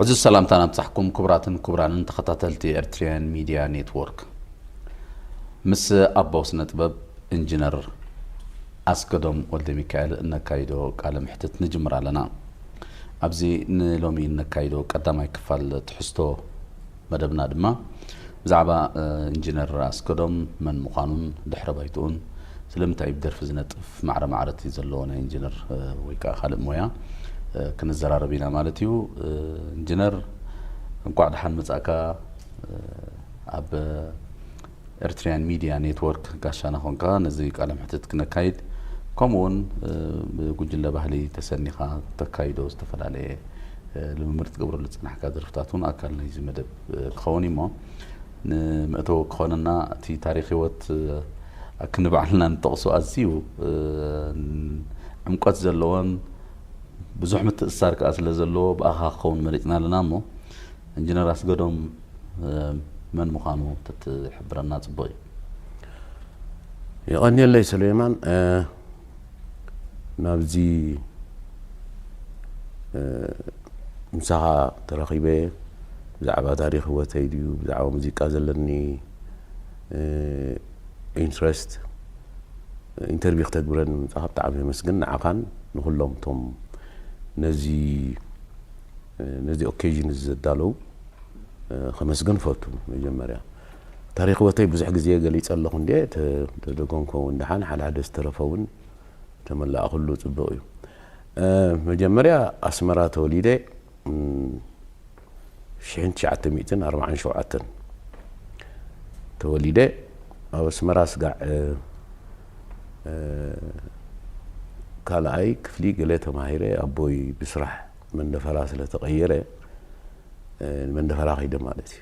እዚ ሰላምታና ኣብጻሕኩም ክቡራትን ክቡራንን ተኸታተልቲ ኤርትሪያን ሚድያ ኔትወርክ። ምስ ኣቦ ስነ ጥበብ ኢንጂነር ኣስገዶም ወልደ ሚካኤል እነካይዶ ቃለ ምሕትት ንጅምር ኣለና። ኣብዚ ንሎሚ እነካይዶ ቀዳማይ ክፋል ትሕዝቶ መደብና ድማ ብዛዕባ ኢንጂነር ኣስገዶም መን ምዃኑን ድሕረ ባይትኡን ስለምንታይ እዩ ብደርፊ ዝነጥፍ ማዕረ ማዕረ እቲ ዘለዎ ናይ ኢንጂነር ወይ ከዓ ካልእ ሞያ ክንዘራረብ ኢና ማለት እዩ። ኢንጂነር እንኳዕ ደሓን መጻእካ። ኣብ ኤርትሪያን ሚድያ ኔትወርክ ጋሻና ኾንካ ነዚ ቃለ ምሕትት ክነካይድ፣ ከምኡ እውን ብጉጅለ ባህሊ ተሰኒኻ ተካይዶ ዝተፈላለየ ልምምድ ትገብረሉ ዝጸናሕካ ደርፍታት እውን ኣካል ናይዚ መደብ ክኸውን እሞ፣ ንመእተዊ ክኾነና እቲ ታሪኽ ህይወት ክንባዕልና ንጠቕሶ ኣዝዩ ዕምቆት ዘለዎን ብዙሕ ምትእስሳር ከኣ ስለ ዘለዎ ብኣኻ ክኸውን መሪጽና ኣለና እሞ፣ ኢንጂነር ኣስገዶም መን ምዃኑ ተትሕብረና ጽቡቕ እዩ። የቐንየለይ ሰሌማን። ናብዚ ምሳኻ ተረኺበ ብዛዕባ ታሪኽ ህይወተይ ድዩ ብዛዕባ ሙዚቃ ዘለኒ ኢንትረስት ኢንተርቪው ክተግብረኒ ምጻኻ ብጣዕሚ የመስግን። ንዓኻን ንኹሎም እቶም ነዚ ነዚ ኦኬዥን እዚ ዘዳለዉ ከመስግን ፈቱ። መጀመርያ ታሪኽ ህይወተይ ብዙሕ ግዜ ገሊጸ ኣለኹ እንዴ፣ ተደገምኮ እውን ደሓን ሓደ ሓደ ዝተረፈ እውን ተመላእኩሉ ጽቡቕ እዩ። መጀመርያ ኣስመራ ተወሊደ ሽሕን ትሽዓተ ሚእትን ኣርባዓን ሸውዓተን ተወሊደ። ኣብ ኣስመራ ስጋዕ ካልኣይ ክፍሊ ገለ ተማሂረ ኣቦይ ብስራሕ መንደፈራ ስለ ተቐየረ መንደፈራ ከይደ ማለት እዩ።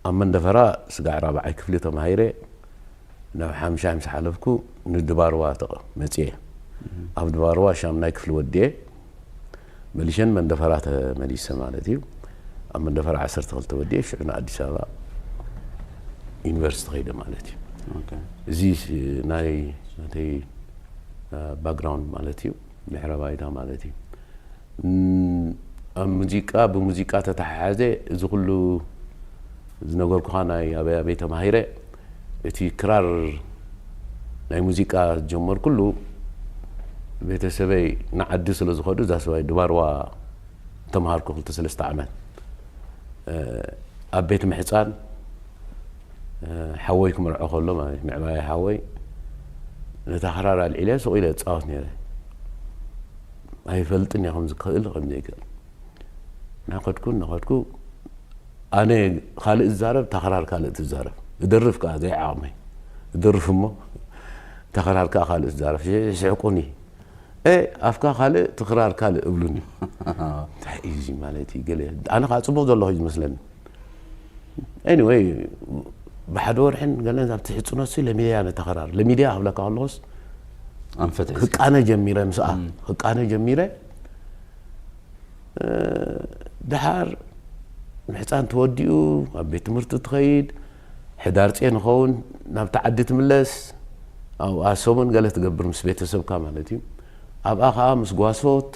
ኣብ መንደፈራ ስጋዕ ራብዓይ ክፍሊ ተማሂረ ናብ ሓምሻይ ምስ ሓለፍኩ ንድባርዋ ተቐ- መጽየ። ኣብ ድባርዋ ሻምናይ ክፍሊ ወድየ መሊሸን መንደፈራ ተመሊሰ ማለት እዩ። ኣብ መንደፈራ ዓሰርተ ክልተ ወድየ ሽዑ ንኣዲስ ኣበባ ዩኒቨርሲቲ ከይደ ማለት እዩ። እዚ ናይ ናተይ ባክግራውንድ ማለት እዩ፣ ድሕረ ባይታ ማለት እዩ። ኣብ ሙዚቃ ብሙዚቃ ተተሓሓዘ እዚ ኩሉ ዝነገርኩኻ ናይ ኣበይ ኣበይ ተማሂረ እቲ ክራር ናይ ሙዚቃ ዝጀመርኩሉ ቤተሰበይ ንዓዲ ስለ ዝኸዱ እዛ ሰባይ ድባርዋ ተምሃርኩ ክልተ ሰለስተ ዓመት ኣብ ቤት ምሕፃን ሓወይ ክምርዖ ከሎ ማለት ምዕባየ ሓወይ ነታ ክራር ኣልዒለ ስቕ ኢለ እፃወት ነይረ። ኣይፈልጥን እየ ከምዚ ክኽእል ከምዘይክእል። እናኸድኩ እናኸድኩ ኣነ ካልእ ዝዛረብ እታ ክራር ካልእ ትዛረብ። እደርፍ ከዓ ዘይዓቕመይ እደርፍ እሞ እታ ክራር ከዓ ካልእ ትዛረብ። ይስሕቁኒ። ኤ ኣፍካ ካልእ እቲ ክራር ካልእ እብሉኒ። እንታይ እዩ እዚ ማለት እዩ? ገለ ኣነ ከዓ ፅቡቕ ዘለኹ እዩ ዝመስለኒ። ኤኒወይ ብሓደ ወርሕን ገለን ኣብቲ ሕፅኖት ሲ ለሚድያ ነታ ክራር ለሚድያ ክብለካ ከለኹስ ኣንፈት ሒዝካ ክቃነ ጀሚረ ምስኣ ክቃነ ጀሚረ ድሓር ምሕፃን ተወዲኡ ኣብ ቤት ትምህርቲ ትኸይድ ሕዳር ፅ ንኸውን ናብቲ ዓዲ ትምለስ ኣብኣ ሰሙን ገለ ትገብር ምስ ቤተሰብካ ማለት እዩ ኣብኣ ከዓ ምስ ጓሶት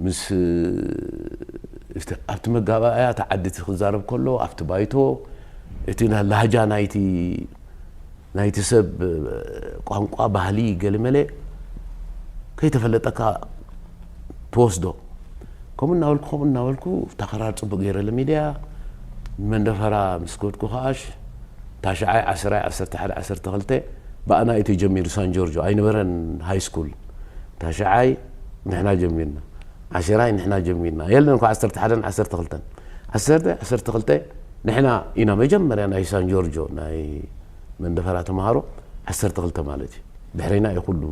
ምስ ኣብቲ መጋባእያ እቲ ዓዲ እቲ ክዛረብ ከሎ ኣብቲ ባይቶ እቲ ላህጃ ናይቲ ናይቲ ሰብ ቋንቋ ባህሊ ገለመለ ከይተፈለጠካ ትወስዶ ከምኡ እናበልኩ ከምኡ እናበልኩ እታ ክራር ፅቡቅ ገይረ ለሚድያ መንደፈራ ምስ ከድኩ ከዓሽ ታሽዓይ ዓስራይ ዓሰርተ ሓደ ዓሰርተ ክልተ ብኣና እዩ ተጀሚሩ ሳን ጆርጆ ኣይነበረን ሃይ ስኩል ታሽዓይ ንሕና ጀሚርና ዓሽራይ ንሕና ጀሚርና የለን እኳ ዓሰርተ ሓደን ዓሰርተ ክልተን ዓሰርተ ዓሰርተ ክልተ ንሕና ኢና መጀመርያ ናይ ሳን ጆርጆ ናይ መንደፈራ ተምሃሮ ዓሰርተ ክልተ ማለት እዩ ድሕሪና እዩ ኩሉ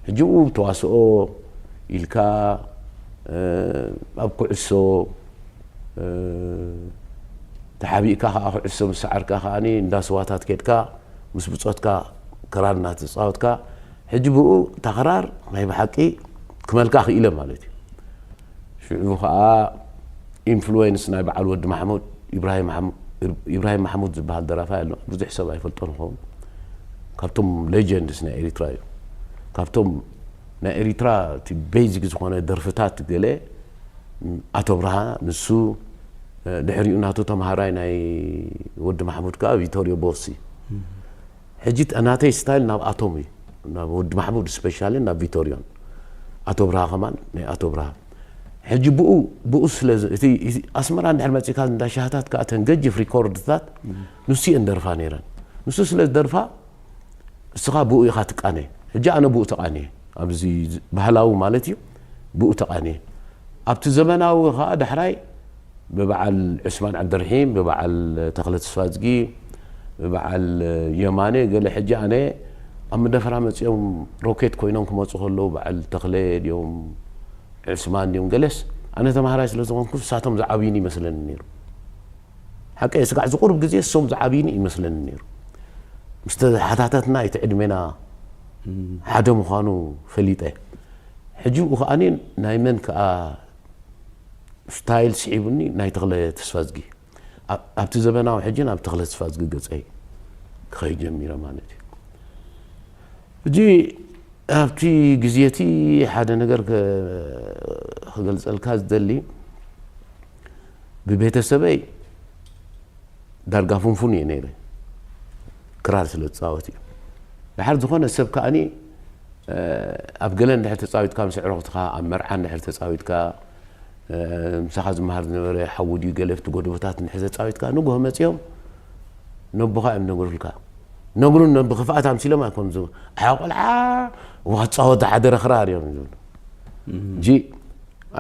ሕጂ ኡ ተዋስኦ ኢልካ ኣብ ኩዕሶ ተሓቢእካ ከዓ ኩዕሶ ምስ ሰዓርካ ከዓ እንዳስዋታት ኬድካ ምስ ብፆትካ ክራር እናተፃወትካ ሕጂ ብኡ እታ ክራር ናይ ብሓቂ ክመልካ ክኢለ ማለት እዩ ሽዑ ከዓ ኢንፍሉዌንስ ናይ በዓል ወዲ ማሕሙድ ኢብራሂም ማሕሙድ ዝበሃል ደራፋይ ኣሎ ብዙሕ ሰብ ኣይፈልጦ ንኸውን ካብቶም ሌጀንድስ ናይ ኤሪትራ እዩ ካብቶም ናይ ኤሪትራ እቲ ቤዚክ ዝኾነ ደርፍታት ገለ ኣቶ ብርሃ ንሱ፣ ድሕሪኡ ናቱ ተምሃራይ ናይ ወዲ ማሕሙድ ከኣ ቪቶሪዮ ቦሲ። ሕጂ ናተይ ስታይል ናብ ኣቶም እዩ፣ ናብ ወዲ ማሕሙድ ስፔሻሊ ናብ ቪቶሪዮን ኣቶ ብርሃ ከማን ናይ ኣቶ ብርሃ። ሕጂ ብኡ ብኡ ስለ እቲ ኣስመራ እንድሕር መጺካ እንዳሻህታት ከኣ ተን ገጅፍ ሪኮርድታት ንሱ እየን ደርፋ ነይረን። ንሱ ስለ ዝደርፋ እስኻ ብኡ ኢኻ ትቃነ። ሕጂ ኣነ ብኡ ተቃንየ፣ ኣብዚ ባህላዊ ማለት እዩ፣ ብኡ ተቃንየ። ኣብቲ ዘመናዊ ከኣ ዳሕራይ ብበዓል ዑስማን ዓብደርሒም፣ ብበዓል ተኽለ ተስፋዝጊ፣ ብበዓል የማነ ገለ። ሕጂ ኣነ ኣብ መደፈራ መጺኦም ሮኬት ኮይኖም ክመጹ ከለዉ በዓል ተኽለ ድዮም ዑስማን ድዮም ገለስ፣ ኣነ ተማሃራይ ስለ ዝኾንኩ ንሳቶም ዝዓብዩኒ ይመስለኒ ነይሩ። ሓቀይ ስጋዕ ዝቁርብ ግዜ እሶም ዝዓብዩኒ ይመስለኒ ነይሩ። ምስ ተሓታተትና እቲ ዕድሜና ሓደ ምዃኑ ፈሊጠ። ሕጂ ብኡ ከኣ ናይ መን ከኣ ስታይል ስዒቡኒ ናይ ተኽለ ተስፋዝጊ። ኣብቲ ዘበናዊ ሕጂ ናብ ተኽለ ተስፋዝጊ ገጸይ ክኸይድ ጀሚረ ማለት እዩ። ሕጂ ኣብቲ ግዜ እቲ ሓደ ነገር ክገልጸልካ ዝደሊ፣ ብቤተሰበይ ዳርጋ ፍንፉን እየ ነይረ፣ ክራር ስለ ዝጻወት እዩ። ድሓር ዝኾነ ሰብ ከኣኒ ኣብ ገለ እንድሕር ተጻዊትካ ምስ ኣዕሩኽትኻ፣ ኣብ መርዓ እንድሕር ተጻዊትካ፣ ምሳኻ ዝመሃር ዝነበረ ሓዉ ድዩ ገለ ኣብቲ ጎደቦታት እንድሕር ተጻዊትካ፣ ንግሆ መጺኦም ነቦኻ እዮም ነግሩልካ። ነግሩን ብኽፍኣት ኣምሲሎም ኣይኮኑን ዝብሉ። "ኣያ ቆልዓ፣ እዋ ክትጻወት ዝሓደረ ክራር" እዮም ዝብሉ። ጂ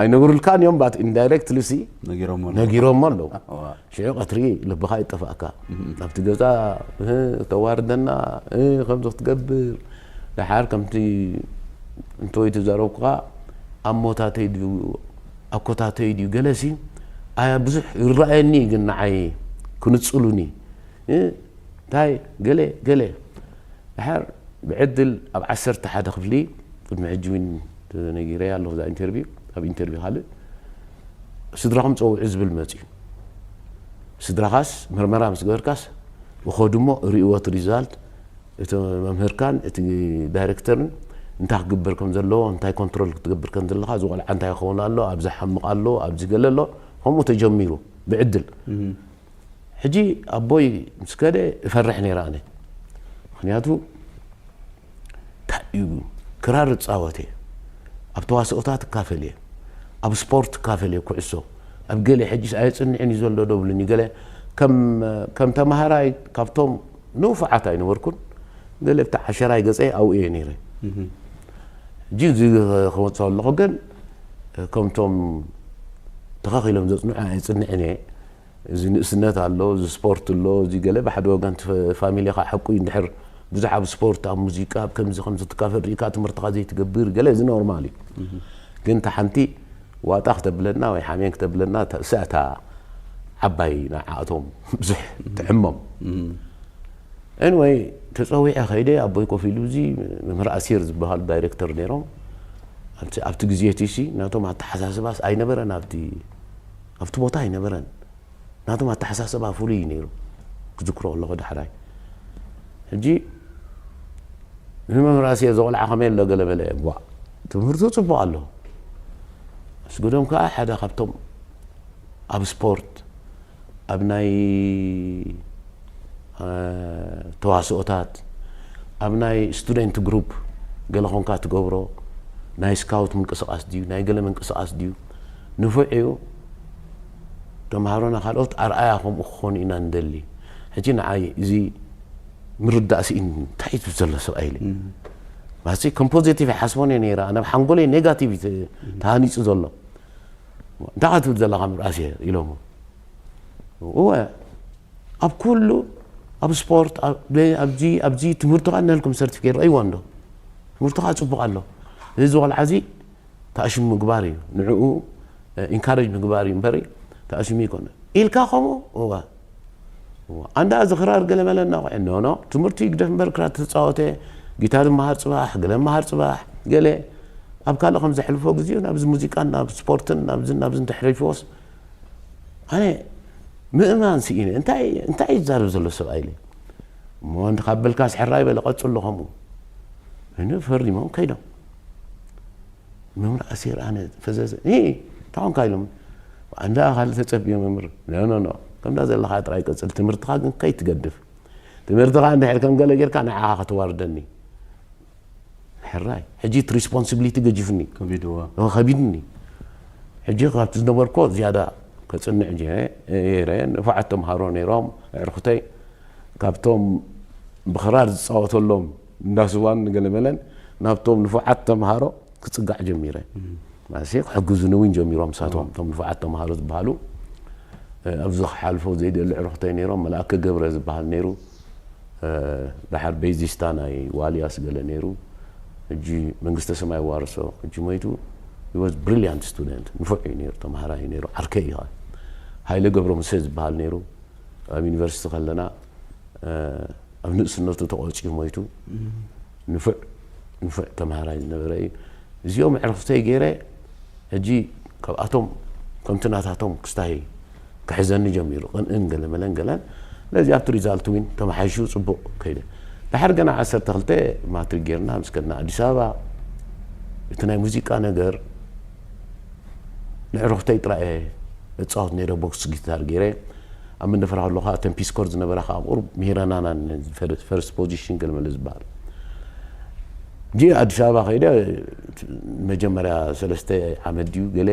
ኣይነግሩልካን እዮም፣ ባት ኢንዳይሬክትሊ ሲ ነጊሮሞ ኣለዉ። ነጊሮሞ ኣለዉ። እዋ። ሽዑ ቀትሪ ልብኻ ይጠፋእካ። ኣብቲ ገዛ፣ "እህ፣ ተዋርደና፣ እህ፣ ከምዚ ክትገብር፣ ደሓር ከምቲ እንተወይ ተዛረብኩኻ፣ ኣሞታተይ ድዩ፣ ኣኮታተይ ድዩ፣ ገለሲ፣ ኣያ ብዙሕ ይረኣየኒ ግን ንዓይ ክንጽሉኒ፣ እ፣ እንታይ፣ ገለ፣ ገለ። ደሓር ብዕድል ኣብ ዓሰርተ ሓደ ክፍሊ፣ ቅድሚ ሕጂ እውን ተነጊረያ ኣለኹ፣ እዛ ኢንተርቪው፣ ኣብ ኢንተርቪው ካልእ፣ ስድራኹም ጸውዑ ዝብል መጺኡ። ስድራኻስ መርመራ ምስ ገበርካስ፣ ይኸዱ እሞ ርእይዎ እቲ ሪዛልት፣ እቲ መምህርካን እቲ ዳይሬክተርን እንታይ ክግበር ከም ዘለዎ፣ እንታይ ኮንትሮል ክትገብር ከም ዘለኻ፣ እዚ ቆልዓ እንታይ ክኸውን ኣሎ፣ ኣብዚ ሓምቕ ኣሎ፣ ኣብዚ ገለ ኣሎ፣ ከምኡ ተጀሚሩ ብዕድል። እህ። ሕጂ ኣቦይ ምስ ከደ እፈርሕ ነይረ ኣነ። ምኽንያቱ እንታይ እዩ፣ ክራር እጻወት እየ፣ ኣብ ተዋስኦታት እካፈል እየ፣ ኣብ ስፖርት እካፈል እየ፣ ኩዕሶ፣ ኣብ ገለ ሕጂስ ኣየጽንዕን እዩ ዘሎ ዶ ብሉኒ። ገለ ከም፣ ከም ተማሃራይ ካብቶም ንፉዓት ኣይነበርኩን። ገለ ብቲ ዓሸራይ ገጸይ ኣብኡ እየ ነይረ። እህ። ሕጂ እዚ ክመጽእ ኣለኹ ግን ከምቶም ተኸኺሎም ዘጽንዑ ኣየጽንዕን እየ። እዚ ንእስነት ኣሎ፣ እዚ ስፖርት ኣሎ፣ እዚ ገለ ብሓደ ወገን እቲ ፋሚሊኻ ሓቁ እዩ። እንድሕር ብዙሕ ኣብ ስፖርት፣ ኣብ ሙዚቃ፣ ኣብ ከምዚ ከምዚ ትካፈል ርኢካ ትምህርትኻ ዘይትገብር፣ ገለ እዚ ኖርማል እዩ። እህ። ግን እታ ሓንቲ ዋጣ ክተብለና ወይ ሓሜን ክተብለና፣ እታ፣ እሳ እታ ዓባይ ንዓኣቶም ብዙሕ ትዕሞም። እህ። ኤንወይ፣ ተጸዊዐ ከይደ፣ ኣቦይ ኮፍ ኢሉ፣ እዚ መምህር ኣሲር ዝበሃሉ ዳይሬክተር ነይሮም። ኣብቲ፣ ኣብቲ ግዜ እቲ ሲ፣ ናቶም ኣተሓሳስባስ ኣይነበረን፣ ኣብቲ፣ ኣብቲ ቦታ ኣይነበረን። ናቶም ኣተሓሳስባ ፍሉይ እዩ ነይሩ፣ ክዝክሮ ከለኹ ዳሕራይ። ሕጂ ንመምህር ኣሲር፣ "እዚ ቆልዓ ከመይ ኣሎ?" ገለ በለ። "ቧእ፣ ትምህርቱ ጽቡቕ ኣሎ፣ ኣስገዶም ከኣ ሓደ ካብቶም ኣብ ስፖርት፣ ኣብ ናይ፣ እ፣ ተዋስኦታት፣ ኣብ ናይ ስቱደንት ግሩፕ ገለ ኾንካ ትገብሮ፣ ናይ ስካውት ምንቅስቓስ ድዩ፣ ናይ ገለ ምንቅስቓስ ድዩ፣ ንፉዕ እዩ። ተምሃሮና ካልኦት ኣርኣያ ከምኡ ክኾኑ ኢና ንደሊ። ሕጂ ንዓይ እዚ ምርዳእ ስኢን እንታይ እዩ ዘሎ ሰብኣይ ኢለ። እም። ማለትሲ ከም ፖዚቲቭ ይሓስቦን እየ ነይረ። ኣነ ኣብ ሓንጎለይ ኔጋቲቭ እዩ ተ-፣ ተሃኒጹ ዘሎ። "እንታይ ትብል ዘለኻ ምርኣስ እየ?" ኢሎሞ። እወ፣ ኣብ ኩሉ፣ ኣብ ስፖርት፣ ኣብ፣ ኣብዚ፣ ኣብዚ ትምህርትኻ እናልኩም ሰርቲፊኬት ረእይዎ እንዶ። ትምህርትኻ ጽቡቕ ኣሎ። እዚ ቆልዓ እዚ ተኣሽሙ ምግባር እዩ። ንዕኡ፣ እ፣ ኢንካሬጅ ምግባር እዩ እምበሪ፣ ተኣሽሙ ይኮነ። ኢልካ ከምኡ? እወ። እወ። ኣንዳ እዚ ክራር ገለ መለ እናቑዐ፣ ኖ፣ ኖ፣ ትምህርቲ ይግደፍ እምበር ክራር ተጻወተ፣ ጊታር መሃር ጽባሕ፣ ገለ መሃር ጽባሕ፣ ገለ ኣብ ካልእ ከም ዘሕልፎ ግዜኡ ናብዚ ሙዚቃን ናብ ስፖርትን ናብዝን ናብዝን ተሕሪፍዎስ፣ ኣነ ምእማን ስኢነ። እንታይ፣ እንታይ ይዛረብ ዘሎ ሰብኣይ ኢለ። እሞ እንተ ካብ በልካስ ሕራይ በለ፣ ቀጽሎ ከምኡ። እነ ፈሪሞም ከይዶም። መምህር ኣሲር ኣነ ፈዘዘ፣ "እ፣ እንታ ኣሁን ካይሎም ኣንዳ ካልእ ተጸብዮም እምር። ኖ፣ ኖ፣ ኖ። ከምዛ ዘለኻ ጥራይ ቀጽል። ትምህርትኻ ግን ከይትገድፍ። ትምህርትኻ እንድሕር ከም ገለ ጌርካ ንዓኻ ከተዋርደኒ። ሕራይ። ሕጂ እቲ ሪስፖንሲቢሊቲ ገጂፍኒ። ከቢድዋ። ኦ፣ ከቢድኒ። ሕጂ ካብቲ ዝነበርኮ ዝያዳ ከጽንዕ ጀ-፣ ገይረ። ንፉዓት ተምሃሮ ነይሮም፣ ኣዕሩኽተይ። ካብቶም ብኽራር ዝጻወተሎም እንዳ ስዋን ገለመለን፣ ናብቶም ንፉዓት ተምሃሮ ክጽጋዕ ጀሚረ። ማለትሲ ክሕግዙኒ እውን ጀሚሮም፣ ንሳቶም፣ እቶም ንፉዓት ተምሃሮ ዝበሃሉ። እ፣ ኣብዚ ክሓልፎ ዘይደሊ ኣዕሩኽተይ ነይሮም፣ መልኣከ ገብረ ዝበሃል ነይሩ። እ፣ ደሓር ቤዚስታ ናይ ዋልያስ ገለ ነይሩ። ሕጂ መንግስተ ሰማይ ዋርሶ፣ ሕጂ ሞይቱ። He was brilliant student፣ ንፉዕ እዩ ነይሩ፣ ተምሃራይ እዩ ነይሩ፣ ዓርከይ እዩ ኸዓ። ሃይለ ገብረ ሙሴ ዝበሃል ነይሩ፣ ኣብ ዩኒቨርሲቲ ከለና፣ እ፣ ኣብ ንእስነቱ ተቖጺዩ ሞይቱ። ንፉዕ፣ ንፉዕ ተምሃራይ ዝነበረ እዩ። እዚኦም ኣዕሩኽተይ ገይረ፣ ሕጂ ካብኣቶም ከምቲ ናታቶም ክስታይ ክሕዘኒ ጀሚሩ። ቅንእን ገለ መለን ገለን። ስለዚ ኣብቲ ሪዛልት እውን ተመሓይሹ ጽቡቕ ከይደ። ድሓር ገና ዓሰርተ ክልተ ማትሪክ ጌርና ምስ ከድና ኣዲስ ኣበባ፣ እቲ ናይ ሙዚቃ ነገር ንዕሩኽተይ ጥራይ እየ እጻወት ነይረ፣ ቦክስ ጊታር ገይረ። ኣብ መንደፈራ ከለኹ እተን ፒስ ኮርድ ዝነበራ ከዓ ቁሩብ ምሂረናና፣ ፈር-፣ ፈርስት ፖዚሽን ገለ መለ ዝበሃል። ሕጂ ኣዲስ ኣበባ ከይደ መጀመርያ ሰለስተ ዓመት ድዩ ገለ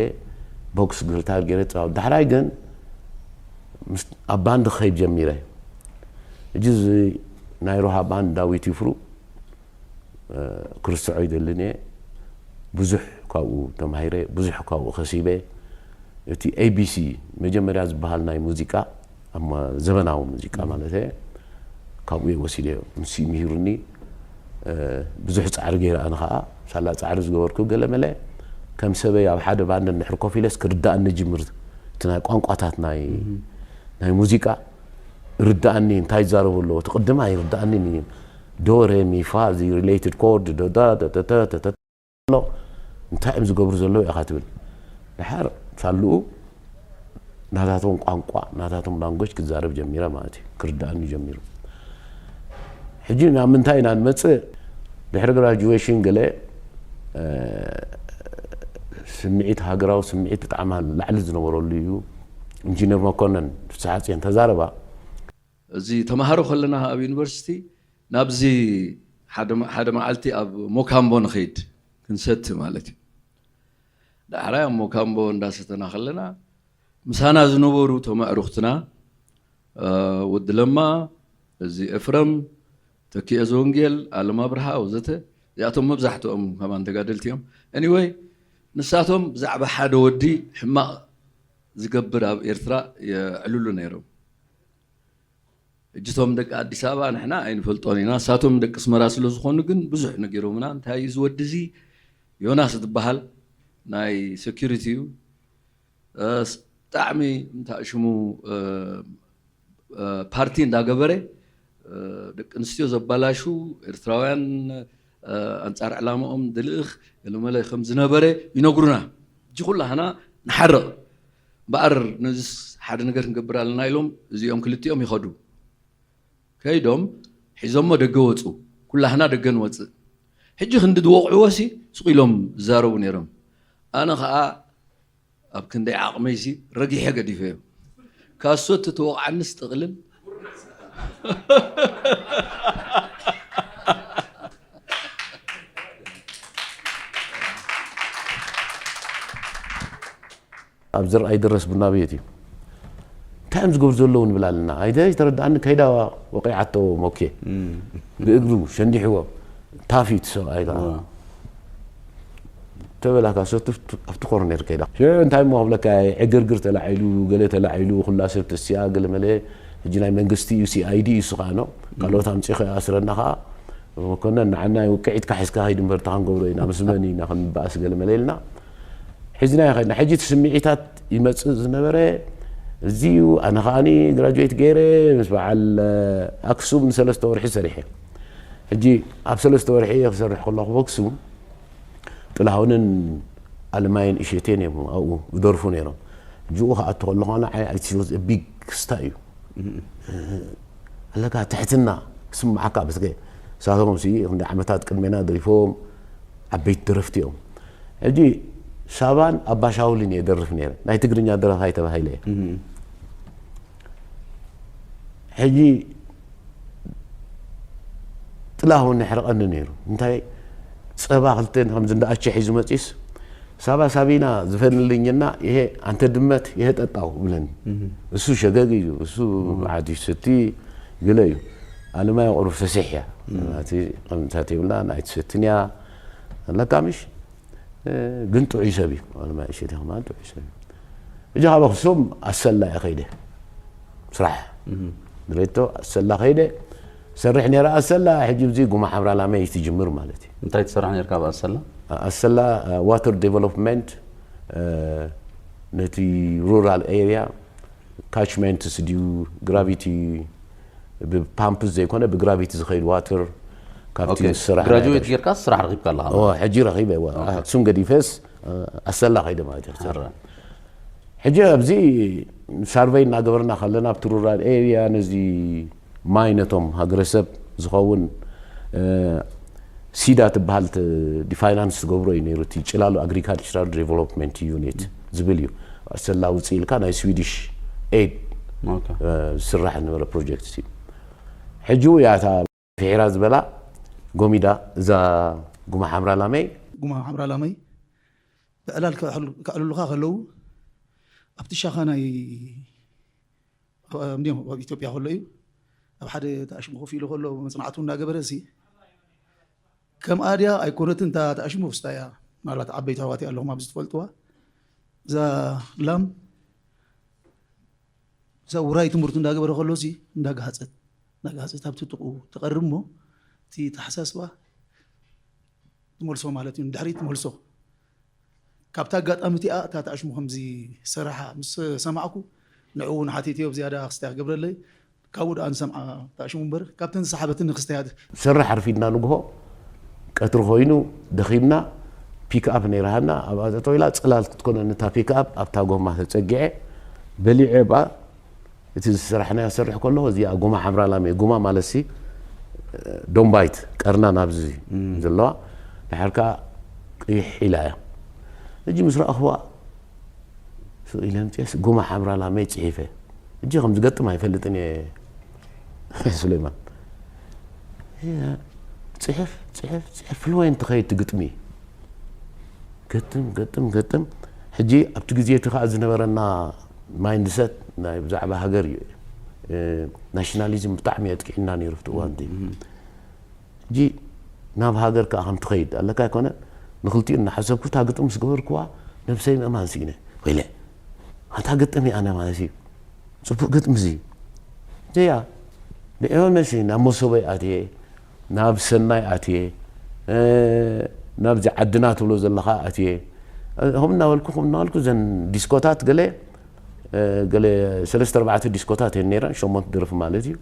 ቦክስ ጊታር ገይረ እጻወት። ዳሕራይ ግን ምስ፣ ኣብ ባንድ ክኸይድ ጀሚረ። ሕጂ እዚ ናይ ሮሃ ባንድ ዳዊት ይፍሩ፣ እ፣ ክርስዖ ይደልን እየ። ብዙሕ ካብኡ ተማሂረ፣ ብዙሕ ካብኡ ከሲበ። እቲ ኤ ቢ ሲ መጀመርያ ዝበሃል ናይ ሙዚቃ፣ ኣብ ማ-፣ ዘበናዊ ሙዚቃ ማለት እየ፣ ካብኡ እየ ወሲደ። ንሱ እዩ ምሂሩኒ። እ፣ ብዙሕ ጻዕሪ ገይረ ኣነ ኸኣ፣ ሳላ ጻዕሪ ዝገበርኩ ገለ መለ፣ ከም ሰበይ ኣብ ሓደ ባንድ እንድሕር ኮፍ ኢለስ ክርድኣኒ ጅምር። እቲ ናይ ቋንቋታት ናይ፣ ናይ ሙዚቃ ይርድኣኒ፣ እንታይ ይዛረቡ ኣለዉ፣ እቲ ቅድም ኣይርድኣንን እዩ። ዶ፣ ሬ፣ ሚ፣ ፋ፣ እዚ ሪሌትድ ኮርድ፣ ዶ፣ ዳ፣ ተ፣ ተ፣ ተ፣ ተ፣ ተ፣ ኣሎ፣ እንታይ እዮም ዝገብሩ ዘለዉ ኢኻ ትብል። ድሓር ሳልኡ ናታቶም ቋንቋ፣ ናታቶም ላንጉጅ ክዛረብ ጀሚረ ማለት እዩ፣ ክርድኣኒ ጀሚሩ። ሕጂ ናብ ምንታይ ኢና ንመጽእ? ድሕሪ ግራጁዌሽን ገለ፣ እ፣ ስምዒት፣ ሃገራዊ ስምዒት ብጣዕሚ ላዕሊ ዝነበረሉ እዩ። ኢንጂነር መኮነን ፍስሓጽዮን ተዛረባ። እዚ ተማሃሮ ከለና ኣብ ዩኒቨርሲቲ ናብዚ ሓደ መ-፣ ሓደ መዓልቲ ኣብ ሞካምቦ ንኸይድ፣ ክንሰቲ ማለት እዩ። ዳሕራይ ኣብ ሞካምቦ እንዳሰተና ከለና ምሳና ዝነበሩ ተመዕሩኽትና፣ እ፣ ወዲ ለማ፣ እዚ ኤፍረም፣ ተኪኤ ዘወንጌል፣ ኣለም ኣብርሃ ወዘተ፣ እዚኣቶም መብዛሕትኦም ከማን ተጋደልቲ እዮም። ኤኒወይ፣ ንሳቶም ብዛዕባ ሓደ ወዲ ሕማቕ ዝገብር ኣብ ኤርትራ የዕልሉ ነይሮም። ሕጂ እቶም ደቂ ኣዲስ ኣበባ ንሕና ኣይንፈልጦን ኢና፣ ንሳቶም ደቂ ኣስመራ ስለ ዝኾኑ ግን ብዙሕ ነጊሮምና። እንታይ እዩ እዚ ወዲ እዚ? ዮናስ ዝበሃል ናይ ሴኩሪቲ እዩ። እ፣ ስ-፣ ብጣዕሚ እንታይ ሽሙ፣ እ፣ እ፣ ፓርቲ እንዳገበረ፣ እ፣ ደቂ ኣንስትዮ ዘባላሹ፣ ኤርትራውያን፣ እ፣ ኣንጻር ዕላማኦም ዝልእኽ ገለመለ ከም ዝነበረ ይነግሩና። እጂ ኩላህና ንሓርቕ። እምበኣር ነዚስ ሓደ ነገር ክንገብር ኣለና ኢሎም እዚኦም ክልቲኦም ይኸዱ። ከይዶም ሒዞሞ ደገ ወጹ። ኩላህና ደገ ንወጽእ። ሕጂ ክንዲ ዝወቕዕዎሲ ስቕ ኢሎም ዝዛረቡ ነይሮም። ኣነ ኸኣ ኣብ ክንደይ ዓቕመይሲ ረጊሐ ገዲፈዮ። ካሶት ትወቕዓንስ ጥቕልል። ኣብ ዘርኣይ ድረስ ቡና ቤት እዩ። እንታይ እዮም ዝገብሩ ዘለዉ ንብል ኣለና። ኣይተ ዝተረድኣኒ ከይዳ ወቂዓቶ ሞኬ። እም። ብእግሩ ሸንዲሕዎ። ታፊት ሰብኣይ ከዓ። እዋ። ተበላካ ሰቱ ኣብቲ ኮርኔር ከይዳ። ሽዑ እንታይ እሞ ክብለካ፣ ዕግርግር ተላዒሉ፣ ገለ ተላዒሉ፣ ኩላ ሰብ ተሲኣ፣ ገለ መለ። ሕጂ ናይ መንግስቲ እዩ፣ ሲ ኣይ ዲ እዩ፣ እሱ ከዓ ነው። ካልኦት ኣምፂኡ ከይኣስረና ከዓ፣ መኮነን፣ ንዓና ውቅዒትካ ሒዝካ ከይድ እምበር፣ እንታይ ክንገብሮ ኢና፣ ምስ መን ኢና ክንበኣስ፣ ገለ መለ ኢልና። ሒዝናዮ ከይድና። ሕጂ እቲ ስምዒታት ይመጽእ ዝነበረ እዚ እዩ። ኣነ ከዓኒ ግራጁዌት ገይረ ምስ በዓል ኣክሱም ንሰለስተ ወርሒ ሰሪሐ። ሕጂ ኣብ ሰለስተ ወርሒ ክሰርሕ ከለኹ ኣክሱም ጥላሁንን ኣለማየን እሸቴን እዮም ኣብኡ ዝደርፉ ነይሮም። ሕጂ ክኣቱ ከለኹ ንዓይ I was a big star እዩ። ኣለካ ትሕትና ክስምዓካ በስከ ንሳቶም ሲ ክንደይ ዓመታት ቅድሜና ደሪፎም ዓበይቲ ደረፍቲ እዮም። ሕጂ ሳባን ኣባሻውልን እየ ደርፍ ነይረ። ናይ ትግርኛ ደራፋይ ተባሂለ እየ። ሕጂ ጥላሁን የሕርቐኒ ነይሩ። እንታይ ጸባ ክልተ ከምዚ እንዳ ኣቸ ሒዙ መጺስ፣ "ሳባ ሳቢና ዝፈንልኝና፣ ይሄ አንተ ድመት ይሄ ጠጣው" ብለኒ። እሱ ሸገግ እዩ፣ እሱ ዓዲ ሰቲ ገለ እዩ። ኣለማይ ቁሩብ ፈሲሕ እያ። እቲ ከምታት የብላ፣ ናይ ትሰትን እያ። ኣለካ ምሽ? እ፣ ግን ጥዑይ ሰብ እዩ። ኣለማይ እሸቴ ከማን ጥዑይ ሰብ እዩ። ሕጂ ካብ ኣኽሱም ኣሰላ እየ ከይደ። ስራሕ። ድሬቶ ኣሰላ ከይደ። ሰርሕ ነይረ ኣሰላ፣ ሕጂ እዚ ጉማ ሓምራ ላመይ ትጅምር ማለት እዩ። እንታይ ትሰርሕ ነርካ ኣብ ኣሰላ? ኣሰላ፣ እ፣ ዋተር ዴቨሎፕመንት፣ እ፣ ነቲ ሩራል ኤርያ ካችመንትስ ድዩ ግራቪቲ ብፓምፕስ ዘይኮነ ብግራቪቲ ዝኸይድ ዋተር ካብቲ ኦኬ። ዝስራሕ ናይ ግራጁዌት ዳሽ- ጌርካ ስራሕ ረኺብካ ኣለኻ? ኦ፣ ሕጂ ረኺበ፣ እዋ። ኣክሱም ገዲፈስ፣ እ፣ ኣሰላ ከይደ ማለት እዩ። ሕራ። ሕጂ ኣብዚ ሳርቨይ እናገበርና ከለና ኣብቲ ሩራል ኤርያ ነዚ ማይ ነቶም ሃገረሰብ ዝኸውን፣ እ፣ ሲዳ ትበሃል ት-፣ ዲፋይናንስ ትገብሮ እዩ ነይሩ። እቲ ጭላሎ ኣግሪካልቸራል ዴቨሎፕመንት ዩኒት ዝብል እዩ። ኣሰላ ውፅእ ኢልካ ናይ ስዊዲሽ ኤድ፣ ኦኬ። እ፣ ዝስራሕ ዝነበረ ፕሮጀክት እዩ። ሕጂ እውን እያ እታ ፍሒራ ዝበላ ጎሚዳ እዛ ጉማ ሓምራ ላመይ። ጉማ ሓምራ ላመይ ብዕላል ከዕል-፣ ከዕልሉኻ ከለዉ ኣብቲ ሻኻ ናይ እንዲኦም ኣብ ኢትዮጵያ ከሎ እዩ። ኣብ ሓደ ተኣሽሙ ኮፍ ኢሉ ከሎ መጽናዕቱ እናገበረ ሲ ከምኣ ድያ ኣይኮነትን እታ ተኣሽሙ ክስታ እያ። ምናልባት ዓበይቲ ኣሕዋት ኣለኹም ኣብዚ ትፈልጥዋ። እዛ ላም እዛ ውራይ ትምህርቱ እንዳገበረ ከሎ ሲ እንዳጋሃጸት፣ እንዳጋሃጸት ኣብቲ ጥቕኡ ትቐርብ እሞ እቲ ተሓሳስባ ትመልሶ ማለት እዩ። ንድሕሪት ትመልሶ። ካብታ ኣጋጣሚ እቲኣ እታ ተኣሽሙ ከምዚ ዝሰራሓ ምስ ሰማዕኩ ንዕኡ እውን ሓቲተዮ ብዝያዳ ክስታይ ክገብረለይ ካብኡ ደኣ ንሰምዓ ተኣሽሙ እምበር ካብተን ዝሰሓበትኒ ክስታያት ሰራሕ ኣርፊድና ንግሆ ቀትሪ ኮይኑ ደኺምና ፒክኣፕ ነይራሃና ኣብኣ ጠጠው ኢላ ጽላል ክትኮነኒ እታ ፒክኣፕ ኣብታ ጎማ ተጸጊዐ በሊዐ ብኣ እቲ ዝሰራሕናዮ ሰርሕ ከለኹ እዚኣ ጉማ ሓምራ ላሜ ጉማ ማለት ሲ ዶምባይት ቀርና ናብዚ ዘለዋ ድሓር ከዓ ቅይሕ ኢላ እያ እጂ ምስ ረኣኽዋ ስቕ ኢለ ምፅኤስ ጉማ ሓምራ ላመይ ፅሒፈ እጂ ከም ዝገጥም ኣይፈልጥን እየ ሱሌማን ፅሕፍ ፅሕፍ ፅሕፍ ፍልወይን ትኸይድ ትግጥሚ ገጥም ገጥም ገጥም ሕጂ ኣብቲ ግዜ እቲ ከዓ ዝነበረና ማይንድሰት ናይ ብዛዕባ ሃገር እዩ ናሽናሊዝም ብጣዕሚ የጥቂዕና ነይሩ ኣብቲ እዋን ሕጂ ናብ ሃገር ከዓ ከም ትኸይድ ኣለካ ኣይኮነ ንክልቲኡ እናሓሰብኩ እታ ግጥም ምስ ገበርኩዋ ነብሰይ ምእማን ስኢነ ወይለ ኣታ ግጥም እያ ኣነ ማለት እዩ ፅቡቅ ግጥም እዚ እያ ንዕዮ መሲ ናብ መሶበይ ኣትየ ናብ ሰናይ ኣትየ ናብዚ ዓድና ትብሎ ዘለካ ኣትየ ከም እናበልኩ ከም እናበልኩ ዘን ዲስኮታት ገለ ገለ ሰለስተ ኣርባዕተ ዲስኮታት እየን ነይረን ሸሞንተ ደርፊ ማለት እዩ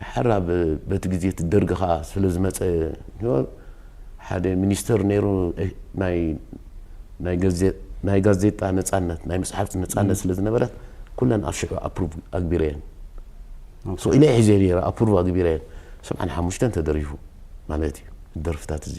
ድሓር ኣብ በቲ ግዜ እቲ ደርጊ ከዓ ስለ ዝመፀ ሓደ ሚኒስተር ነይሩ ናይ ጋዜጣ ነፃነት ናይ መፅሓፍቲ ነፃነት ስለ ዝነበረት ኩለን ኣብ ሽዑ ኣፕሩቭ ኣግቢረየን ኢለ ሒዘ ነይረ ኣፕሩቭ ኣግቢረየን ሰብዓን ሓሙሽተን ተደሪፉ ማለት እዩ ደርፍታት እዚ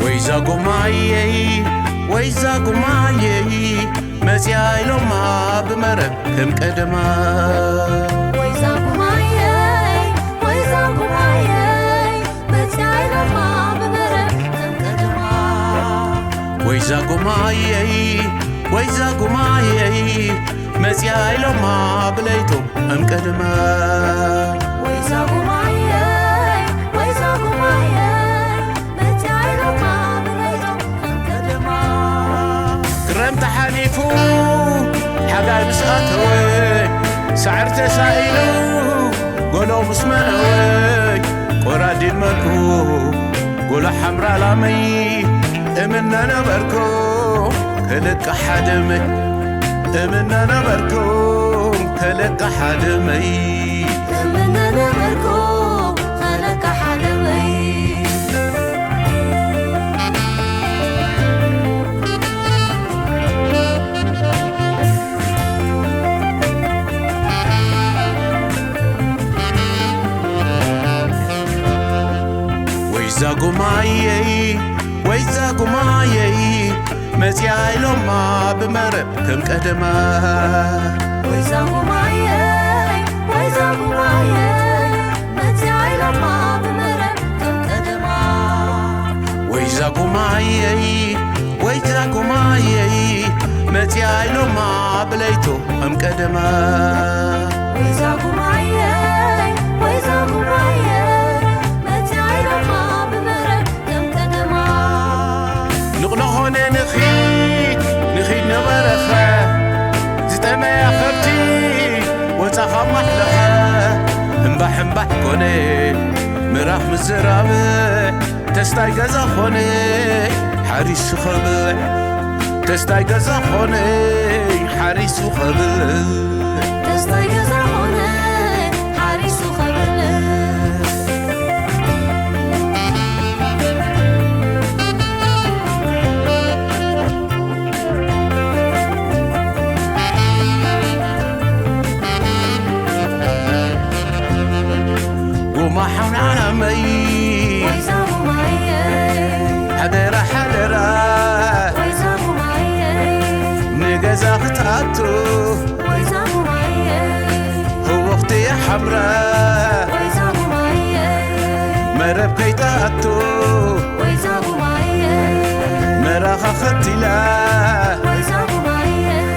ወይዛ ጉማየይ ወይዛ ጉማየይ መፅያ ኢሎማ ብመረብ ከም ቀደማ ወይዛ ጉማየይ ወይዛ ጉማየይ መፅያ ኢሎማ ብመረብ ከም ቀደማ ወይዛ ጉማየይ ወይዛ ጉማየይ መፅያ ኢሎማ ብለይቶም ከም ቀደማ ወይዛ ጉማየይ ወይዛ ጉማየይ መፅያ ኢሎማ ብለይቶም ከም ቀደማ ክረምቲ ሓሊፉ ሓጋይ ምስ ኣተወ ሳዕሪ ተሳኢሉ ጎሎ ምስ መነወ ቆራዲድ መልኩ ጎሎ ሓምራ ላመይ እምነ ነበርኩ ክልቀ ሓደመይ እምነ ነበርኩ ክልቀ ሓደመይ እምነ ነበርኩ ክልቀ ሓደመይ ኣየይ ወይዛ ጉማየይ መጽያ ኢሎማ ብመረብ ከም ቀደማ። ወይዛ ጉማየይ፣ ወይዛ ጉማየይ መጽያ ኢሎማ ብመረብ ከም ቀደማ። ወይዛ ጉማየይ፣ ወይዛ ጉማየይ መጽያ ኢሎማ ብለይቱ ከም ቀደማ። ወይዛ ጉማየይ፣ ወይዛ ጉማየይ መጽያ ኢሎማ ብመረብ ከም ቀደማ። ንቕሎ ኾነ ንኺድ ንኺድ ነበረኸ ዝጠመያ ከብቲ ወፃ ካብ ማሕለኸ እምባሕ እምባሕ ኮነ ምራኽ ምዝራብ ተስታይ ገዛ ኾነ ሓሪሱ ኸብዕ ተስታይ ገዛ ኾነ ሓሪሱ ኸብዕ ተስታይ ገዛ ኾነ ሓሪሱ ኸብዕ። ጉማ ሓውናናመይ ወይዛ ጉማየይ ሓደራ ሓደራ ወይዛ ጉማየይ ንገዛ ክትኣቱ ወይዛ ጉማየይ ህወኽቲ ሓምራ ወይዛ ጉማየይ መረብ ከይትኣቱ ወይዛ ጉማየይ መራኻ ኸቲላ ወይዛ ጉማየይ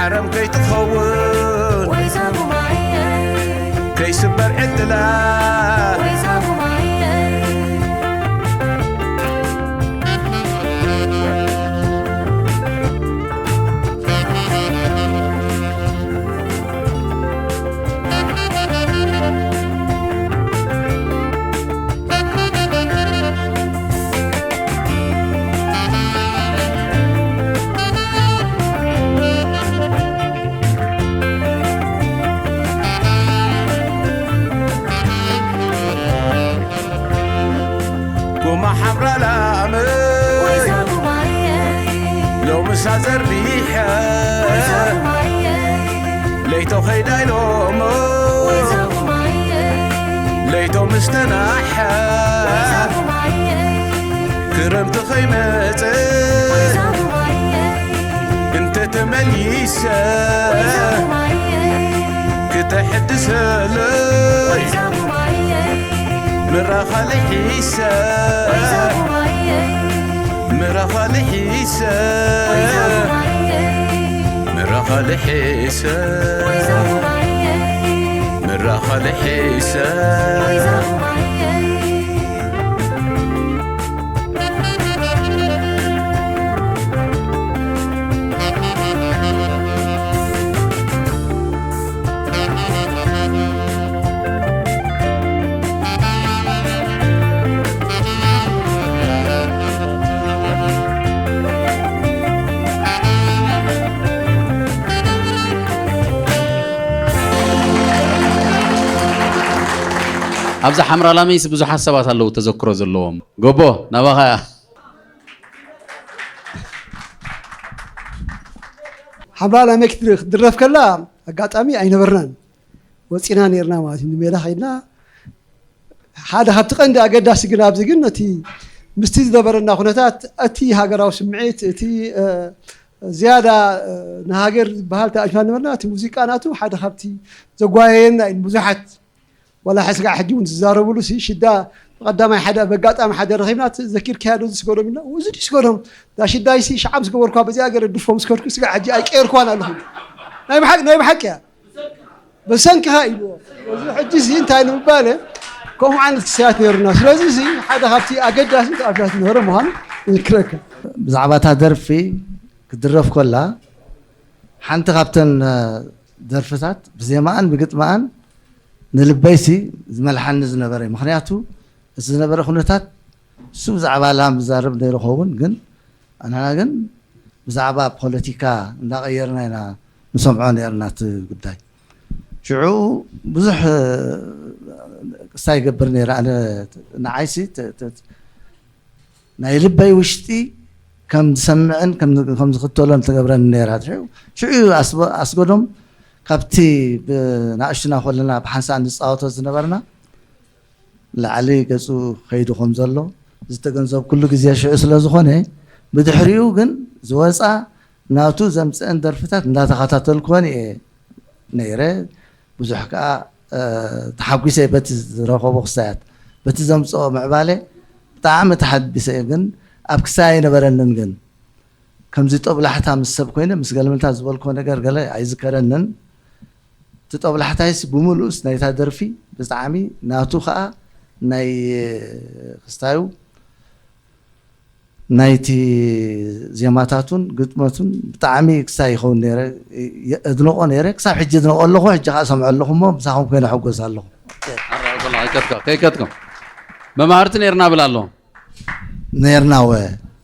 ዓረም ከይትኸውን ወይዛ ጉማየይ ከይስበር ዕድላ ወይዛ ጉማየይ ጎማ ሓምራ ላመይ ወይዛ ጉማየይ ሎምሳ ዘርቢሐ ወይዛ ጉማየይ ለይቶ ኸይዳ ኢሎሞ ወይዛ ጉማየይ ለይቶ ምስ ተናሐ ወይዛ ጉማየይ ክረምቲ ኸይመጸ ወይዛ ጉማየይ እንተ ተመሊሰ ወይዛ ጉማየይ ክተሐድሰለይ ወይዛ ጉማየይ ምራኻ ልሒሰ ወይዛ ጉማየይ ምራኻ ልሒሰ ወይዛ ጉማየይ ምራኻ ልሒሰ ወይዛ ጉማየይ ምራኻ ልሒሰ ወይዛ ጉማየይ ኣብዛ ሓምራ ላመይስ ብዙሓት ሰባት ኣለዉ ተዘክሮ ዘለዎም። ጎቦ፣ ናባኻ እያ። ሓምራ ላመይ ክትድረፍ ከላ ኣጋጣሚ ኣይነበርናን፣ ወፂና ነይርና ማለት እዩ። ንሜዳ ከይድና ሓደ ካብቲ ቀንዲ ኣገዳሲ ግን ኣብዚ ግን እቲ ምስቲ ዝነበረና ኩነታት እቲ ሃገራዊ ስምዒት እቲ እ፣ ዝያዳ እ፣ ንሃገር ዝበሃል ተኣጅፋ ነበርና። እቲ ሙዚቃ ናቱ ሓደ ካብቲ ዘጓየየና እዩ። ብዙሓት ዋላ ስጋዕ ሕጂ እውን ዝዛረብሉ ሲ ሽዳ ብቐዳማይ ሓደ በጋጣሚ ሓደ ረኺብና ዘኪርካያ ዶ ዝስገዶም ኢልና እዚ ድስገዶም ዛ ሽዳይ ሲ ሽዓ ምስ ገበርኳ በዚኣ ገረ ድፎ ምስ ከድኩ ስጋዕ ሕጂ ኣይቀየርኳን ኣለኹ። ናይ ብሓቂ ናይ ብሓቂ እያ። ብሰንክኻ ኢልዎ። እዚ ሕጂ እዚ እንታይ ንምባለ ከምኡ ዓይነት ክስያት ነይሩና። ስለዚ እዚ ሓደ ካብቲ ኣገዳሲ ተኣፍያት ዝነበረ ምዃኑ ይዝክረካ። ብዛዕባ እታ ደርፊ ክትድረፍ ኮላ ሓንቲ ካብተን እ፣ ደርፍታት ብዜማኣን ብግጥማኣን ንልበይሲ ዝመልሓኒ ዝነበረ እዩ። ምክንያቱ እቲ ዝነበረ ኩነታት እሱ ብዛዕባ ላም ዝዛረብ ነይሩ ኸውን ግን ኣናና ግን ብዛዕባ ፖለቲካ እንዳቐየርና ኢና ንሰምዖ ነርና እቲ ጉዳይ። ሽዑ ብዙሕ ቅሳ ይገብር ነይረ ኣነ ንዓይሲ ናይ ልበይ ውሽጢ ከም ዝሰምዕን ከም ዝኽተሎን ትገብረኒ ነይራ። ሽዑ ኣስገዶም ካብቲ ብናእሽቱና ከለና ብሓንሳእ ንፃወቶ ዝነበርና ላዕሊ ገፁ ከይዱ ከም ዘሎ ዝተገንዘብኩሉ ግዜ ሽዑ ስለ ዝኾነ፣ ብድሕሪኡ ግን ዝወፃ ናቱ ዘምፅአን ደርፍታት እንዳተኸታተልኩወን እየ ነይረ። ብዙሕ ከዓ ተሓጒሰ በቲ ዝረኸቦ ክስታያት፣ በቲ ዘምፅኦ ምዕባለ ብጣዕሚ ተሓቢሰ እየ። ግን ኣብ ክስታይ ኣይነበረንን። ግን ከምዚ ጦብላሕታ ምስ ሰብ ኮይነ ምስ ገልምልታ ዝበልኮ ነገር ገለ ኣይዝከረንን። እቲ ጦብላሕታይስ ብምሉእስ ናይታ ደርፊ ብጣዕሚ ናቱ ከዓ ናይ ክስታዩ ናይቲ ዜማታቱን ግጥመቱን ብጣዕሚ ክስታይ ይኸውን ነይረ፣ የድንቆ ነይረ። ክሳብ ሕጂ የድንቆ ኣለኹ። ሕጂ ከዓ ሰምዖ ኣለኹ እሞ ምሳኹም ኮይነ ሕጎስ ኣለኹ። ከይከትኩም መማህርቲ ነርና ብል ኣሎ። ነርና ወ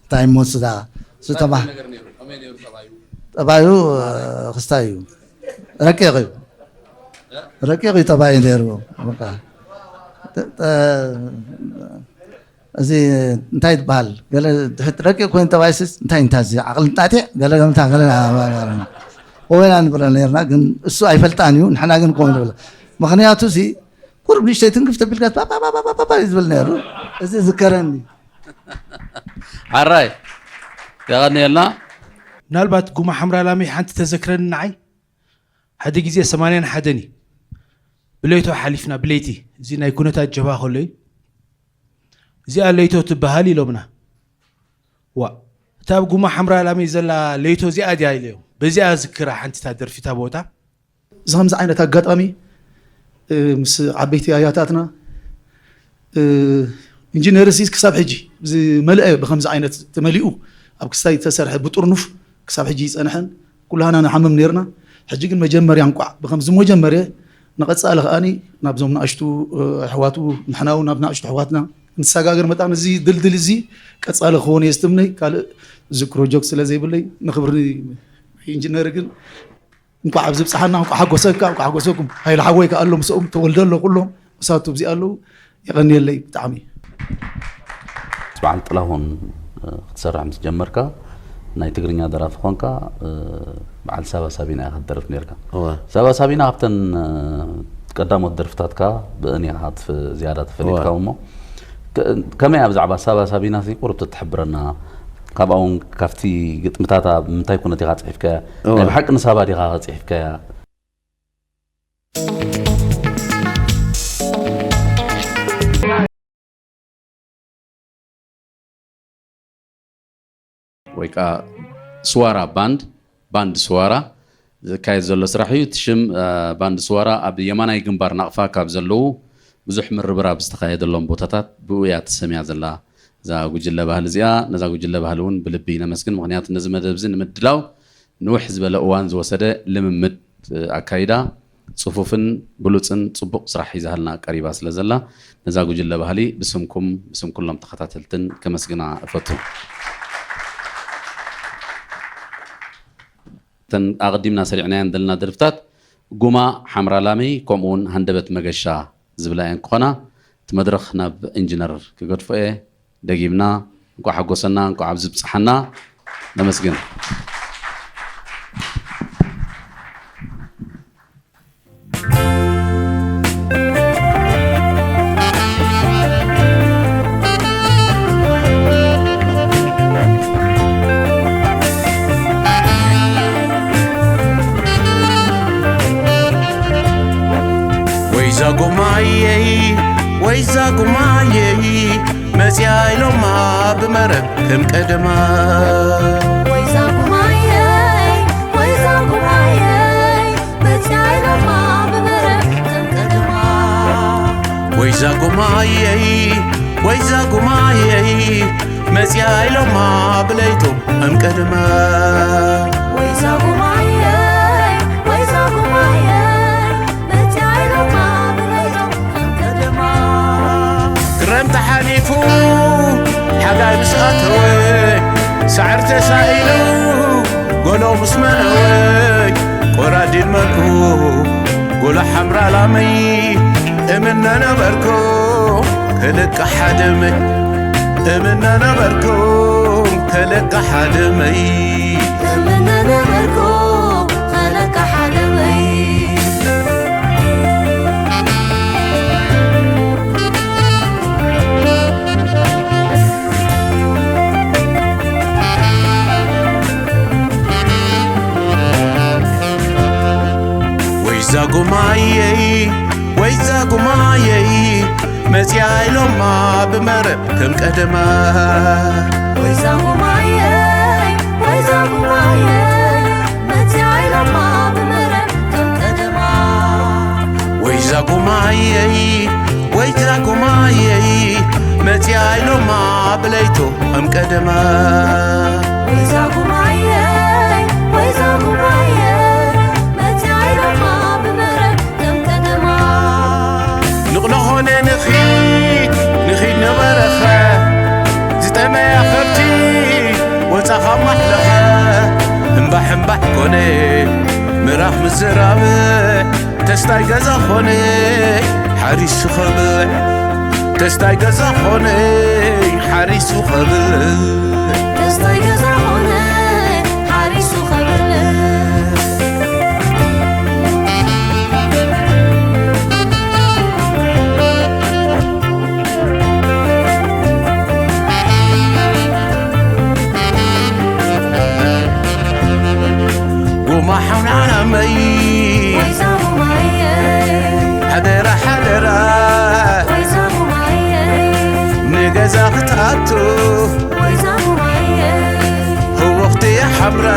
እንታይ እሞ ስዳ ስተማ ጠባዩ ክስታይ እዩ። ረቂቕ እዩ። ረቂቕ እዩ ጠባዩ ነይሩ። እዚ እንታይ ትበሃል? ገለ ድሕት ረቂቕ ኮይኑ ጠባይስስ እንታይ እንታይ እዚ ዓቕሊ ጣጢዕ ገለ ገምታ ገለ ወይና ንብለ ነርና። ግን እሱ ኣይፈልጣን እዩ። ንሕና ግን ከምኡ ንብለ። ምኽንያቱ እዚ ቁርብ ንእሽተይ ትንክፍ ተቢልካ እዩ ዝብል ነይሩ። እዚ ዝከረኒ። ሓራይ የቐንየልና። ምናልባት ጉማ ሓምራ ላመይ ሓንቲ ተዘክረኒ ንዓይ። ሓደ ግዜ ሰማንያን ሓደን እዩ። ብለይቶ ሓሊፍና፣ ብለይቲ። እዚ ናይ ኩነታት ጀብሃ ከሎ እዩ። እዚኣ ለይቶ ትበሃል ኢሎምና። ዋ፣ እታ ኣብ ጉማ ሓምራ ላመይ ዘላ ለይቶ እዚኣ ድያ ኢለዮም። በዚኣ ዝክራ ሓንቲ እታ ደርፊ እታ ቦታ። እዚ ከምዚ ዓይነት ኣጋጣሚ ምስ ዓበይቲ ኣያታትና ኢንጂነር ሲ ክሳብ ሕጂ ዝመልአ ብከምዚ ዓይነት ተመሊኡ ኣብ ክስታይ ዝተሰርሐ ብጥርኑፍ ክሳብ ሕጂ ይፀንሐን ኩላህና ንሓምም ነርና። ሕጂ ግን መጀመርያ እንቋዕ ብከምዚ መጀመርየ ንቐፃሊ ከኣኒ ናብዞም ንኣሽቱ ኣሕዋቱ ንሕናው ናብ ንኣሽቱ ኣሕዋትና ንሰጋገር መጣን እዚ ድልድል እዚ ቀፃሊ ክኸውን እየ ዝትምነይ። ካልእ እዚ ፕሮጀክት ስለ ዘይብለይ ንክብሪ ኢንጂነር ግን እንኳዕ ኣብዚ ብፅሓና እንኳዕ ሓጎሰካ እንኳዕ ሓጎሰኩም። ሃይለ ሓወይ ከኣ ኣሎ ምስኦም ተወልደ ኣሎ ኩሎም እሳቱ ኣብዚ ኣለዉ። የቐንየለይ ብጣዕሚ። በዓል ጥላሁን ክትሰርሕ ምስ ጀመርካ ናይ ትግርኛ ደራፊ ኮንካ በዓል ሳባ ሳቢና ኢኻ ትደርፍ ነርካ። ሳባ ሳቢና ካብተን ቀዳሞት ደርፍታትካ ብእን ኢኻ ዝያዳ ተፈሊጥካ እሞ ከመይ እያ ብዛዕባ ሳባ ሳቢና ቁሩብ ትትሕብረና? ካብኣ እውን ካብቲ ግጥምታታ ብምንታይ ኩነት ኢኻ ፅሒፍካያ? ናይ ብሓቂ ንሳባ ዲኻ ፅሒፍካያ? ወይ ከዓ ስዋራ ባንድ፣ ባንድ ስዋራ ዝካየድ ዘሎ ስራሕ እዩ። እቲ ሽም ባንድ ስዋራ ኣብ የማናይ ግንባር ናቕፋ ካብ ዘለዉ ብዙሕ ምርብራብ ዝተኻየደሎም ቦታታት ብኡ እያ ተሰምያ ዘላ እዛ ጉጅለ ባህሊ እዚኣ። ነዛ ጉጅለ ባህሊ እውን ብልቢ ነመስግን። ምክንያቱ ነዚ መደብ እዚ ንምድላው ንውሕ ዝበለ እዋን ዝወሰደ ልምምድ ኣካይዳ፣ ጽፉፍን ብሉጽን ጽቡቕ ስራሕ ሒዛሃልና ቀሪባ ስለ ዘላ፣ ነዛ ጉጅለ ባህሊ ብስምኩም ብስም ኩሎም ተኸታተልትን ከመስግና እፈቱ። እተን ኣቐዲምና ሰሪዕናየን ዘለና ደርፍታት ጉማ ሓምራ ላመይ ከምኡ እውን ሃንደበት መገሻ ዝብላ እየን ክኾና። እቲ መድረኽ ናብ ኢንጂነር ክገድፎ እየ። ደጊምና እንኳዕ ሓጎሰና፣ እንኳዕ ኣብዚ ብፅሓና። ነመስግን። ወይዛ ጉማየይ ወይዛ ጉማየይ መፅያ ኢሎማ ብመረብ ከም ቀደማ። ወይዛ ጉማየይ ወይዛ ጉማየይ መፅያ ኢሎማ ብመረብ ከም ቀደማ። ወይዛ ጉማየይ ወይዛ ጉማየይ መፅያ ኢሎማ ብለይቶም ከም ቀደማ። ወይዛ ጉማየይ ወይዛ ጉማየይ መፅያ ኢሎማ ብለይቶም ከም ቀደማ። ክረምቲ ሓሊፉ ሓጋይ ምስ ኣተወ ሳዕሪ ተሳኢሉ ጎሎ ምስ መነወ ቆራዲድ መልኩ ጎሎ ሓምራ ላመይ እምነ ነበርኩ ክልቀ ሓደመይ እምነ ነበርኩ ክልቀ ሓደመይ እምነ ነበርኩ ክልቀ ሓደመይ ጉማየይ ወይ ዛጉማየይ መጽያ ኢሎማ ብመረብ ከም ቀደማ። ወይ ዛጉማየይ ወይ ዛጉማየይ መጽያ ኢሎማ ብመረብ ከም ቀደማ። ወይ ዛጉማየይ ወይ ዛጉማየይ መጽያ ኢሎማ ብለይቱ ከም ቀደማ። ወይ ዛጉማየይ ወይ ዛጉማየይ መጽያ ኢሎማ ብመረብ ከም ቀደማ። ንቕሎ ኾነ ንኺድ ንኺድ ነበረኸ ዝጠመያ ከብቲ ወጻኻ ማሕለኸ። እምባሕ እምባሕ ኮነ ምራኽ ምዝራብ ተስታይ ገዛ ኾነ ሓሪሱ ኸብዕ። ተስታይ ገዛ ኾነ ሓሪሱ ኸብዕ። ተስታይ ገዛ ኾነ ሓሪሱ ኸብዕ። ጉማ ሓውና ዓላመይ ሓደራ ሓደራ ንገዛ ክትኣቱ ህወኽቲ ሓምራ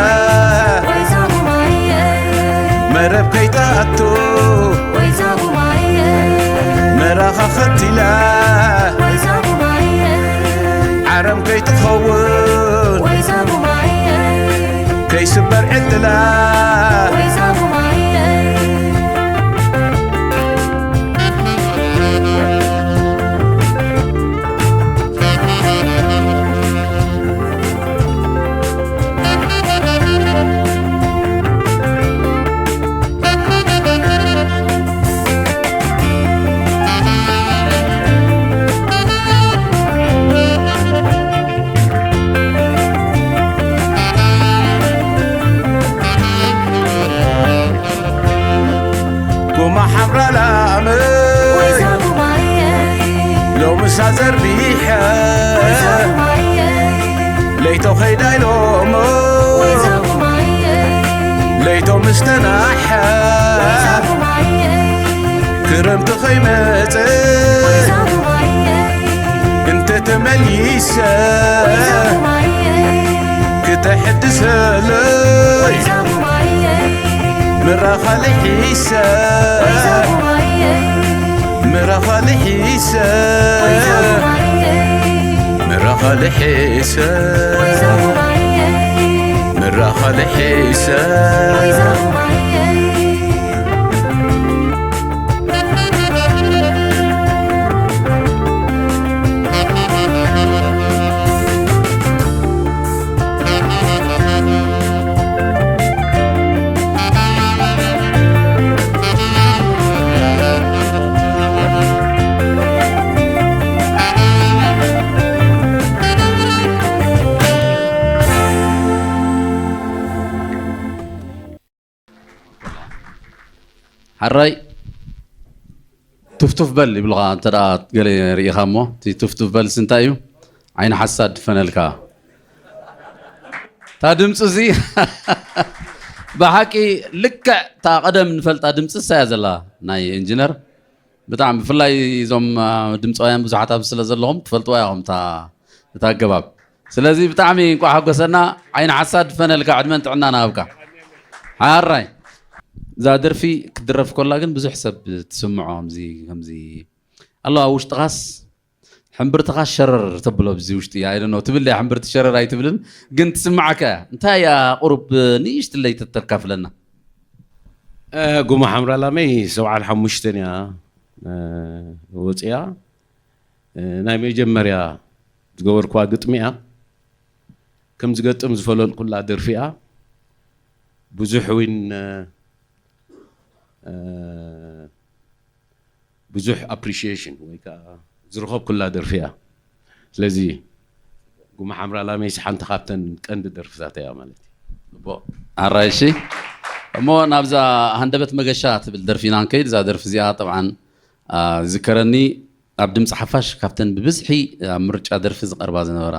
መረብ ከይትኣቱ መራኻ ኸቲላ ዓረም ከይትኸውን ከይስበር ዕድላ። ጉማ ሓምራ ላመይ ሎምሳ ዘርቢሐ ለይቶ ኸይዳ ኢሎሞ ለይቶ ምስ ተናሐ ክረምቲ ኸይመጸ እንተ ተመሊሰ ክተሐድሰለይ ምራኻ ልሒሰ ምራኻ ልሒሰ ምራኻ ልሒሰ ምራኻ ልሒሰ ሓራይ ቱፍቱፍ በል ይብሉኻ። እንተ ደኣ ገለ ርኢኻ እሞ፣ እቲ ቱፍቱፍ በልስ እንታይ እዩ? ዓይኒ ሓሳድ ድፈነልካ። እታ ድምፂ እዚ ብሓቂ ልክዕ እታ ቀደም ንፈልጣ ድምፂ እሳ እያ ዘላ፣ ናይ ኢንጂነር። ብጣዕሚ ብፍላይ እዞም፣ አ፣ ድምፃውያን ብዙሓት ኣብዚ ስለ ዘለኹም ትፈልጥዋ ኢኹም እታ፣ እታ ኣገባብ። ስለዚ ብጣዕሚ እንቋዕ ሓጎሰና። ዓይኒ ሓሳድ ድፈነልካ፣ ዕድመን ጥዕናን ይሃብካ። ሓራይ እዛ ደርፊ ክትድረፍ ከላ ግን ብዙሕ ሰብ ትስምዖ ከምዚ፣ ከምዚ ኣሎ ኣብ ውሽጥኻስ ሕምብርትኻ ሸረር ተብሎ ኣብዚ ውሽጢ እያ። I don't know ትብል እያ ሕምብርቲ ሸረር ኣይትብልን፣ ግን ትስምዓካ እያ። እንታይ እያ ቁሩብ ንእሽትለይ ተተካፍለና? እ፣ ጉማ ሓምራ ላመይ ሰብዓን ሓሙሽተን እያ፣ እ፣ ወፂኣ። እ፣ ናይ መጀመርያ ዝገበርኩዋ ግጥሚ እያ። ከም ዝገጥም ዝፈለጥኩላ ደርፊ እያ። ብዙሕ እውን፣ እ፣ እ፣ ብዙሕ ኣፕሪሺዬሽን ወይ ከዓ ዝረኸብኩላ ደርፊ እያ። ስለዚ ጉማ ሓምራ ላመይስ ሓንቲ ካብተን ቀንዲ ደርፍታት እያ ማለት እዩ። ጽቡቕ። ኣራይ እሺ። እሞ ናብዛ ሃንደበት መገሻ ትብል ደርፊ ኢና ንከይድ። እዛ ደርፊ እዚኣ ጠብዓን፣ አ፣ ዝከረኒ ኣብ ድምፂ ሓፋሽ ካብተን ብብዝሒ ኣብ ምርጫ ደርፊ ዝቐርባ ዝነበራ፣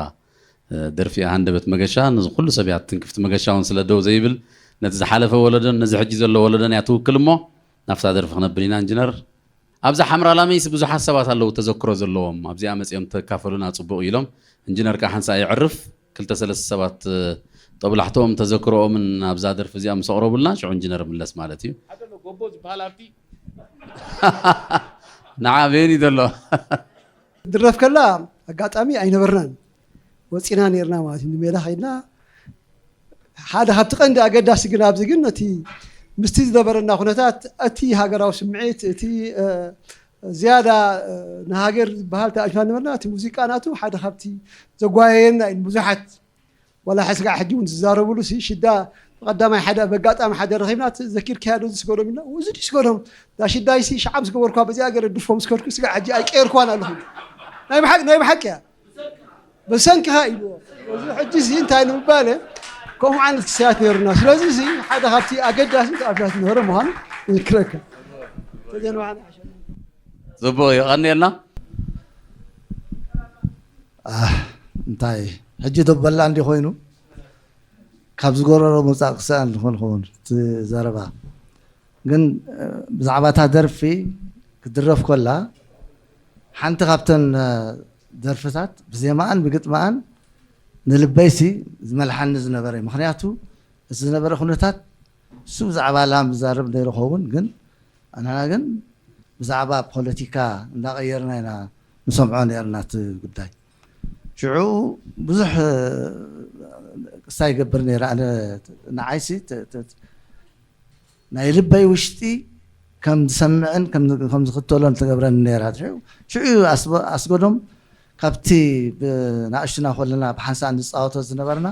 እ፣ ደርፊ እያ ሃንደበት መገሻ። ነዚ ኩሉ ሰብ እያ ትንክፍቲ። መገሻ እውን ስለ ደው ዘይብል ነቲ ዝሓለፈ ወለዶን ነዚ ሕጂ ዘሎ ወለዶን እያ ትውክል። እሞ ናብታ ደርፊ ክነብል ኢና። ኢንጂነር፣ ኣብዛ ሓምራ ላመይስ ብዙሓት ሰባት ኣለዉ ተዘክሮ ዘለዎም፣ ኣብዚኣ መጺኦም ተካፈሉና ጽቡቕ ኢሎም። ኢንጂነር ከዓ ሓንሳእ የዕርፍ፣ ክልተ ሰለስተ ሰባት ጦብላሕትኦም ተዘክሮኦምን ኣብዛ ደርፊ እዚኣ ምስ ኣቕረቡልና ሽዑ ኢንጂነር ምለስ ማለት እዩ። ሓደ ኣሎ ጎቦ ዝበሃል ኣብቲ ንዓ ቤኒ ዘሎ ድረፍ ከላ ኣጋጣሚ ኣይነበርናን፣ ወፂና ነርና ማለት እዩ። ንሜዳ ከይድና ሓደ ካብቲ ቀንዲ ኣገዳሲ ግን ኣብዚ ግን እቲ ምስቲ ዝነበረና ኩነታት እቲ ሃገራዊ ስምዒት እቲ ዝያዳ ንሃገር ዝበሃል ተኣሽና ነበርና። እቲ ሙዚቃ ናቱ ሓደ ካብቲ ዘጓየየና እዩ። ብዙሓት ዋላ ሕስጋዕ ሕጂ እውን ዝዛረብሉ ሲ ሽዳ ብቐዳማይ ሓደ በጋጣሚ ሓደ ረኺብና ዘኪርካያ ዶ ዝስገዶም ኢልና እዚ ድስገዶም ዳ ሽዳይ ሲ ሸዓም ዝገበርኳ በዚኣ ገለ ድፎም ዝከድኩ ስጋዕ ሕጂ ኣይቀየርኳን ኣለኹ። ናይ ብሓቂ ናይ ብሓቂ እያ። ብሰንክኻ ኢልዎ። እዚ ሕጂ እዚ እንታይ ንምባል ከምኡ ዓይነት ክስያት ነይሩና። ስለዚ እዚ ሓደ ካብቲ ኣገዳሲ ተኣፍያት ዝነበረ ምዃኑ ይዝክረካ። ተዘንባዕና ጽቡቕ እዩ። ቀንየልና። እንታይ ሕጂ ዶ በላ እንዲ ኮይኑ ካብ ዝጎረሮ ምውፃእ ክስኣን ዝኾን ኸውን እቲ ዘረባ ግን ብዛዕባ እታ ደርፊ ክትድረፍ ከላ ሓንቲ ካብተን ደርፍታት ብዜማኣን ብግጥማኣን ንልበይሲ ዝመልሓኒ ዝነበረ እዩ። ምክንያቱ እቲ ዝነበረ ኩነታት እሱ ብዛዕባ ላም ዝዛረብ ነይሩ ኸውን ግን ኣናና ግን ብዛዕባ ፖለቲካ እንዳቐየርና ኢና ንሰምዖ ነርና እቲ ጉዳይ። ሽዑ ብዙሕ ክሳ ይገብር ነይረ ኣነ ንዓይሲ ናይ ልበይ ውሽጢ ከም ዝሰምዕን ከም ዝኽተሎን ትገብረኒ ነይራ። ሽዑ ኣስጎዶም ካብቲ ብናእሽቱና ከለና ብሓንሳእ ንፃወቶ ዝነበርና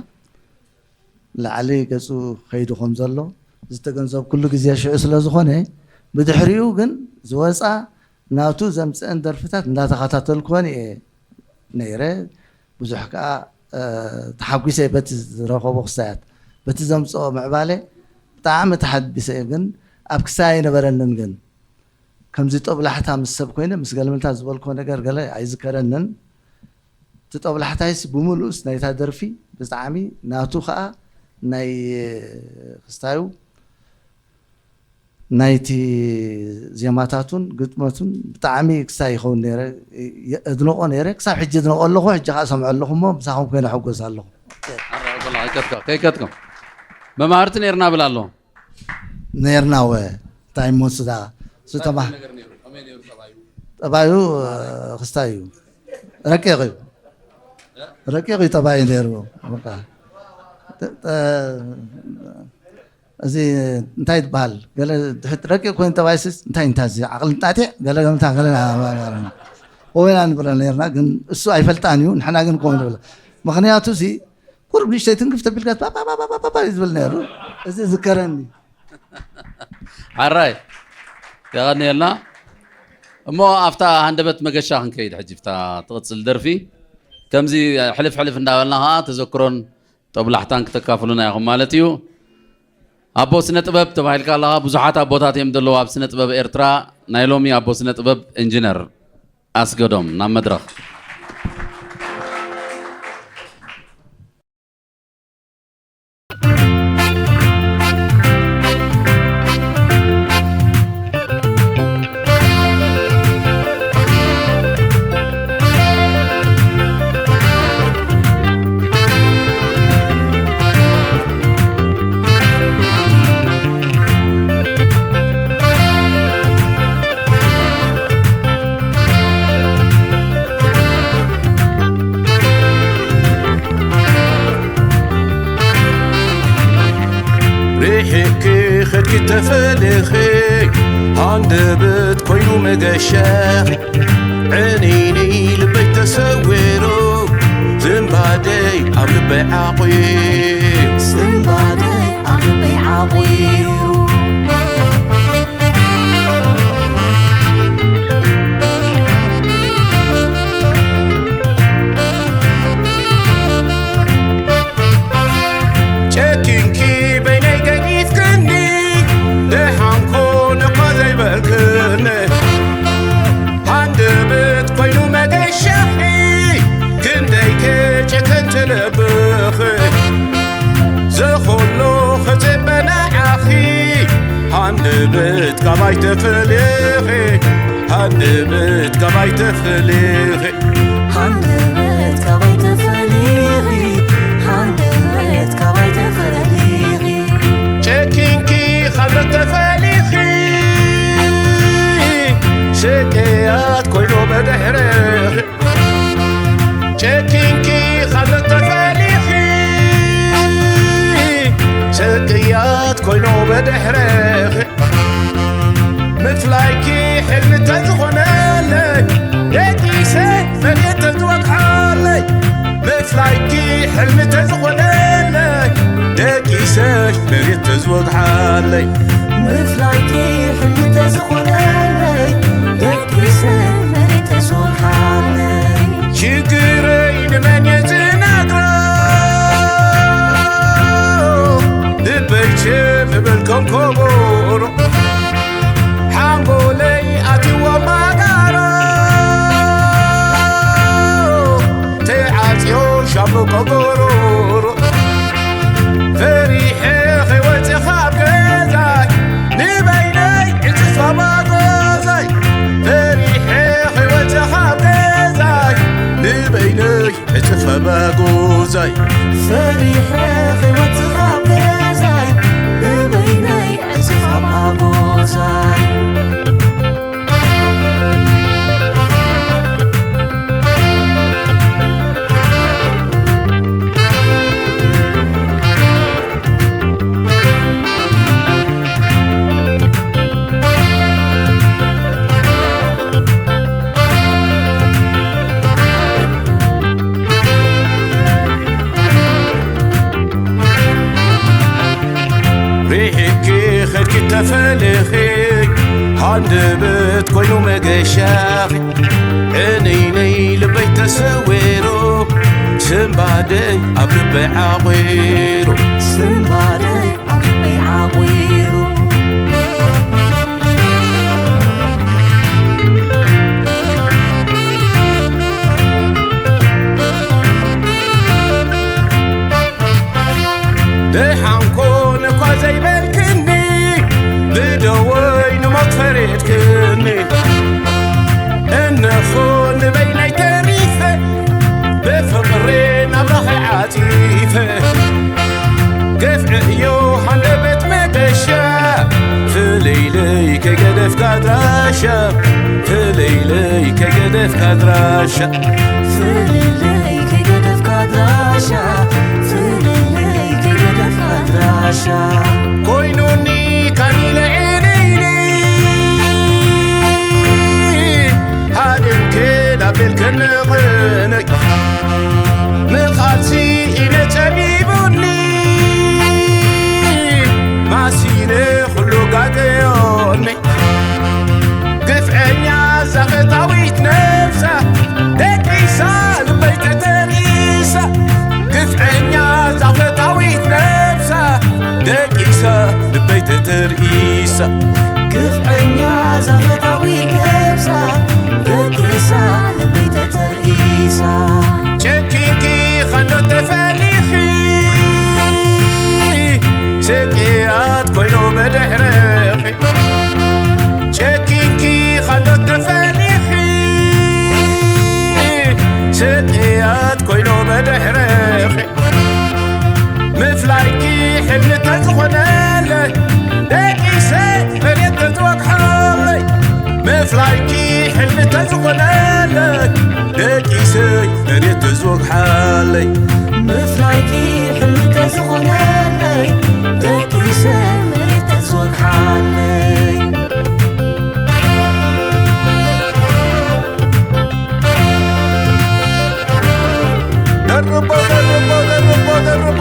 ላዕሊ ገፁ ከይዱ ከም ዘሎ ዝተገንዘብኩሉ ግዜ ሽዑ ስለ ዝኾነ ብድሕሪኡ ግን ዝወፃ ናቱ ዘምፅአን ደርፍታት እንዳተኸታተልኩወን እየ ነይረ። ብዙሕ ከዓ ተሓጒሰ በቲ ዝረኸቦ ክሳያት በቲ ዘምፅኦ ምዕባለ ብጣዕሚ ተሓቢሰ እየ። ግን ኣብ ክሳይ ኣይነበረንን ግን ከምዚ ጦብላሕታ ምስ ሰብ ኮይነ ምስ ገልምልታ ዝበልኮ ነገር ገለ ኣይዝከረንን። እቲ ጦብላሕታይስ ብምሉእስ ናይታ ደርፊ ብጣዕሚ ናቱ ከዓ ናይ ክስታዩ ናይቲ ዜማታቱን ግጥመቱን ብጣዕሚ ክሳይ ይኸውን ነረ እድንቆ ነረ ክሳብ ሕጂ እድንቆ ኣለኹ። ሕጂ ከዓ ሰምዖ ኣለኹ እሞ ምሳኹም ኮይነ ሕጎስ ኣለኹ። ከይከትኩም መማህርቲ ነርና ብል ኣሎ ነርና ወ እንታይ እሞ ስዳ ስተማ ጠባዩ ክስታይ እዩ። ረቂቕ እዩ። ረቂቕ እዩ ጠባዩ ነይሩ። እዚ እንታይ ትበሃል ገለ ድሕት ረቂቕ ኮይኑ ጠባይስስ እንታይ እንታይ እዚ ዓቕሊ ጣጢዕ ገለ ገምታ ገለ ወይና ንብለ ነርና። ግን እሱ ኣይፈልጣን እዩ። ንሕና ግን ከምኡ ንብለ ምክንያቱ እዚ ቁሩብ ንእሽተይ ትንክፍ ተቢልካ ባባባባባ እዩ ዝብል ነይሩ። እዚ ዝከረኒ። ሓራይ የቐንየልና። እሞ ኣብታ ሃንደበት መገሻ ክንከይድ ሕጂ ብታ ትቕጽል ደርፊ ከምዚ ሕልፍ ሕልፍ እንዳበልና ከዓ ተዘክሮን ጦብላሕታን ክተካፍሉና ኢኹም ማለት እዩ። ኣቦ ስነ ጥበብ ተባሂልካ ኣለኻ። ብዙሓት ኣቦታት እዮም ዘለዉ ኣብ ስነ ጥበብ ኤርትራ። ናይ ሎሚ ኣቦ ስነ ጥበብ ኢንጂነር ኣስገዶም ናብ መድረኽ። ርሒቕኪ ኸድኪ ተፈለኺ ሃንደበት ኮይኑ መገሻኺ ዕንይንይ ልበይ ተሰዊሩ ዝንባደይ ኣብ ልበይ ዓቑዩ ዝንባደይ ኣብ ልበይ ዓቑዩ ጨኪንኪ በይነይ ገዲፍክኒ ደሓን ኮነ እኳ ዘይበልክኒ ሃንደበት ኮይኑ መገሻኺ ክንደይ ከጨከን ትነብኺ ዝኹሉ ክፅበ ንዓኺ ሃንደበት ካባይ ተፈሊኺ፣ ሃንደበት ካባይ ተፈሊኺ፣ ሃንደበት ካባይ ተፈሊኺ፣ ሃንደበት ካባይ ተፈሊኺ። ጨኪንኪ ካብ ተፈሊኺ፣ ስቅያት ኮይኑ ብድሕርኺ። ጨኪንኪ ካብ ተፈሊኺ፣ ስቅያት ኮይኑ ብድሕርኺ። ምፍላይኪ ሕልሚ ተዝኾነለይ፣ ደቂሰ መሬት ተዝወግሓለይ። ምፍላይኪ ሕልሚ ተዝኾነለይ፣ ደቂሰ መሬት ተዝወግሓለይ። ምፍላይኪ ሕልሚ ተዝኾነለይ፣ ደቂሰ መሬት ተዝወግሓለይ። ሽግረይ ንመን እየ ዝነግሮ? ልበይ ችም እብል ከም ከበሮ፣ ሓንጎለይ ኣትይዎ ማጋሮ፣ ተዓጽዮ ሻምብቆ ጎሮሮ። ፈሪሐ ከይወጽእ ካብ ገዛይ፣ ንበይነይ ዕጽፋ ማጎዛይ። ፈሪሐ ከይወጽእ ካብ ገዛይ፣ ንበይነይ ዕጽፋ ማጎዛይ። ፈሪሐ ከይወጽእ ካብ ገዛይ፣ ንበይነይ ዕጽፋ ማጎዛይ። ርሒቕኪ ኸድኪ ተፈሊኺ፣ ሃንደበት ኮይኑ መገሻኺ። ዕንይንይ ልበይ ተሰዊሩ፣ ስንባደይ ኣብ ልበይ ዓቑሩ። ስንባደይ ኣብ ልበይ ዓቑሩ። ደሓን ኮነ እኳ ዘይበልክኒ፣ ብደወይ ንሞት ፈሪድክኒ። እነኾ ንበይነይ ተሪፈ፣ ብፍቕሪ ናብራኺ ዓጺፈ። ግፍዒ እዩ ሃንደበት መገሻ፣ ፍለይለይ ከይገደፍካ ኣድራሻ፣ ፍለይለይ ከይገደፍካ ኣድራሻ። ፍለይለይ ከይገደፍካ ኣድራሻ፣ ፍለይለይ ከይገደፍካ ኣድራሻ። ኮይኑኒ ካን ኢለ ዕንይንይ፣ ሃዲምኪ ዳቤልክኒ ቕንይ። ንቓልሲ ኢነ ጸቢቡኒ፣ ማሲነ ኩሉ ጋገዮኒ። ግፍዐኛ ዛኸታዊት ነብሳ፣ ደቂሳ ልበይ ተተሪሳ። ግፍዐኛ ዛኸታዊት ነብሳ፣ ደቂሳ ልበይ ተተሪሳ። ግፍዐኛ ዛኸታዊት ነብሳ፣ ደቂሳ ልበይ ተተሪሳ። ጨኪንኪ ኸንዶ ተፈሊኺ፣ ስቅያት ኮይኑ ብድሕርኺ። ጨኪንኪ ኸንዶ ተፈሊኺ፣ ስቅያት ኮይኑ ብድሕርኺ። ምፍላይኪ ሕልሚ ተዝኾነለይ፣ ደቂሰ መሬት ተዝወግሓለይ። ምፍላይኪ ሕልሚ ተዝኾነለይ፣ ደቂሰ መሬት ተዝወግሓለይ። ምፍላይኪ ሕልሚ ተዝኾነለይ፣ ደቂሰ መሬት ተዝወግሓለይ። ደርቦ፣ ደርቦ፣ ደርቦ፣ ደርቦ።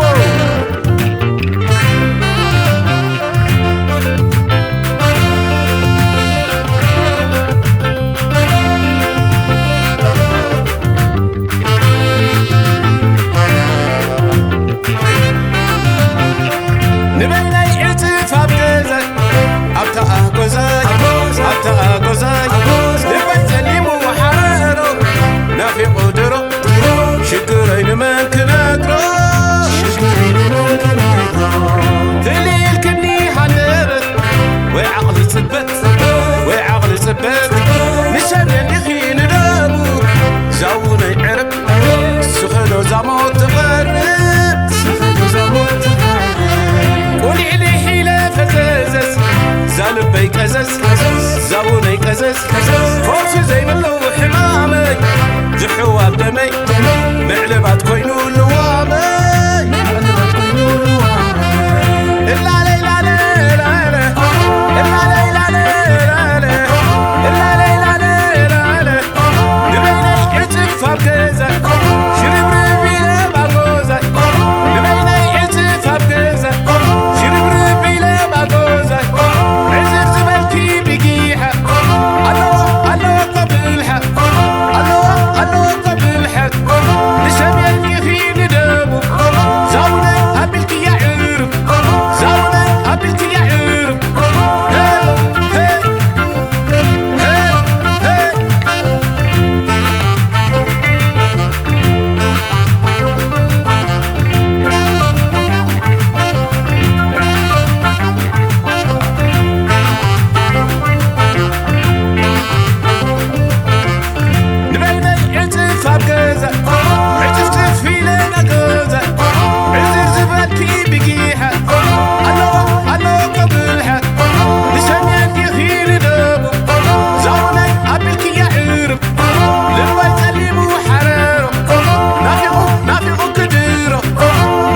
ንበይነይ ዕጽፍ ኣብ ገዛይ፣ ኣብ ፈውሲ ዘይብሉ ሕማመይ ዝሕዋብ ደመይ ምዕልባት ኮይኑ ልዋመይ እላለይ ላለይ ላለይ እላለይ ላለይ ላለይ እላለይ ላለይ ላለይ ንበይነይ ዕፅፍ ኣብ ገዛይ ሽርብርብ ኢለ ባጎዛይ ንበይነይ ዕፅፍ ኣብ ገዛይ ሽርብርብ ኢለ ባጎዛይ ዕዝር ዝበልኪ ብጊሓ ኣለዋ ኣለዋ እኮ ብልሓ ኣለዋ ኣለዋ እኮ ብልሓ ንሰሜን ኢኺ ንደቡብ ዛውነይ ኣቢልክያ ዕርብ ዛውነይ ኣቢልክያ ዕርብ ንበይነይ ዕፅፍ ኣብ ገዛ ዕፅፍፅፍ ኢለ ናገዛ ዕዝር ዝበልኪ ብጊሓ ኣለዋ ኣለዋ እኮ ብልሓ ንሰሜን ኢኺ ንደቡብ ዛውነይ ኣቢልክያ ዕርብ ልበይ ጸሊሙ ሓረሮ ናፊቑ ናፊቑ ክድሮ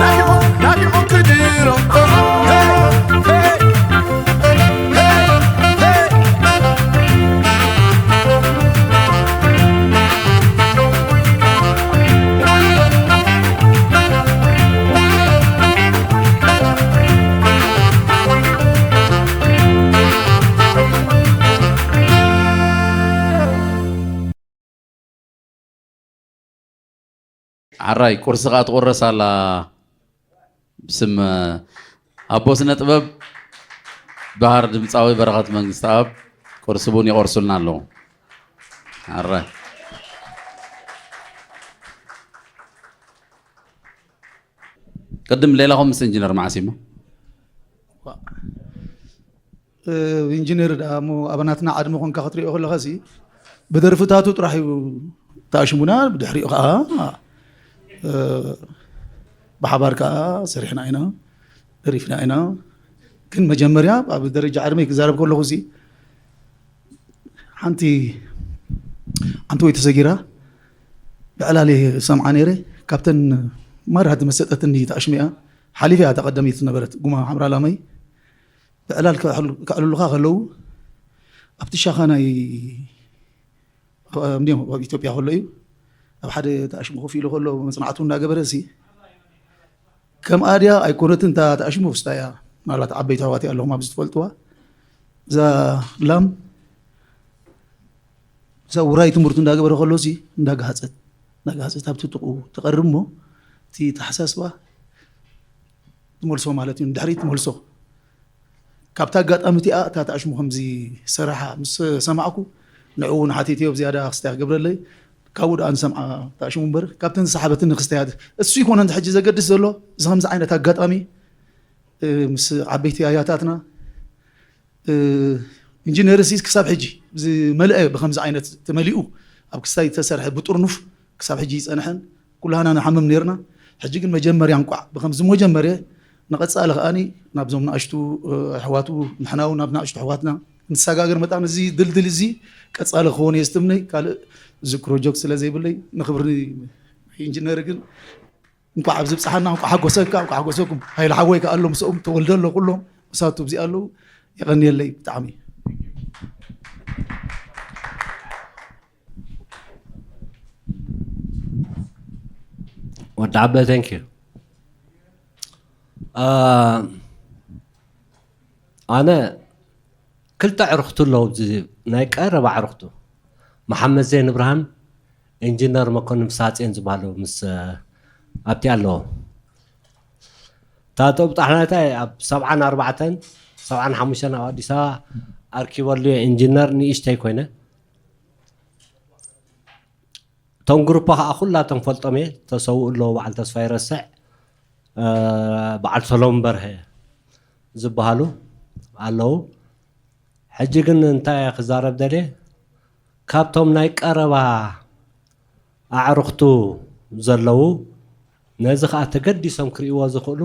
ናፊቑ ናፊቑ ክድሮ ዓራይ ቁርሲ ከዓ ትቑረስ ኣላ። ብስም ኣቦ ስነ ጥበብ ባህር ድምፃዊ በረኸት መንግስተኣብ ቁርሲ ቡን ይቆርሱልና ኣለዉ። ዓራይ ቅድም ሌላኹም ምስ ኢንጂነር መዓስ እሞ ኢንጂነር ደኣ እሞ ኣብ ናትና ዓድሚ ኮንካ ክትሪኦ ከለኻ ሲ ብደርፍታቱ ጥራሕ እዩ ተኣሽሙና። ብድሕሪኡ ከዓ ብሓባር ከዓ ሰሪሕና ኢና ደሪፍና ኢና። ግን መጀመርያ ኣብ ደረጃ ዓድመይ ክዛረብ ከለኹ ሲ ሓንቲ ሓንቲ ወይ ተሰጊራ ብዕላል ሰምዓ ነይረ። ካብተን ማራ ዝመሰጠትኒ ተኣሽሙ እያ ሓሊፈ እያ። ተቐደሚት ዝነበረት ጉማ ሓምራ ላመይ ብዕላል ከዕልሉኻ ከለዉ ኣብቲ ሻኻ ናይ እንዲኦም ኣብ ኢትዮጵያ ከሎ እዩ ኣብ ሓደ ተኣሽሙ ኮፍ ኢሉ ከሎ መፅናዕቱ እንዳገበረ ሲ ከምኣ ድያ ኣይኮነትን እታ ተኣሽሙ ውስጣ እያ። ምናልባት ዓበይቲ ኣሕዋት ኣለኹም ኣብዚ ትፈልጥዋ እዛ ላም እዛ ውራይ ትምህርቱ እንዳገበረ ከሎ ሲ እንዳጋሃፀት እንዳጋሃፀት ኣብቲ ጥቕኡ ትቐርብ እሞ እቲ ተሓሳስባ ትመልሶ ማለት እዩ። ንድሕሪት ትመልሶ። ካብታ ኣጋጣሚ እቲኣ እታ ተኣሽሙ ከምዚ ዝሰራሓ ምስ ሰማዕኩ ንዕኡ እውን ሓቲተዮ ብዝያዳ ክስታይ ክገብረለይ ካብኡ ደኣ ንሰምዓ ተኣሽሙ እምበር ካብተን ዝሰሓበትኒ ክስታያት እሱ ይኮነን ሕጂ ዘገድስ ዘሎ እዚ ከምዚ ዓይነት ኣጋጣሚ ምስ ዓበይቲ ኣያታትና ኢንጂነር ሲ ክሳብ ሕጂ ዝመልአ ብከምዚ ዓይነት ተመሊኡ ኣብ ክስታይ ዝተሰርሐ ብጥርኑፍ ክሳብ ሕጂ ይፀንሐን ኩላህና ንሓምም ነርና። ሕጂ ግን መጀመርያ እንቋዕ ብከምዚ መጀመርየ ንቐፃሊ ከኣኒ ናብዞም ንኣሽቱ ኣሕዋቱ ንሕና እውን ናብ ንኣሽቱ ኣሕዋትና ክንሰጋገር መጣን እዚ ድልድል እዚ ቀፃሊ ክኸውን እየ ዝትምነይ። ካልእ እዚ ፕሮጀክት ስለ ዘይብለይ ንክብሪ ኢንጂነር ግን እንኳዕ ኣብዚ ብፅሓና እንኳዕ ሓጎሰካ እንኳዕ ሓጎሰኩም ሃይለ ሓወይ ከኣሎ ምስኦም ተወልደ ኣሎ ኩሎም እሳቱ እዚ ኣለዉ። የቐንየለይ ብጣዕሚ። ወዲ ዓበ thank you። ኣነ ክልተ ኣዕሩኽቱ ኣለዉ፣ ናይ ቀረባ ኣዕሩኽቱ መሓመድ ዘይንብርሃን ኢንጂነር መኮንን ፍስሃጽዮን ዝበሃሉ ምስ ኣብቲ ኣለዎ። እታ ጦብጣሕ ናይታ ኣብ ሰብዓን ኣርባዕተን ሰብዓን ሓሙሽተን ኣብ ኣዲስ ኣበባ ኣርኪበሉ ኢንጂነር ንእሽተይ ኮይነ እቶም ግሩፓ ከዓ ኩላቶም ፈልጦም እየ ተሰውኡ ኣለዉ በዓል ተስፋ ይረስዕ በዓል ሰሎም በርሀ ዝበሃሉ ኣለዉ። ሕጂ ግን እንታይ እየ ክዛረብ ደልየ ካብቶም ናይ ቀረባ ኣዕሩኽቱ ዘለዉ ነዚ ከዓ ተገዲሶም ክርእይዎ ዝኽእሉ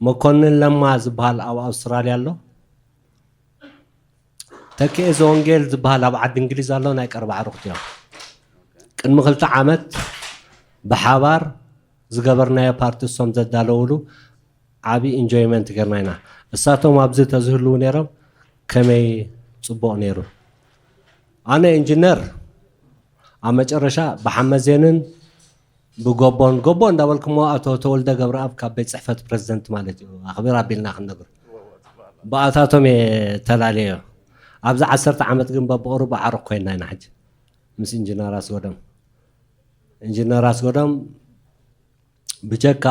መኮንን ለማ ዝበሃል ኣብ ኣውስትራልያ ኣሎ። ተክኤ ዘወንጌል ዝበሃል ኣብ ዓዲ እንግሊዝ ኣሎ፣ ናይ ቀረባ ኣዕሩኽቲ እዮም። ቅድሚ ክልተ ዓመት ብሓባር ዝገበርናዮ ፓርቲ እሶም ዘዳለውሉ ዓቢ ኢንጆይመንት ጌርና ኢና። እሳቶም ኣብዚ ተዝህልዉ ነይሮም ከመይ ጽቡቕ ነይሩ። ኣነ ኢንጂነር ኣብ መጨረሻ ብሓመዜንን ብጎቦን፣ ጎቦ እንዳበልኩሞ ኣቶ ተወልደ ገብረኣብ ካብ ቤት ጽሕፈት ፕረዚደንት ማለት እዩ፣ ኣኽቢር ኣቢልና ክንነግር ብኣታቶም እየ ተላለዮ። ኣብዚ ዓሰርተ ዓመት ግን በብቕሩብ ኣዕሩኽ ኮይንና ኢና። ሕጂ ምስ ኢንጂነር ኣስገዶም ኢንጂነር ኣስገዶም ብጀካ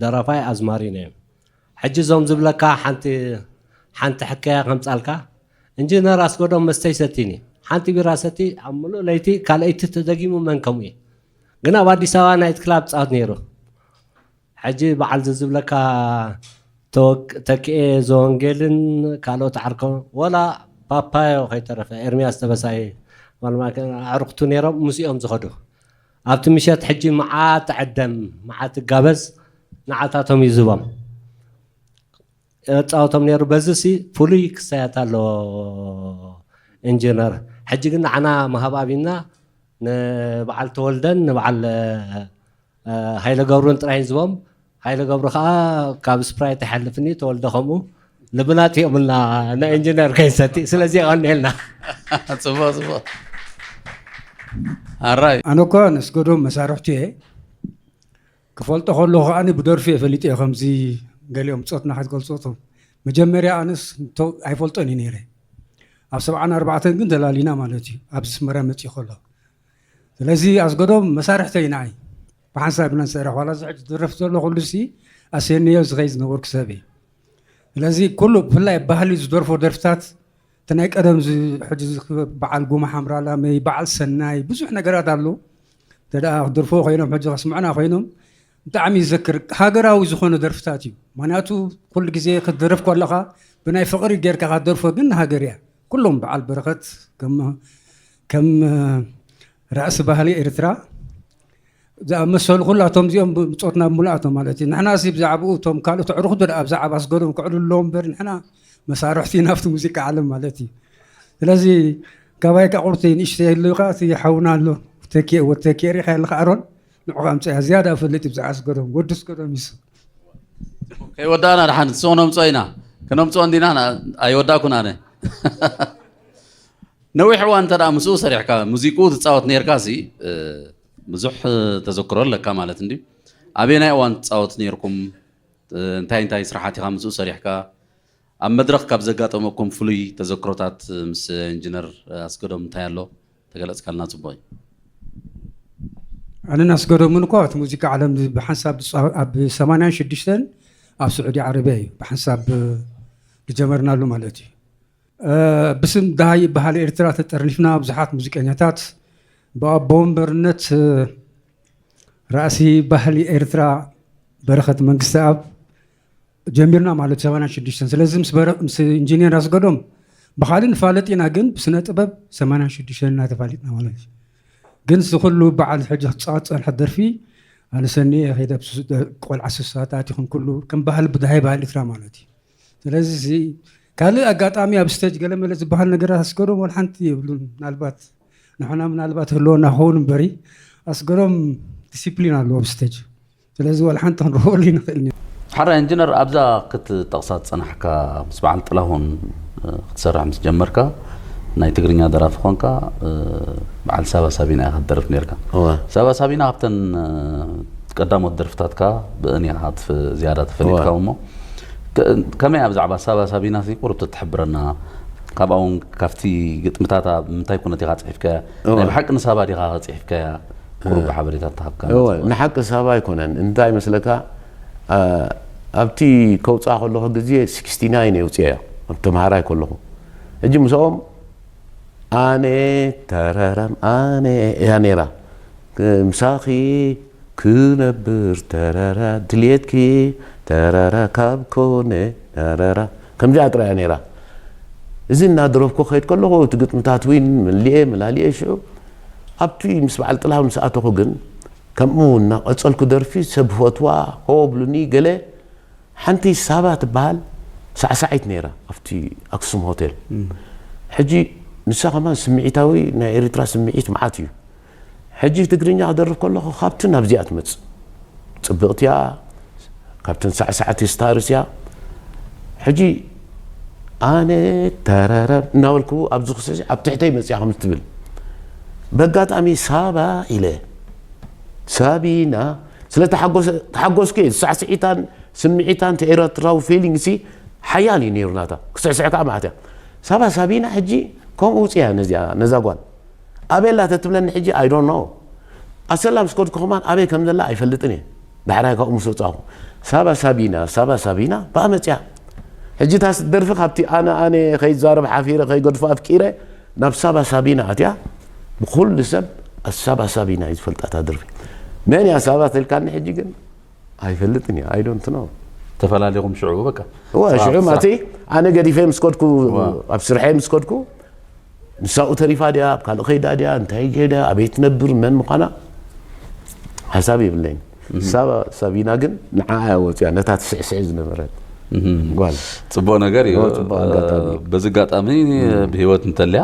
ደራፋይ ኣዝማሪ ነዮም። ሕጂ እዞም ዝብለካ ሓንቲ ሓንቲ ሕከያ ከምጻልካ፣ ኢንጂነር ኣስገዶም መስተ ይሰትኒ፣ ሓንቲ ቢራ ሰቲ ኣብ ምሉእ ለይቲ ካልኣይቲ ተደጊሙ መን ከምኡ እዩ። ግን ኣብ ኣዲስ ኣበባ ናይት ክላብ ጻወት ነይሩ። ሕጂ በዓል እዚ ዝብለካ ተወቅ- ተክኤ ዘወንጌልን ካልኦት ዓርከ ወላ ፓፓዮ ከይተረፈ ኤርሚያስ ተበሳይ ዋልማ ኣዕሩኽቱ ነይሮም ምስኦም ዝኸዱ ኣብቲ ምሸት ሕጂ መዓት ትዕደም መዓት ትጋበዝ ንዓታቶም እዩ ዝህቦም። ጻወቶም ነይሩ። በዚ ሲ ፍሉይ ክሳያት ኣለዎ ኢንጂነር። ሕጂ ግን ንዓና ምሃብ ኣብና ንበዓል ተወልደን ንበዓል ሃይለ ገብሩን ጥራይ ዝቦም። ሃይለ ገብሩ ከዓ ካብ ስፕራይት ይሓልፍኒ ተወልደ ከምኡ ልብናት እዮምልና ንኢንጂነር ከይሰቲ። ስለዚ የቐንየልና። ፅቡቅ ፅቡቅ ኣራይ ኣነ እኳ ነስገዶም መሳርሕቱ እየ ክፈልጦ ከለኹ ከዓኒ ብደርፊ እየ ፈሊጠ እየ ከምዚ ገሊኦም ብፆትና ክትገልፆ እቶም መጀመርያ ኣነስ እንቶ- ኣይፈልጦን እዩ ነይረ ኣብ ሰብዓን ኣርባዕተን ግን ተላሊና ማለት እዩ ኣብዚ ስመራ መፅኡ ከሎ ስለዚ ኣስገዶም መሳርሕተይ ንዓይ ብሓንሳብ ኢና ንሰርሕ ዋላ እዚ ሕጂ ዝደርፍ ዘሎ ኩሉ ሲ ኣሰንዮ ዝኸይ ዝነበርኩ ሰብ እየ ስለዚ ኩሉ ብፍላይ ባህሊ ዝደርፎ ደርፍታት እቲ ናይ ቀደም ዝ- ሕጂ ዝ- በዓል ጉማ ሓምራላመይ በዓል ሰናይ ብዙሕ ነገራት ኣሎ እንተ ደኣ ክደርፎ ኮይኖም ሕጂ ከስምዑና ኮይኖም ብጣዕሚ ይዘክር ሃገራዊ ዝኾነ ደርፍታት እዩ ምክንያቱ ኩሉ ግዜ ክትደርፍ ከለኻ ብናይ ፍቕሪ ጌርካ ክትደርፎ ግን ንሃገር እያ ኩሎም በዓል በረኸት ከም ከም ራእሲ ባህሊ ኤርትራ ዝኣመሰሉ ኩላቶም እዚኦም ብጾትና ብምልኣቶም ማለት እዩ ንሕና ሲ ብዛዕባኡ እቶም ካልኦት ኣዕሩኽቲ ደኣ ብዛዕባ ኣስገዶም ክዕልሉ ኣለዎም እምበር ንሕና መሳርሕቲ ኢና ኣብቲ ሙዚቃ ዓለም ማለት እዩ ስለዚ ካባይ ካ ቁርቲ ንእሽተ የህልዩ ካ እቲ ሓውና ኣሎ ተኪ ወተኪ ሪኻ ኣለካ ኣሮን ንዑ ኣምፅያ ዝያዳ ፈልጥ ብዛዕባ ኣስገዶም ወዲ ኣስገዶም ይሱ ከይወዳእና ድሓን ንሱ ክነምፅኦ ኢና ክነምፅኦ እንዲና ኣይወዳእኩን ኣነ ነዊሕ እዋን እንተ ምስኡ ሰሪሕካ ሙዚቁ ትፃወት ነርካ ሲ ብዙሕ ተዘክሮ ኣለካ ማለት እንዲ ኣበየናይ እዋን ትፃወት ነርኩም እንታይ እንታይ ስራሓት ኢኻ ምስኡ ሰሪሕካ ኣብ መድረኽ ካብ ዘጋጠመኩም ፍሉይ ተዘክሮታት ምስ ኢንጂነር ኣስገዶም እንታይ ኣሎ ተገለፅካልና ፅቡቅ እዩ ኣነን ኣስገዶምን እኳ እቲ ሙዚቃ ዓለም ብሓንሳብ ኣብ ሰማንያን ሽዱሽተን ኣብ ስዑዲ ዓረብያ እዩ ብሓንሳብ ዝጀመርናሉ ማለት እዩ ብስም ደሃይ ባህሊ ኤርትራ ተጠርኒፍና ብዙሓት ሙዚቀኛታት ብኣቦ ወንበርነት ራእሲ ባህሊ ኤርትራ በረኸት መንግስቲ ኣብ ጀሚርና ማለት ሰማንያን ሽዱሽተን ስለዚ ምስ በረ- ምስ ኢንጂነር ኣስገዶም ብኻልእ ንፋለጥ ኢና ግን ብስነ ጥበብ ሰማንያን ሽዱሽተን እና ተፋሊጥና ማለት እዩ ግን እዚ ኩሉ በዓል ሕጂ ክፃወት ፀንሐ ደርፊ ኣነ ሰኒኤ ከይደ ቆልዓ ስሳታት ይኹን ኩሉ ከም ባህል ብድሃይ ባህል ኤርትራ ማለት እዩ ስለዚ እዚ ካልእ ኣጋጣሚ ኣብ ስቴጅ ገለመለ ዝበሃል ነገራት ኣስገዶም ወላ ሓንቲ የብሉን ምናልባት ንሕና ምናልባት ህልወና ክኸውን እምበሪ ኣስገዶም ዲሲፕሊን ኣለዎ ኣብ ስቴጅ ስለዚ ዋላ ሓንቲ ክንረኽበሉ ይንኽእል ኢና። ሓራ ኢንጂነር ኣብዛ ክትጠቕሳ ዝጸናሕካ ምስ በዓል ጥላሁን ክትሰርሕ ምስ ጀመርካ ናይ ትግርኛ ደራፊ ኾንካ በዓል ሳባ ሳቢና ኢኻ ትደርፍ ነርካ። እወ። ሳባ ሳቢና ካብተን ቀዳሞት ደርፍታትካ ብእን ኢኻ ትፍ- ዝያዳ ተፈሊጥካ እወ። እሞ ከ- ከመይ ኣብ ዛዕባ ሳባ ሳቢና ሲ ቁሩብ ትትሕብረና ካብኣ እውን ካብቲ ግጥምታታ ብምንታይ ኩነት ኢኻ ጽሒፍካያ እወ። ናይ ብሓቂ ንሳባ ዲኻ ጽሒፍካያ ቁሩብ ሓበሬታ ተሃብካ እወ፣ ንሓቂ ሳባ ኣይኮነን። እንታይ ይመስለካ፣ ኣ፣ ኣብቲ ከውፅኣ ከለኹ ግዜ ሲክስቲ ናይን እየ ውፅኤዮ፣ ኣብ ተምሃራይ ከለኹ። ሕጂ ምስኦም ኣነ ተረረም ኣነ እያ ነይራ። ክ- ምሳኺ ክነብር ተረረ ድልየትኪ ተረረ ካብ ኮነ ተረረ ከምዚኣ ጥራያ ነይራ። እዚ እናደረፍኩ ከይድ ከለኹ እቲ ግጥምታት ዊን መሊኤ መላሊኤ ሽዑ ኣብቲ ምስ በዓል ጥላሁን ምስ ኣተኹ ግን ከምኡ እናቐጸልኩ ደርፊ ሰብ ፈትዋ ሆ ብሉኒ ገለ ሓንቲ ሳባ ትበሃል ሳዕሳዒት ነይራ ኣብቲ ኣክሱም ሆቴል ሕጂ ንሳ ከማን ስምዒታዊ፣ ናይ ኤርትራ ስምዒት መዓት እዩ። ሕጂ ትግርኛ ክደርፍ ከለኹ ካብቲ ናብዚኣ ትመጽእ። ጽብቕቲ እያ፣ ካብተን ሳዕሳዕቲ ስታርስ እያ። ሕጂ ኣነ ተረረብ እናበልኩ ኣብዚ ክሰ ኣብ ትሕተይ መጽያ ከም ትብል፣ በጋጣሚ ሳባ ኢለ፣ ሳቢና፣ ስለ ተሓጎሰ- ተሓጎስኩ እየ። ሳዕስዒታን ስምዒታን እቲ ኤርትራዊ ፊሊንግ ሲ ሓያል እዩ ነይሩ ናታ። ክስዕስዕ ከዓ ማለት እያ። ሳባ ሳቢና ሕጂ ከምኡ ውፅያ ነዚኣ- ነዛ ጓል። ኣበይ ኣላ ተትብለኒ ሕጂ፣ I don't know። ኣሰላ ምስ ከድኩ ከማን ኣበይ ከም ዘላ ኣይፈልጥን እየ። ዳሕራይ ካብኡ ምስ ወጻኹ፣ ሳባ ሳቢና፣ ሳባ ሳቢና ብኣ መጽያ። ሕጂ እታ ደርፊ ካብቲ ኣነ ኣነ ከይዛረብ ሓፊረ ከይገድፎ ኣፍቂረ ናብ ሳባ ሳቢና ኣትያ። ብኹሉ ሰብ ሳባ ሳቢና እዩ ዝፈልጣ እታ ደርፊ። መን እያ ሳባ ተልካኒ ሕጂ ግን ኣይፈልጥን እየ። I don't know። ተፈላለኹም ሽዑ በቃ። እዋ፣ ስራሕ- ሽዑ ስራሕ- ማለተይ ኣነ ገዲፈ ምስ ከድኩ፣ እዋ። ኣብ ስርሐይ ምስ ከድኩ ንሳኡ ተሪፋ ድያ፣ ኣብ ካልእ ከይዳ ድያ፣ እንታይ ገይዳ፣ ኣበይ ትነብር፣ መን ምዃና ሓሳብ የብለይን። ሳባ ሳቢና ግን ንዓኣ እያ ወፂኣ፣ ነታ ትስዕስዕ ዝነበረት ጓል። ጽቡቕ ነገር እዩ። እዎ፣ ጽቡቕ ኣጋጣሚ። በዚ ኣጋጣሚ ብህይወት እንተልያ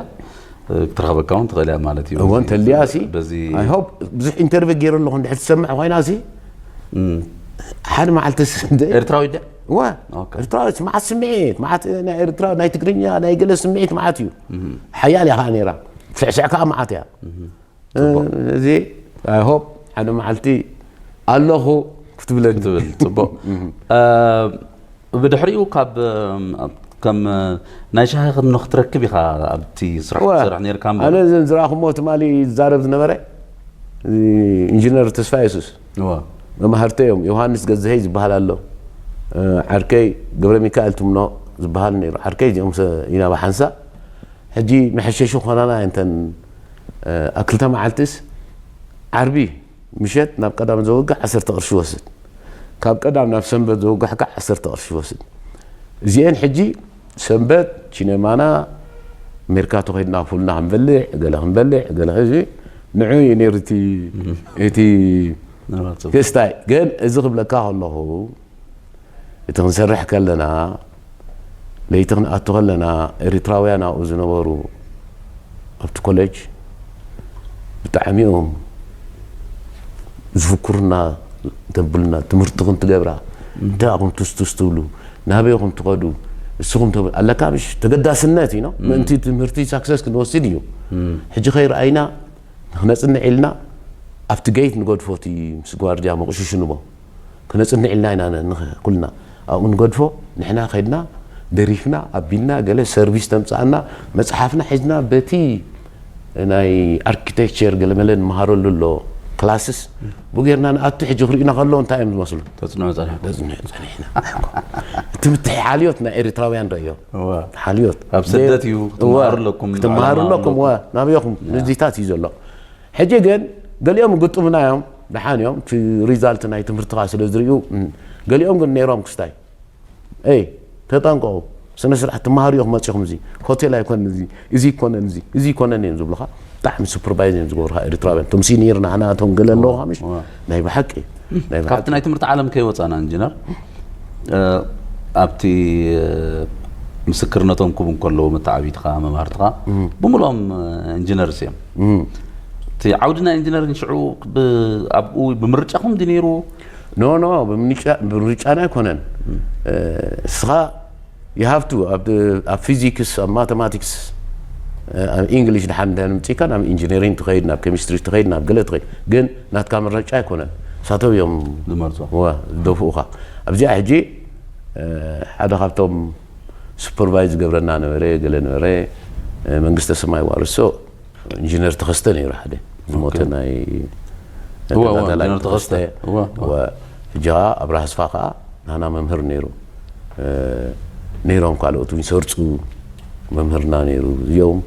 ክትረኸበካ እውን ትኽእል እያ ማለት እዩ። እዎ፣ እንተልያ ሲ በዚ I hope ብዙሕ ኢንተርቪው ገይሩ ኣለኹ እንድሕር ትሰምዕ ኮይና ሲ ሓደ መዓልቲ ስ- እንደ- ኤርትራዊ ድያ? እዋ ኦኬ። ኤርትራዊ መዓት ስምዒት መዓት ናይ ኤርትራ ናይ ትግርኛ ናይ ገለ ስምዒት መዓት እዩ። ሓያል እያ ከዓ ነይራ። ስዕስዕ ከዓ መዓት እያ። እዚ I hope ሓደ መዓልቲ ኣለኹ ክትብለኒ። ትብል ጽቡቕ። ብድሕሪኡ ካብ ከም ናይ ሻሂ ክትረክብ ኢኻ ኣብቲ ስራሕ ትሰርሕ ነርካ እምበር። ኣነ እዘን ዝረኣኹሞ ትማሊ ዝዛረብ ዝነበረ ኢንጂነር ተስፋ የሱስ መማህርተ እዮም። ዮሃንስ ገዝሀይ ዝበሃል ኣሎ፣ ዓርከይ ገብረ ሚካኤል ትምኖ ዝበሃል ነይሩ። ዓርከይ እዚኦም ኢና ብሓንሳ ሕጂ መሐሸሹ ኾናና እንተን ኣብ ክልተ መዓልትስ ዓርቢ ምሸት ናብ ቀዳም ዘወግሕ ዓሰርተ ቅርሺ ይወስድ፣ ካብ ቀዳም ናብ ሰንበት ዘወግሕ ከዓ ዓሰርተ ቅርሺ ይወስድ። እዚአን ሕጂ ሰንበት ቺነማና ሜርካቶ ከይድና ፉልና ክንበልዕ ገለ ክንበልዕ ገለ እዚ ንዑ እዩ ነይሩ እቲ እቲ ክስታይ። ግን እዚ ክብለካ ከለኹ እቲ ክንሰርሕ ከለና ለይቲ ክንኣቱ ከለና ኤሪትራውያን ኣብኡ ዝነበሩ ኣብቲ ኮሌጅ ብጣዕሚ እዮም ዝፍኩሩና። ተብልና ትምህርትኹም ትገብራ እንታይ ኣኹም ትስቱስ ትብሉ ናበይኹም ትኸዱ እስኹም ተብ ኣለካ ምሽ ተገዳስነት እዩ ምእንቲ ትምህርቲ ሳክሰስ ክንወስድ እዩ። ሕጂ ከይረኣይና ንክነፅንዕ ኢልና ኣብቲ ገይት ንገድፎ እቲ ምስ ጓርድያ መቑሽሹ ንቦ ክነፅንዕ ኢልና ኢና ኩልና ኣብኡ ንገድፎ። ንሕና ከድና ደሪፍና ኣቢልና ገለ ሰርቪስ ተምፃኣና መፅሓፍና ሒዝና በቲ ናይ ኣርኪቴክቸር ገለመለ ንመሃረሉ ኣሎ ክላስስ ብኡ ጌርና ንኣቱ ሕጂ ክርእዩና ከለዉ እንታይ እዮም ዝመስሉ? ተፅንዑ ፀኒሑ ተፅንዑ ፀኒሕና። እቲ ምትሕሓልዮት ናይ ኤሪትራውያን ዶ እዮ? ሓልዮት ኣብ ስደት እዩ ክትመሃሩ ኣለኩም ክትመሃሩ ኣለኩም ወ ናበይኹም ንዚታት እዩ ዘሎ። ሕጂ ግን ገሊኦም ግጥምና እዮም ደሓን እዮም እቲ ሪዛልት ናይ ትምህርትኻ ስለ ዝርእዩ። ገሊኦም ግን ነይሮም ክስታይ ይ ተጠንቀቑ ስነ ስርዓት ትመሃሩ ኢኹም መፂኹም እዚ ሆቴል ኣይኮነን እዚ እዚ ይኮነን እዚ እዚ ይኮነን እዮም ዝብሉኻ። ብጣዕሚ ሱፐርቫይዝ እዮም ዝገብሩኻ ኤርትራውያን እቶም ሲኒየር ናህና እቶም ገለ ኣለዉ ምሽ ናይ ብሓቂ ናይ ብሓቂ ካብቲ ናይ ትምህርቲ ዓለም ከይወፃና ኢንጂነር ኣብቲ ምስክርነቶም ክቡ እንከለዉ መተዓቢትኻ መማህርትኻ ብምልኦም ኢንጂነርስ እዮም። እቲ ዓውዲ ናይ ኢንጂነሪንግ ሽዑ ኣብኡ ብምርጫኹም ድዩ ነይሩ? ኖ ኖ ብምርጫና ኣይኮነን። እስኻ you have to ኣብ ፊዚክስ ኣብ ማተማቲክስ ኣብ ኢንግሊሽ ድሓን እንተ ምፅእካ ናብ ኢንጂነሪንግ ትኸይድ ናብ ኬሚስትሪ ትኸይድ ናብ ገለ ትኸይድ ግን ናትካ ምረጫ ኣይኮነን። ሳተው እዮም ዝመርፁ ዝደፍኡኻ። ኣብዚኣ ሕጂ ሓደ ካብቶም ሱፐርቫይዝ ዝገብረና ነበረ ገለ ነበረ መንግስተ ሰማይ ዋርሶ ኢንጂነር ተኸስተ ነይሩ ሓደ ዝሞተ ናይ እወ፣ እወ፣ ተጋዳላይ ኢንጂነር ተኸስተ። ተኸስተ እወ፣ እወ። ወ- እጃ ኣብርሃ ስፋ ከዓ ናና መምህር ነይሩ። ነይሮም ካልኦት እውን ሰርፁ መምህርና ነይሩ። እዚኦም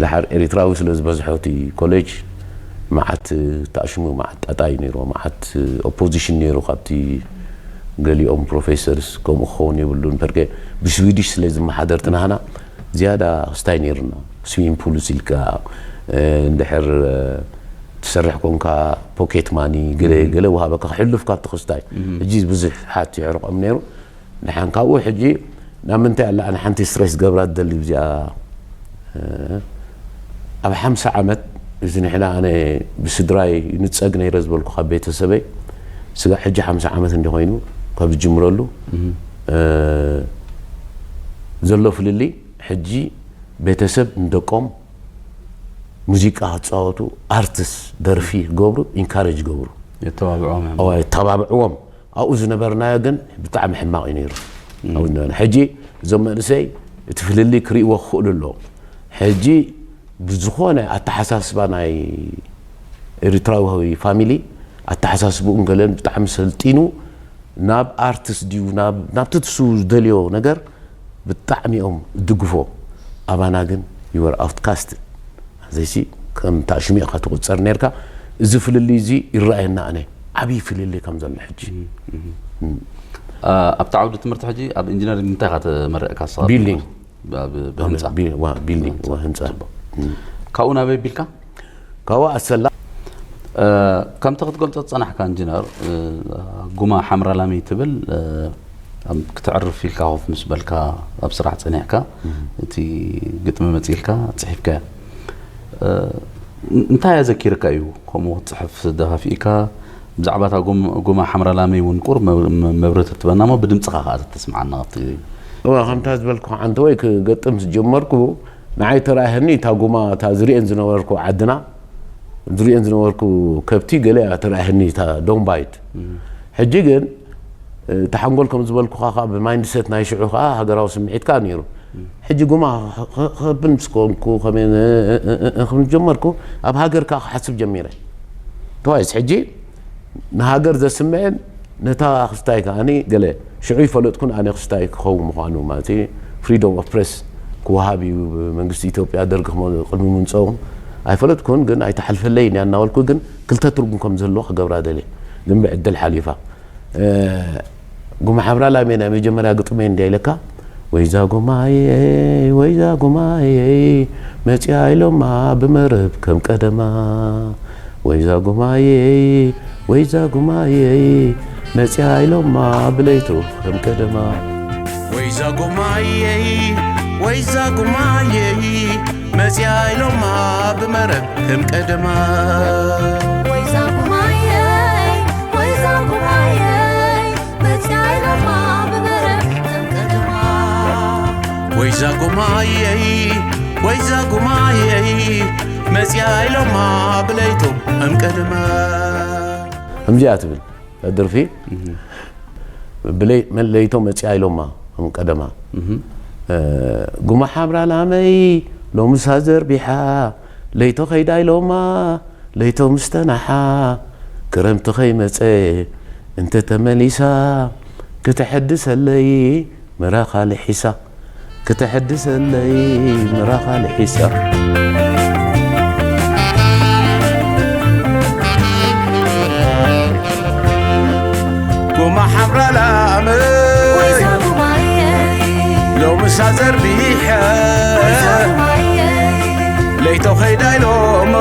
ድሓር ኤሪትራዊ ስለ ዝበዝሖ እቲ ኮሌጅ መዓት ተኣሽሙ መዓት ጣጣ እዩ ነይሩ። መዓት ኦፖዚሽን ነይሩ ካብቲ ገሊኦም ፕሮፌሰርስ ከምኡ ክኸውን የብሉን ፐርኬ ብስዊዲሽ ስለ ዝመሓደር ትናህና ዝያዳ ክስታይ ነይሩና። ስዊሚንግ ፑል ኢልካ እንድሕር ትሰርሕ ኮንካ ፖኬት ማኒ ገለ ገለ ውሃበካ ክሕልፍ ካብቲ ክስታይ። ሕጂ ብዙሕ ሓት ይሕርቆም ነይሩ። ንሓን ካብኡ ሕጂ ናብ ምንታይ ኣላ ኣነ ሓንቲ ስትሬስ ገብራ ትደሊ ብዚኣ ኣብ ሓምሳ ዓመት እዚ ንሕና ኣነ ብስድራይ ንጸግ ነይረ ዝበልኩ ካብ ቤተሰበይ ስጋዕ ሕጂ ሓምሳ ዓመት እንዲ ኮይኑ ካብ ዝጅምረሉ ዘሎ ፍልልይ ሕጂ ቤተሰብ ንደቆም ሙዚቃ ክጻወቱ ኣርትስ ደርፊ ክገብሩ ኢንካሬጅ ይገብሩ የተባብዖም እዮም። ኣዋ የተባብዕዎም ኣብኡ ዝነበርናዮ ግን ብጣዕሚ ሕማቕ እዩ ነይሩ ኣብኡ ዝነበርና ሕጂ እዞም መንእሰይ እቲ ፍልልይ ክርእይዎ ክኽእሉ ኣለዎም ሕጂ ብዝኾነ ኣተሓሳስባ ናይ ኤርትራዊ ፋሚሊ ኣተሓሳስብኡን ገለን ብጣዕሚ ሰልጢኑ ናብ ኣርትስ ድዩ ናብ ናብቲ ትሱ ዝደልዮ ነገር ብጣዕሚ እዮም ዝድግፎ ኣባና ግን you were outcast ዘይሲ ከም ታሽሚቕካ ትቁፀር ነርካ እዚ ፍልልይ እዚ ይረኣየና ኣነ ዓብዪ ፍልልይ ከም ዘሎ ሕጂ ኣብቲ ዓውዲ ትምህርቲ ሕጂ ኣብ ኢንጂነሪንግ እንታይ ኢኻ ተመረቕካ ንስኻ? ቢልዲንግ ኣብ- ብህንፃ ቢ- ዋ- ቢልዲንግ ዋ- ህንፃ ካብኡ ናበይ ቢልካ? ካብኡ ኣሰላ እ፣ ከምቲ ክትገልፆ ዝፀናሕካ ኢንጂነር እ፣ ጉማ ሓምራ ላሚ ትብል እ፣ ኣብ- ክተዕርፍ ኢልካ ኮፍ ምስ በልካ ኣብ ስራሕ ፀኒሕካ እቲ ግጥሚ መፂልካ ፅሒፍካያ እ፣ እንታይ ኣዘኪርካ እዩ ከምኡ ክትፅሕፍ ደፋፊእካ? ብዛዕባ እታ ጉም- ጉማ ሓምራ ላሚ እውን ቁር መብ- መ- መብርህ ትበና እሞ ብድምፅኻ ከዓ ተስምዓና ኣብቲ እዋ ከምታ ዝበልኩ ዓንተ ወይ ክገጥም ዝጀመርኩ ንዓይ ተራእየኒ እታ ጉማ እታ ዝርእየን ዝነበርኩ ዓድና ዝርእየን ዝነበርኩ ከብቲ ገለ እያ ተራእየኒ እታ ዶምባይት ሕጂ ግን እታ ሓንጎል ከም ዝበልኩኻ ከዓ ብማይንድሰት ናይ ሽዑ ከዓ ሃገራዊ ስምዒት ከዓ ነይሩ ሕጂ ጉማ ከብል ምስ ኮንኩ ከመይ ክብል ጀመርኩ ኣብ ሃገር ከዓ ክሓስብ ጀሚረ ተዋይስ ሕጂ ንሃገር ዘስምዕን ነታ ክስታይ ከዓኒ ገለ ሽዑ ይፈለጥኩን ኣነ ክስታይ ክኸውን ምዃኑ ማለት ፍሪደም ኦፍ ፕሬስ ክወሃብ እዩ መንግስቲ ኢትዮጵያ ደርግ ክመ- ቅድሚ ምምፀኡ ኣይፈለጥኩን ግን ኣይተሓልፈለይ እያ እናበልኩ ግን ክልተ ትርጉም ከም ዝህልዎ ክገብራ ደልየ ግን ብዕድል ሓሊፋ ጉማ ሓምራ ላሜ ናይ መጀመርያ ግጥመይ እንድያ ኢለካ ወይዛ ጉማየይ ወይዛ ጉማየይ መፅያ ኢሎማ ብመረብ ከም ቀደማ ወይዛ ጉማየይ ወይዛ ጉማየይ መፅያ ኢሎማ ብለይቱ ከም ቀደማ ወይዛ ጉማየይ ወይዛ ጉማየይ መፅያ ኢሎማ ብመረብ ከም ቀደማ ወይዛ ጉማየይ ወይዛ ጉማየይ መፅያ ኢሎማ ብመረብ ከም ቀደማ ወይዛ ጉማየይ ወይዛ ጉማየይ መፅያ ኢሎማ ብለይቱ ከም ቀደማ ከምዚኣ ትብል ደርፊ ብለይ መለይቶ መፅያ ኢሎማ ከም ቀደማ ጉማ ሓምራ ላመይ ሎምሳ ዘርቢሓ ለይቶ ከይዳ ኢሎማ ለይቶ ምስተናሓ ክረምቲ ከይመፀ እንተተመሊሳ ክተሐድሰለይ ምራኻ ልሒሳ ክተሐድሰለይ ምራኻ ልሒሳ ጎማ ሓምራ ላመይ ሎምሳ ዘርቢሐ ለይቶ ኸይዳ ኢሎሞ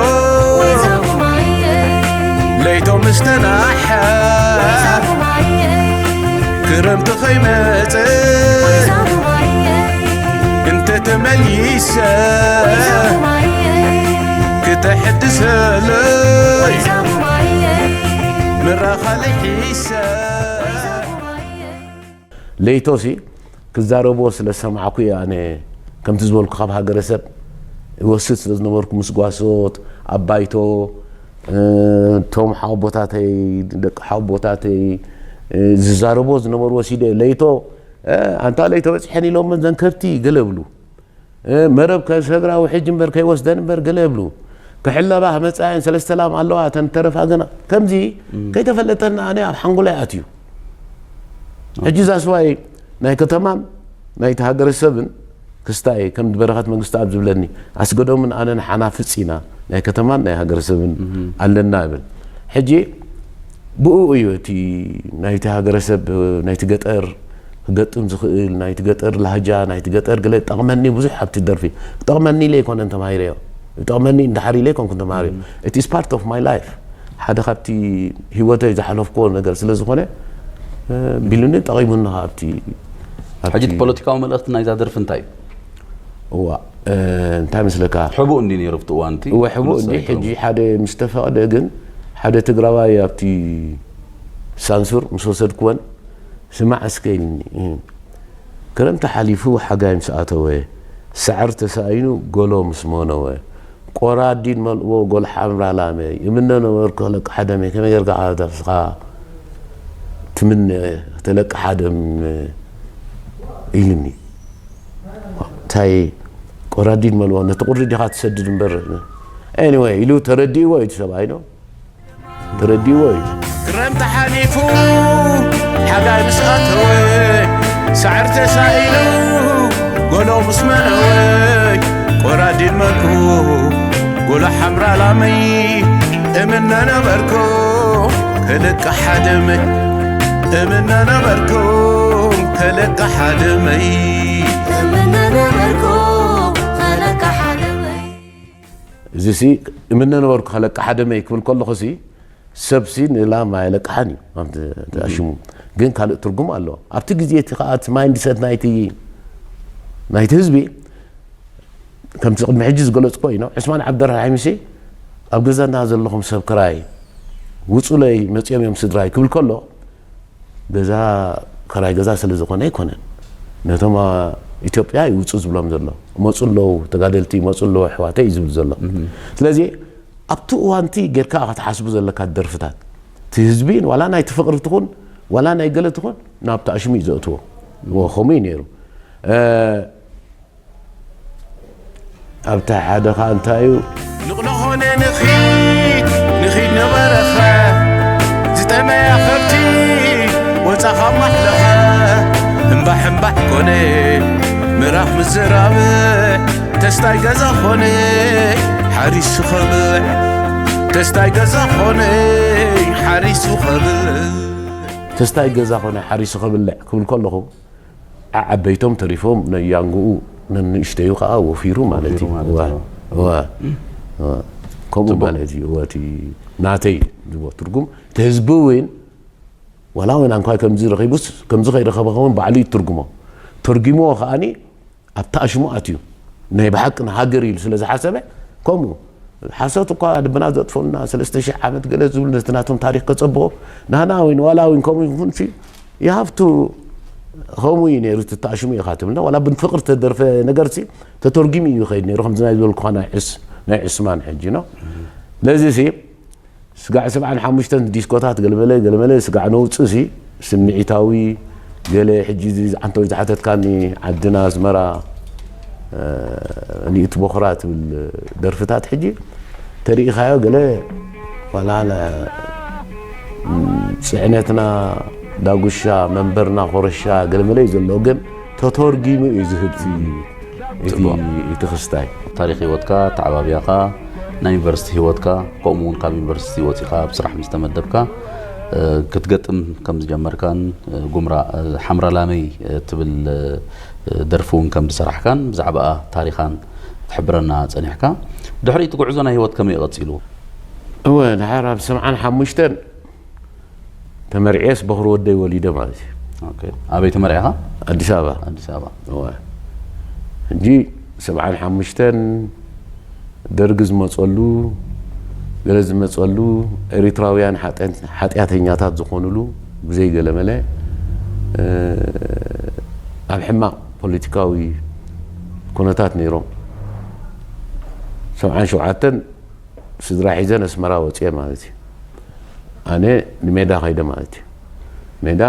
ለይቶ ምስተናሐ ክረምቲ ኸይመጽእ እንተ ተመሊሰ ክተሐድሰለይ ምራኻ ልሒሰ ለይቶሲ ክዛረብዎ ስለ ዝሰማዕኩ እየ ኣነ ከምቲ ዝበልኩ ካብ ሃገረሰብ እወስድ ስለ ዝነበርኩ ምስ ጓሶት ኣብ ባይቶ እቶም ሓወቦታተይ ደቂ ሓወቦታተይ ዝዛረብዎ ዝነበሩ ወሲደ ለይቶ ኣንታ ለይቶ በፂሐን ኢሎመን ዘን ከብቲ ገለ ብሉ መረብ ከሰግራ ውሕጅ እምበር ከይወስደን እምበር ገለ የብሉ ክሕለባ መፃየን ሰለስተ ላም ኣለዋ ተን ተረፋ ገና ከምዚ ከይተፈለጠና ኣነ ኣብ ሓንጎላይ ኣትዩ ሕጂ ዛስዋይ ናይ ከተማን ናይቲ ሃገረሰብን ክስታይ ከም በረኸት መንግስቲ ኣብ ዝብለኒ ኣስገዶምን ኣነን ሓናፍፅ ኢና ናይ ከተማን ናይ ሃገረሰብን ኣለና እብል ሕጂ ብኡ እዩ እቲ ናይቲ ሃገረሰብ ናይቲ ገጠር ክገጥም ዝኽእል ናይቲ ገጠር ላህጃ ናይቲ ገጠር ገለ ጠቕመኒ ብዙሕ ኣብቲ ደርፊ ጠቕመኒ ኢለ ኣይኮነን ተማሂረዮ ጠቕመኒ እንዳሓር ኢለ ኣይኮንኩን ተማሂረዮ it is part of my life ሓደ ካብቲ ህይወተይ ዝሓለፍክዎ ነገር ስለ ዝኾነ ቢሉኒ ጠቒሙኒ ኣብቲ ሕጂ እቲ ፖለቲካዊ መልእኽቲ ናይዛ ደርፊ እንታይ እዩ? እዋ እንታይ መስለካ? ሕቡእ እንዲ ነይሩ ኣብቲ እዋንቲ እወ ሕቡእ እንዲ ሕጂ ሓደ ምስ ተፈቐደ ግን ሓደ ትግራዋይ ኣብቲ ሳንሱር ምስ ወሰድክወን ስማዕ እስከ ኢልኒ። ክረምቲ ሓሊፉ ሓጋይ ምስ ኣተወ ሳዕሪ ተሳኢኑ ጎሎ ምስ መነወ ቆራዲድ መልእዎ ጎል ሓምራ ላመይ እምነ ነበርኩ ለቂ ሓደመይ ከመይ ጌርካ ዓበታ ንስኻ ትምነ ተለቂ ሓደም ኢልኒ። እንታይ ቆራዲድ መልዎ ነቲ ቁሪ ዲኻ ትሰድድ እምበር anyway ኢሉ ተረዲእዎ እዩ እቲ ሰብኣይ ነው ተረዲእዎ እዩ። ክረምቲ ሓሊፉ ሓጋይ ምስ ኣተወ ሳዕሪ ተሳኢሉ ጎሎ ምስ መነወ ቆራዲድ መልኡ ጎሎ ሓምራ ላመይ እምነ ነበርኩ ከለቂ ሓደመይ እምነ ነበርኩ ከለቂ ሓደመይ እምነ ነበርኩ ከለቂ ሓደመይ እዚ ሲ እምነ ነበርኩ ከለቂ ሓደመይ ክብል ከለኹ ሲ ሰብ ሲ ንላም ኣየለቅሓን እዩ ኣብቲ ተኣሽሙ ግን ካልእ ትርጉም ኣለዎ ኣብቲ ግዜ እቲ ከዓ እቲ ማይንድሰት ናይቲ ናይቲ ህዝቢ ከምቲ ቅድሚ ሕጂ ዝገለፅኮ እዩ ዕስማን ዓብደራሒም ሲ ኣብ ገዛና ዘለኹም ሰብ ክራይ ውፁለይ መፅኦም እዮም ስድራይ ክብል ከሎ ገዛ ከራይ ገዛ ስለ ዝኾነ ኣይኮነን ነቶም ኢትዮጵያ ይውፁ ዝብሎም ዘሎ መፁ ኣለዉ ተጋደልቲ መፁ ኣለዉ ኣሕዋተይ እዩ ዝብል ዘሎ ስለዚ ኣብቲ እዋንቲ ጌርካ ክትሓስቡ ዘለካ ደርፍታት እቲ ህዝቢ ዋላ ናይቲ ፍቅሪ ትኹን ዋላ ናይ ገለ ትኹን ናብ ተኣሽሙ እዩ ዘእትዎ ከምኡ እዩ ነይሩ ኣብታ ሓደ ኸዓ እንታይ እዩ ንቕሎ ኾነ ንኺድ ንኺድ ነበረኸ ዝጠመያ ከብቲ ወፃ ካብ ማሕለኸ እምባሕ እምባሕ ኮነ ምራኽ ምዝራብ ተስታይ ገዛ ኾነ ሓሪሱ ኸብዕ ተስታይ ገዛ ኾነ ሓሪሱ ኸብዕ ተስታይ ገዛ ኾነ ሓሪሱ ኸብልዕ ክብል ከለኹ ዓዓበይቶም ተሪፎም ነያንግኡ ነንእሽተዩ ከዓ ወፊሩ ማለት እዩ ከምኡ ማለት እዩ እቲ ናተይ ዝቦ ትርጉም እቲ ህዝቢ እውን ዋላ እውን ኣንኳይ ከምዚ ረኺቡስ ከምዚ ከይረኸበ ከውን ባዕሉ ይትርጉሞ ተርጊምዎ ከዓኒ ኣብቲ ኣሽሙ ኣትዩ ናይ ብሓቂ ንሃገር ኢሉ ስለ ዝሓሰበ ከምኡ ሓሶት እኳ ልብና ዘጥፈሉና ሰለስተ ሺሕ ዓመት ገለ ዝብሉ ነቲ ናቶም ታሪክ ከጸብቆ ናህና እውን ዋላ እውን ከምኡ ይኹን ይሃፍቱ ከምኡ እዩ ነይሩ ትተኣሽሙ ኢኻ ትብልና ዋላ ብፍቅሪ ተደርፈ ነገር ሲ ተተርጊሙ እዩ ይኸይድ ነይሩ ከምዚ ናይ ዝበልኩኻ ናይ ዕስ ናይ ዕስማን ሕጂ ነው ለዚ ሲ ስጋዕ ሰብዓን ሓሙሽተን ዲስኮታት ገለመለ ገለመለ ስጋዕ ነውፅእ ሲ ስምዒታዊ ገለ ሕጂ እዚ ዓንተው ዝሓተትካኒ ዓድና ኣስመራ ሊእቲ ቦኽራ ትብል ደርፍታት ሕጂ ተሪኢኻዮ ገለ ዋላ ጽዕነትና ዳጉሻ መንበርና ኮረሻ ገለመለ እዩ ዘለዎ ግን ተተርጊሙ እዩ ዝህብቲ እቲ ክስታይ ታሪክ ህይወትካ ተዓባቢያኻ ናይ ዩኒቨርሲቲ ህይወትካ ከምኡ እውን ካብ ዩኒቨርሲቲ ወፂኻ ኣብ ስራሕ ምስ ተመደብካ ክትገጥም ከም ዝጀመርካን ጉምራ ሓምራ ላመይ ትብል ደርፊ እውን ከም ዝሰራሕካን ብዛዕባኣ ታሪኻን ክትሕብረና ፀኒሕካ ድሕሪኡ እቲ ጉዕዞ ናይ ህይወት ከመይ ቀፂሉ እወ ድሓር ኣብ ሰምዓን ሓሙሽተን ተመርዕየስ በኹሪ ወደይ ወሊደ ማለት እዩ ኣበይ ተመርዕኻ ኣዲስ ኣበባ ኣዲስ ኣበባ ሕጂ ሰብዓን ሓሙሽተን ደርጊ ዝመፀሉ ገለ ዝመፀሉ ኤሪትራውያን ሓጢኣተኛታት ዝኾኑሉ ብዘይ ገለመለ ኣብ ሕማቕ ፖለቲካዊ ኩነታት ነይሮም ሰብዓን ሸውዓተን ስድራ ሒዘ ነስመራ ወፅየ ማለት እዩ ኣነ ንሜዳ ከይደ ማለት እዩ ሜዳ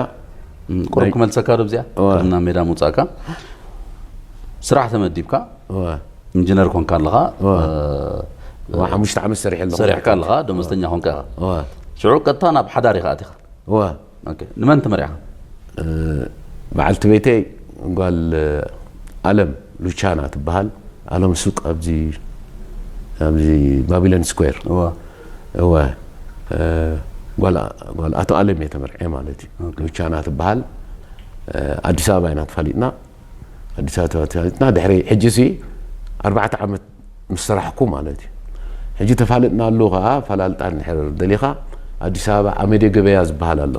ቁሩብ ክመልሰካ ዶ እዚኣ ቅድምና ሜዳ ምውፃእካ ስራሕ ተመዲብካ ኢንጂነር ኮንካ ኣለኻ ሓሙሽተ ዓመት ሰሪሐ ኣለኹ ሰሪሕካ ኣለኻ ደመስተኛ ኮንካ ኢኻ ሽዑ ቀጥታ ናብ ሓዳር ኢኻ ኣቲኻ ንመን ተመሪዕኻ በዓልቲ ቤተይ ጓል ኣለም ሉቻና ትበሃል ኣለም ሱቅ ኣብዚ ኣብዚ ባቢሎን ስኩዌር እወ ጓል ኣቶ ኣለም እየ ተመርዐ ማለት እዩ ሉቻና ትበሃል ኣዲስ ኣበባ ኢና ተፋሊጥና ኣዲስ ኣበባ ተፋሊጥና ድሕሪ ሕጂ ሲ ኣርባዕተ ዓመት ምስ ሰራሕኩ ማለት እዩ ሕጂ ተፋልጥናሉ ከዓ ፈላልጣ እንድሕር ደሊኻ ኣዲስ ኣበባ ኣመዴ ገበያ ዝበሃል ኣሎ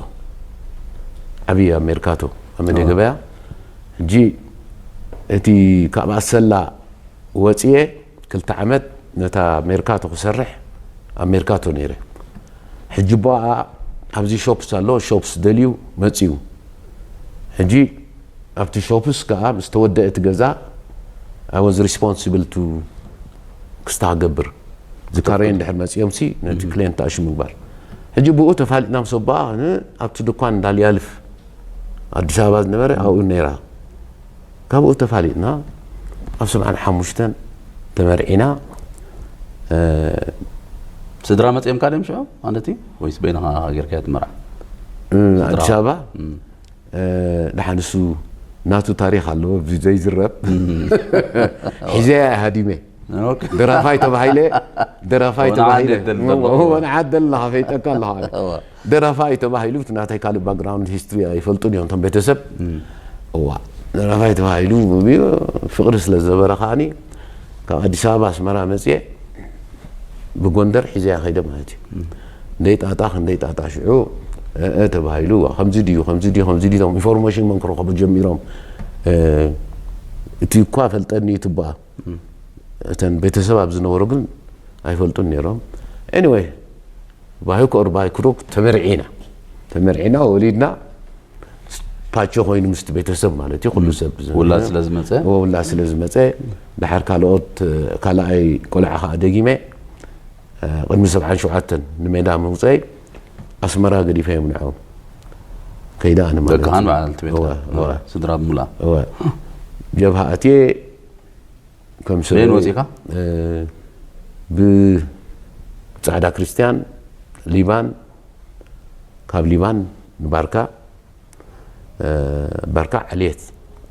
ዓብዪ ኣብ ሜርካቶ ኣመዴ ገበያ ሕጂ እቲ ካብ ኣሰላ ወፅየ ክልተ ዓመት ነታ ሜርካቶ ክሰርሕ ኣብ ሜርካቶ ነይረ። ሕጂ ቦኣ ኣብዚ ሾፕስ ኣሎ፣ ሾፕስ ደልዩ መፅዩ። ሕጂ ኣብቲ ሾፕስ ከዓ ምስ ተወደአ እቲ ገዛ፣ I was responsible to ክስታ ገብር ዝካረየ እንድሕር መፅዮም ሲ ነቲ ክሊየንት ኣሽ ምግባር። ሕጂ ብኡ ተፋሊጥና ምስ ኣቦኣ፣ ኣብቲ ድኳን እንዳልያልፍ ኣዲስ ኣበባ ዝነበረ ኣብኡ ነይራ። ካብኡ ተፋሊጥና ኣብ ሰብዓን ሓሙሽተን ተመርዒና። ስድራ መፅኦም ካልኦም ሽዑ ማለት እዩ ወይስ በይንኻ ጌርካ ትመርዓ? ኣዲስ ኣበባ ደሓን እሱ ናቱ ታሪክ ኣለዎ ዘይዝረብ። ሒዘያ ሃዲመ ደራፋይ ተባሂለ ደራፋይ ተባሂለ ወንዓድ ደላ ከፈይጠካ ኣለኻ። ደራፋይ ተባሂሉ እቲ ናተይ ካልእ ባክግራውንድ ሂስትሪ ኣይፈልጡን እዮም እቶም ቤተሰብ። እዋ ደራፋይ ተባሂሉ ፍቅሪ ስለ ዝነበረ ከዓኒ ካብ ኣዲስ ኣበባ ኣስመራ መፅየ ብጎንደር ሒዘያ ከይደ ማለት እዩ። እንደይ ጣጣ ክንደይ ጣጣ ሽዑ እእ ተባሂሉ ከምዚ ድዩ ከምዚ ድዩ ከምዚ ድዩ ኢንፎርሜሽን መን ክረኸቡ ጀሚሮም። እቲ እኳ ፈልጠኒ ትበኣ እተን ቤተሰብ ኣብ ዝነበሩ ግን ኣይፈልጡን ነይሮም። Anyway by hook or by crook ተመርዒና ተመርዒና ወሊድና ፓቸ ኮይኑ ምስቲ ቤተሰብ ማለት እዩ ኩሉ ሰብ ውላ ስለ ዝመፀ ውላ ስለ ዝመፀ ድሓር ካልኦት ካልኣይ ቆልዓ ከዓ ደጊመ ቅድሚ ሰብዓን ሸውዓተን ንሜዳ ምውፀይ ኣስመራ ገዲፈ እዮም ንዕኦም ከይዳ ኣነ ማለት ደቅኻን በዓልቲ ቤትካ ስድራ ብምላ ጀብሃ ኣትየ ከም ሰበይ በየን ወፂእካ? ብፃዕዳ ክርስቲያን ሊባን ካብ ሊባን ንባርካ ባርካ ዕልየት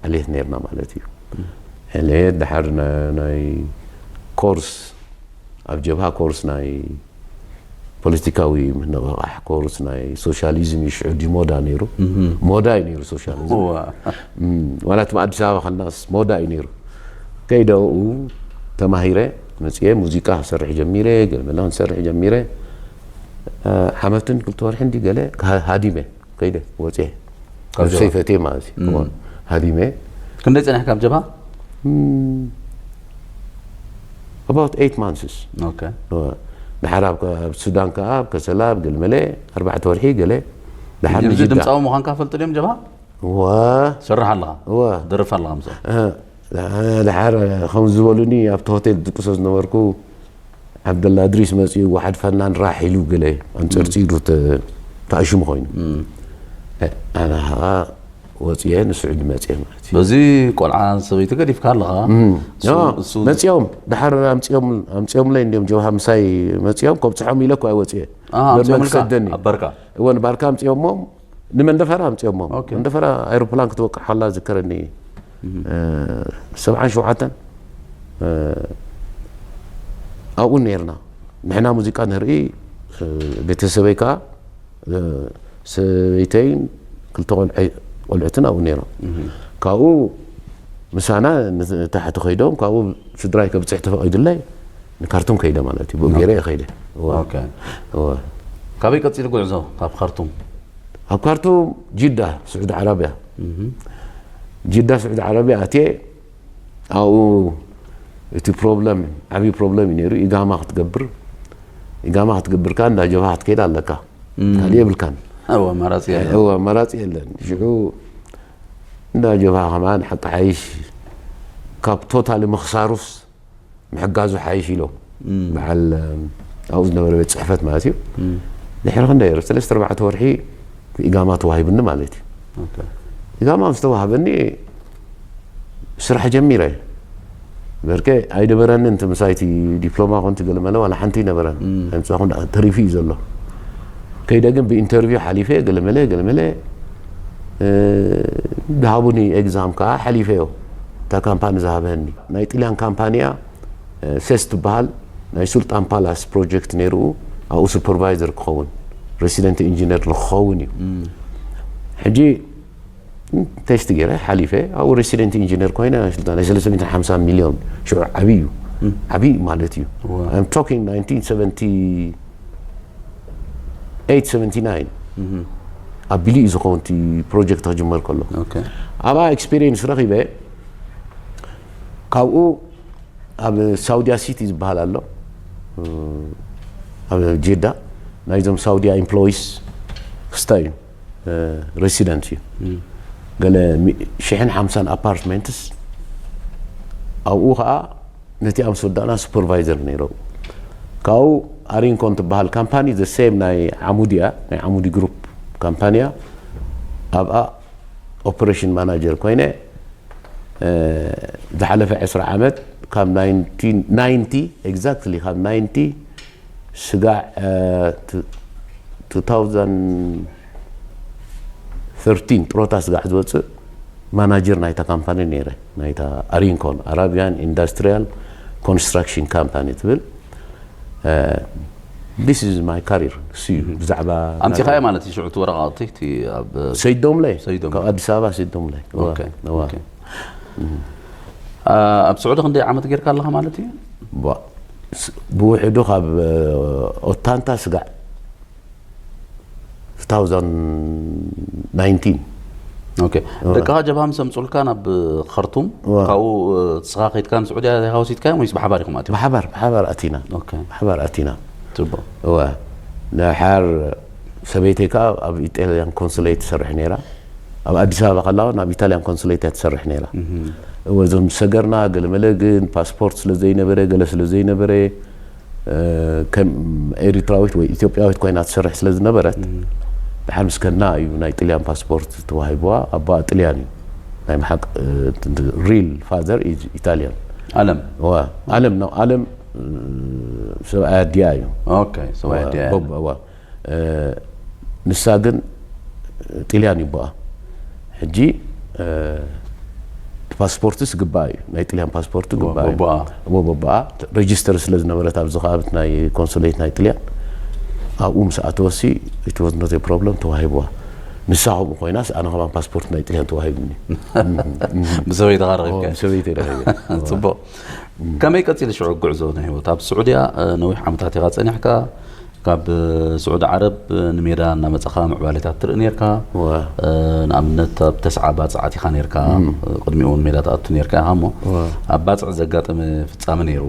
ዕልየት ነርና ማለት እዩ። ዕልየት ድሓር ናይ ኮርስ ኣብ ጀብሃ ኮርስ ናይ ፖለቲካዊ ምንቕቓሕ ኮርስ ናይ ሶሻሊዝም እዩ ሽዑ ዲ ሞዳ ነይሩ። ሞዳ እዩ ነይሩ ሶሻሊዝም። ዋላ እቲ ኣዲስ ኣበባ ከናስ ሞዳ እዩ ነይሩ። ከይደ ኣብኡ ተማሂረ መፅየ ሙዚቃ ክሰርሕ ጀሚረ ገለመላ ክሰርሕ ጀሚረ። ዓመትን ክልተ ወርሒ እንዲ ገለ ሃዲመ ከይደ ወፅየ ካብ ጀብሃ? ሰይፈቴ ማለት እዩ ሃዲመ ክንደይ ፀኒሕካ ኣብ ጀብሃ? about eight months ኦኬ ድሓር ኣብ ሱዳን ከዓ ኣብ ከሰላ ኣብ ገልመለ ኣርባዕተ ወርሒ ገለ ድሓር እዚ ንጅዳ ድምፃዊ ምዃንካ ፈልጡ ድዮም ጀብሃ? ዋ ትሰርሕ ኣለኻ ዋ ትደርፍ ኣለኻ ምስኦም ድሓር ከም ዝበሉኒ ኣብቲ ሆቴል ድቅሶ ዝነበርኩ ዓብደላ እድሪስ መፅኡ ዋሓድ ፈናን ራሕ ኢሉ ገለ ኣንፀርፂ ኢሉ ተኣሽሙ ኮይኑ ኣነ ከዓ ወፅየ ንስዑዲ መፅየ ማለት እዩ በዚ ቆልዓ ሰበይቲ ገዲፍካ ኣለኻ መፅኦም ድሓር ኣምፅኦምለይ እንዲም ጀብሃ ምሳይ መፅኦም ከብፅሖም ኢለ እኳ ወፅየ ኣምፅኦም ክሰደኒ ኣበርካ እወ ንባርካ ኣምፅኦሞም ንመንደፈራ ኣምፅኦሞም ኦኬ። መንደፈራ ኣይሮፕላን ክትወቅዕ ከላ ዝከረኒ ሰብዓን ሸውዓተን ኣብኡ ነርና ንሕና ሙዚቃ ንርኢ ቤተሰበይ ከዓ ሰበይተይን ክልተ ቆልዑትን ኣብኡ ነይሮም ካብኡ ምሳና ንታሕቲ ከይዶም ካብኡ ስድራይ ከብፅሕ ተፈቒዱለይ ንካርቱም ከይደ ማለት እዩ ብኡ ገይረ እየ ከይደ ካበይ ቀፂሉ ጉዕዞ ካብ ካርቱም ኣብ ካርቱም ጅዳ ስዑድ ዓረብያ ጅዳ ስዑድ ዓረብያ ኣትየ ኣብኡ እቲ ፕሮብለም ዓብዪ ፕሮብለም እዩ ነይሩ ኢጋማ ክትገብር ኢጋማ ክትገብር ከኣ እንዳ ጀብሃ ክትከይድ ኣለካ ካልእ የብልካን እወ ኣማራፂ የለን እወ ኣማራፂ የለን ሽዑ እንዳ ጀብሃ ከማን ሓቂ ሓይሽ ካብ ቶታሊ ምኽሳሩስ ምሕጋዙ ሓይሽ ኢሎም በዓል ኣብኡ ዝነበረ ቤት ፅሕፈት ማለት እዩ ድሕሪ ክንደይ ሰለስተ ኣርባዕተ ወርሒ ኢጋማ ተዋሂብኒ ማለት እዩ ኢጋማ ምስ ተዋሃበኒ ስራሕ ጀሚረ በርከ ኣይነበረኒ እንት ምሳይቲ ዲፕሎማ ኮንቲ ገለመለ ዋላ ሓንቲ ይነበረን ምፃኹ ተሪፉ እዩ ዘሎ ከይደ ግን ብኢንተርቪው ሓሊፈ ገለመለ ገለመለ ዝሃቡኒ ኤግዛም ከዓ ሓሊፈዮ እታ ካምፓኒ ዝሃበኒ ናይ ጥልያን ካምፓኒያ ሴስ ትበሃል ናይ ሱልጣን ፓላስ ፕሮጀክት ነይርኡ ኣብኡ ሱፐርቫይዘር ክኸውን ሬሲደንት ኢንጂነር ንክኸውን እዩ ሕጂ ቴስት ገይረ ሓሊፈ ኣብኡ ሬሲደንት ኢንጂነር ኮይነ ናይ 350 ሚሊዮን ሽዑ ዓብዪ እዩ ዓብዪ ማለት እዩ I'm talking nineteen seventy eight seventy nine ኣቢሉ እዩ ዝኸውን እቲ ፕሮጀክት ክጅመር ከሎ ኣብኣ ኤክስፒሪየንስ ረኺበ ካብኡ ኣብ ሳውዲያ ሲቲ ዝበሃል ኣሎ፣ ኣብ ጀዳ፣ ናይዞም ሳውዲያ ኢምፕሎይስ ክስታይ እዩ፣ ሬሲደንት እዩ። ገለ ሽሕን ሓምሳን ኣፓርትመንትስ ኣብኡ ከዓ ነቲ ኣምስተርዳና ሱፐርቫይዘር ነይረው። ካብኡ ኣሪንኮን ትበሃል ካምፓኒ፣ ዘ ሴም፣ ናይ ዓሙዲ እያ፣ ናይ ዓሙዲ ግሩፕ ካምፓኒ እያ። ኣብኣ ኦፕሬሽን ማናጀር ኮይነ ዝሓለፈ ዕስራ ዓመት፣ ካብ ናይንቲ ናይንቲ፣ ኤግዛክትሊ ካብ ናይንቲ ስጋዕ two thousand thirteen ጥሮታ ስጋዕ ዝወፅእ ማናጀር ናይታ ካምፓኒ ነይረ። ናይታ ኣሪንኮን፣ ኣራቢያን ኢንዳስትሪያል ኮንስትራክሽን ካምፓኒ ትብል። This is my career። እሱ እዩ ብዛዕባ ኣምፂኻዮ ማለት እዩ ሽዑ እቲ ወረቓቕቲ እቲ ኣብ ሰይዶምለ፣ ሰይዶምለ። ካብ ኣዲስ ኣበባ ሰይዶምለ። እዋ፣ ኦኬ፣ እዋ። ኦኬ። ኣብ ስዑዲ ክንደይ ዓመት ጌርካ ኣለኻ ማለት እዩ? ቧ፣ ስ- ብውሕዱ ካብ ኦታንታ ስጋዕ two thousand nineteen። ኦኬ። ደቅኻ ጀብሃ ምስ ኣምፁልካ ናብ ኸርቱም፣ እዋ። ካብኡ ንስኻ ከይድካ ንስዑድያ ዲኻ ወሲድካዮም ወይስ ብሓባር ኢኹም ኣትዮም? ብሓባር፣ ብሓባር ኣቲና። ኦኬ። ብሓባር ኣቲና። ፅቡቅ። እዋ፣ ንሓር ሰበይተይ ከዓ ኣብ ኢጣልያን ኮንሱሌት ትሰርሕ ነይራ። ኣብ ኣዲስ ኣበባ ከላ እውን ኣብ ኢጣልያን ኮንሱሌት እያ ትሰርሕ ነይራ። እወ፣ እዞም ዝሰገርና ገለመለ ግን ፓስፖርት ስለ ዘይነበረ፣ ገለ ስለ ዘይነበረ፣ ከም ኤሪትራዊት ወይ ኢትዮጵያዊት ኮይና ትሰርሕ ስለ ዝነበረት፣ ድሓር ምስ ከድና እዩ ናይ ጥልያን ፓስፖርት ተዋሂብዋ። ኣቦኣ ጥልያን እዩ። ናይ መሓቅ ሪል ፋዘር ኢዝ ኢታልያን። ኣለም። እዋ፣ ኣለም ነው። ኣለም ሰብኣይ ኣዲኣ እዩ። ኦኬ። ሰብኣይ ኣዲኣ እዩ። ቦብ፣ እዋ። ንሳ ግን ጥልያን እዩ ኣቦኣ። ሕጂ ፓስፖርትስ ግባእ እዩ፣ ናይ ጥልያን ፓስፖርት ግባእ እዩ። ቦቦኣ። እሞ ቦቦኣ ሬጅስተር ስለ ዝነበረት ኣብዚ ከባቢ ናይ ኮንሱሌት ናይ ጥልያን፣ ኣብኡ ምስ ኣተወሲ፣ it was not a problem፣ ተዋሂብዋ። ንሳ ከምኡ ኮይናስ ኣነ ከማን ፓስፖርት ናይ ጥልያን ተዋሂብኒ። ብሰበይትኻ ረኺብካ። ሰበይቲ ረኺበ። ፅቡቅ። ከመይ ቀፂሉ ሽዑ ጉዕዞ ናይ ህይወት ኣብ ስዑድያ? ነዊሕ ዓመታት ኢኻ ፀኒሕካ። ካብ ስዑዲ ዓረብ ንሜዳ እናመፃኻ ምዕባሌታት ትርኢ ነርካ። ንኣብነት ኣብ ተስዓ ባፅዕ ኣቲኻ ነርካ። ቅድሚኡ እውን ሜዳ ትኣቱ ነርካ ኢኻ እሞ፣ ኣብ ባፅዕ ዘጋጠመ ፍፃመ ነይሩ።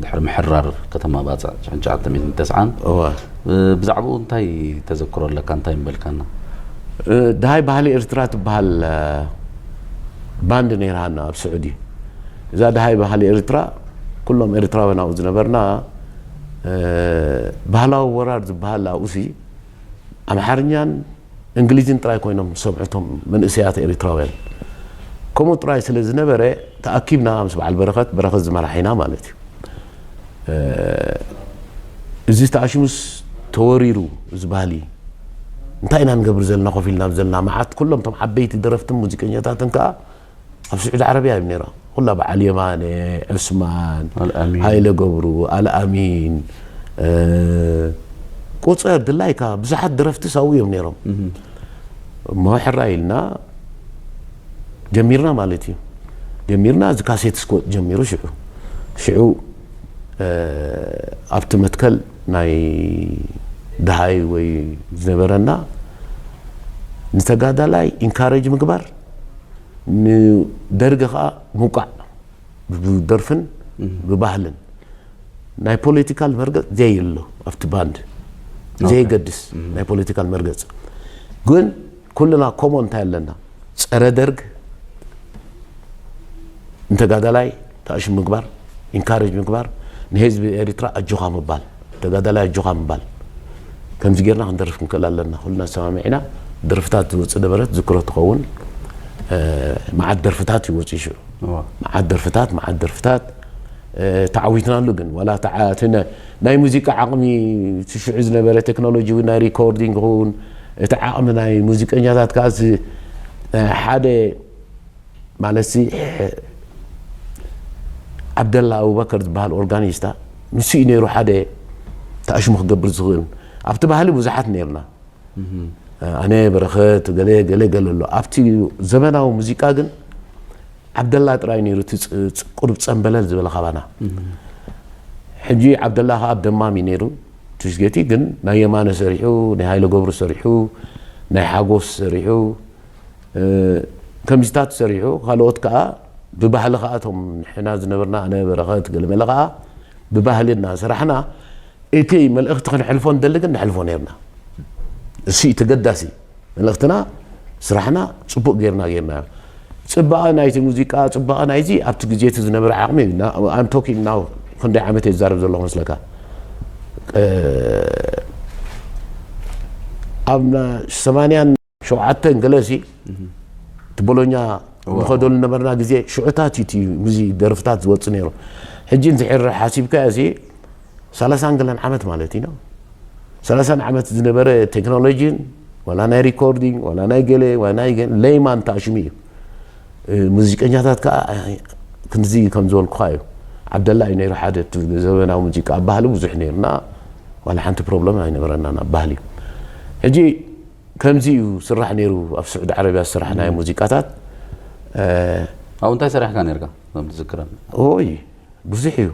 ድሕሪ ምሕራር ከተማ ባፅዕ ሽሕን ትሽዓተ ሚእትን ተስዓን፣ ብዛዕባኡ እንታይ ተዘክሮ ኣለካ? እንታይ ምበልካና? ደሃይ ባህሊ ኤርትራ ትበሃል ባንድ ነይርሃና ኣብ ስዑዲ። እዛ ደሃይ ባህሊ ኤርትራ፣ ኩሎም ኤርትራውያን ኣብኡ ዝነበርና፣ ባህላዊ ወራር ዝበሃል ኣብኡሲ ኣምሓርኛን እንግሊዝን ጥራይ ኮይኖም ዝሰምዑ እቶም መንእሰያት ኤርትራውያን። ከምኡ ጥራይ ስለ ዝነበረ፣ ተኣኪብና ምስ በዓል በረኸት፣ በረኸት ዝመራሒና ማለት እዩ። እዚ ተኣሽሙስ ተወሪሩ፣ እዚ ባህሊ እንታይ ኢና ንገብር ዘለና? ኮፍ ኢልና ዘለና መዓት ኩሎም እቶም ዓበይቲ ደረፍትን ሙዚቀኛታትን ከኣ ኣብ ስዑዲ ዓረብያ እዮም ነይሮም። ኩላ በዓል የማነ፣ ዑስማን፣ ኣልኣሚን። ሃይለ ገብሩ፣ ኣልኣሚን፣ ቁፅር ድላይካ ብዙሓት ደረፍቲ ሳው እዮም ነይሮም። እሞ ሕራይ ኢልና ጀሚርና ማለት እዩ። ጀሚርና፣ እዚ ካሴት ስኮት ጀሚሩ ሽዑ። ሽዑ ኣብቲ መትከል ናይ ደሃይ ወይ ዝነበረና፣ ንተጋዳላይ ኢንካሬጅ ምግባር፣ ንደርጊ ከዓ ምውቃዕ፣ ብደርፍን ብባህልን። ናይ ፖለቲካል መርገፅ ዘየሎ ኣብቲ ባንድ ዘይገድስ ናይ ፖለቲካል መርገፅ። ግን ኩልና ኮሞን እንታይ ኣለና? ፀረ ደርግ፣ ንተጋዳላይ ተኣሽም ምግባር፣ ኢንካሬጅ ምግባር፣ ንህዝቢ ኤሪትራ ኣጆኻ ምባል፣ ተጋዳላይ ኣጆኻ ምባል። ከምዚ ጌርና ክንደርፍ ክንክእል ኣለና። ኩልና ሰማሚዕና ደርፍታት ዝወፅእ ነበረት ዝክሮ ትኸውን። መዓት ደርፍታት ይወፅእ ሽዑ። መዓት ደርፍታት፣ መዓት ደርፍታት ተዓዊትናሉ። ግን ዋላ እቲ ናይ ሙዚቃ ዓቕሚ፣ እቲ ሽዑ ዝነበረ ቴክኖሎጂ እውን ናይ ሪኮርዲንግ ይኹን፣ እቲ ዓቕሚ ናይ ሙዚቀኛታት ከዓ ሓደ ማለት ዓብደላ ኣቡበከር ዝበሃል ኦርጋኒስታ፣ ንሱ እዩ ነይሩ ሓደ ተኣሽሙ ክገብር ዝኽእል። ኣብቲ ባህሊ ብዙሓት ነይርና። ኣነ፣ በረኸት፣ ገለ ገለ ገለ ኣሎ። ኣብቲ ዘመናዊ ሙዚቃ ግን ዓብደላ ጥራይ ነይሩ እቲ ቁሩብ ጸምበለል ዝበለ ካባና። ሕጂ ዓብደላ ከኣ ኣብ ደማም እዩ ነይሩ። ትሽጌቲ ግን ናይ የማነ ሰሪሑ፣ ናይ ሃይለ ገብሩ ሰሪሑ፣ ናይ ሓጎስ ሰሪሑ፣ ከምዚታት ሰሪሑ፣ ካልኦት ከኣ ብባህሊ ከዓ እቶም ንሕና ዝነበርና ኣነ በረኸት ገለመለ ከዓ ብባህልና ስራሕና እቲ መልእኽቲ ክንሕልፎ እንደሊ ግን ንሕልፎ ነርና። እሱ ተገዳሲ መልእኽትና ስራሕና ፅቡቅ ጌርና ጌርና። ፅባቐ ናይቲ ሙዚቃ ፅባቐ ናይዚ ኣብቲ ግዜ እቲ ዝነበረ ዓቕሚ እዩ። I'm talking now ክንደይ ዓመት እየ ዝዛረብ ዘለኹ መስለካ? ኣብ ሰማንያን ሸውዓተን ገለሲ እቲ ቦሎኛ ንኸደሉ ነበርና ግዜ ሽዑታት እዩ እቲ ሙዚ ደርፍታት ዝወፅ ነይሩ። ሕጂ እንድሕር ሓሲብካ እዚ ሰላሳን ገለን ዓመት ማለት እዩ። ሰላሳን ዓመት ዝነበረ ቴክኖሎጂን ዋላ ናይ ሪኮርዲንግ ዋላ ናይ ገለ ዋላ ናይ ገለ ለይማን ተኣሽሙ እዩ። ሙዚቀኛታት ከዓ ክንዚ ከም ዝበልኩኻ እዩ። ዓብደላ እዩ ነይሩ ሓደ እቲ ዘበናዊ ሙዚቃ ባህሊ ብዙሕ ነይሩና ዋላ ሓንቲ ፕሮብለም ኣይነበረና ናብ ባህሊ። ሕጂ ከምዚ እዩ ስራሕ ነይሩ ኣብ ስዑዲ ዓረብያ ዝስራሕ ናይ ሙዚቃታት። ኣብኡ እንታይ ሰሪሕካ ነርካ? ከም ትዝክረን? ኦይ ብዙሕ እዩ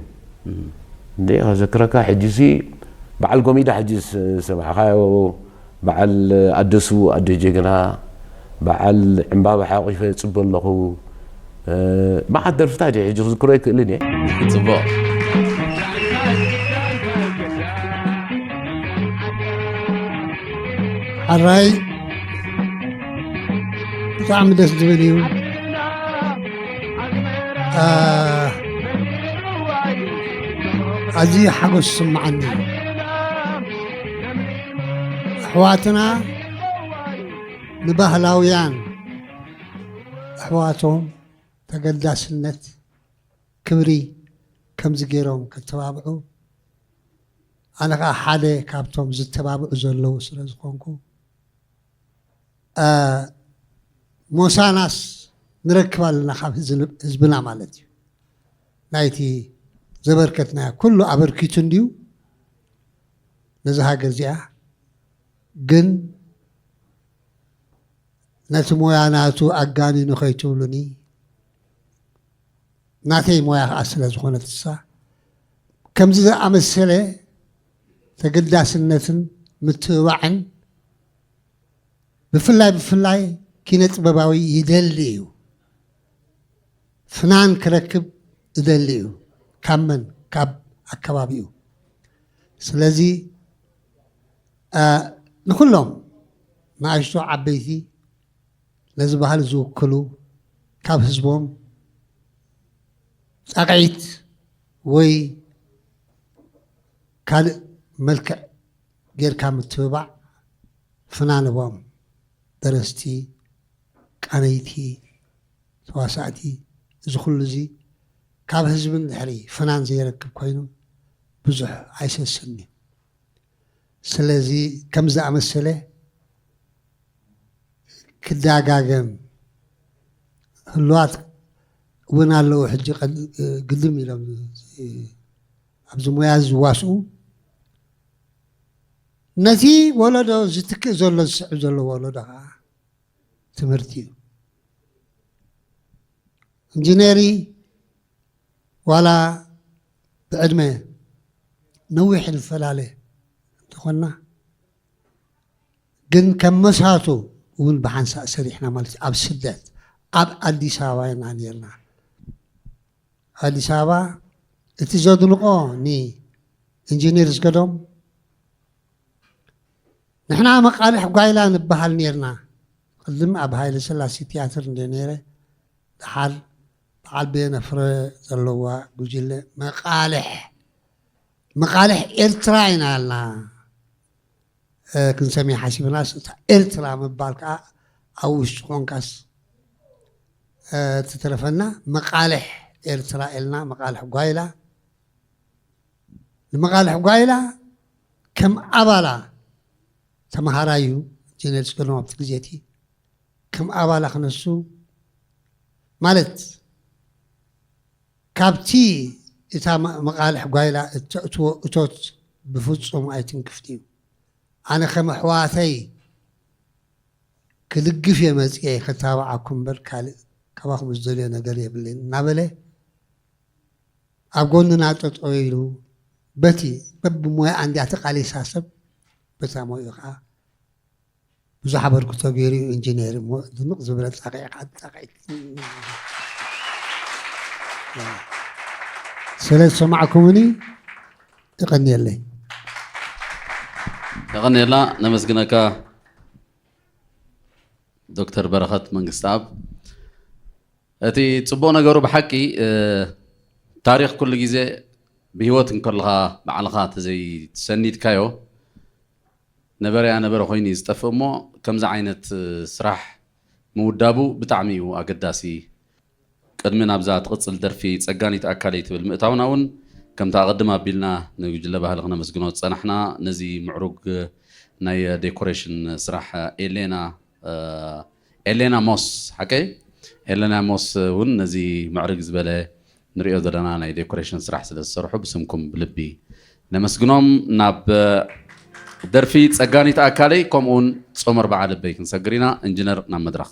እንዴ ከዘክረካ። ሕጂ ሲ በዓል ጎሚዳ ሕጂ ዝሰማዕኻዮ በዓል ኣደሱ ኣደ ጀግና በዓል ዕምባባ ሓቂፈ ጽበ ኣለኹ። መዓት ደርፍታት እየ ሕጂ ክዝክሮ ይክእልን እየ። ጽቡቕ። ሓራይ ብጣዕሚ ደስ ዝብል እዩ። ኣዝዩ ሓጎስ ይስምዓኒ። ኣሕዋትና ንባህላውያን ኣሕዋቶም ተገዳስነት ክብሪ ከምዚ ገይሮም ከተባብዑ፣ ኣነ ከዓ ሓደ ካብቶም ዝተባብዑ ዘለዉ ስለ ዝኾንኩ፣ ሞሳናስ ንረክብ ኣለና ካብ ህዝብና ማለት እዩ። ናይቲ ዘበርከትናዮ ኩሉ ኣበርኪቱ እንድዩ ነዚ ሃገር እዚኣ። ግን ነቲ ሞያ ናቱ ኣጋኒኑ ከይትብሉኒ፣ ናተይ ሞያ ከዓ ስለ ዝኾነት እሳ፣ ከምዚ ዝኣመሰለ ተገዳስነትን ምትብባዕን ብፍላይ ብፍላይ ኪነ ጥበባዊ ይደሊ እዩ። ፍናን ክረክብ ይደሊ እዩ። ካብ መን? ካብ ኣከባቢኡ። ስለዚ ንኩሎም ንኣሽቱ ዓበይቲ ነዚ ባህሊ ዝውክሉ ካብ ህዝቦም ፃቕዒት ወይ ካልእ መልክዕ ጌርካ ምትብባዕ ፍናንቦም ደረስቲ፣ ቃነይቲ፣ ተዋሳእቲ፣ እዚ ኩሉ እዚ ካብ ህዝቢ እንድሕሪ ፍናን ዘይረክብ ኮይኑ ብዙሕ ኣይሰስን እዩ። ስለዚ ከም ዝኣመሰለ ክዳጋገም ህሉዋት እውን ኣለዉ። ሕጂ ግድም ኢሎም ኣብዚ ሞያ ዝዋስኡ ነቲ ወለዶ ዝትክእ ዘሎ ዝስዕብ ዘሎ ወለዶ ከዓ ትምህርቲ እዩ። ኢንጂነሪ ዋላ ብዕድመ ነዊሕ ንፈላለ እንተኾንና ግን ከም መሳቱ እውን ብሓንሳእ ሰሪሕና ማለት እዩ። ኣብ ስደት ኣብ ኣዲስ ኣበባ ኢና ነርና። ኣዲስ ኣበባ እቲ ዘድንቆ ንኢንጂነር ዝገዶም ንሕና መቃልሕ ጓይላ ንበሃል ነርና። ቅድም ኣብ ሃይለ ስላሴ ትያትር እንደ ነረ ደሓር በዓል ቤነ ፍረ ዘለዋ ጉጅለ መቃልሕ መቃልሕ ኤርትራ ኢና ኣልና ክንሰምያ ሓሲብናስ እታ ኤርትራ ምባል ከዓ ኣብ ውሽጢ ኮንካስ ትተረፈና መቃልሕ ኤርትራ ኢልና መቃልሕ ጓይላ ንመቃልሕ ጓይላ ከም ኣባላ ተመሃራዩ ጀነራል ስገዶም ኣብቲ ግዜ እቲ ከም ኣባላ ክነሱ ማለት ካብቲ እታ መቃልሕ ጓይላ እተእትዎ እቶት ብፍጹም ኣይትንክፍት እዩ። ኣነ ከም ኣሕዋተይ ክልግፍ እየ መፅኤ ከታባዓኩም እምበር ካልእ ካባኹም ዝደልዮ ነገር የብለይን እናበለ ኣብ ጎንና ጠጠው ኢሉ በቲ በብሞያ እንዲያ ተቃሊሳ ሰብ በታ ሞይኡ ከዓ ብዙሕ ኣበርክቶ ገይሩ እዩ ኢንጂነር እሞ ድምቕ ዝበለ ፃቂዕ ፃቂዕ ስለ ዝሰማዕኩምኒ የቐንየለይ። የቐንየልና፣ ነመስግነካ ዶክተር በረኸት መንግስተኣብ። እቲ ጽቡቕ ነገሩ ብሓቂ፣ እ፣ ታሪኽ ኩሉ ግዜ ብህይወት እንከለኻ ባዕልኻ ተዘይሰኒድካዮ ነበረ ኣነበረ ኮይኑ እዩ ዝጠፍእ እሞ ከምዚ ዓይነት፣ እ፣ ስራሕ ምውዳቡ ብጣዕሚ እዩ ኣገዳሲ። ቅድሚ ናብዛ ትቕጽል ደርፊ ጸጋኒት ኣካለይ ትብል ምእታውና እውን ከምቲ ኣቐድም ኣቢልና ንጉጅለ ባህሊ ክነመስግኖ ዝጸናሕና ነዚ ምዕሩግ ናይ ዴኮሬሽን ስራሕ ኤሌና፣ እ፣ ኤሌና ሞስ፣ ሓቀይ? ኤሌና ሞስ እውን ነዚ ምዕርግ ዝበለ ንሪኦ ዘለና ናይ ዴኮሬሽን ስራሕ ስለ ዝሰርሑ ብስምኩም ብልቢ ነመስግኖም። ናብ ደርፊ ጸጋኒት ኣካለይ ከምኡውን ጾመ ኣርብዓ ልበይ ክንሰግር ኢና። ኢንጂነር ናብ መድረኽ።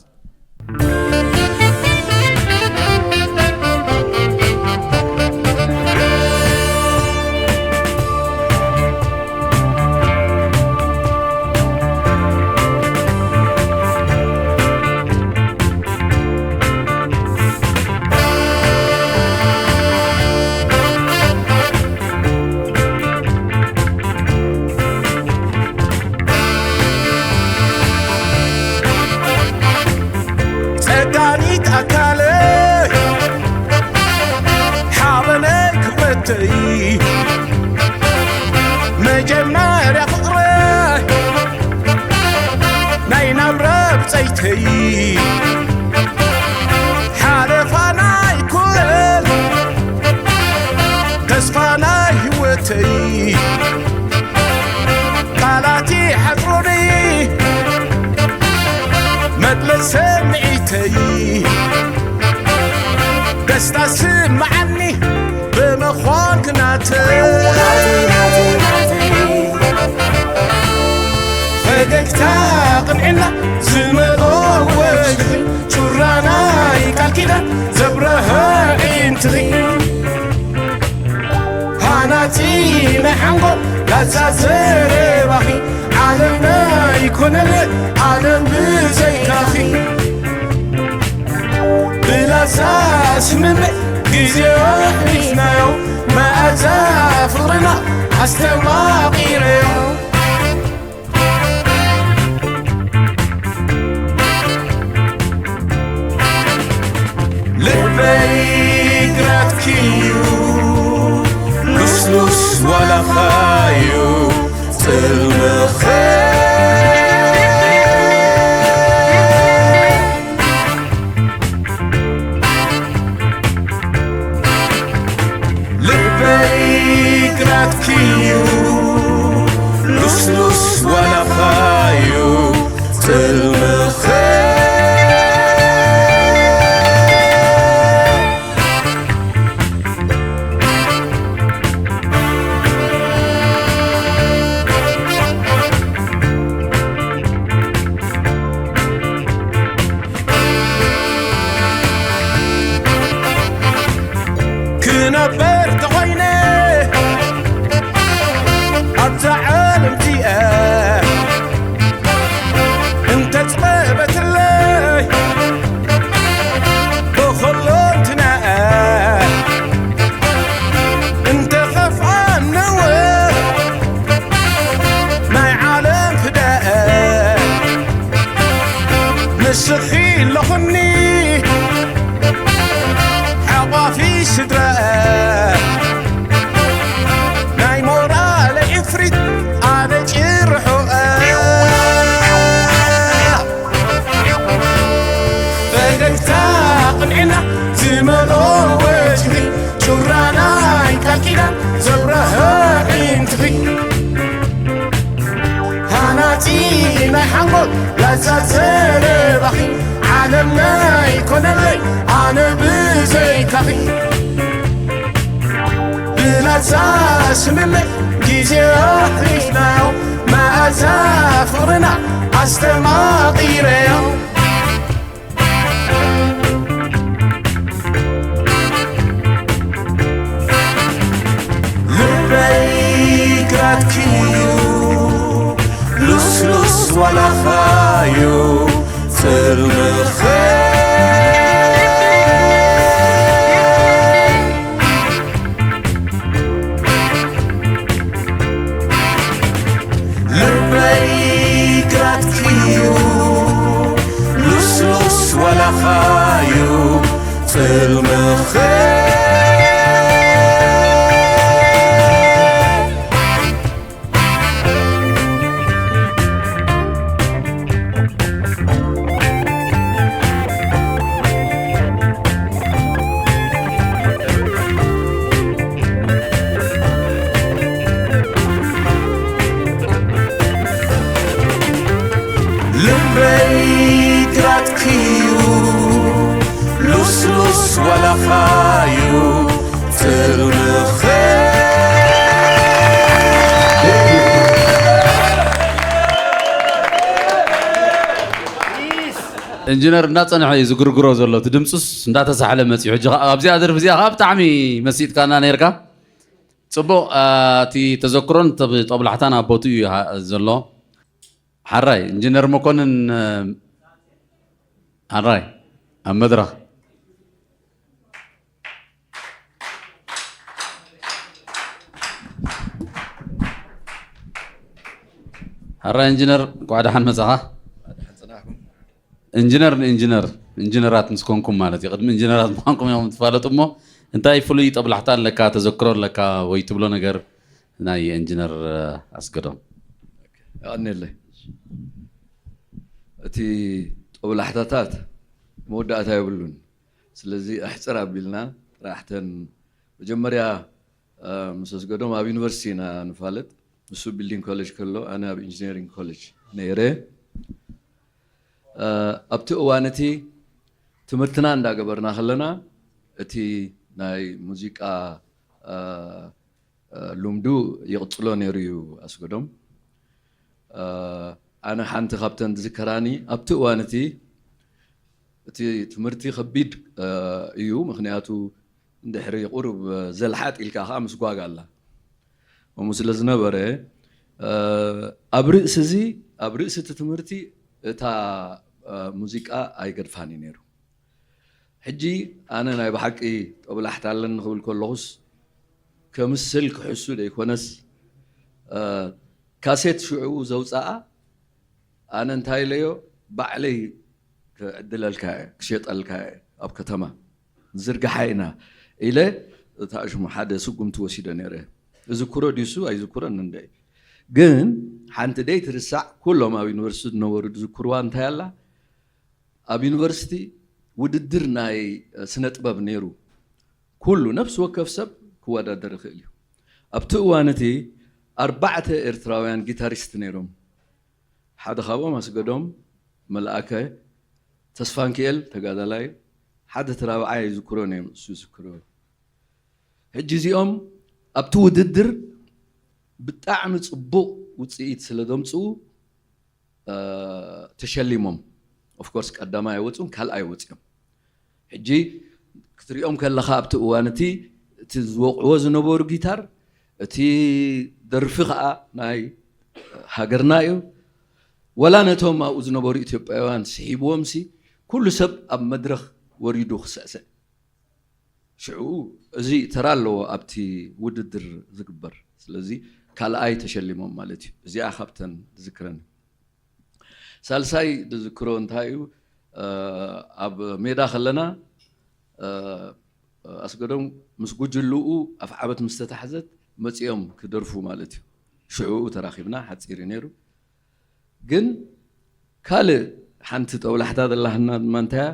ጸጋኒት ኣካለይ ሓበነይ ክብረተይ መጀመርያ ፍቕረይ ናይ ናብራ ብጸይተይ ሓለፋ ናይ ኩለን ተስፋ ናይ ህይወተይ ቃላት ይሓጽሩኒ መግለጽ ስምዒተይ ደስታ ስምዓኒ ብምዃንክ ናተይ ፈገግታ ቅንዕና ዝመልኦ ወጅኺ ጩራ ናይ ቃል ኪዳን ዘብረሀ ኣዒንትኺ ሃናጺ ናይ ሓንጎል ላዛ ዘረባኺ ዓለምና ይኮነለ ዓለም ብዘይካኺ ብላዛ ስምምዕ ግዜ ኣሕሊፍናዮ መኣዛ ፍቕርና ኣስተማቒረዮ ልበይ ግራትኪዩ ሉስሉስ ዋላኻዩ ጽልምኸ ልበይ ግራትኪዩ ሉስሉስ ዋላኻዩ ጽልምኸ ክነበር ተኾይነ ኣብዛ ዓለም እዚኣ እንተጽበበትለይ ብኹሉ እንትና እንተኸፍኣነወ ናይ ዓለም ፍዳ ንስኺ ኣለኹኒ ሓቋፊ ስድራ ናይ ሞራለይ እፍሪት ኣነ ጭርሖ ፈገግታ ቅንዕና ዝመልኦ ወጅኺ ጩራ ናይ ቃል ኪዳን ዘብረሀ ኣዒንትኺ ሃናጺ ናይ ሓንጎል ላዛ ዘረባኺ ዓለምና ይኮነለይ ኣነ ብዘይካኺ ብላዛ ስምምዕ ግዜ ኣሕሊፍናዮ መኣዛ ፍቕርና ኣስተማቒረዮ ልበይ ግራትኪዩ ሉስሉስ ዋላኻዩ ጽልምኸ ጽልምኸ ልበይ ግራትክዩ ሉስሉስ ዋላኻዩ ጽልምኸ። ኢንጂነር እንዳጸንሐ እዩ ዝግርግሮ ዘሎ፣ እቲ ድምፁስ እንዳተሳሕለ መፂኡ። ሕጂ ኸዓ ኣብዚኣ ደርፊ እዚኣ ኸዓ ብጣዕሚ መሲጥካና ነይርካ። ፅቡቕ፣ አ፣ እቲ ተዘክሮን ተብ-፣ ጦብላሕታን ኣብ ቦትኡ እዩ ሃ-፣ ዘሎ። ሓራይ ኢንጂነር መኮንን፣ አ፣ ሓራይ ኣብ መድረኽ። ሓራይ ኢንጂነር፣ እንኳዕ ደሓን መጻኻ። ኢንጂነር ንኢንጂነር፣ ኢንጂነራት ምስ ኮንኩም ማለት እዩ። ቅድሚ ኢንጂነራት ምዃንኩም እዮም ትፋለጡ እሞ፣ እንታይ ፍሉይ ጠብላሕታ ኣለካ፣ ተዘክሮ ኣለካ ወይ ትብሎ ነገር ናይ ኢንጂነር ኣስገዶም? የቐንየለይ። እቲ ጦብላሕታታት መወዳእታ የብሉን። ስለዚ ኣሕፅር ኣቢልና ጥራሕተን መጀመርያ፣ እ፣ ምስ ኣስገዶም ኣብ ዩኒቨርሲቲ ኢና ንፋለጥ። ንሱ ቢልዲንግ ኮሌጅ ከሎ ኣነ ኣብ ኢንጂነሪንግ ኮሌጅ ነይረ። እ፣ ኣብቲ እዋን እቲ ትምህርትና እንዳገበርና ከለና እቲ ናይ ሙዚቃ፣ እ፣ እ፣ ልምዱ ይቕጽሎ ነይሩ እዩ ኣስገዶም። እ፣ ኣነ ሓንቲ ካብተን ዝዝከራኒ ኣብቲ እዋን እቲ፣ እቲ ትምህርቲ ከቢድ፣ እ፣ እዩ። ምኽንያቱ እንድሕሪ ቁሩብ ዘልሓጥ ኢልካ ከኣ ምስጓግ ኣላ። ከምኡ ስለ ዝነበረ፣ እ፣ ኣብ ርእሲ እዚ፣ ኣብ ርእሲ እቲ ትምህርቲ እታ፣ እ፣ ሙዚቃ ኣይገድፋን እዩ ነይሩ። ሕጂ ኣነ ናይ ብሓቂ ጦብላሕታ ኣለኒ ክብል ከለኹስ፣ ከምስል ክሕሱ ደይኮነስ፣ እ፣ ካሴት ሽዑ ዘውፅኣ ኣነ እንታይ ኢለዮ፣ ባዕለይ ክዕድለልካ እየ፣ ክሸጠልካ እየ ኣብ ከተማ። ዝርግሓ ኢና ኢለ፣ እታ ሽሙ ሓደ ስጉምቲ ወሲደ ነይረ። እዝክሮ ድዩሱ ኣይዝክሮን እንደ። ግን ሓንቲ ደይትርሳዕ፣ ኩሎም ኣብ ዩኒቨርሲቲ ዝነበሩ ዝዝክርዋ እንታይ ኣላ? ኣብ ዩኒቨርሲቲ ውድድር ናይ ስነ ጥበብ ነይሩ። ኩሉ ነፍሲ ወከፍ ሰብ ክወዳደር ይኽእል እዩ። ኣብቲ እዋን እቲ ኣርባዕተ ኤርትራውያን ጊታሪስት ነይሮም። ሓደ ካብኦም ኣስገዶም መልኣከ፣ ተስፋንኪኤል ተጋዳላይ፣ ሓደ እቲ ራብዓይ ኣይዝክሮን እዮም፣ እሱ ይዝክሮ። ሕጂ እዚኦም ኣብቲ ውድድር ብጣዕሚ ጽቡቕ ውጽኢት ስለ ዘምጽኡ፣ እ፣ ተሸሊሞም። ኦፍኮርስ ቀዳማይ ኣይወጹን፣ ካልኣይ ወጺኦም። ሕጂ ክትሪኦም ከለኻ ኣብቲ እዋን እቲ፣ እቲ ዝወቕዕዎ ዝነበሩ ጊታር፣ እቲ ደርፊ ኸኣ ናይ ሃገርና እዩ። ወላ ነቶም ኣብኡ ዝነበሩ ኢትዮጵያውያን ስሒብዎም ሲ፣ ኩሉ ሰብ ኣብ መድረኽ ወሪዱ ክስዕስዕ። ሽዑ እዚ ተራ ኣለዎ ኣብቲ ውድድር ዝግበር። ስለዚ ካልኣይ ተሸሊሞም ማለት እዩ። እዚኣ ካብተን ዝዝክረን። ሳልሳይ ዝዝክሮ እንታይ እዩ? እ፣ ኣብ ሜዳ ከለና፣ እ፣ ኣስገዶም ምስ ጉጅልኡ ኣፍዓበት ምስ ተታሕዘት መጺኦም ክደርፉ ማለት እዩ። ሽዑ ተራኺብና፣ ሓጺር እዩ ነይሩ። ግን ካልእ ሓንቲ ጦብላሕታ ዘላህና ድማ እንታይ እያ?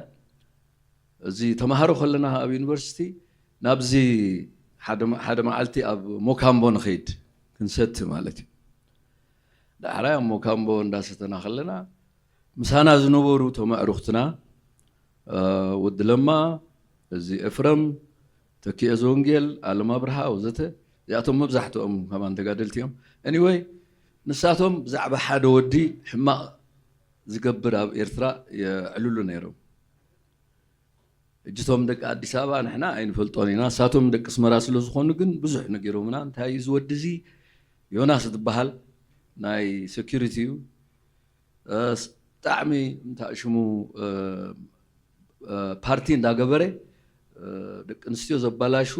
እዚ ተማሃሮ ከለና ኣብ ዩኒቨርሲቲ ናብዚ ሓደ መ-፣ ሓደ መዓልቲ ኣብ ሞካምቦ ንኸይድ፣ ክንሰቲ ማለት እዩ። ዳሕራይ ኣብ ሞካምቦ እንዳሰተና ከለና ምሳና ዝነበሩ እቶም ኣዕሩኽትና፣ እ፣ ወዲ ለማ፣ እዚ ኤፍረም፣ ተኪኤ ዘወንጌል፣ ኣለም ኣብርሃ ወዘተ፣ እዚኣቶም መብዛሕትኦም ከማን ተጋደልቲ እዮም። ኤኒወይ፣ ንሳቶም ብዛዕባ ሓደ ወዲ ሕማቕ ዝገብር ኣብ ኤርትራ የዕልሉ ነይሮም። ሕጂ እቶም ደቂ ኣዲስ ኣበባ ንሕና ኣይንፈልጦን ኢና፣ ንሳቶም ደቂ ኣስመራ ስለ ዝኾኑ ግን ብዙሕ ነጊሮምና። እንታይ እዩ እዚ ወዲ እዚ? ዮናስ ዝበሃል ናይ ሴኩሪቲ እዩ። እ፣ ስ-፣ ብጣዕሚ እንታይ ሽሙ፣ እ፣ እ፣ ፓርቲ እንዳገበረ፣ እ፣ ደቂ ኣንስትዮ ዘባላሹ፣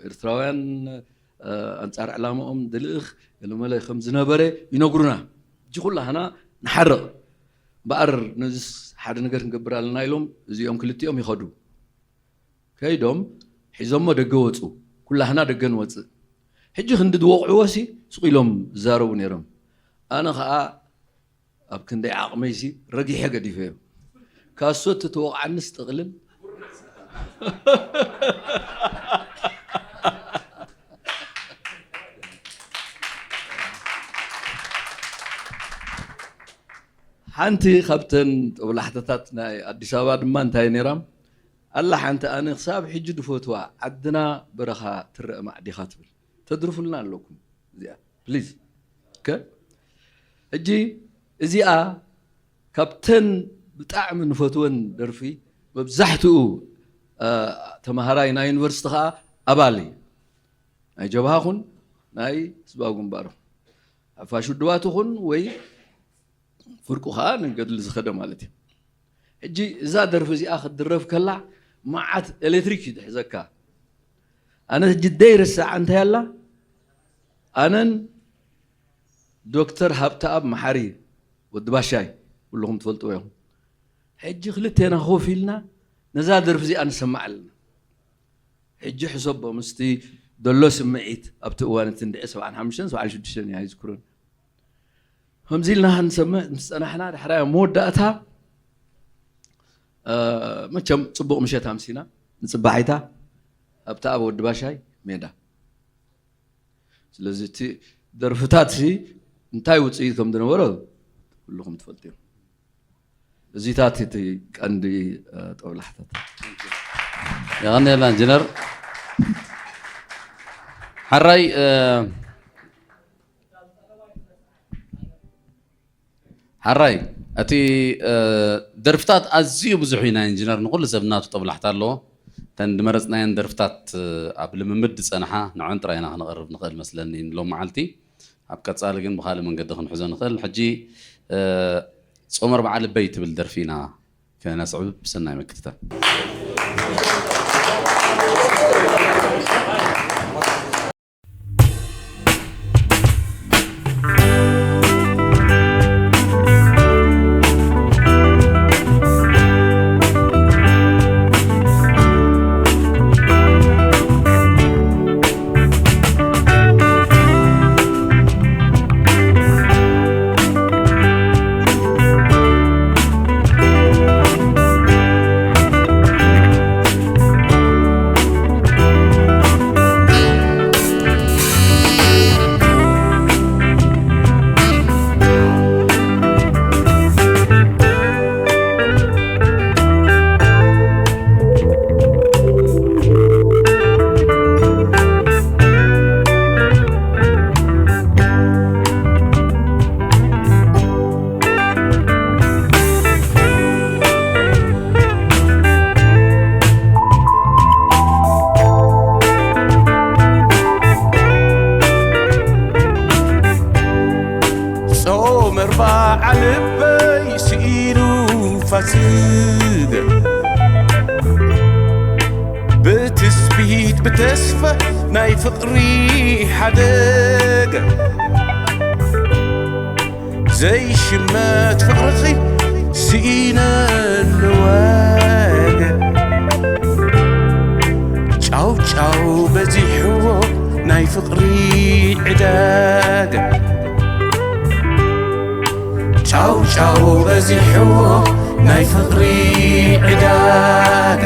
ኤርትራውያን፣ እ፣ ኣንጻር ዕላማኦም ዝልእኽ ገለመለ ከም ዝነበረ ይነግሩና። እጂ ኩላህና ንሓርቕ። እምበኣር ነዚስ ሓደ ነገር ክንገብር ኣለና ኢሎም እዚኦም ክልቲኦም ይኸዱ። ከይዶም ሒዞሞ ደገ ወፁ። ኩላህና ደገ ንወፅእ። ሕጂ ክንዲ ዝወቕዕዎ ሲ ስቕ ኢሎም ዝዛረቡ ነይሮም። ኣነ ኸዓ ኣብ ክንደይ ዓቕመይሲ ረጊሐ ገዲፈዮ። ካሶት ተወቕዓንስ ጥቕልል። ሓንቲ ካብተን ጦብላሕታታት ናይ ኣዲስ ኣበባ ድማ እንታይ ነይራ? ኣላ ሓንቲ ኣነ ክሳብ ሕጂ ድፈትዋ፣ ዓድና በረኻ ትረአ ማዕዲኻ ትብል። ተድርፉልና ኣለኩም እዚኣ ፕሊዝ። ከ ሕጂ እዚኣ ካብተን ብጣዕሚ ንፈትወን ደርፊ፣ መብዛሕትኡ አ፣ ተምሃራይ ናይ ዩኒቨርሲቲ ኸዓ ኣባል እዩ። ናይ ጀብሃ ኹን ናይ ህዝባዊ ግንባር ኹን፣ ሓፋሽ ውድባት ኹን ወይ ፍርቁ ኸዓ ንገድሊ ዝኸደ ማለት እዩ። ሕጂ እዛ ደርፊ እዚኣ ክትድረፍ ከላ መዓት ኤሌክትሪክ እዩ ዝሕዘካ። ኣነ ሕጂ ደይርስዓ እንታይ ኣላ? ኣነን ዶክተር ሃብተኣብ መሓሪ ወዲ ባሻይ ኩልኹም ትፈልጥዎ ኢኹም። ሕጂ ክልቴና ኮፍ ኢልና ነዛ ደርፊ እዚኣ ንሰማዕ ኣለና። ሕጂ ሕሰቦ ምስቲ ዘሎ ስምዒት ኣብቲ እዋን እቲ እንድዒ ሰብዓን ሓሙሽተን ሰብዓን ሽዱሽተን እያ ኣይዝክሮን። ከምዚ ኢልና ክንሰምዕ ምስ ጸናሕና ዳሕራይ ኣብ መወዳእታ እ፣ መቸም ጽቡቕ ምሸት ኣምሲና ንጽባሒታ ኣብቲ ኣብ ወዲ ባሻይ ሜዳ። ስለዚ እቲ ደርፍታት ሲ እንታይ ውጽኢት ከም ዝነበሮ ኩልኹም ትፈልጡ እዮም። እዚታት እቲ ቀንዲ እ፣ ጦብላሕታት። የቐንየልና ኢንጂነር። ሓራይ እ፣ ሓራይ እቲ እ፣ ደርፍታት ኣዝዩ ብዙሕ እዩ ናይ ኢንጂነር፣ ንኩሉ ሰብ ናቱ ጠብላሕታ ኣለዎ። እተን ዝመረፅናየን ደርፍታት እ፣ ኣብ ልምምድ ዝፀንሓ ንዐን ጥራይ ኢና ክነቕርብ ንኽእል መስለኒ ሎም መዓልቲ። ኣብ ቀፃሊ ግን ብካልእ መንገዲ ክንሕዞ ንኽእል። ሕጂ እ፣ ጾም ኣርብዓ ልበይ ትብል ደርፊ ኢና ከነስዕብ። ብሰናይ ምክትታል። ጾም ኣርባዓ ልበይ ስኢኑ ፋስገ፣ ብትስቢት ብተስፋ ናይ ፍቕሪ ሓደገ። ዘይሽመት ፍቕርኺ ስኢነ ኣለዋገ። ጫው ጫው በዚሕዎ ናይ ፍቕሪ ዕዳገ። ጫው ጫው በዚሕዎ ናይ ፍቕሪ ዕዳገ።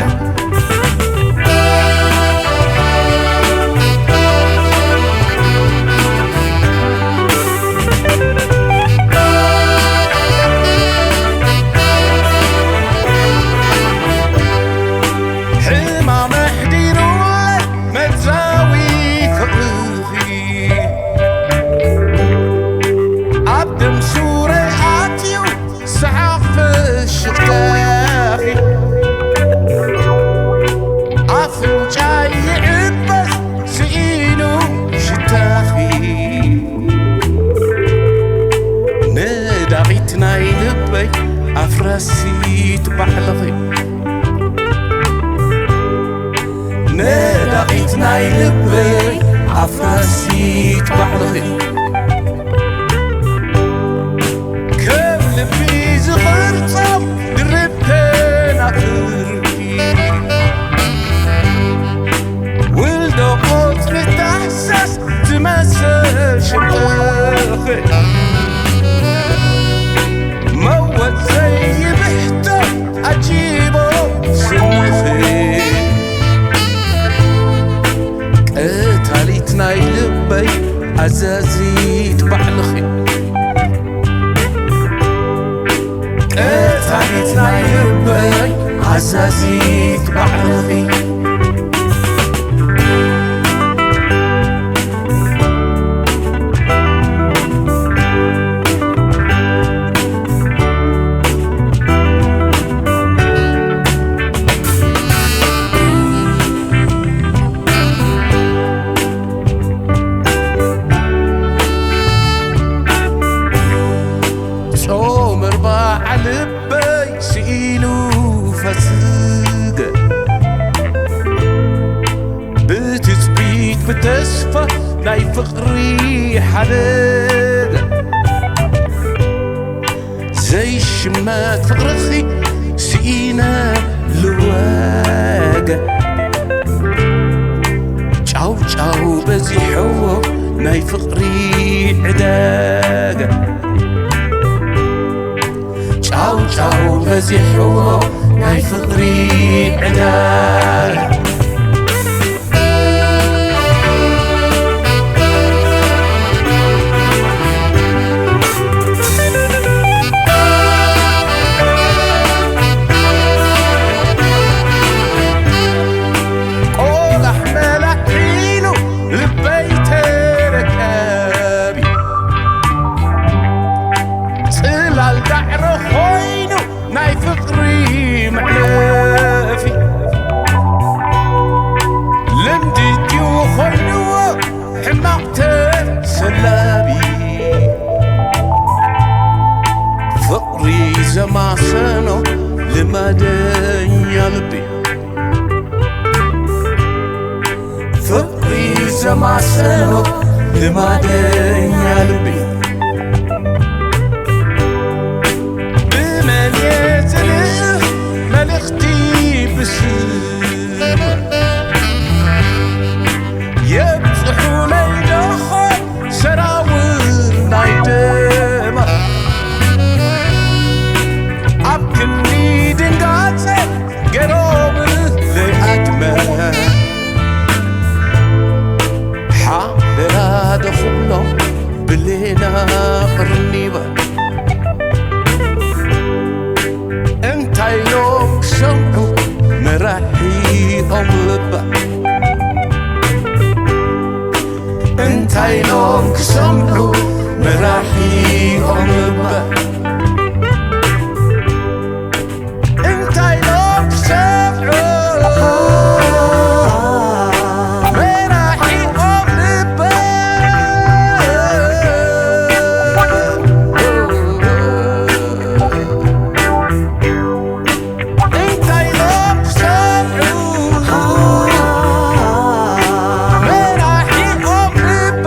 ሕማም ኣሕዲሩለይ መርዛዊ ፍቕርኺ፣ ኣብ ደም ሱረይ ኣትዩ ሰሓቕ ፍሽኽታኺ፣ ኣፍንጫይ ይዕበስ ስኢኑ ሽታኺ። ነዳቒት ናይ ልበይ ኣፍራሲት ባዕልኺ፣ ነዳቒት ናይ ልበይ ኣፍራሲት ባዕልኺ። ከም ልቢ ዝቕርጾም ድርብ ከናፍርኪ፣ ኣዛዚት ባዕልኺ። ጾም ኣርባዓ ልበይ ስኢኑ ፈስገ፣ ብትጽቢት ብተስፋ ናይ ፍቕሪ ሓደገ። ዘይሽመት ፍቕርኺ ስኢነ ልወገ፣ ጫው ጫው በዚሕዎ ናይ ፍቕሪ ዕደገ። ጫው ጫው በዚሕዎ ናይ ፍቕሪ ዕደገ። ቆላሕ መላሕ ኢሉ ልበይ ተረከቢ፣ ጽላል ዳዕሮ ኮይኑ ናይ ፍቕሪ መዕለፊ። ልምዲ ድዩ ኮይንዎ ሕማቕ ተሰላቢ፣ ፍቕሪ ዘማሰኖ ልማደኛ ልቢ። ፍቕሪ ዘማሰኖ ልማደኛ ልቢ። ብመን የጽንዕ መልእኽቲ ብስም የብጽሑለይ ደኾን ሰራውር ናይ ደማ። ኣብ ክንዲ ድንጋጸ ገሮም ለይኣድመ ሓደራ ደኹብሎ ብሌና ቅርኒባ። እንታይ ኢሎም ክሰምዑ መራሒኦም ልባ? እንታይ ኢሎም ክሰምዑ መራሒኦም ልባ? እንታይ ኢሎም ክሰምዑ መራሒኦም ልባ? እንታይ ኢሎም ክሰምዑ መራሒኦም ልባ?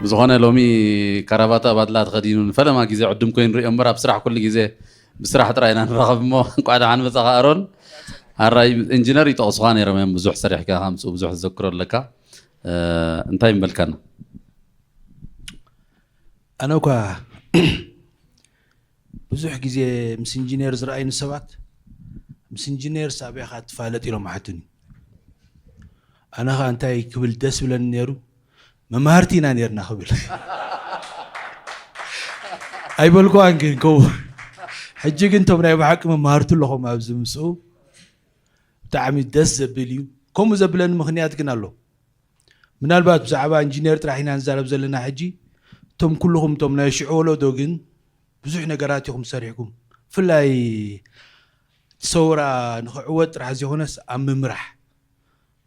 ብዝኾነ ሎሚ ካራባታ ባድላ ተኸዲኑ ንፈለማ ግዜ ዕዱም ኮይኑ ንሪኦ እምበር ኣብ ስራሕ ኩሉ ግዜ ብስራሕ ጥራይ ኢና ንራኸብ እሞ እንቋዕ ደሓን መጻኻ ኣሮን። ኣራይ ኢንጂነር ይጠቕሱኻ ነይሮም እዮም፣ ብዙሕ ሰሪሕካ ከምጽኡ ብዙሕ ዝዘክሮ ኣለካ። እ፣ እንታይ ምበልካና? ኣነ እኳ ብዙሕ ግዜ ምስ ኢንጂነር ዝረኣይኒ ሰባት፣ "ምስ ኢንጂነር ሳብ ኢኻ ትፋለጥ?" ኢሎም ሓቱኒ። ኣነ ኸኣ እንታይ ክብል ደስ ብለኒ ነይሩ፣ "መማህርቲ ኢና ነይርና" ክብል ኣይበልኩዋን ግን ከምኡ። ሕጂ ግን እቶም ናይ ብሓቂ መማህርቲ ኣለኹም ኣብዚ ምስኡ ብጣዕሚ ደስ ዘብል እዩ። ከምኡ ዘብለኒ ምኽንያት ግን ኣሎ። ምናልባት ብዛዕባ ኢንጂነር ጥራሕ ኢና ንዛረብ ዘለና ሕጂ። እቶም ኩልኹም እቶም ናይ ሽዑ ወለዶ ግን ብዙሕ ነገራት ኢኹም ሰሪሕኩም። ብፍላይ እቲ ሰውራ ንኽዕወት ጥራሕ ዘይኮነስ ኣብ ምምራሕ።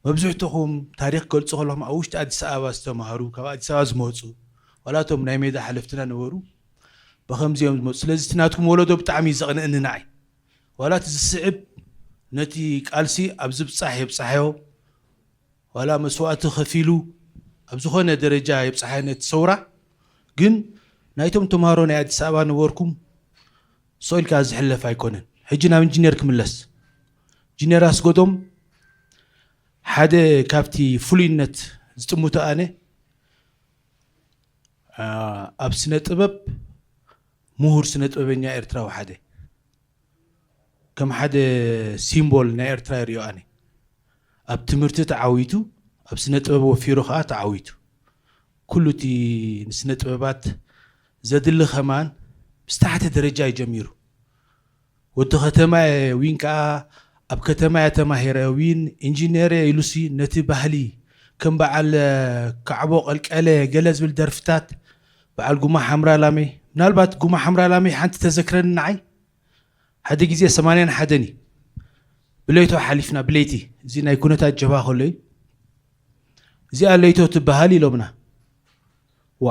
መብዝሕትኹም ታሪኽ ክገልጹ ከለኹም ኣብ ውሽጢ ኣዲስ ኣበባ ዝተማህሩ፣ ካብ ኣዲስ ኣበባ ዝመጹ፣ ዋላ እቶም ናይ ሜዳ ሓለፍትና ነበሩ፣ ብኸምዚ እዮም ዝመጹ። ስለዚ እቲ ናትኩም ወለዶ ብጣዕሚ እዩ ዘቕንእኒ ንዓይ። ዋላ እቲ ዝስዕብ ነቲ ቃልሲ ኣብ ዝብጻሕ የብጻሕዮ፣ ዋላ መስዋእቲ ከፊሉ ኣብ ዝኾነ ደረጃ የብጽሓዮ ነቲ ሰውራ፣ ግን ናይቶም ተምሃሮ ናይ ኣዲስ ኣበባ ነበርኩም ስቕ ኢልካ ዝሕለፍ ኣይኮነን። ሕጂ ናብ ኢንጂነር ክምለስ። ኢንጂነር ኣስገዶም ሓደ ካብቲ ፍሉይነት ዝጥምቶ ኣነ ኣብ ስነ ጥበብ ምሁር ስነ ጥበበኛ ኤርትራዊ ሓደ ከም ሓደ ሲምቦል ናይ ኤርትራ ይሪኦ ኣነ። ኣብ ትምህርቲ ተዓዊቱ፣ ኣብ ስነ ጥበብ ወፊሩ ከኣ ተዓዊቱ። ኩሉ እቲ ንስነ ጥበባት ዘድሊ ከማን ምስ ታሕቲ ደረጃ እዩ ጀሚሩ። ወዲ ከተማ እየ፣ ዊን ከኣ ኣብ ከተማ እየ ተማሂረ፣ ዊን ኢንጂነር እየ ኢሉሲ ነቲ ባህሊ ከም በዓል ካዕቦ ቀልቀለ ገለ ዝብል ደርፍታት በዓል ጉማ ሓምራ ላመይ። ምናልባት ጉማ ሓምራ ላመይ ሓንቲ ተዘክረኒ ንዓይ። ሓደ ግዜ ሰማንያን ሓደን እዩ። ብለይቶ ሓሊፍና፣ ብለይቲ። እዚ ናይ ኩነታት ጀብሃ ከሎ እዩ። "እዚኣ ለይቶ ትበሃል" ኢሎምና። "ዋ፣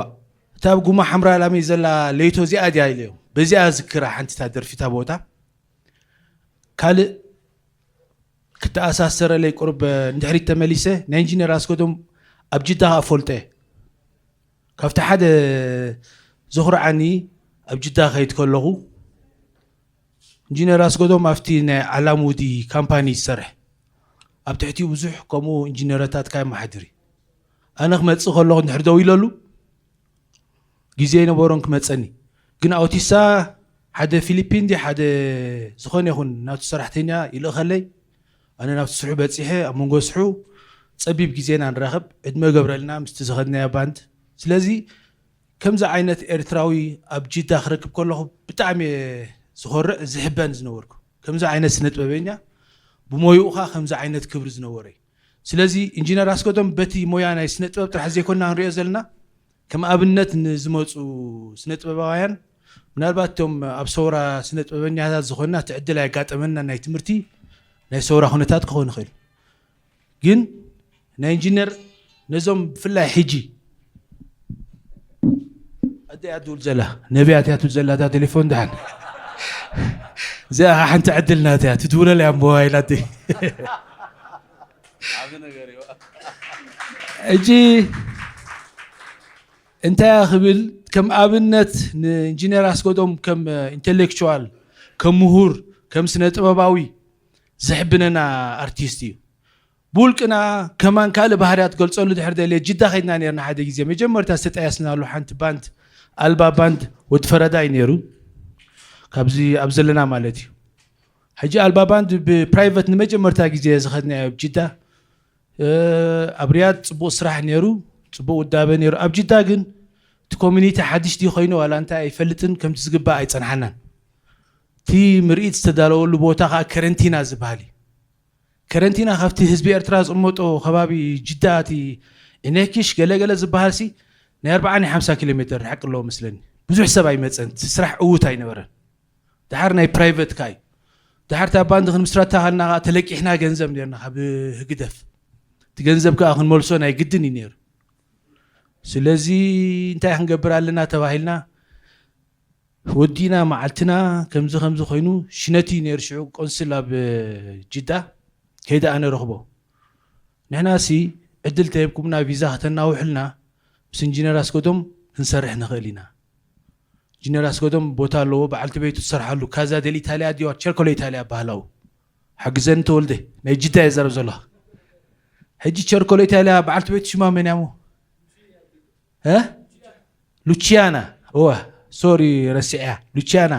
እታ ኣብ ጉማ ሓምራ ላመይ ዘላ ለይቶ እዚኣ ድያ?" ኢለዮም። በዚኣ ዝክራ ሓንቲ እታ ደርፊ እታ ቦታ። ካልእ ክተኣሳሰረለይ ቁሩብ እንድሕሪት ተመሊሰ፣ ናይ ኢንጂነር ኣስገዶም ኣብ ጅዳ ከኣ ፈልጦ እየ። ካብቲ ሓደ ዘኹርዓኒ፣ ኣብ ጅዳ ከይድ ከለኹ፣ ኢንጂነር ኣስገዶም ኣብቲ ናይ ኣላሙዲ ካምፓኒ ዝሰርሕ፣ ኣብ ትሕቲኡ ብዙሕ ከምኡ ኢንጂነረታት ከኣ የመሓድር እዩ። ኣነ ክመጽእ ከለኹ እንድሕር ደው ኢለሉ፣ ግዜ ኣይነበሮን ክመጸኒ። ግን ኣውቲሳ ሓደ ፊሊፒን ድዩ ሓደ ዝኾነ ይኹን ናቱ ሰራሕተኛ ይልእኸለይ። ኣነ ናብቲ ስርሑ በጺሐ፣ ኣብ መንጎ ስርሑ ጸቢብ ግዜ ኢና ንራኸብ። ዕድመ ገብረልና ምስቲ ዝኸድናዮ ባንድ። ስለዚ ከምዚ ዓይነት ኤርትራዊ ኣብ ጅዳ ክረክብ ከለኹ ብጣዕሚ እየ ዝኾርዕ፣ ዝሕበን ዝነበርኩ። ከምዚ ዓይነት ስነ ጥበበኛ ብሞይኡ ኸኣ ከምዚ ዓይነት ክብሪ ዝነበሮ እዩ። ስለዚ ኢንጂነር ኣስገዶም በቲ ሞያ ናይ ስነ ጥበብ ጥራሕ ዘይኮንና ንሪኦ ዘለና፣ ከም ኣብነት ንዝመጹ ስነ ጥበባውያን፣ ምናልባት እቶም ኣብ ሰውራ ስነ ጥበበኛታት ዝኾንና እቲ ዕድል ኣየጋጠመና፣ ናይ ትምህርቲ ናይ ሰውራ ኩነታት ክኸውን ይኽእል። ግን ናይ ኢንጂነር ነዞም ብፍላይ ሕጂ ኣደ እያ ትድውል ዘላ፣ ነቢያት እያ ትብል ዘላ እታ ቴሌፎን ደሓን። እዚኣ ሓንቲ ዕድል ናት እያ፣ ትድውለላ እያ ሞባይል ኣደ። ሕጂ እንታይ እያ ክብል፣ ከም ኣብነት ንኢንጂነር ኣስገዶም ከም ኢንቴሌክቹዋል፣ ከም ምሁር፣ ከም ስነ ጥበባዊ ዝሕብነና ኣርቲስት እዩ። ብውልቅና ከማን ካልእ ባህርያት ገልጸሉ ድሕር ደልየ ጅዳ ከይድና ነርና። ሓደ ግዜ መጀመርታ ዝተጣየስናሉ ሓንቲ ባንድ፣ ኣልባ ባንድ፣ ወዲ ፈረዳ እዩ ነይሩ። ካብዚ ኣብ ዘለና ማለት እዩ። ሕጂ ኣልባ ባንድ ብፕራይቨት ንመጀመርታ ግዜ ዝኸድናዮ ኣብ ጅዳ። እ፣ ኣብ ሪያድ ጽቡቕ ስራሕ ነይሩ፣ ጽቡቕ ውዳበ ነይሩ። ኣብ ጅዳ ግን እቲ ኮሚኒቲ ሓድሽ ድዩ ኮይኑ ዋላ እንታይ ኣይፈልጥን፣ ከምቲ ዝግባእ ኣይጸንሓናን። እቲ ምርኢት ዝተዳለወሉ ቦታ ከኣ ከረንቲና ዝበሃል እዩ። ከረንቲና ካብቲ ህዝቢ ኤርትራ ዝቕመጦ ከባቢ ጅዳ፣ እቲ ኢነኪሽ ገለገለ ዝበሃል ሲ ናይ ኣርብዓ ናይ ሓምሳ ኪሎ ሜተር ርሕቂ ኣለዎ መስለኒ። ብዙሕ ሰብ ኣይመጸን፣ እቲ ስራሕ ዕዉት ኣይነበረን። ደሓር ናይ ፕራይቨት ከኣ እዩ። ደሓር እታ ባንድ ክንምስረታ ከልና ከኣ ተለቂሕና ገንዘብ ነርና ካብ ህግደፍ። እቲ ገንዘብ ከኣ ክንመልሶ ናይ ግድን እዩ ነይሩ። ስለዚ እንታይ ክንገብር ኣለና ተባሂልና፣ ወዲና መዓልትና ከምዚ ከምዚ ኮይኑ፣ ሽነቲ ነይሩ ሽዑ ቆንስል ኣብ ጅዳ ከይደ ኣነ ረኽቦ። ንሕና ሲ ዕድል ተሂብኩምና ቪዛ ከተናውሕልና ምስ ኢንጂነር ኣስገዶም ክንሰርሕ ንኽእል ኢና። ኢንጂነር ኣስገዶም ቦታ ኣለዎ፣ በዓልቲ ቤቱ ትሰርሓሉ ካዛ ደል ኢታሊያ ድዋ ቸርኮሎ ኢታሊያ ባህላዊ። ሓግዘኒ ተወልደ፣ ናይ ጅዳ እየ ዘረብ ዘለኻ። ሕጂ ቸርኮሎ ኢታሊያ በዓልቲ ቤቱ ሽማ መን እያ እሞ? እ? ሉቺያና። እወ፣ ሶሪ ረሲዐያ። ሉቺያና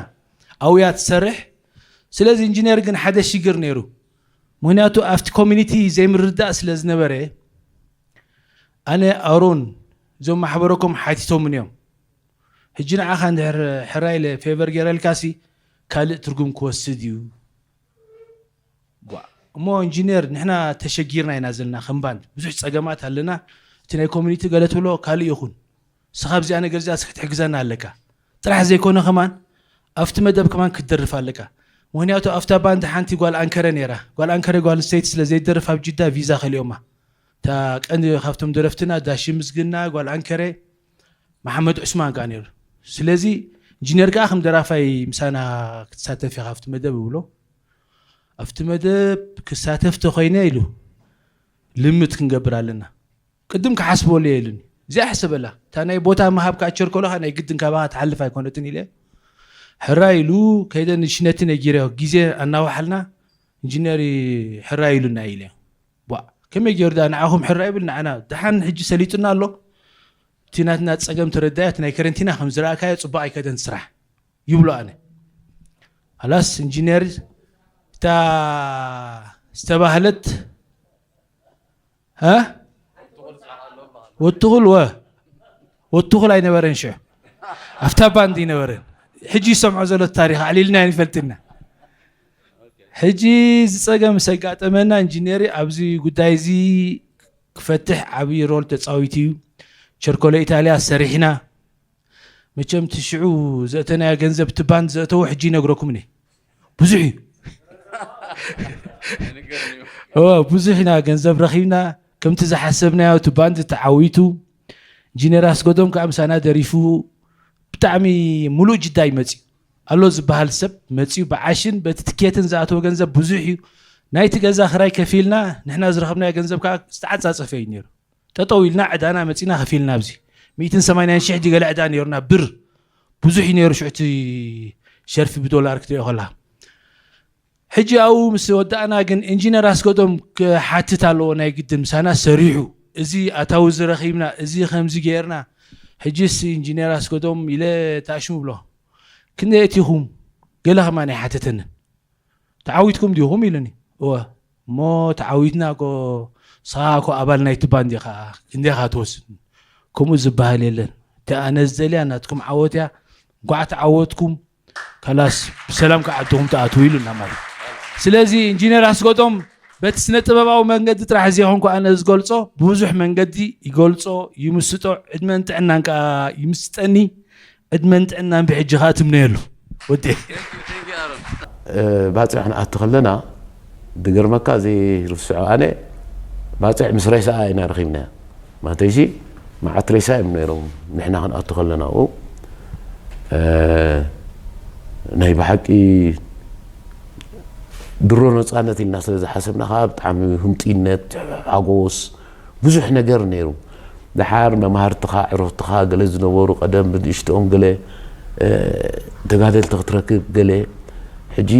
ኣብያ ትሰርሕ። ስለዚ ኢንጂነር ግን ሓደ ሽግር ነይሩ። ምኽንያቱ ኣብቲ ኮሚኒቲ ዘይምርዳእ ስለ ዝነበረ፣ ኣነ ኣሮን እዞም ማሕበረኮም ሓቲቶምኒ እዮም። ሕጂ ንዓኻ እንድሕር ሕራይ ኢለ ፌቨር ገይረልካሲ ካልእ ትርጉም ክወስድ እዩ። ቧ፣ እሞ ኢንጂነር ንሕና ተሸጊርና ኢና ዘለና ከም ባንድ፣ ብዙሕ ጸገማት ኣለና። እቲ ናይ ኮሚኒቲ ገለ ትብሎ ካልእ ይኹን፣ ንስኻ ኣብዚኣ ነገር እዚኣ እስኪ ክትሕግዘና ኣለካ። ጥራሕ ዘይኮነ ከማን ኣብቲ መደብ ከማን ክትደርፍ ኣለካ። ምኽንያቱ ኣብታ ባንድ ሓንቲ ጓል ኣንከረ ነይራ። ጓል ኣንከረ ጓል ኣንስተይቲ ስለ ዘይደርፍ ኣብ ጅዳ ቪዛ ከሊኦማ። እታ ቀንዲ ካብቶም ደረፍትና ዳሺ ምስግና፣ ጓል ኣንከረ፣ መሓመድ ዑስማን ከኣ ነይሩ። ስለዚ ኢንጂነር ከኣ ከም ደራፋይ ምሳና ክትሳተፍ ኢኻ ኣብቲ መደብ ይብሎ። ኣብቲ መደብ ክሳተፍ ተኾይነ ኢሉ ልምት ክንገብር ኣለና። ቅድም ክሓስበሉ እየ ኢሉኒ። እዚኣ ሕሰበላ። እታ ናይ ቦታ ምሃብ ከኣ ቸርኮሎ ከኣ ናይ ግድን ካባኻ ትሓልፍ ኣይኮነትን ኢለ። ሕራይ ኢሉ ከይደ ንሽነቲ ነጊረዮ። ግዜ ኣናዋሓልና ኢንጂነር ሕራይ ኢሉና ኢለ። ቧ፣ ከመይ ገይሩ ደኣ ንዓኹም ሕራይ ይብል ንዓና? ደሓን ሕጂ ሰሊጡና ኣሎ። እቲ ናትና ጸገም ተረዳያ፣ እቲ ናይ ከረንቲና ከም ዝረኣካዮ ጽቡቕ ኣይከደን ስራሕ ይብሎ። ኣነ ኣላስ ኢንጂነር እታ ዝተባህለት እ ወትኹል ወ ወትኹል ኣይነበረን ሽዑ፣ ኣብታ ባንድ ይነበረን። ሕጂ ይሰምዖ ዘሎ ታሪኽ ኣዕሊልና ይፈልጥና። ሕጂ ዝጸገም ምስ ኣጋጠመና ኢንጂነሪ ኣብዚ ጉዳይ እዚ ክፈትሕ ዓብዪ ሮል ተጻዊቱ እዩ። ቸርኮለ ኢታልያ ሰሪሕና። መቸም እቲ ሽዑ ዘእተናዮ ገንዘብ እቲ ባንድ ዘእተዎ ሕጂ ይነግረኩም እኔ ብዙሕ እዩ። እወ፣ ብዙሕ ኢና ገንዘብ ረኺብና። ከምቲ ዝሓሰብናዮ እቲ ባንድ ተዓዊቱ። ኢንጂነር ኣስገዶም ከዓ ምሳና ደሪፉ። ብጣዕሚ ሙሉእ ጅዳ ይመፅእ ኣሎ ዝበሃል ሰብ መፅኡ ብዓሽን በቲ ትኬትን ዝኣተወ ገንዘብ ብዙሕ እዩ። ናይቲ ገዛ ክራይ ከፊልና ንሕና ዝረኸብናዮ ገንዘብ ከዓ ዝተዓፃፀፈ እዩ ነይሩ። ጠጠው ኢልና ዕዳና መፂና ከፊልና ኣብዚ ሚእትን ሰማንያን ሺሕ ድዩ ገለ ዕዳ ነይሩና ብር። ብዙሕ እዩ ነይሩ ሽዑ እቲ ሸርፊ ብዶላር ክትሪኦ ከላ። ሕጂ ኣብኡ ምስ ወዳእና ግን ኢንጂነር ኣስገዶም ክሓትት ኣለዎ ናይ ግድን፣ ምሳና ሰሪሑ፣ እዚ ኣታዊ እዚ ረኺብና፣ እዚ ከምዚ ገይርና። ሕጂስ ኢንጂነር ኣስገዶም ኢለ ተኣሽሙ ብሎ፣ ክንደይ ኣእቲኹም? ገለ ከማን ኣይሓተተንን። ተዓዊትኩም ዲኹም ኢሉኒ። እወ። እሞ ተዓዊትና እኮ፣ ንስኻ እኮ ኣባል ናይቲ ባንድ ኢኻ፣ ክንደይ ኢኻ ትወስድ? ከምኡ ዝበሃል የለን። እቲ ኣነ ዝደልያ ናትኩም ዓወት እያ። እንኳዕ ተዓወትኩም። ከላስ ብሰላም ከዓ ዓድኹም ትኣትዉ ኢሉና ማለት እዩ። ስለዚ ኢንጂነር ኣስገዶም በቲ ስነ ጥበባዊ መንገዲ ጥራሕ ዘይኮንኩ ኣነ ዝገልጾ፣ ብብዙሕ መንገዲ ይገልጾ፣ ይምስጦ። ዕድመን ጥዕናን ከዓ ይምስጠኒ። ዕድመን ጥዕናን ብሕጂ ከዓ ትምነየሉ ወዲ። እ፣ ባፅዕ ክንኣቱ ከለና ድገርመካ ዘይርስዖ ኣነ ባፅዕ ምስ ሬሳኣ ኢና ረኺብናያ። ማለተይሲ መዓት ሬሳ እዮም ነይሮም ንሕና ክንኣቱ ከለና ኣብኡ። እ፣ ናይ ብሓቂ ድሮ ነፃነት ኢልና ስለ ዝሓሰብና ከዓ ብጣዕሚ ህምጢነት፣ ሓጎስ፣ ብዙሕ ነገር ነይሩ። ደሓር መማህርትኻ፣ ዕረፍትኻ፣ ገለ ዝነበሩ ቀደም ብንእሽትኦም ገለ፣ እ፣ ተጋደልቲ ክትረክብ ገለ። ሕጂ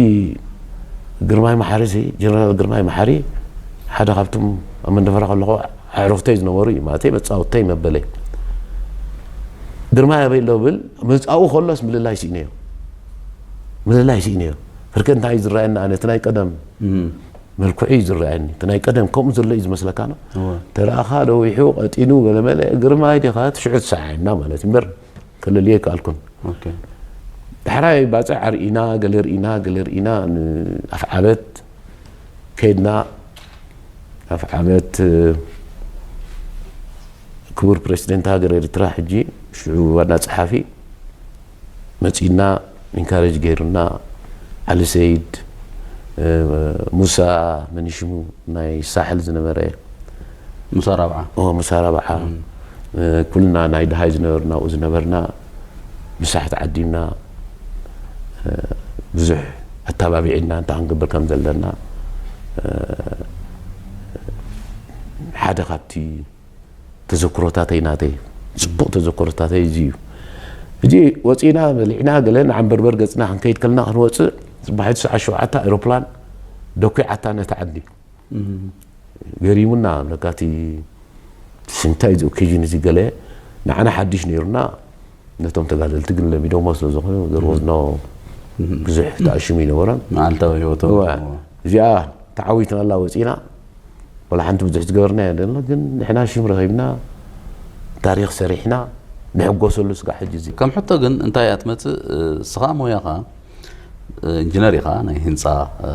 ግርማይ መሓሪ ሲ፣ ጀነራል ግርማይ መሓሪ ሓደ ካብቶም ኣብ መንደፈራ ከለኹ ኣዕሩኽተይ ዝነበሩ እዩ፣ ማለተይ መጻወትተይ መበለይ። ግርማይ ኣበይ ኣሎ ብል፣ መጻኡ ከሎስ ምልላይ ስኢነዮ። ምልላይ ስኢነዮ። ፍርቂ እንታይ እዩ ዝረኣየኒ ኣነ፣ እቲ ናይ ቀደም እም። መልክዑ እዩ ዝረኣየኒ። እቲ ናይ ቀደም ከምኡ ዘሎ እዩ ዝመስለካ ነው። እወ። ተረኣኻ ደዊሑ፣ ቀጢኑ፣ ገለመለ፣ ግርማይ ዲኻ፣ እቲ ሽዑ ትሰዓየና ማለት እዩ እምበር፣ ክልልዮ ኣይከኣልኩን። ኦኬ። ዳሕራይ ባፅዕ ኣርኢና፣ ገለ ርኢና፣ ገለ ርኢና፣ ንኣፍዓበት ከይድና፣ ኣፍዓበት፣ ክቡር ፕሬዚደንት ሃገር ኤርትራ፣ ሕጂ ሽዑ ዋና ጸሓፊ፣ መጺእና፣ ኢንካሬጅ ገይሩና፣ ዓሊ ሰይድ፣ እ፣ ሙሳ፣ መን ሽሙ፣ ናይ ሳሕል ዝነበረ፣ ሙሳ ራብዓ። ኦ፣ ሙሳ ራብዓ፣ እ፣ ኩልና ናይ ደሃይ ዝነበርና፣ ኣብኡ ዝነበርና፣ ምሳሕ ተዓዲምና፣ እ፣ ብዙሕ ኣተባቢዕና፣ እንታይ ክንገብር ከም ዘለና፣ እ፣ ሓደ ካብቲ ተዘክሮታተይ ናተይ፣ ጽቡቕ ተዘክሮታተይ እዚ እዩ። ሕጂ ወጺእና፣ በሊዕና፣ ገለ ንዓንበርበር ገጽና ክንከይድ ከለና፣ ክንወጽእ፣ ጽባሒቱ ሰዓት ሸውዓተ ኣውሮፕላን ደኲዓታ ነቲ ዓዲ። እም። ገሪሙና፣ ብለካ እቲ እንታይ እዚ ኦኬዥን እዚ ገለ ንዓና ሓድሽ ነይሩና፣ ነቶም ተጋደልቲ ግን ለሚዶሞ ስለ ዝኾኑ፣ there was no ብዙሕ ተኣሽሙ ይነበረን። መዓልታዊ ህይወቶም እወ። እዚኣ ተዓዊትናላ ወጺእና፣ ወላ ሓንቲ ብዙሕ ዝገበርና የለን፣ ግን ንሕና ሽም ረኺብና፣ ታሪኽ ሰሪሕና፣ ንሕጎሰሉ ስጋዕ ሕጂ እዚ። ከም ሕቶ ግን እንታይ እያ ትመጽእ? እስኻ ሞያኻ ኢንጂነር ኢኻ፣ ናይ ህንፃ፣ እ፣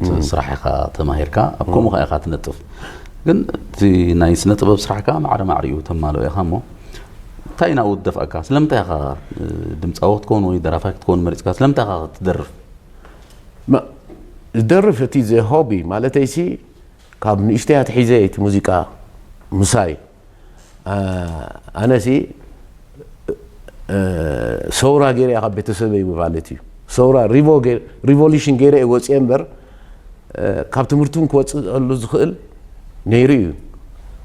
ት-፣ እም። ስራሕ ኢኻ ተማሂርካ፣ ኣብ ከምኡ ኸዓ ኢኻ ትነጥፍ። ግን እቲ ናይ ስነ ጥበብ ስራሕካ ማዕረ ማዕሪኡ ተማልኦ ኢኻ እሞ፣ እንታይ ናብኡ ዝደፍኣካ? ስለምንታይ ኢኻ፣ እ፣ ድምፃዊ ክትከውን ወይ ደራፋይ ክትከውን መሪፅካ? ስለምንታይ ኢኻ ትደርፍ? ማ-፣ ዝደርፍ እቲ ዘ ሆቢ ማለተይሲ ካብ ንእሽተይ ኣትሒዘ እቲ ሙዚቃ ምሳይ። ኣ-፣ ኣነሲ፣ እ፣ ሰውራ ገይረ እየ ካብ ቤተሰበይ ማለት እዩ። ሰውራ ሪቮ ገይ-፣ ሪቮሉሽን ገይረ እየ ወፅየ እምበር፣ እ፣ ካብ ትምህርቲ እውን ክወፅእሉ ዝኽእል ነይሩ እዩ።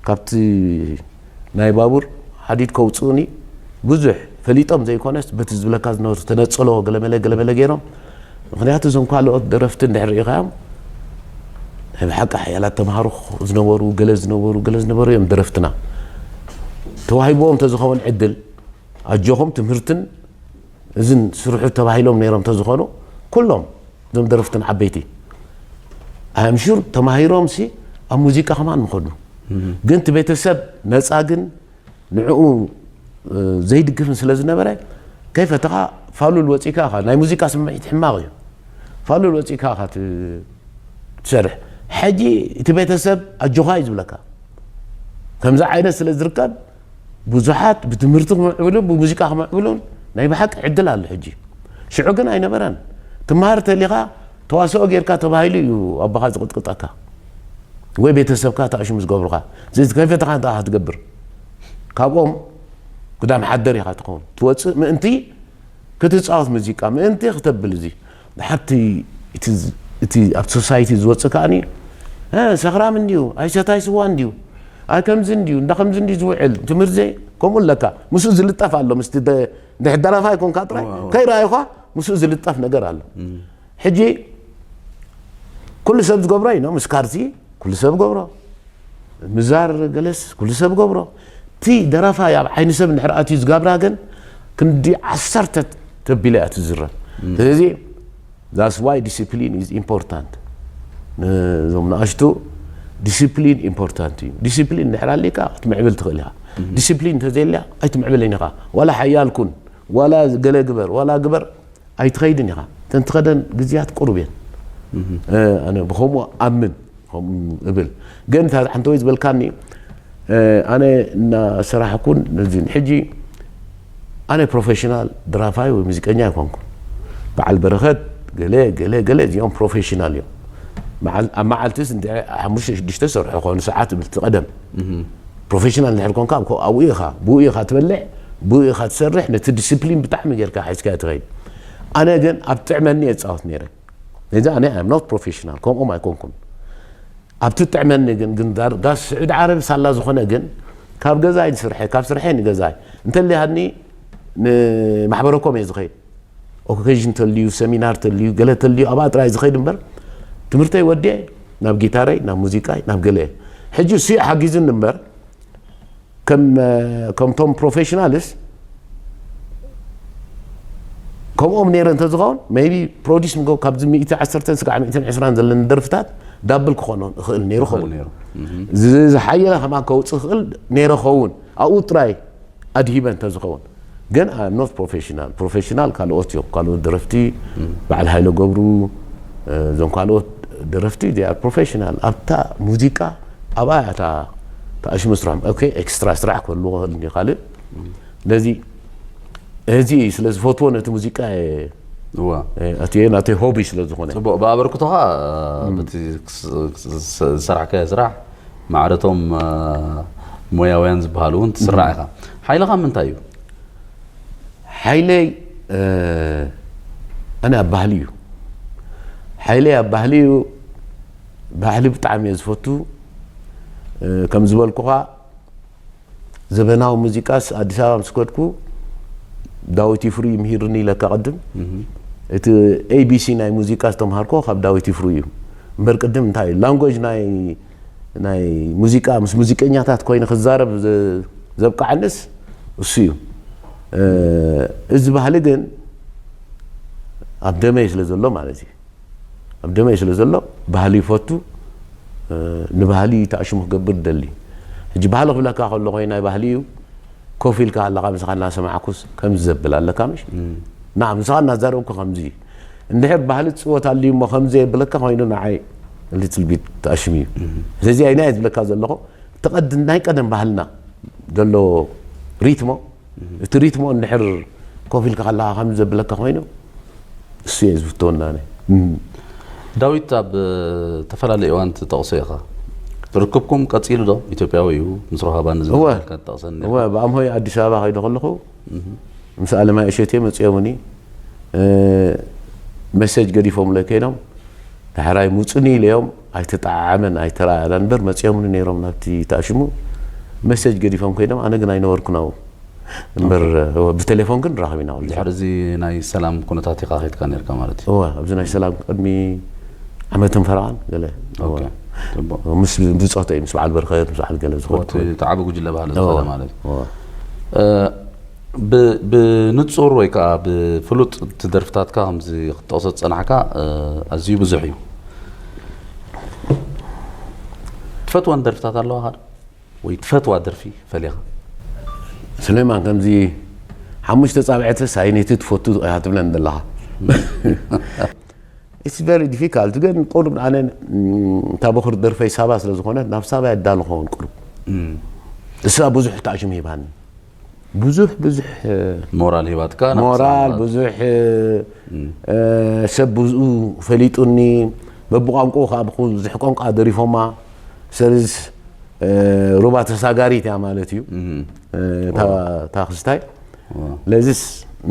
ካብቲ ናይ ባቡር ሓዲድ ከውፅኡኒ ብዙሕ ፈሊጦም ዘይኮነስ በቲ ዝብለካ ዝነበሩ ተነፀሎ ገለመለ ገለመለ ገይሮም። ምኽንያቱ እዞም ካልኦት ደረፍቲ እንድሕር ርኢኻዮም ናይ ብሓቂ ሓያላት ተምሃሮ ዝነበሩ ገለ ዝነበሩ ገለ ዝነበሩ እዮም ደረፍትና። ተዋሂብዎም እንተዝኸውን ዕድል ኣጆኹም ትምህርትን እዝን ስርሑ ተባሂሎም ነይሮም እንተዝኾኑ ኩሎም እዞም ደረፍትን ዓበይቲ ኣምሹር ተማሂሮም ሲ ኣብ ሙዚቃ ከማን ምኸዱ ግን እቲ ቤተሰብ ነፃ ግን ንዕኡ ዘይድግፍን ስለ ዝነበረ ከይፈተኻ ፋሉል ወፂእካ ኢኻ ናይ ሙዚቃ ስምዒት ሕማቕ እዩ ፋሉል ወፂእካ ኢኻ ትሰርሕ ሕጂ እቲ ቤተሰብ ኣጆኻ እዩ ዝብለካ ከምዚ ዓይነት ስለ ዝርከብ ብዙሓት ብትምህርቲ ክምዕብሉን ብሙዚቃ ክምዕብሉን ናይ ብሓቂ ዕድል ኣሎ ሕጂ ሽዑ ግን ኣይነበረን ትመሃር ተሊኻ ተዋስኦ ጌርካ ተባሂሉ እዩ ኣቦኻ ዝቕጥቅጠካ ወይ ቤተሰብካ ተኣሽሙ ዝገብሩኻ እዚ ከይፈተኻ እንታይ ክትገብር ካብኦም ግዳም ሓደር ኢኻ ትኸውን ትወፅእ ምእንቲ ክትፃወት ሙዚቃ ምእንቲ ክተብል እዚ ድሓርቲ እቲ ኣብቲ ሶሳይቲ ዝወፅእ ከዓኒ ሰኽራም እንዲዩ ኣይሰታይ ስዋ እንዲዩ ኣይ ከምዚ እንዲዩ እንዳ ከምዚ እንዲዩ ዝውዕል ትምህርቲ ዘይ ከምኡ ኣለካ ምስኡ ዝልጠፍ ኣሎ ምስቲ ድሕር ደራፋ ይኮንካ ጥራይ ከይረኣዩኻ ምስኡ ዝልጠፍ ነገር ኣሎ ሕጂ ኩሉ ሰብ ዝገብሮ እዩ ምስ ካርቲ ኩሉ ሰብ ገብሮ ምዛር ገለስ ኩሉ ሰብ ገብሮ እቲ ደራፋይ ኣብ ዓይኒ ሰብ እንድሕር ኣትዩ ዝጋብራ ግን ክንዲ ዓሰርተ ተቢለ እያ ትዝረብ ስለዚ that's why discipline is important እዞም ንኣሽቱ ዲስፕሊን ኢምፖርታንት እዩ ዲስፕሊን እንድሕር ኣሊካ ክትምዕብል ትኽእል ኢኻ ዲስፕሊን እንተዘየልያ ኣይትምዕብልን ኢኻ ዋላ ሓያል ኩን ዋላ ገለ ግበር ዋላ ግበር ኣይትኸይድን ኢኻ እተን ትኸደን ግዜያት ቁሩብ እየን ኣነ ብኸምኡ ኣምን ከምኡ እብል ግን እታ ሓንቲ ወይ ዝበልካኒ ኣነ እናሰራሕኩን ነዚን ሕጂ ኣነ ፕሮፌሽናል ድራፋይ ወይ ሙዚቀኛ ኣይኮንኩን በዓል በረኸት ገለ ገለ ገለ እዚኦም ፕሮፌሽናል እዮም ኣብ መዓልትስ እንተ ሓሙሽተ ሽዱሽተ ሰርሑ ከሆኑ ሰዓት እብል ትቐደም ፕሮፌሽናል እንድሕር ኮንካ ኣብኡ ኢኻ ብኡ ኢኻ ትበልዕ ብኡ ኢኻ ትሰርሕ ነቲ ዲስፕሊን ብጣዕሚ ጌርካ ሒዝካ ትኸይድ ኣነ ግን ኣብ ጥዕመኒ የፃወት ነይረ ነዚ ኣነ I'm not professional ከምኦም ኣይኮንኩን ኣብቲ ጥዕመኒ ግን ግን ዳርጋ ስዑድ ዓረብ ሳላ ዝኾነ ግን ካብ ገዛይ ንስርሐ ካብ ስርሐ ንገዛይ እንተሊሃኒ ንማሕበረኮም እየ ዝኸይድ ኦኬዥን ተልዩ ሰሚናር ተልዩ ገለ ተልዩ ኣብኣ ጥራይ ዝኸይድ እምበር ትምህርተይ ወዲየ ናብ ጊታረይ ናብ ሙዚቃይ ናብ ገለ ሕጂ እሱ ሓጊዝኒ እምበር ከም ከምቶም ፕሮፌሽናልስ ከምኦም ነይረ እንተዝኸውን maybe ፕሮዲስ ምገብ ካብዚ ሚእቲ ዓሰርተን ስጋዕ ሚእትን ዕስራን ዘለኒ ደርፍታት ዳብል ክኾኖ እኽእል ነይሩ ኸውን ዝሓየለ ከማን ከውፅእ እኽእል ነይረ ኸውን ኣብኡ ጥራይ ኣድሂበ እንተዝኸውን ግን I'm not professional professional ካልኦት እዮም ካልኦት ደረፍቲ በዓል ሃይለ ገብሩ እዞም ካልኦት ደረፍቲ they are professional ኣብታ ሙዚቃ ኣብኣ እያ እታ ተኣሽሙ ስርሖም okay extra ስራሕ ክህልዎ ክእል እንዲ ካልእ ስለዚ እዚ ስለ ዝፈትዎ ነቲ ሙዚቃ እዋ እቲ ናተይ ሆቢ ስለ ዝኾነ ጽቡቅ ብኣበርክቶኻ በቲ ዝሰራሕካዮ ስራሕ ማዕረቶም ሞያውያን ዝበሃሉ እውን ትስራዕ ኢኻ ሓይልኻ ምንታይ እዩ ሓይለይ ኣነ ኣብ ባህሊ እዩ ሓይለይ ኣብ ባህሊ እዩ ባህሊ ብጣዕሚ እየ ዝፈቱ ከም ዝበልኩኻ ዘበናዊ ሙዚቃስ ኣዲስ ኣበባ ምስ ከድኩ ዳዊት ይፍሩ ይምሂርኒ ኢለካ ቅድም እቲ ኤቢሲ ናይ ሙዚቃ ዝተምሃርኮ ካብ ዳዊት ይፍሩ እዩ እምበር ቅድም እንታይ እዩ ላንጎጅ ናይ ናይ ሙዚቃ ምስ ሙዚቀኛታት ኮይኑ ክዛረብ ዘብቃዓንስ እሱ እዩ እዚ ባህሊ ግን ኣብ ደመይ ስለ ዘሎ ማለት እዩ ኣብ ደመይ ስለ ዘሎ ባህሊ ይፈቱ ንባህሊ ተኣሽሙ ክገብር ደሊ ሕጂ ባህሊ ክብለካ ከሎ ኮይ ናይ ባህሊ እዩ ኮፍ ኢልካ ኣለካ ምሳኻ እናሰማዕኩስ ከምዚ ዘብል ኣለካ ምሽ ና ምሳኻ እናዛረብኩ ከምዚ እንድሕር ባህሊ ትፅወት ኣልዩ እሞ ከምዚ የብለካ ኮይኑ ንዓይ ልትልቢት ተኣሽሙ እዩ ስለዚ ኣይና እየ ዝብለካ ዘለኹ እቲ ቀድ ናይ ቀደም ባህልና ዘሎ ሪትሞ እቲ ሪትሞ እንድሕር ኮፍ ኢልካ ከለካ ከም ዘብለካ ኮይኑ እሱ እየ ዝፍተወና ኣነ ዳዊት ኣብ ተፈላለየ እዋን ትጠቕሶ ኢኻ ርክብኩም ቀፂሉ ዶ ኢትዮጵያዊ እዩ ምስ ሮሃባን ዝነበረካ ትጠቕሰኒ እወ ብኣምሆይ ኣዲስ ኣበባ ከይደ ከለኹ ምስ ኣለማይ እሸቴ መፅኦምኒ መሴጅ ገዲፎምለይ ከይዶም ዳሕራይ ሙፁኒ ኢለዮም ኣይተጠዓዓመን ኣይተረኣኣና እምበር መፅኦምኒ ነይሮም ናብቲ ተኣሽሙ መሴጅ ገዲፎም ከይዶም ኣነ ግን ኣይነበርኩን ኣብኡ እምበር ብቴሌፎን ግን ንራኸብ ኢና ኩሉ ድሕሪ እዚ ናይ ሰላም ኩነታት ኢኻ ከድካ ነርካ ማለት እዩ እወ ኣብዚ ናይ ሰላም ቅድሚ ዓመትን ፈረቓን ገለ እወ ኦኬ። ጽቡቕ። ምስ ብጾተይ ምስ በዓል በረኸት ምስ በዓል ገለ ዝኸድኩ እቲ ዓቢ ጉጅለ ባህሊ እወ፣ ዝኾነ ማለት እዩ። እወ። እ፣ ብ- ብንጹር ወይ ከዓ ብፍሉጥ እቲ ደርፍታትካ ከምዚ ክትጠቕሶ ዝጸናሕካ፣ እ፣ ኣዝዩ ብዙሕ እዩ። ትፈትወን ደርፍታት ኣለዋኻ ዶ? ወይ ትፈትዋ ደርፊ ፈሊኻ? ስሌማን ከምዚ ሓሙሽተ ጻብዕትስ ኣይነቲ ትፈቱ ኢኻ ትብለን ዘለኻ። It's very difficult ግን ቁሩብ ኣነ እታ በኹር ደርፈይ ሳባ ስለ ዝኾነት ናብ ሳባ የዳን ኸውን ቁሩብ እሳ ብዙሕ ተኣሽም ሂባኒ ብዙሕ ብዙሕ ሞራል ሂባትካ ናብ ሞራል ሳባ። ብዙሕ ሰብ ብዙኡ ፈሊጡኒ በብቋንቋኡ ከዓ ብኩ ብዙሕ ቋንቋ ደሪፎማ ሰሪዝ ሩባ ተሳጋሪት እያ ማለት እዩ እም። እታ ክስታይ ዋው። ለዚስ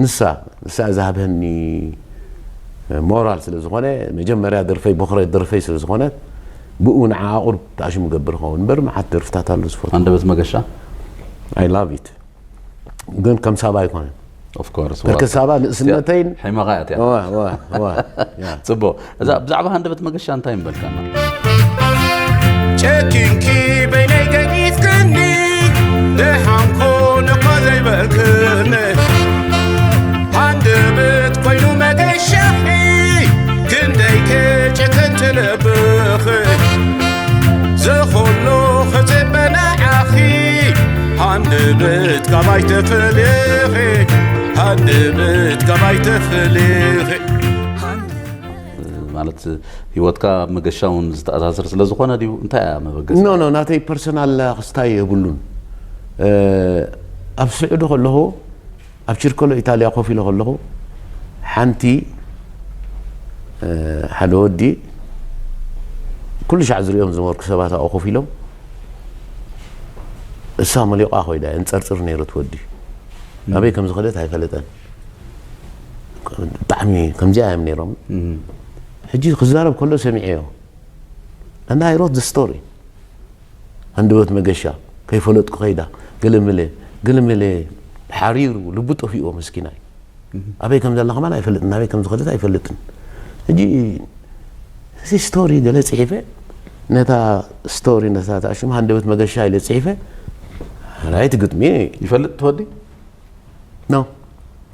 ንሳ ንሳ ዝሃበኒ ሞራል ስለ ዝኾነ መጀመርያ ደርፈይ በኹረት ደርፈይ ስለ ዝኾነት ብኡ ንዓ ቁርብ ተኣሽሙ ገብር ኸውን እምበር መዓት ደርፍታት ኣሎ ዝፈቱ ኣንደበት መገሻ I love it ግን ከም ሳባ ኣይኮነን of course በርከ ሳባ ንእስነተይን ሕመቓ እያ እቲኣ ዋ ዋ ዋ ያ ጽቡቕ እዛ ብዛዕባ ሃንደበት መገሻ እንታይ ምበልካና ጨኪንኪ በይነይ ገዲፍክኒ ደሓንኮ ነኳ ዘይበልክኒ ሃንደበት ኮይኑ መገሻኺ ክንደይ ከጨከን ትነብኺ ዘኾሎ ኸጸበ ንዓኺ ሃንደበት ካባይ ተፈልኺ ሃንደበት ካባይ ተፈልኺ ማለት ህይወትካ መገሻ እውን ዝተኣሳስር ስለ ዝኾነ ድዩ እንታይ እያ መበገሲ ኖ ኖ ናተይ ፐርሰናል ክስታይ የብሉን እ፣ ኣብ ስዑዲ ከለኹ ኣብ ችርከሎ ኢታልያ ኮፍ ኢለ ከለኹ ሓንቲ እ፣ ሓደ ወዲ ኩሉ ሻዕ ዝሪኦም ዝነበርኩ ሰባት ኣብኡ ኮፍ ኢሎም እሳ መሊቋ ኮይዳ የንፀርፅር ነይሩ እቲ ወዲ ኣበይ ከም ዝኸደት ኣይፈለጠን ብጣዕሚ ከምዚኣ እዮም ነይሮም ሕጂ ክዛረብ ከሎ ሰሚዐዮ and I wrote the story ሃንደበት መገሻ ከይፈለጥኩ ከይዳ ገለመለ ገለመለ ሓሪሩ ልቡ ጠፊእዎ መስኪናይ ኣበይ ከም ዘላ ከማን ኣይፈልጥን ኣበይ ከም ዝኸደት ኣይፈልጥን ሕጂ እዚ ስቶሪ ገለ ፅሒፈ ነታ ስቶሪ ነታ ሽም ሃንደበት መገሻ ኢለ ፅሒፈ ራይት ግጥሚ ይፈልጥ ትወዲ ኖ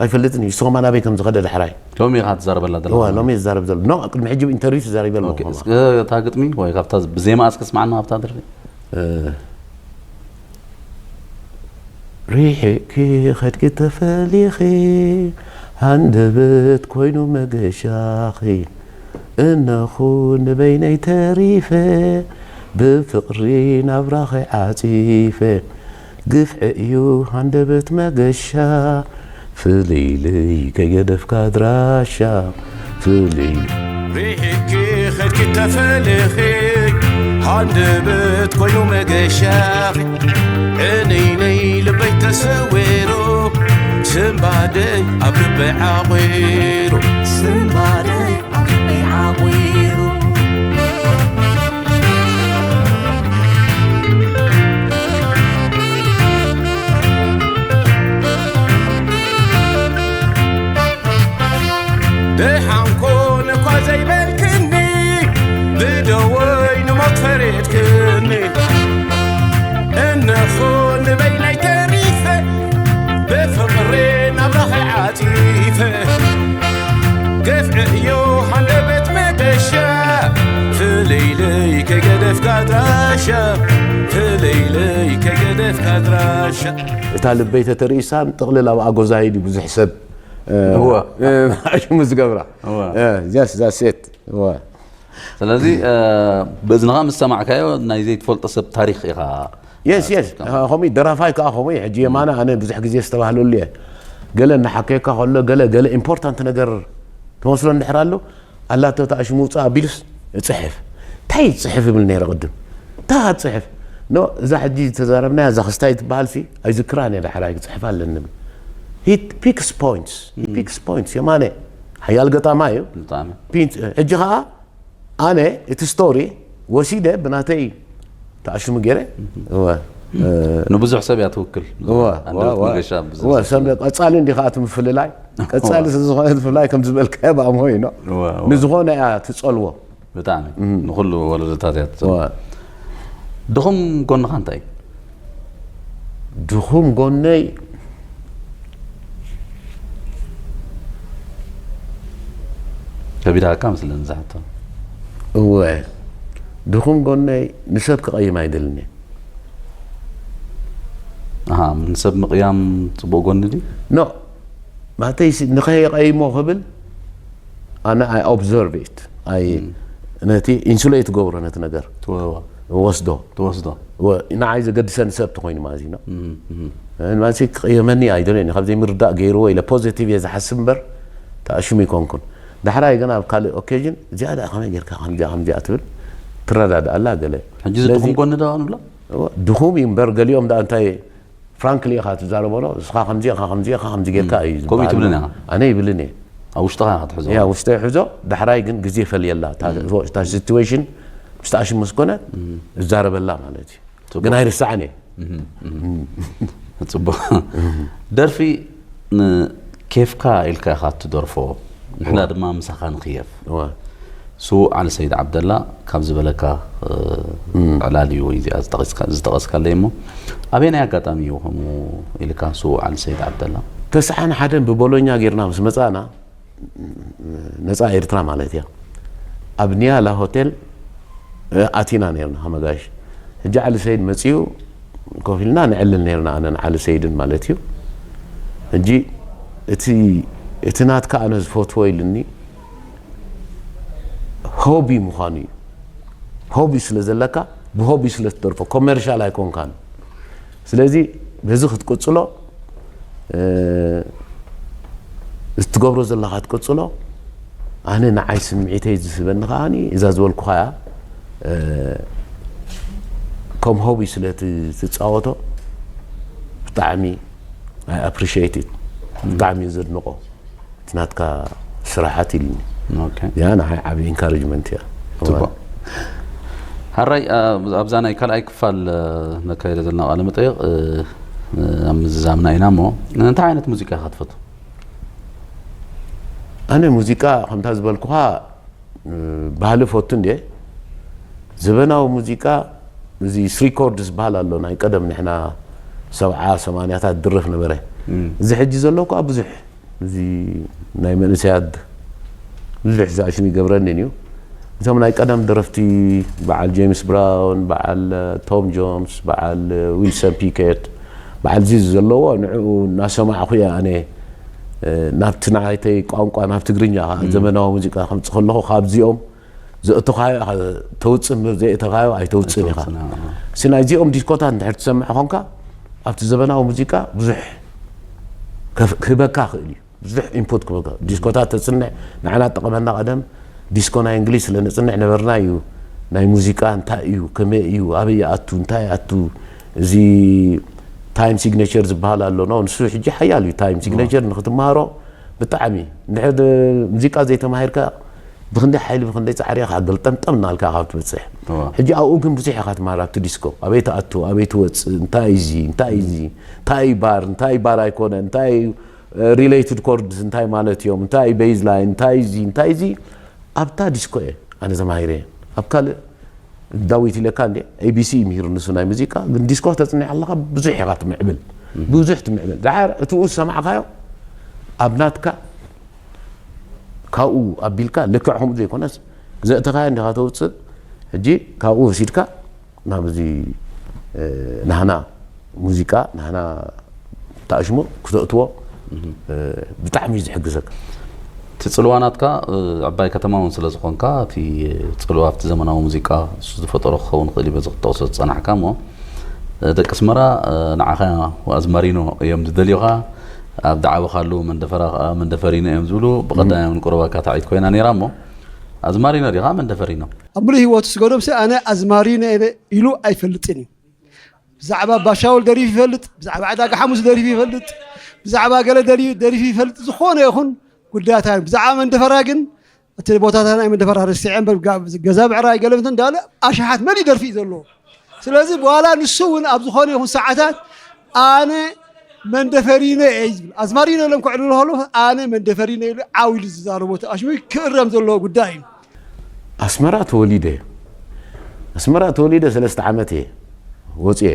ኣይፈልጥን እዩ እሱ ከማን ኣበይ ከም ዝኸደ ዳሕራይ ሎሚ ኢኻ ትዛረበላ እዋ ዘለኻ ሎሚ ዝዛረብ ዘሎ ኖ ቅድሚ ሕጂ ኢንተርቪው ትዛሪበ ኣለኹ ኦኬ፣ እስከ እታ ግጥሚ ወይ ካብታ ብዜማ እስከ ስማዕና ካብታ ደርፊ ርሒቕኪ ኸድኪ ተፈሊኺ ሃንደበት ኮይኑ መገሻኺ እነኹ ንበይነይ ተሪፈ ብፍቕሪ ናብራኺ ዓፂፈ ግፍዒ እዩ ሃንደበት መገሻ ፍልይልይ ከይገደፍካ ኣድራሻ ፍልይ ርሒቕኪ ኸድኪ ተፈሊኺ ሃንደበት ኮይኑ መገሻኺ ዕንይነይ ልበይ ተሰዊሩ ስንባደይ ኣብ ልበይ ዓቑሩ ስንባደይ ኣብ ልበይ ዓቑሩ ደሓን ኮነ እኳ ዘይበልክኒ ብደወይ ንሞት ፈሪድክኒ እነኾ ንበይነይ ተሪፈ ብፍቕሪ ናብራኺ ዓፂፈ ግፍዒ እዮ ሃንደበት መገሻ ፍልይልይ ከይገደፍካ ኣድራሻ ፍልይልይ ከይገደፍካ ኣድራሻ እታ ልበይ ተተርእሳን ጥቕልል ኣብ ኣጎዛይ ድዩ ብዙሕ ሰብ እ፣ እወ። እ፣ ኣሽሙ ዝገብራ እወ። እ፣ ጀስ ዛሴት እወ ስለዚ እ፣ ብእዝንኻ ምስ ሰማዕካዮ ናይ ዘይትፈልጦ ሰብ ታሪክ ኢኻ የስ የስ ከምኡ ደራፋይ ከዓ ከምኡ እዩ ሕጂ የማነ ኣነ ብዙሕ ግዜ ዝተባህለሉ እየ ገለ እናሓከየካ ከሎ ገለ ገለ ኢምፖርታንት ነገር ትመስሎ እንድሕር ኣሎ ኣላቶ ተኣሽሙ ውፅእ ኣቢሉስ እፅሕፍ እንታይ ይፅሕፍ ይብል ነይረ ቅድም እንታይ ትፅሕፍ ኖ እዛ ሕጂ ዝተዛረብናያ እዛ ክስታይ ትበሃል ሲ ኣይዝክራን እየ ዳሕራይ ክፅሕፍ ኣለኒ ብል ፒክስ ፖይንትስ ፒክስ ፖይንትስ የማነ ሓያል ገጣማ እዩ ብጣዕሚ ፒንት ሕጂ ከዓ ኣነ እቲ ስቶሪ ወሲደ ብናተይ ተኣሽሙ ገይረ እወ እ፣ ንብዙሕ ሰብ እያ ትውክል እወ ኣንደበት እወ መገሻ ብዙሕ እወ ሰብ ሰብ ቀፃሊ እንዲ ከዓ እቲ ምፍልላይ ቀፃሊ ስለዝኾነ እቲ ምፍልላይ ከም ዝበልካዮ ብኣምሆ እዩ ኖ እወ፣ እወ። ንዝኾነ እያ ትፀልዎ ብጣዕሚ ንኩሉ ወለዶታት እያ ትጸልእ። እዋ። ድኹም ጎንኻ እንታይ እዩ? ድኹም ጎነይ ከቢዳካ መስለኒ ዝሓቶ። እወ፣ ድኹም ጎነይ ንሰብ ክቐይም ኣይደልን እየ። ኣሃ፣ ንሰብ ምቕያም ጽቡቕ ጎኒ ድዩ? ኖ፣ ማለተይ ንኸይቐይሞ ክብል ኣነ ኣይ ኦብዘርቭ ኢት ኣይ ነቲ ኢንሱሌት ገብሮ ነቲ ነገር ትወዋ ወስዶ ትወስዶ። ወ- ንዓይ ዘገድሰኒ ሰብ ተኮይኑ ማለት እዩ። ማለት ክቕየመኒ ኣይደለኒ ካብ ዘይምርዳእ ገይርዎ ኢለ ፖዚቲቭ እየ ዝሓስብ እምበር ተኣሽሙ ይኮንኩን። ዳሕራይ ግን ኣብ ካልእ ኦኬዥን እዚኣ ደኣ ከመይ ጌርካ ከምዚኣ ከምዚኣ ትብል ትረዳድኣላ ገለ። ሕጂ እዚ ድኹም ጎኒ ዶ ንብሎ? እዎ፣ ድኹም እዩ እምበር ገሊኦም ደኣ እንታይ ፍራንክሊ ኢኻ ትዛረቦ ዶ? ንስኻ ከምዚ ኢኻ ከምዚ ኢኻ ከምዚ ጌርካ እዩ ከምኡ ዝበሃል። ትብልን ኢኻ? ኣነ ይብልን እየ። ኣብ ውሽጥኻ ኢኻ ትሕዞ። ያ ውሽጠ ይሕዞ ዳሕራይ ግን ግዜ ፈልየላ እታ ሲትዌሽን ምስ ተኣሽሙ ምስ ኮነ እዛረበላ ማለት እዩ። ጽቡቅ። ግን ኣይርስዓን እየ። ጽቡቅ። ደርፊ ንኬፍካ ኢልካ ኢኻ እትደርፎ፣ ንሕና ድማ ምሳኻ ንኽየፍ። እዋ። ስዉእ ዓሊ ሰይድ ዓብደላ ካብ ዝበለካ ዕላል እዩ ወይ እዚኣ ዝጠቐስካ- ዝጠቐስካለይ እሞ ኣበየናይ ኣጋጣሚ እዩ ከምኡ ኢልካ ስዉእ ዓሊ ሰይድ ዓብደላ? ተስዓን ሓደን ብቦሎኛ ጌርና ምስ መጻና ነጻ ኤርትራ ማለት እያ ኣብ ኒያላ ሆቴል ኣቲና ነርና ከመጋሽ። ሕጂ ዓሊ ሰይድ መጺኡ ኮፍ ኢልና ንዕልል ነርና ኣነን ዓሊ ሰይድን ማለት እዩ። ሕጂ እቲ እቲ ናትካ ኣነ ዝፈትዎ ኢልኒ ሆቢ ምዃኑ እዩ። ሆቢ ስለ ዘለካ ብሆቢ ስለ ትደርፎ ኮመርሻል ኣይኮንካን። ስለዚ በዚ ክትቅጽሎ እትገብሮ ዘለኻ ትቅጽሎ ኣነ ንዓይ ስምዒተይ ዝስበኒ ከዓኒ እዛ ዝበልኩኻ እያ። ከም ሆቢ ስለ ትጻወቶ ብጣዕሚ ኣፕሪሽት ብጣዕሚ እየ ዘድንቆ እቲ ናትካ ስራሓት ኢልኒ። ኦኬ። ያ ንዓይ ዓብዪ ኢንካሬጅመንት እያ። ጽቡቅ። ሓራይ ኣብዛ ናይ ካልኣይ ክፋል ነካይደ ዘለና ቃለ መጠይቕ ኣብ ምዝዛምና ኢና እሞ እንታይ ዓይነት ሙዚቃ ኢኻ ትፈቱ? ኣነ ሙዚቃ ከምታ ዝበልኩኻ ባህሊ ፈቱ እንዴ። ዘበናዊ ሙዚቃ እዚ ስሪኮርድ ዝበሃል ኣሎ ናይ ቀደም ንሕና ሰብዓ ሰማንያታት ድርፍ ነበረ። እዚ ሕጂ ዘሎ እኳ ብዙሕ እዚ ናይ መንእሰያት ብዙሕ ዝኣሽም ይገብረንን እዩ። እቶም ናይ ቀደም ደረፍቲ በዓል ጄምስ ብራውን፣ በዓል ቶም ጆንስ፣ በዓል ዊልሰን ፒኬት፣ በዓል ዚዝ ዘለዎ ንዕኡ እናሰማዕኹ እየ ኣነ ናብቲ ናይተይ ቋንቋ ናብ ትግርኛ ዘመናዊ ሙዚቃ ከምፅእ ከለኹ ካብዚኦም ዘእተኻዮ ኢኻ ተውፅእ እምበር ዘየእተኻዮ ኣይተውፅእን ኢኻ። ኣይተውፅእን፣ ኣዎ። ሲ ናይዚኦም ዲስኮታት እንድሕር ትሰምዕ ኾንካ ኣብቲ ዘበናዊ ሙዚቃ ብዙሕ ከፍ- ክህበካ ክእል እዩ። ብዙሕ ኢንፑት ክህበካ ዲስኮታት ተፅንዕ ንዓና ጠቐመና ቀደም ዲስኮ ናይ እንግሊዝ ስለ ነፅንዕ ነበርና እዩ። ናይ ሙዚቃ እንታይ እዩ ከመይ እዩ ኣበይ ይኣቱ እንታይ ይኣቱ እዚ ታይም ሲግኔቸር ዝበሃል ኣሎ ኖ ንሱ ሕጂ ሓያል እዩ ታይም ሲግኔቸር ንክትመሃሮ ብጣዕሚ እንድሕር ሙዚቃ ዘይተማሂርካ ብክንደይ ሓይሊ ብክንደይ ፃዕሪ ኢኻ ገልጠምጠም እናልካ ካብ ትበፅሕ እዋ። ሕጂ ኣብኡ ግን ብዙሕ ኢኻ ትመሃር ኣብቲ ዲስኮ ኣበይ ትኣቱ ኣበይ ትወፅእ እንታይ እዩ እዚ እንታይ እዩ እዚ እንታይ እዩ ባር እንታይ እዩ ባር ኣይኮነ እንታይ እዩ ሪሌትድ ኮርድስ እንታይ ማለት እዮም እንታይ እዩ ቤዝ ላይን እንታይ እዩ እዚ እንታይ እዩ እዚ ኣብታ ዲስኮ እየ ኣነ ተማሂረ ኣብ ካልእ ዳዊት ኢለካ እንዴ ኤቢሲ ምሂሩ ንሱ ናይ ሙዚቃ ግን ዲስኮ ተፅኒዕ ኣለካ ብዙሕ ኢኻ ትምዕብል ብዙሕ ትምዕብል ድሓር እቲ ውስ ሰማዕካዮ ኣብ ናትካ ካብኡ ኣቢልካ ልክዕ ከምኡ ዘይኮነስ ዘእተኻዮ እንዲኻ ተውፅእ ሕጂ ካብኡ ወሲድካ ናብ እዚ ናህና ሙዚቃ ናህና ተኣሽሞ ክተእትዎ ብጣዕሚ እዩ ዝሕግዘካ። እቲ ፅልዋ ናትካ ዕባይ ከተማ እውን ስለ ዝኾንካ እቲ ፅልዋ ኣብቲ ዘመናዊ ሙዚቃ እሱ ዝፈጠሮ ክኸውን ይኽእል እዩ በዚ ክትጠቕሶ ዝፀናሕካ እሞ ደቂ ኣስመራ ንዓኻ ኣዝማሪኖ እዮም ዝደልዩኻ ኣብ ዝዓበኻሉ መንደፈራ ከዓ መንደፈሪኖ እዮም ዝብሉ ብቐዳዮም ንቁረባካ ታዒት ኮይና ነይራ እሞ ኣዝማሪኖ ዲኻ መንደፈሪኖ? ኣብ ሙሉእ ህይወቱ ስገዶምሲ ኣነ ኣዝማሪኖ እየ ኢሉ ኣይፈልጥን እዩ። ብዛዕባ ባሻውል ደሪፉ ይፈልጥ፣ ብዛዕባ ዕዳጋ ሓሙስ ደሪፉ ይፈልጥ፣ ብዛዕባ ገለ ደሪፉ ይፈልጥ። ዝኾነ ይኹን ጉዳያት ብዛዕባ መንደፈራ ግን እቲ ቦታታት ናይ መንደፈራ ረሲዐ እምበር ገዛ ብዕራይ ገለ እንትን እንዳለ ኣሽሓት መሊእ ደርፊ እዩ ዘለዎ። ስለዚ በኋላ ንሱ እውን ኣብ ዝኾነ ይኹን ሰዓታት ኣነ መንደፈሪነ እየ ዝብል ኣዝማሪነ ኢሎም ከዕልሉ ከለዉ ኣነ መንደፈሪነ ኢሉ ዓው ኢሉ ዝዛረቦ ተኣሽሙ ክእረም ዘለዎ ጉዳይ እዩ። ኣስመራ ተወሊደ ኣስመራ ተወሊደ ሰለስተ ዓመት እየ ወፅየ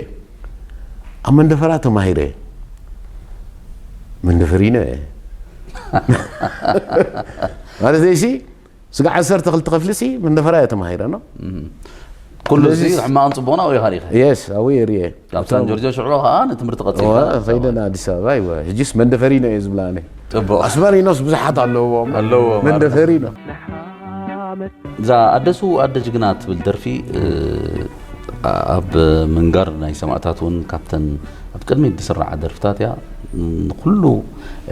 ኣብ መንደፈራ ተማሂረ መንደፈሪኖ እየ ማለት ሲ ስጋ ዓሰርተ ክልተ ክፍሊ ሲ መንደፈራ እየ ተማሂረ ነው ኩሉ እዚ ሕማቕን ፅቡቕን ኣብኡ ኢኻ ሪኸ የስ ኣብኡ እየ ርየ ካብ ሳን ጆርጆ ሽዕሎ ከዓ ንትምህርቲ ቀፂልካ ከይደ ንኣዲስ ኣበባ ይወ ሕጂስ መንደፈሪኖ እየ ዝብላ ኣነ ፅቡቕ ኣስመሪኖስ ብዙሓት ኣለዎ ኣለዎ መንደፈሪኖ እዛ ኣደሱ ኣደ ጅግና ትብል ደርፊ ኣብ ምንጋር ናይ ሰማእታት እውን ካብተን ኣብ ቅድሚት ዝስራዓ ደርፍታት እያ ንኩሉ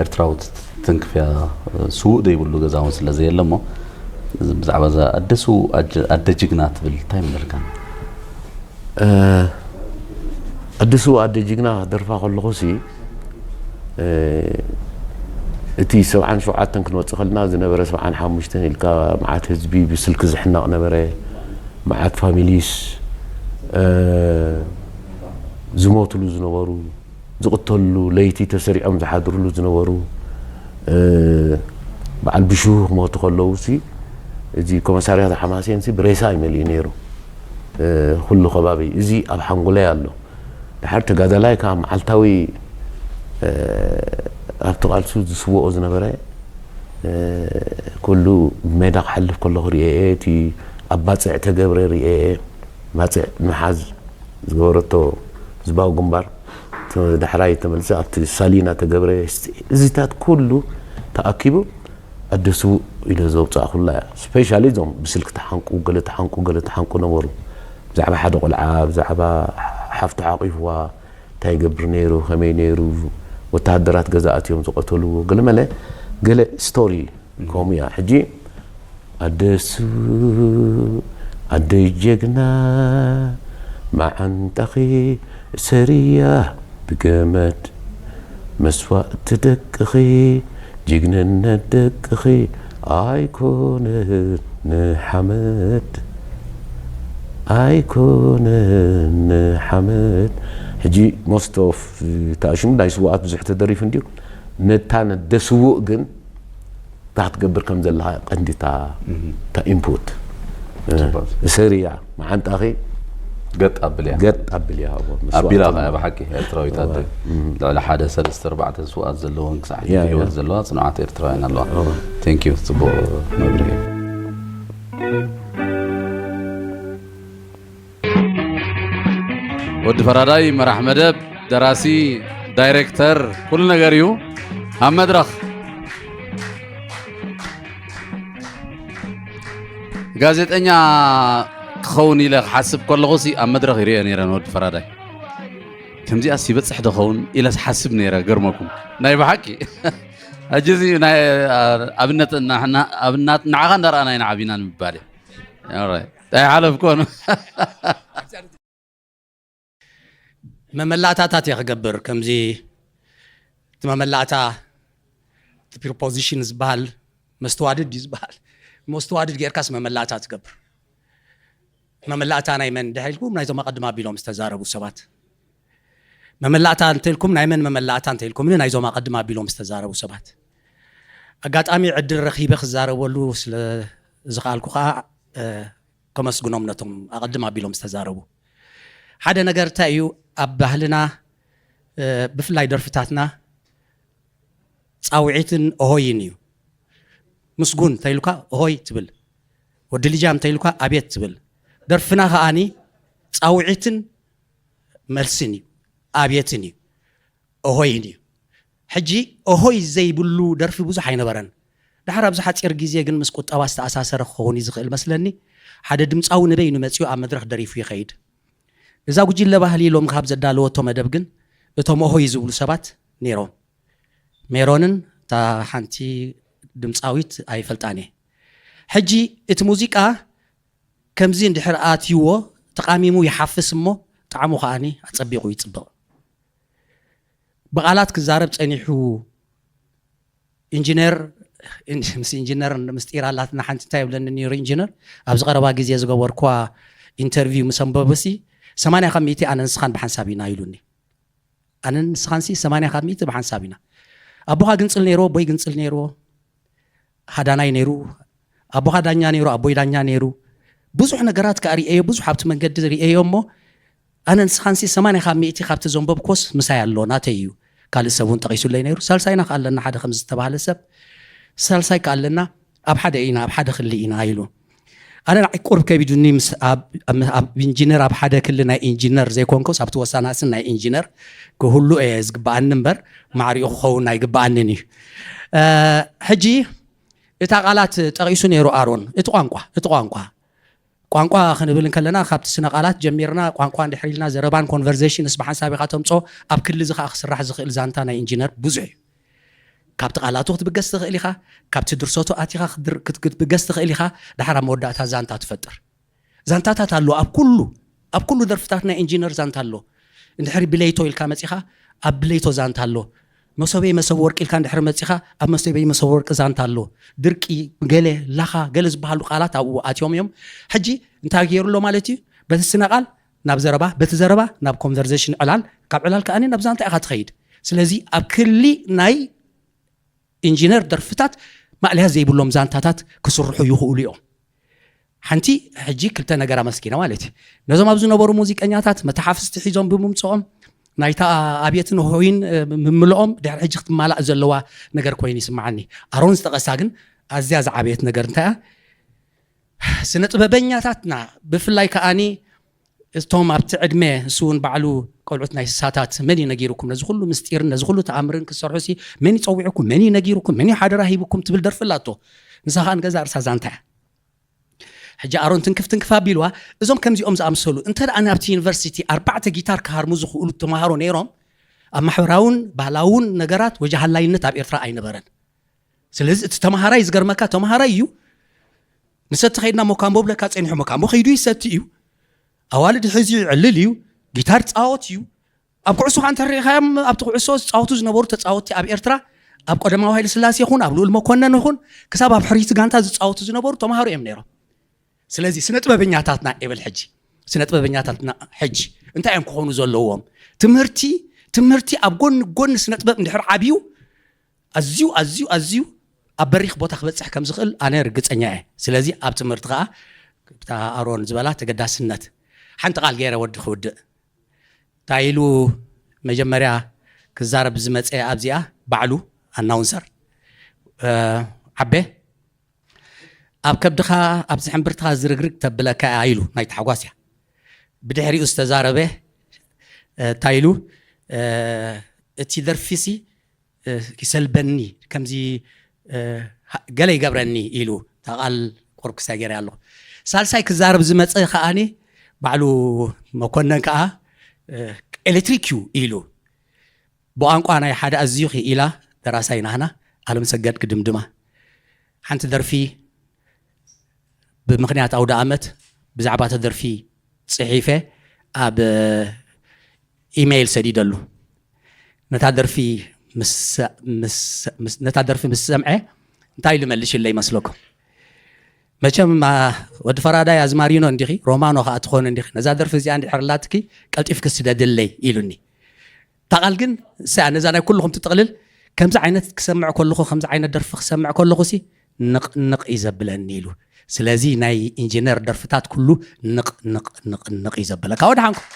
ኤርትራዊ ትንክፍያ ስውእ ዘይብሉ ገዛ እውን ስለ ዘየለ እሞ ብዛዕባ እዛ ኣደሱ ኣደ ጅግና ትብል እንታይ ምንልካ ኣደሱ ኣደ ጅግና ክደርፋ ከለኹ ሲ እቲ ሰብዓን ሸውዓተን ክንወፅእ ከለና ዝነበረ ሰብዓን ሓሙሽተን ኢልካ መዓት ህዝቢ ብስልኪ ዝሕነቕ ነበረ መዓት ፋሚሊስ ዝሞትሉ ዝነበሩ ዝቕተልሉ ለይቲ ተሰሪዖም ዝሓድርሉ ዝነበሩ በዓል ብሽሁ ክሞቱ ከለዉ ሲ እዚ ኮመሳርያት ሓማሴን ሲ ብሬሳ ይመልኡ ነይሩ ኩሉ ከባቢ እዚ ኣብ ሓንጎለይ ኣሎ ድሓር ተጋዳላይ ከዓ መዓልታዊ ኣብቲ ቃልሱ ዝስወኦ ዝነበረ ኩሉ ብሜዳ ክሓልፍ ከለኹ ርኤ እቲ ኣብ ባፅዕ ተገብረ ርኤ ባፅዕ ምሓዝ ዝገበረቶ ህዝባዊ ግንባር ዳሕራይ ተመልሰ ኣብቲ ሳሊና ተገብረ እዚታት ኩሉ ተኣኪቡ ኣደሱ ኢለ ዘውፅኣ ኩላ እያ ስፔሻሊ እዞም ብስልክ ተሓንቁ ገለ ተሓንቁ ገለ ተሓንቁ ነበሩ ብዛዕባ ሓደ ቆልዓ ብዛዕባ ሓፍቱ ሓቂፍዋ እንታይ ይገብር ነይሩ ከመይ ነይሩ ወተሃደራት ገዛ ኣትዮም ዝቀተልዎ ገለመለ ገለ ስቶሪ ከምኡ እያ ሕጂ ኣደሱ ኣደይ ጀግና መዓንጣኺ እሰርያ ብገመድ መስዋእቲ ደቅኺ ጅግንነት ደቅኺ ኣይኮነን ንሓመድ ኣይኮነን ንሓመድ ሕጂ most of ተኣሽሙ ናይ ስዋኣት ብዙሕ ተደሪፉ እንድዩ ነታ ነደስውእ ግን እንታይ ክትገብር ከም ዘለካ ቀንዲታ እታ ኢንፑት እሰርያ መዓንጣኺ ገጥ ኣብልያ ገጥ ኣብልያ ኣቢላ ከ ብሓቂ ኤርትራዊት ኣደ ልዕሊ ሓደ ሰለስተ ኣርባዕተ ስውኣት ዘለዎን ክሳዕ ሕጂ ብህይወት ዘለዋ ፅኑዓት ኤርትራውያን ኣለዋ ቴንክ ዩ ፅቡቅ መብርሂ ወዲ ፈራዳይ መራሕ መደብ ደራሲ ዳይሬክተር ኩሉ ነገር እዩ ኣብ መድረኽ ጋዜጠኛ ክኸውን ኢለ ክሓስብ ከለኹ ሲ ኣብ መድረኽ ይሪኦ ነይረ ንወዲ ፈራዳይ ከምዚኣ ሲበፅሕ ዶ ኸውን ኢለ ዝሓስብ ነይረ ገርመኩም ናይ ብሓቂ ሕጂ እዚ ናይ ኣብነት ንዓኻ እንዳረኣና ኢና ዓቢና ንምባል እዩ ኣይሓለፍኮን መመላእታታት እየ ክገብር ከምዚ እቲ መመላእታ እቲ ፕሪፖዚሽን ዝበሃል መስተዋድድ እዩ ዝበሃል መስተዋድድ ጌርካስ መመላእታ ትገብር መመላእታ ናይ መን ድሕር ኢልኩም ናይዞም ኣቐድም ኣቢሎም ዝተዛረቡ ሰባት መመላእታ እንተልኩም ናይ መን መመላእታ እንተልኩምኒ ናይዞም ኣቐድም ኣቢሎም ዝተዛረቡ ሰባት ኣጋጣሚ ዕድል ረኺበ ክዛረበሉ ስለ ዝኸኣልኩ ከዓ ከመስግኖም ነቶም ኣቐድም ኣቢሎም ዝተዛረቡ ሓደ ነገር እንታይ እዩ ኣብ ባህልና ብፍላይ ደርፍታትና ፃውዒትን እሆይን እዩ ምስጉን እንተኢሉካ እሆይ ትብል ወዲ ልጃም እንተኢሉካ ኣብየት ትብል ደርፍና ከዓኒ ፃውዒትን መልስን እዩ ኣብየትን እዩ እሆይን እዩ ሕጂ እሆይ ዘይብሉ ደርፊ ብዙሕ ኣይነበረን ድሓር ኣብዚ ሓፂር ግዜ ግን ምስ ቁጠባ ዝተኣሳሰረ ክኸውን እዩ ዝኽእል መስለኒ ሓደ ድምፃዊ ንበይኑ መፂኡ ኣብ መድረኽ ደሪፉ ይኸይድ እዛ ጉጅለ ባህሊ ሎም ካብ ዘዳለወቶ መደብ ግን እቶም እሆይ ዝብሉ ሰባት ነይሮም ሜሮንን እታ ሓንቲ ድምፃዊት ኣይፈልጣን እየ ሕጂ እቲ ሙዚቃ ከምዚ እንድሕር ኣትይዎ ተቃሚሙ ይሓፍስ እሞ ጣዕሙ ከዓኒ ኣፀቢቑ ይፅብቕ ብቓላት ክዛረብ ፀኒሑ ኢንጂነር ምስ ኢንጂነር ምስጢር ኣላትና ሓንቲ እንታይ ይብለኒ ነይሩ ኢንጂነር ኣብዚ ቀረባ ግዜ ዝገበርኳ ኢንተርቪው ምስ ኣንበበሲ ሰማንያ ካብ ሚእቲ ኣነ ንስኻን ብሓንሳብ ኢና ኢሉኒ ኣነ ንስኻንሲ ሰማንያ ካብ ሚእቲ ብሓንሳብ ኢና ኣቦኻ ግንፅል ነይርዎ ኣቦይ ግንፅል ነይርዎ ሃዳናይ ነይሩ ኣቦኻ ዳኛ ነይሩ ኣቦይ ዳኛ ነይሩ ብዙሕ ነገራት ከዓ ርእየዮ፣ ብዙሕ ኣብቲ መንገዲ ርእየዮ እሞ ኣነ ንስኻንሲ ሰማንያ ካብ ሚእቲ ካብቲ ዘንበብኮስ ምሳይ ኣሎ፣ ናተይ እዩ። ካልእ ሰብ እውን ጠቒሱለይ ነይሩ። ሳልሳይና ከዓ ኣለና ሓደ ከም ዝተባህለ ሰብ፣ ሳልሳይ ከዓ ኣለና ኣብ ሓደ ኢና፣ ኣብ ሓደ ክሊ ኢና ኢሉ። ኣነ ንዓይ ቁርብ ከቢዱኒ ምስ ኣብ ኢንጂነር ኣብ ሓደ ክሊ ናይ ኢንጂነር ዘይኮንኩስ ኣብቲ ወሳናስን ናይ ኢንጂነር ክህሉ እየ ዝግበኣኒ እምበር ማዕሪኡ ክኸውን ኣይግበኣንን እዩ። ሕጂ እታ ቃላት ጠቒሱ ነይሩ ኣሮን፣ እቲ ቋንቋ እቲ ቋንቋ ቋንቋ ክንብል እንከለና ካብቲ ስነ ቃላት ጀሚርና ቋንቋ እንድሕር ኢልና ዘረባን ኮንቨርሴሽንስ ብሓንሳብ ኢኻ ተምፅኦ። ኣብ ክሊ እዚ ከዓ ክስራሕ ዝኽእል ዛንታ ናይ ኢንጂነር ብዙሕ እዩ። ካብቲ ቃላቱ ክትብገስ ትኽእል ኢኻ፣ ካብቲ ድርሰቱ ኣቲኻ ክትብገስ ትኽእል ኢኻ። ድሓር ኣብ መወዳእታ ዛንታ ትፈጥር። ዛንታታት ኣሎ ኣብ ኩሉ ኣብ ኩሉ ደርፍታት ናይ ኢንጂነር ዛንታ ኣሎ። እንድሕሪ ብለይቶ ኢልካ መፂኻ ኣብ ብለይቶ ዛንታ ኣሎ። መሶበይ መሰብ ወርቂ ኢልካ እንድሕሪ መፂኻ ኣብ መሶበይ መሰብ ወርቂ ዛንታ ኣሎ። ድርቂ፣ ገለ፣ ላኻ፣ ገለ ዝበሃሉ ቃላት ኣብኡ ኣትዮም እዮም። ሕጂ እንታይ ገይሩ ኣሎ ማለት እዩ? በቲ ስነ ቃል ናብ ዘረባ፣ በቲ ዘረባ ናብ ኮንቨርሴሽን፣ ዕላል፣ ካብ ዕላል ከኣ ናብ ዛንታ ኢኻ ትኸይድ። ስለዚ ኣብ ክሊ ናይ ኢንጂነር ደርፍታት ማእለያ ዘይብሎም ዛንታታት ክስርሑ ይኽእሉ እዮም። ሓንቲ ሕጂ ክልተ ነገር ኣመስኪነ ማለት እዩ። ነዞም ኣብ ዝነበሩ ሙዚቀኛታት መተሓፍስቲ ሒዞም ብምምፅኦም ናይታ ኣብየትን ሆይን ምምልኦም ድሕሪ ሕጂ ክትማላእ ዘለዋ ነገር ኮይኑ ይስምዓኒ። ኣሮን ዝጠቐሳ ግን ኣዝያ ዝዓበየት ነገር እንታይ እያ? ስነ ጥበበኛታትና ብፍላይ ከኣኒ እቶም ኣብቲ ዕድመ እሱ እውን ባዕሉ ቆልዑት ናይ ስሳታት መን እዩ ነጊሩኩም ነዚ ኩሉ ምስጢርን ነዚ ኩሉ ተኣምርን ክትሰርሑ ሲ መን ይፀዊዕኩም መን እዩ ነጊሩኩም መን እዩ ሓደራ ሂቡኩም ትብል ደርፊ ኣላቶ። ንሳ ከዓ ንገዛ ርሳ ዛንታ እያ። ሕጂ ኣሮን ትንክፍ ትንክፍ ኣቢልዋ። እዞም ከምዚኦም ዝኣምሰሉ እንተ ደኣ ናብቲ ዩኒቨርሲቲ ኣርባዕተ ጊታር ክሃርሙ ዝኽእሉ ተምሃሮ ነይሮም ኣብ ማሕበራውን ባህላውን ነገራት ወጃሃላይነት ኣብ ኤርትራ ኣይነበረን። ስለዚ እቲ ተምሃራይ ዝገርመካ ተምሃራይ እዩ። ንሰቲ ከይድና ሞካምቦ ብለካ ጸኒሑ ሞካምቦ ከይዱ ይሰቲ እዩ። ኣዋልድ ሕዚ ይዕልል እዩ። ጊታር ጻወት እዩ። ኣብ ኩዕሶ ከዓ እንተሪኢኻዮም ኣብቲ ኩዕሶ ዝጻወቱ ዝነበሩ ተጻወትቲ ኣብ ኤርትራ ኣብ ቀደማዊ ሃይለ ስላሴ ይኹን ኣብ ልኡል መኮነን ይኹን ክሳብ ኣብ ሕርይቲ ጋንታ ዝጻወቱ ዝነበሩ ተምሃሮ እዮም ነይሮም። ስለዚ ስነ ጥበበኛታትና ይብል ሕጂ ስነ ጥበበኛታትና ሕጂ እንታይ እዮም ክኾኑ ዘለዎም? ትምህርቲ ትምህርቲ ኣብ ጎኒ ጎኒ ስነ ጥበብ እንድሕር ዓብዩ ኣዝዩ ኣዝዩ ኣዝዩ ኣብ በሪኽ ቦታ ክበፅሕ ከም ዝኽእል ኣነ ርግፀኛ እየ። ስለዚ ኣብ ትምህርቲ ከዓ ብታ ኣሮን ዝበላ ተገዳስነት ሓንቲ ቃል ገይረ ወዲ ክውድእ እንታይ ኢሉ መጀመርያ ክዛረብ ዝመፀ ኣብዚኣ ባዕሉ ኣናውንሰር ዓቤ ኣብ ከብድኻ ኣብዚ ሕምብርትኻ ዝርግርግ ተብለካ እያ ኢሉ ናይ ታሕጓስ እያ። ብድሕሪኡ ዝተዛረበ እንታይ ኢሉ እቲ ደርፊሲ ይሰልበኒ ከምዚ ገለ ይገብረኒ ኢሉ ታቃል ቆርክሳ ገይረ ኣለኹ። ሳልሳይ ክዛረብ ዝመፀ ከዓኒ ባዕሉ መኮነን ከዓ ኤሌክትሪክ እዩ ኢሉ ብቋንቋ ናይ ሓደ ኣዝዩ ክኢላ ደራሳይ ናህና ኣለምሰገድ ክድምድማ ሓንቲ ደርፊ ብምኽንያት ኣውደ ኣመት ብዛዕባ እታ ደርፊ ፅሒፈ ኣብ ኢሜይል ሰዲደሉ ነታ ደርፊ ነታ ደርፊ ምስ ሰምዐ እንታይ ኢሉ መልሽለ ይመስለኩም? መቸም ወዲ ፈራዳይ ኣዝማሪኖ እንዲኺ ሮማኖ ከዓ ትኾኑ እንዲኺ ነዛ ደርፊ እዚኣ እንድሕር ላትኪ ቀልጢፍኪ ስደድለይ ኢሉኒ። እታ ቃል ግን እሳ ነዛ ናይ ኩልኹም ትጥቕልል ከምዚ ዓይነት ክሰምዕ ከለኹ ከምዚ ዓይነት ደርፊ ክሰምዕ ከለኹ ሲ ንቕ ንቕ እዩ ዘብለኒ ኢሉ። ስለዚ ናይ ኢንጂነር ደርፍታት ኩሉ ንቕ ንቕ ንቕ ንቕ እዩ ዘብለካ። ወድሓንኩም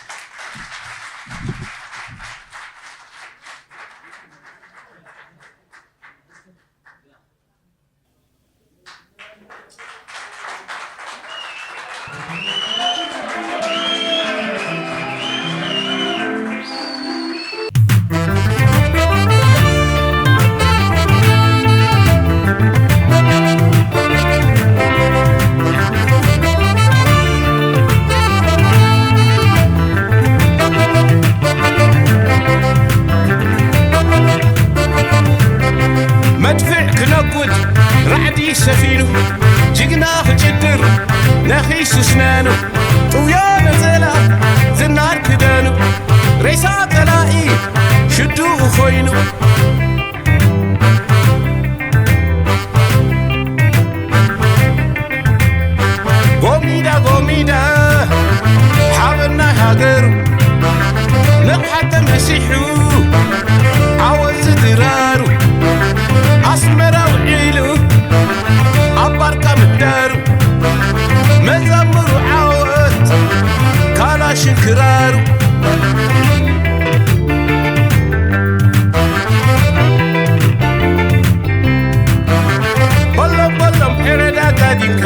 በሎም በሎም ኤረዳ ጋዲምከ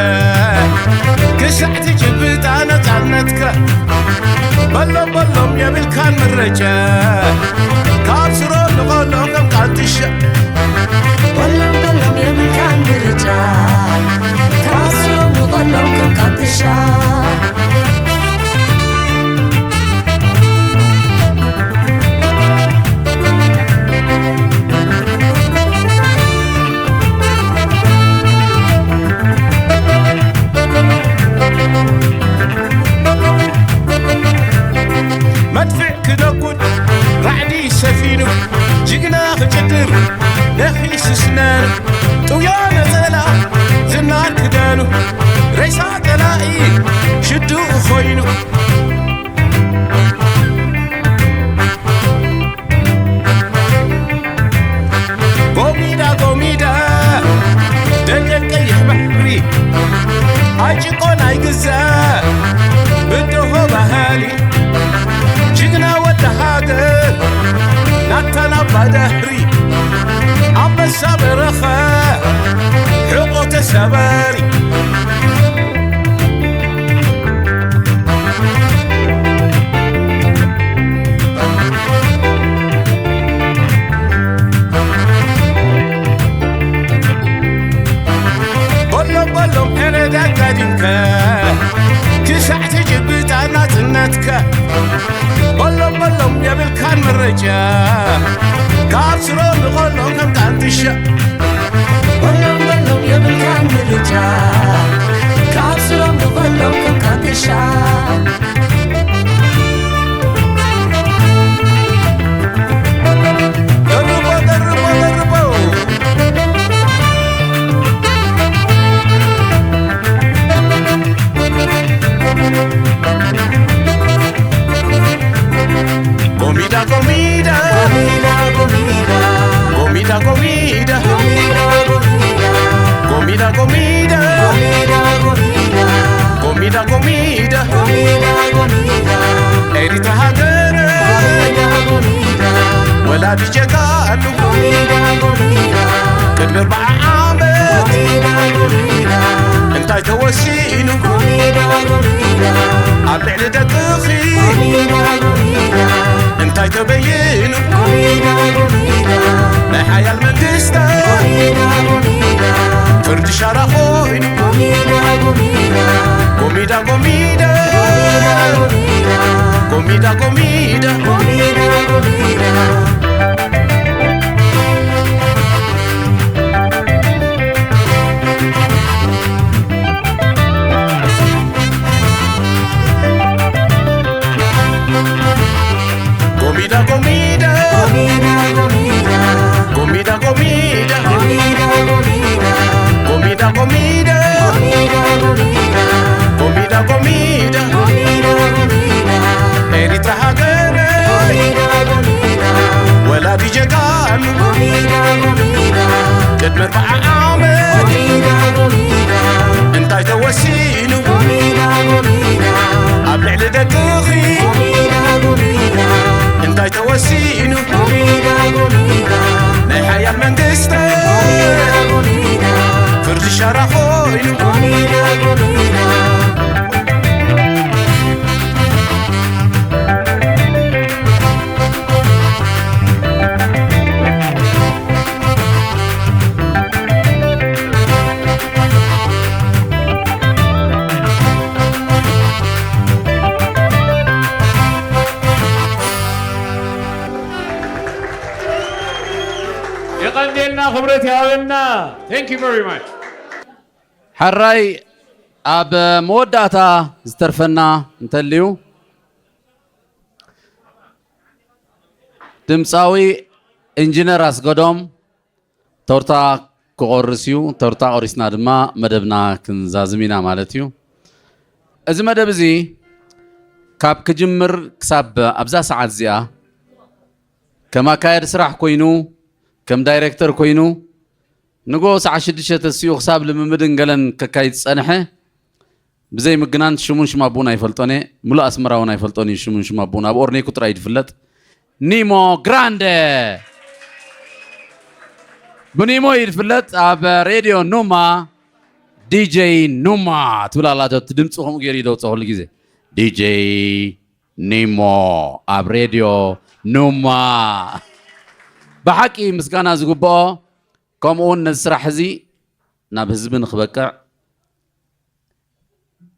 ክሳዕ ትጭብጣ ነፃነትከ። በሎም በሎም የብልካን ምርጫ ካብ ስሮም ንቐሎም ከም ቃንትሻ። በሎም በሎም የብልካን ምርጫ ካብ ስሮም ንቐሎም ከም ቃንትሻ። መድፍዕ ክደጉድ ራዕዲ ሰፊኑ ጅግና ክጭድር ነኺሱ ስናኑ ጥውዮ ነጸላ ዝናር ክዳኑ ሬሳ ቀላኢ ሽዱኡ ኮይኑ ጎሚዳ ጎሚዳ ደጀን ቀይሕ ባሕሪ ኣይጭቆን ኣይግዛእ ብደሆ ባህሊ ጅግና ወዲ ሃገር ናታን ኣባ ደህሪ ኣንበሳ በረኻ ሕቆ ተሰባሪ በሎም በሎም ኤረዳ ጋዲምከ ክሳዕ ትጭብጣ ናጽነትከ በሎም በሎም የብልካን ምርጫ ካብ ስሮም ንቐሎም ከም ቃንትሻ በሎም በሎም የብልካን ምርጫ ካብ ስሮም ንቐሎም ከም ቃንትሻ ደርቦ ደርቦ ደርቦ ጎሚዳ ጎሚዳ ጎሚዳ ጎሚዳ ጎሚዳ ጎሚዳ ጎሚዳ ጎሚዳ ጎሚዳ ኤሪትራ ሃገር ወላዲ ጀጋኑ ቅድሚ ኣርብዓ ዓመት እንታይ ተወሲኑ ኣብ ልዕሊ ደቅኺ እንታይ ተበይኑ ናይ ሓያል መንግስታት ፍርዲ ሻራ ኮይኑ ጎሚዳ ጎሚዳ ጎሚዳ ጎሚዳ ጎሚዳ ጎሚዳ ጎሚዳ ጎሚዳ ጎሚዳ ጎሚዳ ጎሚዳ ጎሚዳ ኤሪትራ ሃገር ወላዲ ጀጋኑ ቅድሚ ኣርብዓ ዓመት እንታይ ተወሲኑ ኣብ ልዕሊ ደቅኺ እንታይ ተወሲኑ ናይ ሓያል መንግስቲ ፍርዲ ሻራ ኮይኑ የቐንየልና ክብረት ይሃበልና። Thank you very much። ሕራይ ኣብ መወዳእታ ዝተርፈና እንተልዩ ድምፃዊ ኢንጂነር ኣስገዶም ቶርታ ክቆርስ እዩ። ቶርታ ቆሪስና ድማ መደብና ክንዛዝም ኢና ማለት እዩ። እዚ መደብ እዚ ካብ ክጅምር ክሳብ ኣብዛ ሰዓት እዚኣ ከም ኣካየዲ ስራሕ ኮይኑ ከም ዳይሬክተር ኮይኑ ንጎ ሰዓት ሽዱሽተ ተሲኡ ክሳብ ልምምድን ገለን ከካይድ ዝጸንሐ ብዘይ ምግናን ሽሙን ሽም ኣቦኡን ኣይፈልጦን እየ። ሙሉእ ኣስመራ እውን ኣይፈልጦን እዩ ሽሙን ሽም ኣቦኡን። ኣብ ኦርኔኩ ጥራይ እዩ ዝፍለጥ። ኒሞ ግራንደ። ብኒሞ እዩ ዝፍለጥ። ኣብ ሬድዮ ኑማ፣ ዲጄ ኑማ ትብል ኣላቶ። እቲ ድምፂ ከምኡ ገይሩ እዩ ዘውፅኦ ኩሉ ግዜ። ዲጄ ኒሞ ኣብ ሬድዮ ኑማ። ብሓቂ ምስጋና ዝግብኦ፣ ከምኡ እውን ነዚ ስራሕ እዚ ናብ ህዝቢ ንክበቅዕ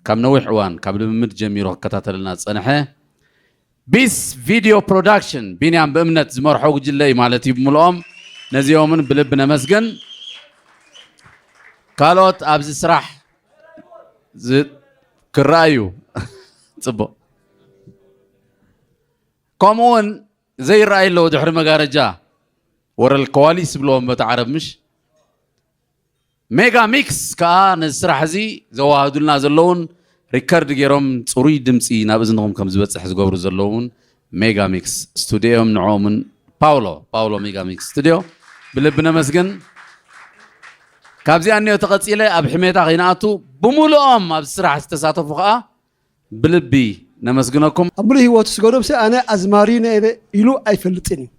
ካብ ነዊሕ እዋን፣ ካብ ልምምድ ጀሚሩ ክከታተለና ዝጸንሐ ቢስ ቪድዮ ፕሮዳክሽን፣ ቢንያም ብእምነት ዝመርሖ ጉጅለ እዩ ማለት እዩ ብምልኦም። ነዚኦምን ብልቢ ነመስግን። ካልኦት ኣብዚ ስራሕ ዝ-፣ ክረኣዩ ጽቡቕ። ከምኡ እውን ዘይረኣይ ኣለዉ ድሕሪ መጋረጃ፣ ወረል ከዋሊስ ዝብልዎም በቲ ዓረብ፣ ምሽ? ሜጋ ሚክስ ከኣ ነዚ ስራሕ እዚ ዘዋህዱልና ዘለውን፣ ሪከርድ ገይሮም ጽሩይ ድምጺ ናብ እዝንኹም ከም ዝበጽሕ ዝገብሩ ዘለውን ሜጋ ሚክስ ስቱዲዮ እዮም። ንዕኦምን ፓውሎ፣ ፓውሎ ሜጋ ሚክስ ስቱዲዮ ብልቢ ነመስግን። ካብዚኣ እኒኦ ተቐጺለ ኣብ ሕሜታ ከይንኣቱ፣ ብምሉኦም ኣብዚ ስራሕ ዝተሳተፉ ከኣ ብልቢ ነመስግነኩም። ኣብ ሙሉእ ህይወቱ ስገዶምሲ ኣነ ኣዝማሪ ነይረ ኢሉ ኣይፈልጥን እዩ።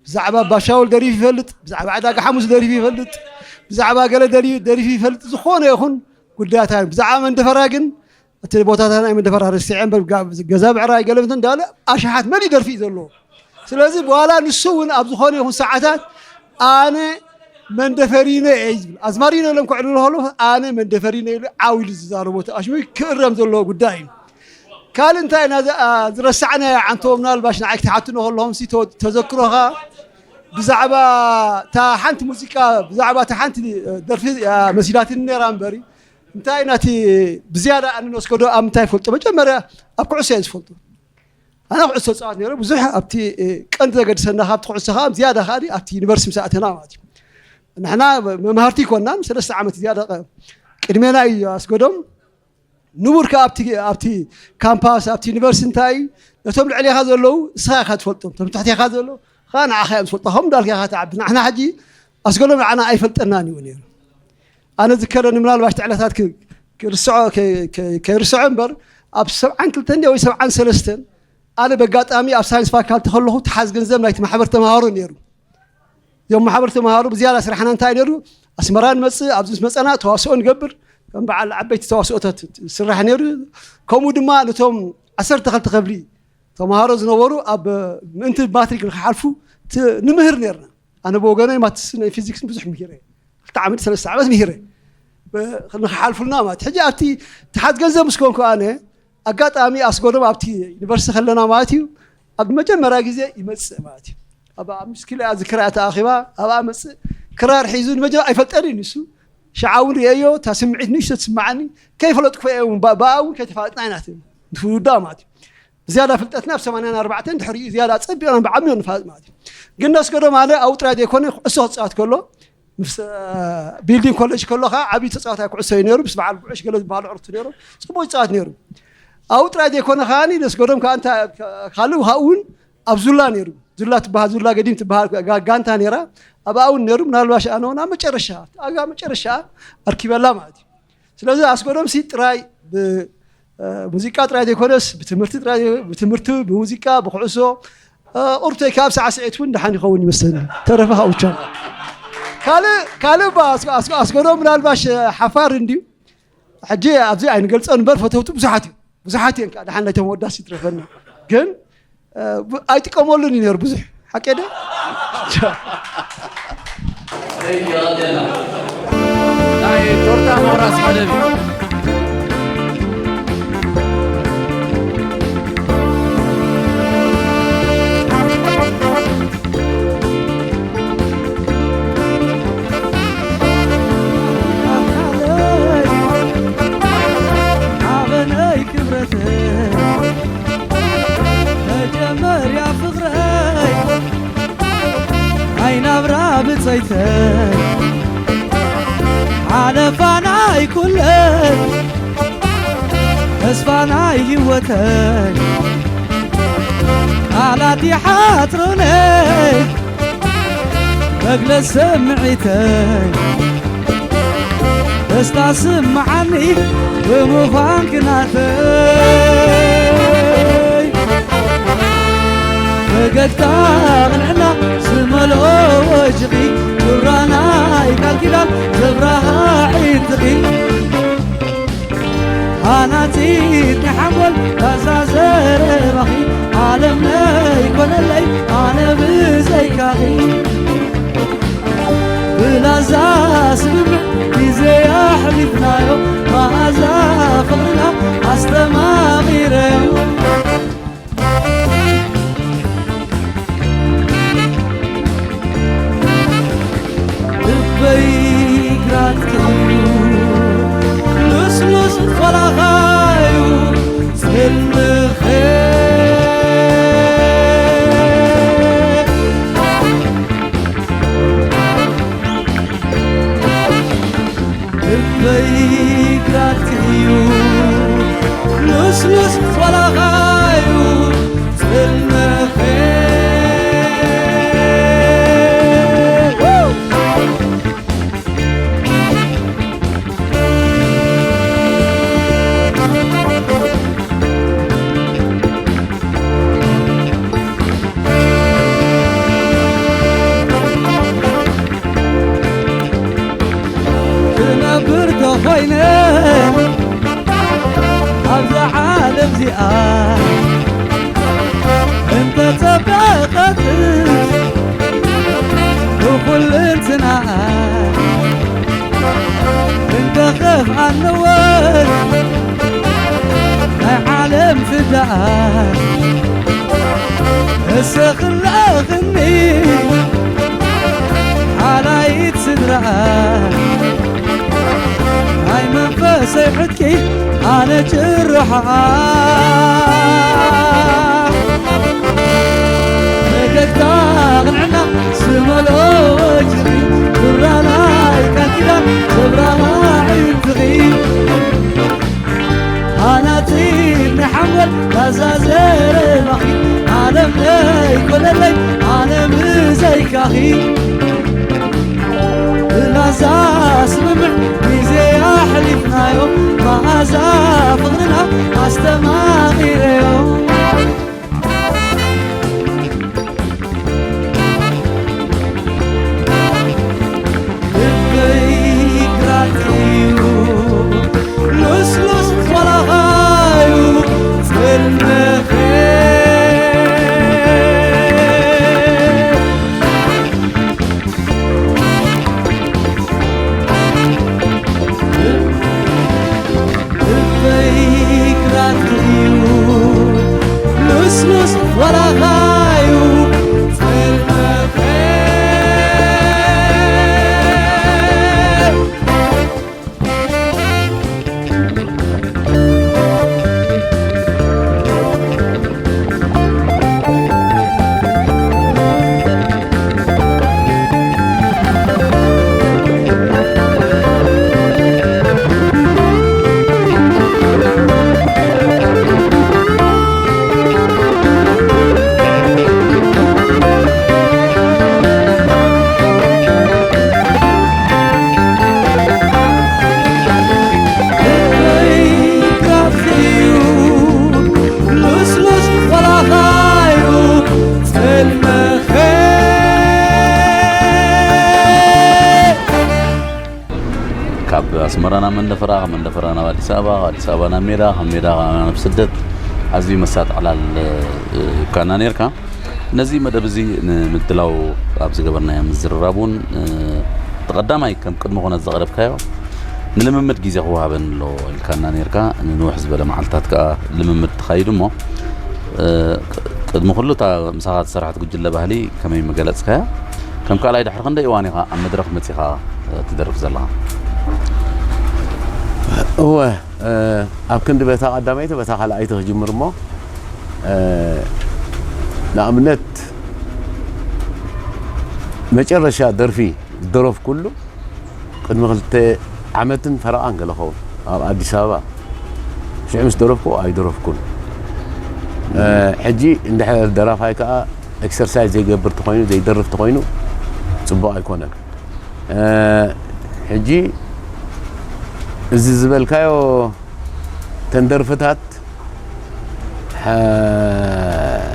ብዛዕባ ባሻውል ደሪፉ ይፈልጥ፣ ብዛዕባ ዕዳጋ ሓሙስ ደሪፉ ይፈልጥ፣ ብዛዕባ ገለ ደሪ-፣ ደሪፉ ይፈልጥ። ዝኾነ ይኹን ጉዳያት፣ ብዛዕባ መንደፈራ ግን፣ እቲ ቦታታት ናይ መንደፈራ ረሲዐ እምበር፣ ጋ-፣ ገዛ ብዕራይ ገለ እንትን እንዳለ ኣሽሓት መሊእ ደርፊ እዩ ዘለዎ። ስለዚ በኋላ ንሱ እውን ኣብ ዝኾነ ይኹን ሰዓታት ኣነ መንደፈሪነ እየ ዝብል። ኣዝማሪነ ኢሎም ከዕልሉ ከለዉ ኣነ መንደፈሪነ ኢሉ ዓው ኢሉ ዝዛረቦ ተኣሽሙ ክእረም ዘለዎ ጉዳይ እዩ። ካልእ እንታይ ኢና ዝ-፣ ኣ፣ ዝረሳዕናዮ ዓንቶ ምናልባሽ ንዓይ ክትሓትኖ ከለኹም ሲ ተ-፣ ተዘክሮኻ ብዛዕባ እታ ሓንቲ ሙዚቃ፣ ብዛዕባ እታ ሓንቲ ደርፊ እያ መሲላትኒ ነይራ እምበሪ እንታይ ናቲ ብዝያዳ ኣነ ንወስከዶ ኣብ ምንታይ ይፈልጦ? መጀመርያ ኣብ ኩዕሶ እየ ዝፈልጦ። ኣነ ኩዕሶ ጻወት ነይረ። ብዙሕ ኣብቲ፣ እ፣ ቀንዲ ዘገድሰና ካብቲ ኩዕሶ ከኣ ዝያዳ ከኣ ኣብቲ ዩኒቨርሲቲ ምስ ኣተና ማለት እዩ። ንሕና መምሃርቲ ኣይኮናን፣ ሰለስተ ዓመት ዝያዳ ቀ-፣ ቅድሜና እዩ ኣስገዶም። ንቡር ከኣ ኣብቲ፣ ኣብቲ ካምፓስ፣ ኣብቲ ዩኒቨርሲቲ እንታይ እዩ፣ ነቶም ልዕሌኻ ዘለዉ ንስኻ ኢኻ ትፈልጦም፣ እቶም ትሕቴኻ ዘለዉ ከኣ ንዓኻ እዮም ዝፈልጡ። ከምኡ እንዳልካ ኢኻ ትዓቢ። ንሕና ሕጂ ኣስገዶም ንዓና ኣይፈልጠናን እዩ ነይሩ። ኣነ ዝከረኒ ምናልባሽ እቲ ዕለታት ክ-፣ ክርስዖ፣ ከ-፣ ከ-፣ ከይርስዖ እምበር፣ ኣብ ሰብዓን ክልተን ወይ ሰብዓን ሰለስተን ኣነ በጋጣሚ ኣብ ሳይንስ ፋካልቲ ከለኹ ተሓዝ ገንዘብ ናይቲ ማሕበር ተምሃሮ ነይሩ። እዞም ማሕበር ተምሃሮ ብዝያዳ ስራሕና እንታይ ነይሩ? ኣስመራ ንመጽእ፣ ኣብዚ ምስ መጸና ተዋስኦ ንገብር፣ ከም በዓል ዓበይቲ ተዋስኦታት ዝስራሕ ነይሩ። ከምኡ ድማ ነቶም ዓሰርተ ክልተ ክፍሊ ተምሃሮ ዝነበሩ ኣብ ምእንቲ ማትሪክ ንክሓልፉ ት-፣ ንምህር ነይርና። ኣነ ብወገነይ ማትስን ናይ ፊዚክስን ብዙሕ ምሂረ። ክልተ ዓመት፣ ሰለስተ ዓመት ምሂረ። ብ-፣ ንክሓልፉልና ማለት። ሕጂ ኣብቲ ተሓዝ ገንዘብ ምስ ኮንኩ ኣነ፣ ኣጋጣሚ ኣስገዶም ኣብቲ ዩኒቨርሲቲ ከለና ማለት እዩ፣ ኣብ መጀመርያ ግዜ ይመጽእ ማለት እዩ። ኣብ ኣምስት ኪሎ እያ ዝክራ ተኣኺባ፣ ኣብኣ መጽእ፣ ክራር ሒዙ ንመጀመርያ ኣይፈልጠንን ንሱ። ሽዓ እውን ርእየዮ፣ እታ ስምዒት ንእሽቶ ትስምዓኒ፣ ከይፈለጥኩ እየ እውን፣ ባ-፣ ብኣ እውን ከይተፋለጥና ኢና እቲ፣ እቲ ውዳእ ማለት እዩ። ብዝያዳ ፍልጠትና ኣብ ሰማንያን ኣርባዕተን ድሕሪኡ ዝያዳ ጸቢቕና ብዓሚቕ ንፋለጥ ማለት እዩ። ግን ነስገዶም ኣነ ኣብኡ ጥራይ ዘይኮነ፣ ኩዕሶ ክጻወት ከሎ፣ ምስ፣ እ፣ ቢልዲንግ ኮሌጅ ከሎ ኸዓ ዓብዪ ተጻዋታይ ኩዕሶ እዩ ነይሩ። ምስ በዓል ጉዕሽ ገለ ዝበሃሉ ዕርክቱ ነይሩ። ጽቡቕ ይጻወት ነይሩ። ኣብኡ ጥራይ ዘይኮነ ከዓኒ ነስገዶም ከኣ እንታ፣ ካልእ ከኣ እውን ኣብ ዙላ ነይሩ። ዙላ ትበሃል፣ ዙላ ገዲም ትበሃል ጋ-፣ ጋንታ ነይራ። ኣብኣ እውን ነይሩ። ምናልባሽ ኣነ እውን ኣብ መጨረሻ፣ ኣብ መጨረሻ ኣርኪበላ ማለት እዩ። ስለዚ ኣስገዶምሲ ጥራይ ብ-፣ እ፣ ሙዚቃ ጥራይ ዘይኮነስ ብትምህርቲ ጥራይ፣ ብትምህርቲ፣ ብሙዚቃ፣ ብኩዕሶ፣ እ፣ ቁርብተይ ካብ ሳዕስዒት እውን ደሓን ይኸውን ይመስለኒ። ተረፈ ካብኡ ቻው። ካልእ፣ ካልእ እባ ኣስ-፣ ኣስ-፣ ኣስገዶም ምናልባሽ፣ እ፣ ሓፋር እንድዩ። ሕጂ ኣብዚ ኣይንገልጾን እምበር ፈተውቱ ብዙሓት እዮም። ብዙሓት እዮም ከዓ ደሓን ናይቶም ወዳስ ይትረፈና። ግን እ፣ ብ-፣ ኣይጥቀመሉን እዩ ነይሩ ብዙሕ። ሓቂ ዶ? ናይ ቶርታ ምውራስ መደብ እዩ። ሓበነይ ክብረተይ መጀመርያ ፍቕረይ ኣይናብራ ብጸይተይ ሓለፋናይ ኩለይ ተስፋናይ ህይወተይ ቃላት ይሓጽሩነይ መግለጽ ስምዒተይ ደስታ ስምዓኒ ብምዃንኪ ናተይ። ፈገግታ ቅንዕና ዝመልኦ ወጅኺ፣ ጩራ ናይ ቃል ኪዳን ዘብርሃ ዒንትኺ። ሃናጺት ናይ ሓንጎል ላዛ ዘረባኺ፣ ዓለም ነይኮነለይ ኣነ ብዘይካኺ። ብላዛ ስምምዕ ግዜ ኣሕሊፍናዮ፣ መኣዛ ፍቕርና ኣስተማቒረዮ። ልበይ ግራትኪ እዩ፣ ልስሉስ ቆላኻ እዩ ሕልምኺ። ልበይ ግራትኪ እዩ፣ ልስሉስ ቆላኻ እዩ ሕልምኺ። ክነብር ተኾይነ ኣብዛ ዓለም እዚኣ፣ እንተጸበቐት ብኹልንትናኣ፣ እንተኸፍኣኒ እውን ናይ ዓለም ፍዳኣ፣ እሰኽለኽኒ ሓላይት ስድራኣ፣ ናይ መንፈሰይ ዕጥቂ ኣነ ጭርሖኣ። ፈገግታ ቅንዕና ዝመልኦ ወጅኺ፣ ጩራ ናይ ቃል ኪዳን ዘብርሃ ዒንትኺ። ሃናጺት ናይ ሓንጎል ላዛ ዘረባኺ፣ ዓለም ነይኮነለይ ኣነ ብዘይካኺ። ብላዛ ስምምዕ ግዜ ኣሕሊፍናዮ፣ መኣዛ ፍቕርና ኣስተማቒረዮ። ልበይ ግራትኪ እዩ፣ ልስሉስ ቆላኻ እዩ ሕልምኺ። ልበይ ግራትኪ እዩ፣ ልስሉስ ቆላኻ እዩ ሕልምኺ። ካብ ኣስመራ ናብ መንደፈራ፣ ካብ መንደፈራ ናብ ኣዲስ ኣበባ፣ ካብ ኣዲስ ኣበባ ናብ ሜዳ፣ ካብ ሜዳ ናብ ስደት ኣዝዩ መሳጢ ዕላል፣ እ፣ ሂብካና ነይርካ። ነዚ መደብ እዚ ንምድላው ኣብ ዝገበርናዮ ምዝርራብ እውን፣ እ፣ እቲ ቀዳማይ ከም ቅድመ ኩነት ዘቕረብካዮ ንልምምድ ግዜ ክወሃበኒ ኣለዎ ኢልካና ነይርካ። ንንውሕ ዝበለ መዓልትታት ከኣ ልምምድ ተኻይዱ እሞ፣ እ፣ ቅድሚ ኩሉ እታ ምሳኻ ዝሰርሐት ጉጅለ ባህሊ ከመይ ምገለጽካያ? ከም ካልኣይ ድሕሪ ክንደይ እዋን ኢኻ ኣብ መድረኽ መጺኻ፣ እ፣ ትደርፍ ዘለኻ? እወ፣ እ፣ ኣብ ክንዲ በታ ቀዳመይቲ በታ ካልኣይቲ ክጅምር እሞ፣ እ፣ ንኣብነት መጨረሻ ደርፊ ዝደረፍኩሉ ቅድሚ ክልተ ዓመትን ፈረቓን ገለ ኸውን ኣብ ኣዲስ ኣበባ። ሽዑ ምስ ደረፍኩ ኣይደረፍኩን። እ፣ ሕጂ እንድሕር ደራፋይ ከኣ ኤክሰርሳይዝ ዘይገብር ተኾይኑ፣ ዘይደርፍ ተኾይኑ ጽቡቕ ኣይኮነን። እ፣ ሕጂ እዚ ዝበልካዮ ተን ደርፍታት፣ ሓ-፣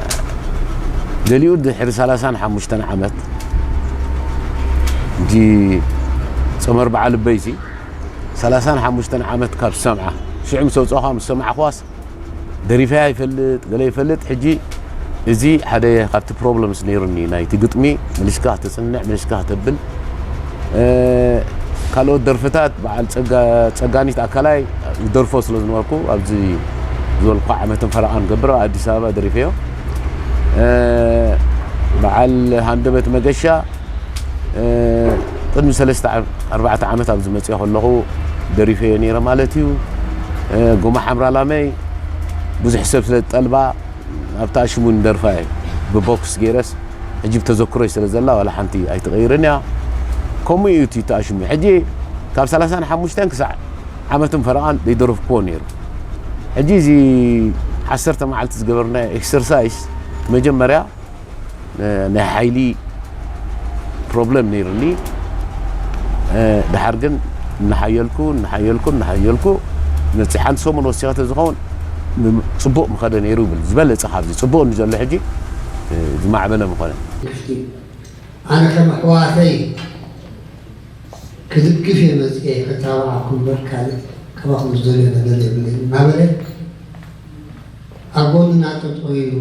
ገሊኡ ድሕሪ ሰላሳን ሓሙሽተን ዓመት፣ እንጂ ጾመ ኣርብዓ ልበይሲ ሰላሳን ሓሙሽተን ዓመት ካብ ዝሰምዓ፣ ሽዑ ምስ ኣውጻእኳ ምስ ሰማዕኳስ፣ ደሪፈያ ይፈልጥ፣ ገለ ይፈልጥ። ሕጂ እዚ ሓደ ካብቲ ፕሮብለምስ ነይሩኒ፣ ናይቲ ግጥሚ፣ መሊስካ ከተጽንዕ፣ መሊስካ ከተብል። እ፣ ካልኦት ደርፍታት፣ በዓል ጸጋ-፣ ጸጋኒት ኣካላይ ይደርፎ ስለ ዝነበርኩ፣ ኣብዚ ዝበልኩ ዓመትን ፈረቓን ገብረ፣ ኣዲስ ኣበባ ደሪፈዮ። እ፣ በዓል ሃንደበት መገሻ፣ እ፣ ቅድሚ ሰለስተ ዓም-፣ ኣርባዕተ ዓመት ኣብዚ መጽዮ ከለኹ ደሪፈዮ ነይረ ማለት እዩ። እ፣ ጎማ ሓምራ ላመይ ብዙሕ ሰብ ስለ ዝጠልባ፣ ኣብታ ሽሙ ንደርፋ እየ ብቦክስ ገይረስ፣ ሕጂ ብተዘክሮይ ስለ ዘላ ዋላ ሓንቲ ኣይትቐይርን እያ። ከምኡ እዩ እቲ ተኣሽሙ። ሕጂ ካብ ሰላሳን ሓሙሽተን ክሳዕ ዓመትን ፈረቓን ዘይደረፍክዎ ነይሩ። ሕጂ እዚ ዓሰርተ መዓልቲ ዝገበርናዮ ኤክሰርሳይስ መጀመርያ፣ እ፣ ናይ ሓይሊ ፕሮብለም ነይሩኒ። እ፣ ድሓር ግን እናሓየልኩ፣ እናሓየልኩ፣ እናሓየልኩ መፂእ። ሓንቲ ሰሙን ወሲኸ ተዝኸውን ም-፣ ፅቡቕ ምኸደ ነይሩ ይብል። ዝበለፀ ካብዚ ፅቡቕ እንዲ ዘሎ ሕጂ፣ እ፣ ዝማዕበለ ምኾነ። ውሽጢ ኣነ ከም ኣሕዋተይ ክድግፍ እየ መፅየ፣ ክታባዓኩም እምበር ካልእ ካባኹም ዝደልዮ ነገር የብለይን እናበለ ኣብ ጎንና ጠጠው ኢሉ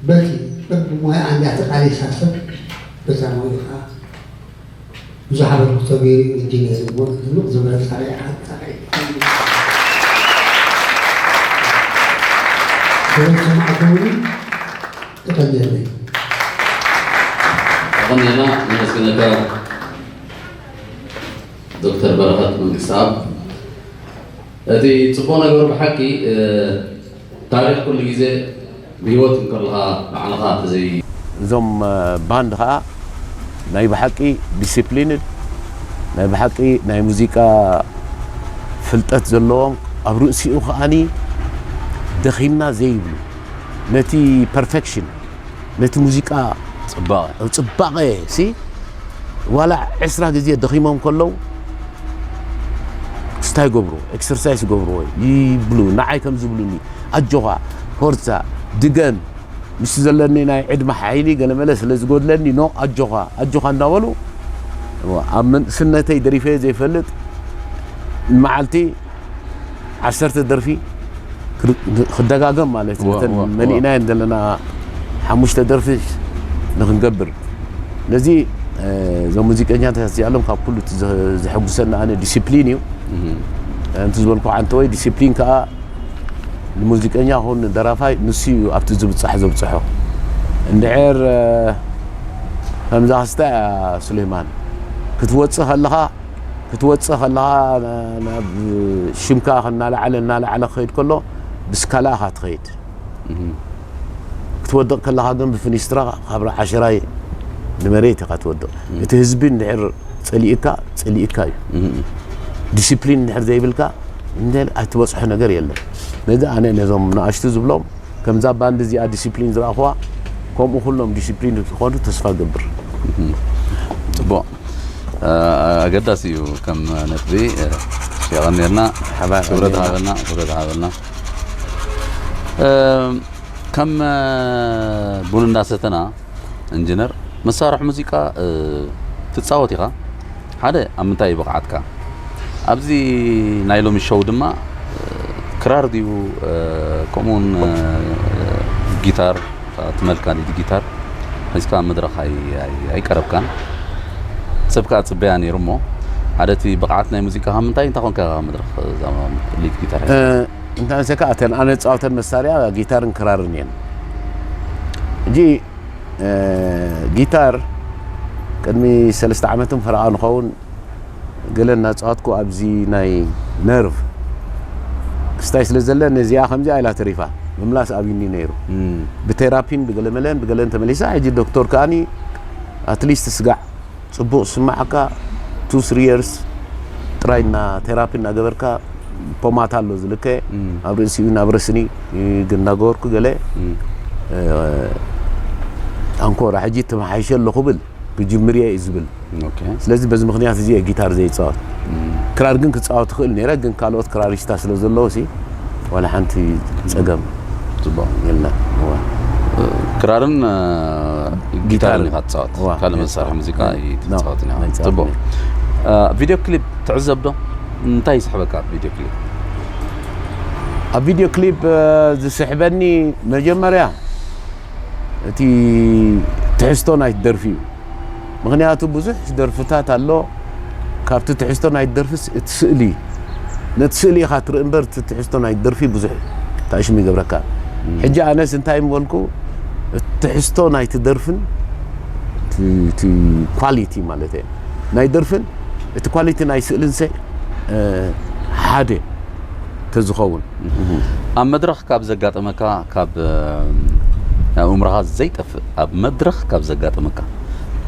በቲ በብሞያ እንዳተቃለሰ ሰብ በዛ ሞያ ከዓ ብዙሕ ኣበርክቶ ገይሩ እዩ። ኢንጂነር እሞ ድምቕ ዝበለ ፃርያ ሓፃሪ ስለ ዝሰማዕኩምኒ የቐንየለይ። የቐንየልና፣ ነመስግነካ ዶክተር በረኸት መንግስተኣብ። እቲ ጽቡቕ ነገር ብሓቂ፣ እ፣ ታሪኽ ኩሉ ግዜ ብህይወት እንከለኻ ባዕልኻ ተዘይ- እዞም፣ እ፣ ባንድ ኸኣ ናይ ብሓቂ ዲሲፕሊንድ፣ ናይ ብሓቂ ናይ ሙዚቃ ፍልጠት ዘለዎም፣ ኣብ ርእሲኡ ኸኣኒ ደኺምና ዘይብሉ፣ ነቲ ፐርፌክሽን፣ ነቲ ሙዚቃ ጽባቐ። ጽባቐ ሲ፣ ዋላ ዕስራ ግዜ ደኺሞም ከለዉ፣ ክስታይ ይገብሩ፣ ኤክሰርሳይስ ይገብርዎ ይብሉ፣ ንዓይ ከም ዝብሉኒ፣ "ኣጆኻ፣ ፎርሳ፣ ድገም፣ ምስቲ ዘለኒ ናይ ዕድመ ሓይሊ ገለመለ ስለ ዝጎድለኒ፣ ኖ፣ ኣጆኻ፣ ኣጆኻ" እናበሉ፣ ኣብ መንእስነተይ ደሪፈዮ ዘይፈልጥ፣ ንመዓልቲ ዓሰርተ ደርፊ ክር-፣ ክደጋገም ማለት እዩ። እወ፣ እተን እወ፣ እወ። መሊእናየን ዘለና ሓሙሽተ ደርፊ ንክንገብር። ነዚ፣ እ፣ እዞም ሙዚቀኛታት እዚኣሎም ካብ ኩሉ እቲ ዘ-፣ ዘሐጉሰኒ ኣነ ዲሲፕሊን እዩ። እህ። ከምቲ ዝበልኩ ዓንተወይ ዲሲፕሊን ከኣ ንሙዚቀኛ ኹን ንደራፋይ ንሱ እዩ ኣብቲ ዝብጻሕ ዘብጽሖ። እንድሕር፣ እ፣ ከምዛ ክስታይ እያ ሱሌማን፣ ክትወጽእ ከለኻ ክትወጽእ ከለኻ ና-፣ ናብ ሽምካ እናለዓለ፣ እናለዓለ ክኸይድ ከሎ ብስካላ ኢኻ ትኸይድ። እህ። ክትወድቕ ከለኻ ግን ብፍኒስትራ ካብ ዓሸራይ ንመሬት ኢኻ ትወድቕ። እህ። እቲ ህዝቢ እንድሕር ጸሊእካ፣ ጸሊእካ እዩ። እህ። ዲሲፕሊን እንድሕር ዘይብልካ፣ እንድሕር ኣይትበጽሖ ነገር የለን። ነዚ ኣነ ነዞም ንኣሽቱ ዝብሎም፣ ከምዛ ባንድ እዚኣ ዲሲፕሊን ዝረኣኹዋ፣ ከምኡ ኩሎም ዲሲፕሊን ክኾኑ ተስፋ ገብር። እህ። ጽቡቕ። እ፣ ኣገዳሲ እዩ ከም ነጥቢ፣ እ፣ የቐንየልና። ሓባር ክብረት ኣሜን። ሃበልና፣ ክብረት ሃበልና። እ፣ ከም፣ እ፣ ቡን እንዳሰተና፣ ኢንጂነር፣ መሳርሒ ሙዚቃ፣ እ፣ ትጻወት ኢኻ። ሓደ፣ ኣብ ምንታይ እዩ ብቕዓትካ? ኣብዚ ናይ ሎሚ ሾው ድማ፣ እ፣ ክራር ድዩ፣ እ፣ ከምኡውን፣ እ፣ ጊታር፣ ትመልካ ሊድ ጊታር ሒዝካ ኣብ መድረኽ ኣይ-፣ ኣይ-፣ ኣይቀረብካን። ሰብ ከኣ ጽበያ ነይሩ እሞ፣ ሓደ እቲ ብቕዓት ናይ ሙዚቃኻ ምንታይ፣ እንታይ ኮንካ ኢኻ ኣብ መድረኽ እዛ ሊድ ጊታር ሒዝካ? እ፣ እንታይ መሰለካ፣ እተን ኣነ ዝጻወተን መሳርያ ጊታርን ክራርን እየን። ሕጂ፣ እ፣ ጊታር ቅድሚ ሰለስተ ዓመትን ፈረቓ ንኸውን ገለ እናጻወትኩ ኣብዚ ናይ ነርቭ ክስታይ ስለ ዘለ ነዚኣ ከምዚኣ ኢላ ተሪፋ። ምምላስ ኣብዩኒ ነይሩ። እም። ብቴራፒን ብገለ መለን ብገለን ተመሊሳ። ሕጂ ዶክተር ከኣኒ ኣትሊስት ስጋዕ ጽቡቕ ዝስምዓካ ቱ ስሪ የርስ ጥራይ እና ቴራፒ እናገበርካ ፖማታ ኣሎ ዝልከ እም። ኣብ ርእሲኡ ናብ ረስኒ ግን እናገበርኩ ገለ እም። እ፣ ኣንኮራ ሕጂ ተመሓይሸ ኣለኹ ብል። ክጅምር እየ እዩ ዝብል። ኦኬ። ስለዚ በዚ ምኽንያት እዚ እየ ጊታር ዘይፃወት። ክራር ግን ክፃወት ይኽእል ነይረ፣ ግን ካልኦት ክራሪስታ ስለ ዘለዉ ሲ ዋላ ሓንቲ ፀገም ጽቡቕ። የለን። እወ። ክራርን እ፣ ጊታርን ጊታርን። ኢኻ ትጻወት። እዋ፣ ካልእ እየ መሳርሒ ዝጻወት። ሙዚቃ ኖ፣ ኣይትጻወትን ኢኻ። ኣይጻወትን ጽቡቕ። እየ። እ፣ ቪድዮ ክሊፕ ትዕዘብ ዶ? እንታይ ይስሕበካ ኣብ ቪድዮ ክሊፕ? ኣብ ቪድዮ ክሊፕ እ፣ ዝስሕበኒ መጀመርያ እቲ ትሕዝቶ ናይቲ ደርፊ እዩ። ምኽንያቱ ብዙሕ ደርፍታት ኣሎ፣ ካብቲ ትሕዝቶ ናይ ደርፍስ እቲ ስእሊ፣ ነቲ ስእሊ ኢኻ ትርኢ እምበር እቲ ትሕዝቶ ናይ ደርፊ ብዙሕ ታእሽም ይገብረካ። ሕጂ ኣነስ እንታይ ምበልኩ፣ እቲ ትሕዝቶ ናይቲ ደርፍን እቲ- እቲ ኳሊቲ ማለት እየ ናይ ደርፍን እቲ ኳሊቲ ናይ ስእልን ሰ እ፣ ሓደ ተዝኸውን። ኣብ መድረኽ ካብ ዘጋጠመካ፣ ካብ እ፣ ኣእምሮኻ ዘይጠፍእ ኣብ መድረኽ ካብ ዘጋጠመካ፣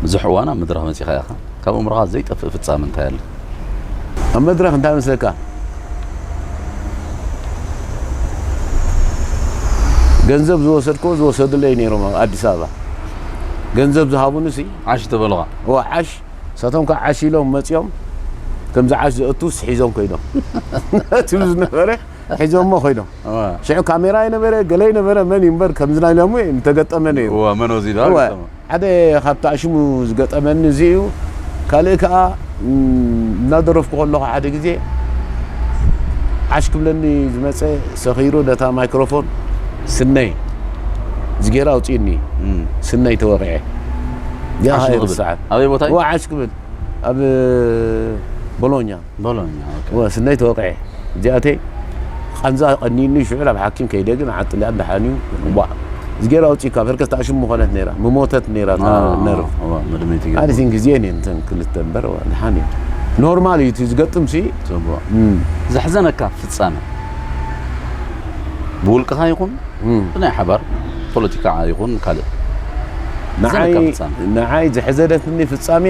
ብዙሕ እዋን ኣብ መድረኽ መጺኻ ኢኻ፣ ካብ ኣእምሮኻ ዘይጠፍእ ፍጻመ እንታይ ኣሎ? ኣብ መድረኽ እንታይ መስለካ፣ ገንዘብ ዝወሰድክዎ ዝወሰዱለይ ነይሮም ኣብ ኣዲስ ኣበባ። ገንዘብ ዝሃቡኒ ሲ ዓሽ ተበልኻ? እዋ ዓሽ፣ ንሳቶም ከዓ ዓሽ ኢሎም መፂኦም፣ ከምዚ ዓሽ ዘእቱስ ሒዞም ኮይዶም። ነቲ ዝነበረ ሒዞሞ ኮይዶም። እዋ። ሽዑ ካሜራ ይነበረ፣ ገለ ይነበረ፣ መን እዩ እምበር ከምዚ ናይ ሎሚ ምተገጠመ ነይሩ። እዋ፣ መን ወሲዱ? እወ፣ ኣይሰማዕ። ሓደ ካብቲ ኣሽሙ ዝገጠመኒ እዚ እዩ። ካልእ ከዓ ም፣ እናደረፍኩ ከለኹ ሓደ ግዜ ዓሽ ክብለኒ ዝመፀ ሰኺሩ ነታ ማይክሮፎን ስነይ ዝጌራ ኣውፅእኒ። እም። ስነይ ተወቂዐ። ያ ዓሽ ሃይ ንኽብል። ሰዓት ኣበይ ቦታ እዩ? ዓሽ ክብል ኣብ ቦሎኛ ቦሎኛ። ኦኬ። ወ ስነይ ተወቅዐ። እዚኣተይ ቃንዛ ቀኒኒ ሽዑ ናብ ሓኪም ከይደ ግን ዓጥልያ ደሓን እዩ። ዋ ዝጌራ ኣውፂካ ፈርከስ ታሽሙ ኮነት ነይራ ምሞተት ነይራ እታ አ፣ ነርቭ። እዋ፣ መድመይቲ ገይሩ። ኣነ ቲንክ እዚኤን እየን እተን ክልተ እምበር ዋ፣ ደሓን እዩ። ኖርማል እዩ እቲ ዝገጥም ሲ። ጽቡቕ። እም፣ ዘሕዘነካ ፍጻመ ብውልቅኻ ይኹን እም። ብናይ ሓባር ፖለቲካ ይኹን ካልእ ንዓይ ዘሕዘነካ ፍጻመ? ንዓይ ዘሕዘነትኒ ፍጻሜ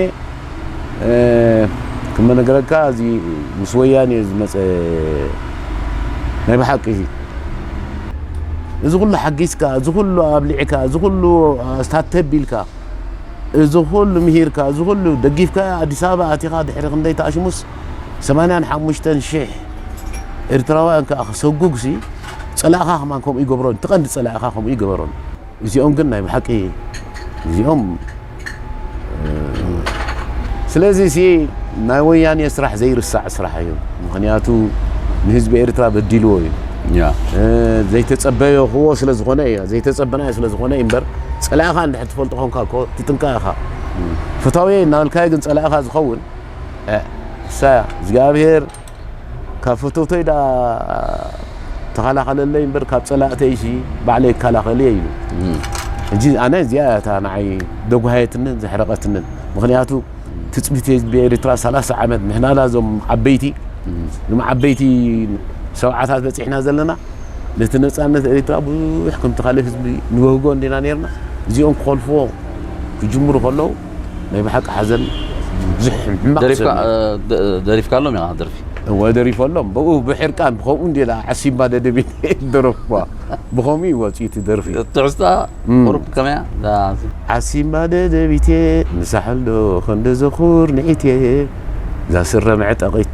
እ፣ ክመነገረካ እዚ ምስ ወያኔ ዝመፀ ናይ ብሓቂ እዚ ኩሉ ሓጊዝካ፣ እዚ ኩሉ ኣብሊዕካ፣ እዚ ኩሉ ኣስታተቢልካ፣ እዚ ኩሉ ምሂርካ፣ እዚ ኩሉ ደጊፍካ ኣዲስ ኣበባ ኣቲኻ ድሕሪ ክንደይ ተኣሽሙስ ሰማንያን ሓሙሽተን ሽሕ ኤርትራውያን ከዓ ክሰጉግሲ ፀላእኻ ከማን ከምኡ ይገብሮን፣ እቲ ቀንዲ ፀላእኻ ከምኡ ይገበሮን። እዚኦም ግን ናይ ብሓቂ እዚኦም ስለዚ ሲ ናይ ወያኔ ስራሕ ዘይርሳዕ ስራሕ እዩ። ምክንያቱ ንህዝቢ ኤርትራ በዲልዎ እዩ። ያ ዘይተጸበዮ ክዎ ስለ ዝኾነ እዩ፣ ዘይተጸበናዮ ስለ ዝኾነ እዩ እምበር፣ ጸላእኻ እንድሕር ትፈልጦ ኾንካ እኮ ትጥንቀቕ ኢኻ። ፍታውየ እናበልካዮ ግን ጸላእኻ ዝኸውን እሳ እግዚኣብሔር ካብ ፈተውተይ ደኣ ተኸላኸለለይ እምበር ካብ ጸላእተይሲ ባዕለይ ይከላኸል እየ ኢሉ። ሕጂ ኣነ እዚኣ እያ እታ ንዓይ ደጓሃየትንን ዘሕረቐትንን። ምኽንያቱ ትጽቢት ህዝቢ ኤርትራ ሰላሳ ዓመት ንሕናና እዞም ዓበይቲ እዞም ዓበይቲ ሰብዓታት በጺሕና ዘለና ነቲ ነጻነት ኤርትራ ብዙሕ ከምቲ ካልእ ህዝቢ ንበህጎ እንዲና ነርና። እዚኦም ክኸልፍዎ ክጅምሩ ከለዉ ናይ ብሓቂ ሓዘን ብዙሕ ሕማቕ ደሪፍካ ስምዒት። እ፣ ደ- ደሪፍካሎም ኢኻ ደርፊ እወ ደሪፈሎም ብኡ ብሕርቃን ብኸምኡ እንዲ ኢላ ዓሲምባ ደደቢት ደረፍኳ። ብኸምኡ እዩ ወፂኡ እቲ ደርፊ። ትሕዝታ ቁሩብ ከመያ ዓሲምባ ደደቢቴ ንሳሕልዶ ክንዲ ዘኹር ንዒቴ እዛ ስረ መዕጠቒት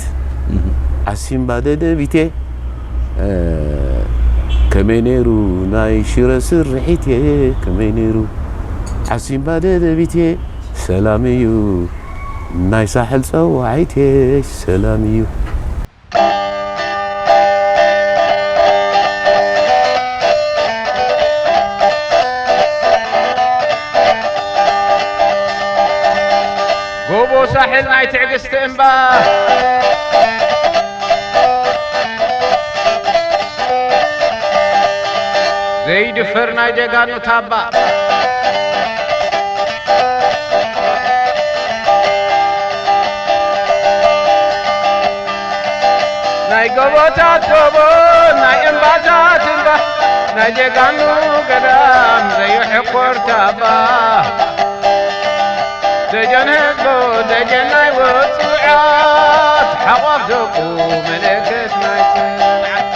ዓሲምባ ደደቢቴ እ፣ ከመይ ነይሩ ናይ ሽረ ስርሒቴ ከመይ ነይሩ ዓሲምባ ደደቢቴ ሰላም እዩ ናይ ሳሕል ጸዋዒቴ ሰላም እዩ። ጎቦ ሳሕል ናይ ትዕግስቲ እምባ ዘይድፈር ናይ ጀጋኑ ታባ ናይ ጎቦታት ጎቦ ናይ እምባታት እምባ ናይ ጀጋኑ ገዳም ዘይሕኮር ታባ ደጀን ህዝቡ ደጀን ናይ ውጹዓት ሓቋፍ ደቁ ምልክት ናይ ጽንዓት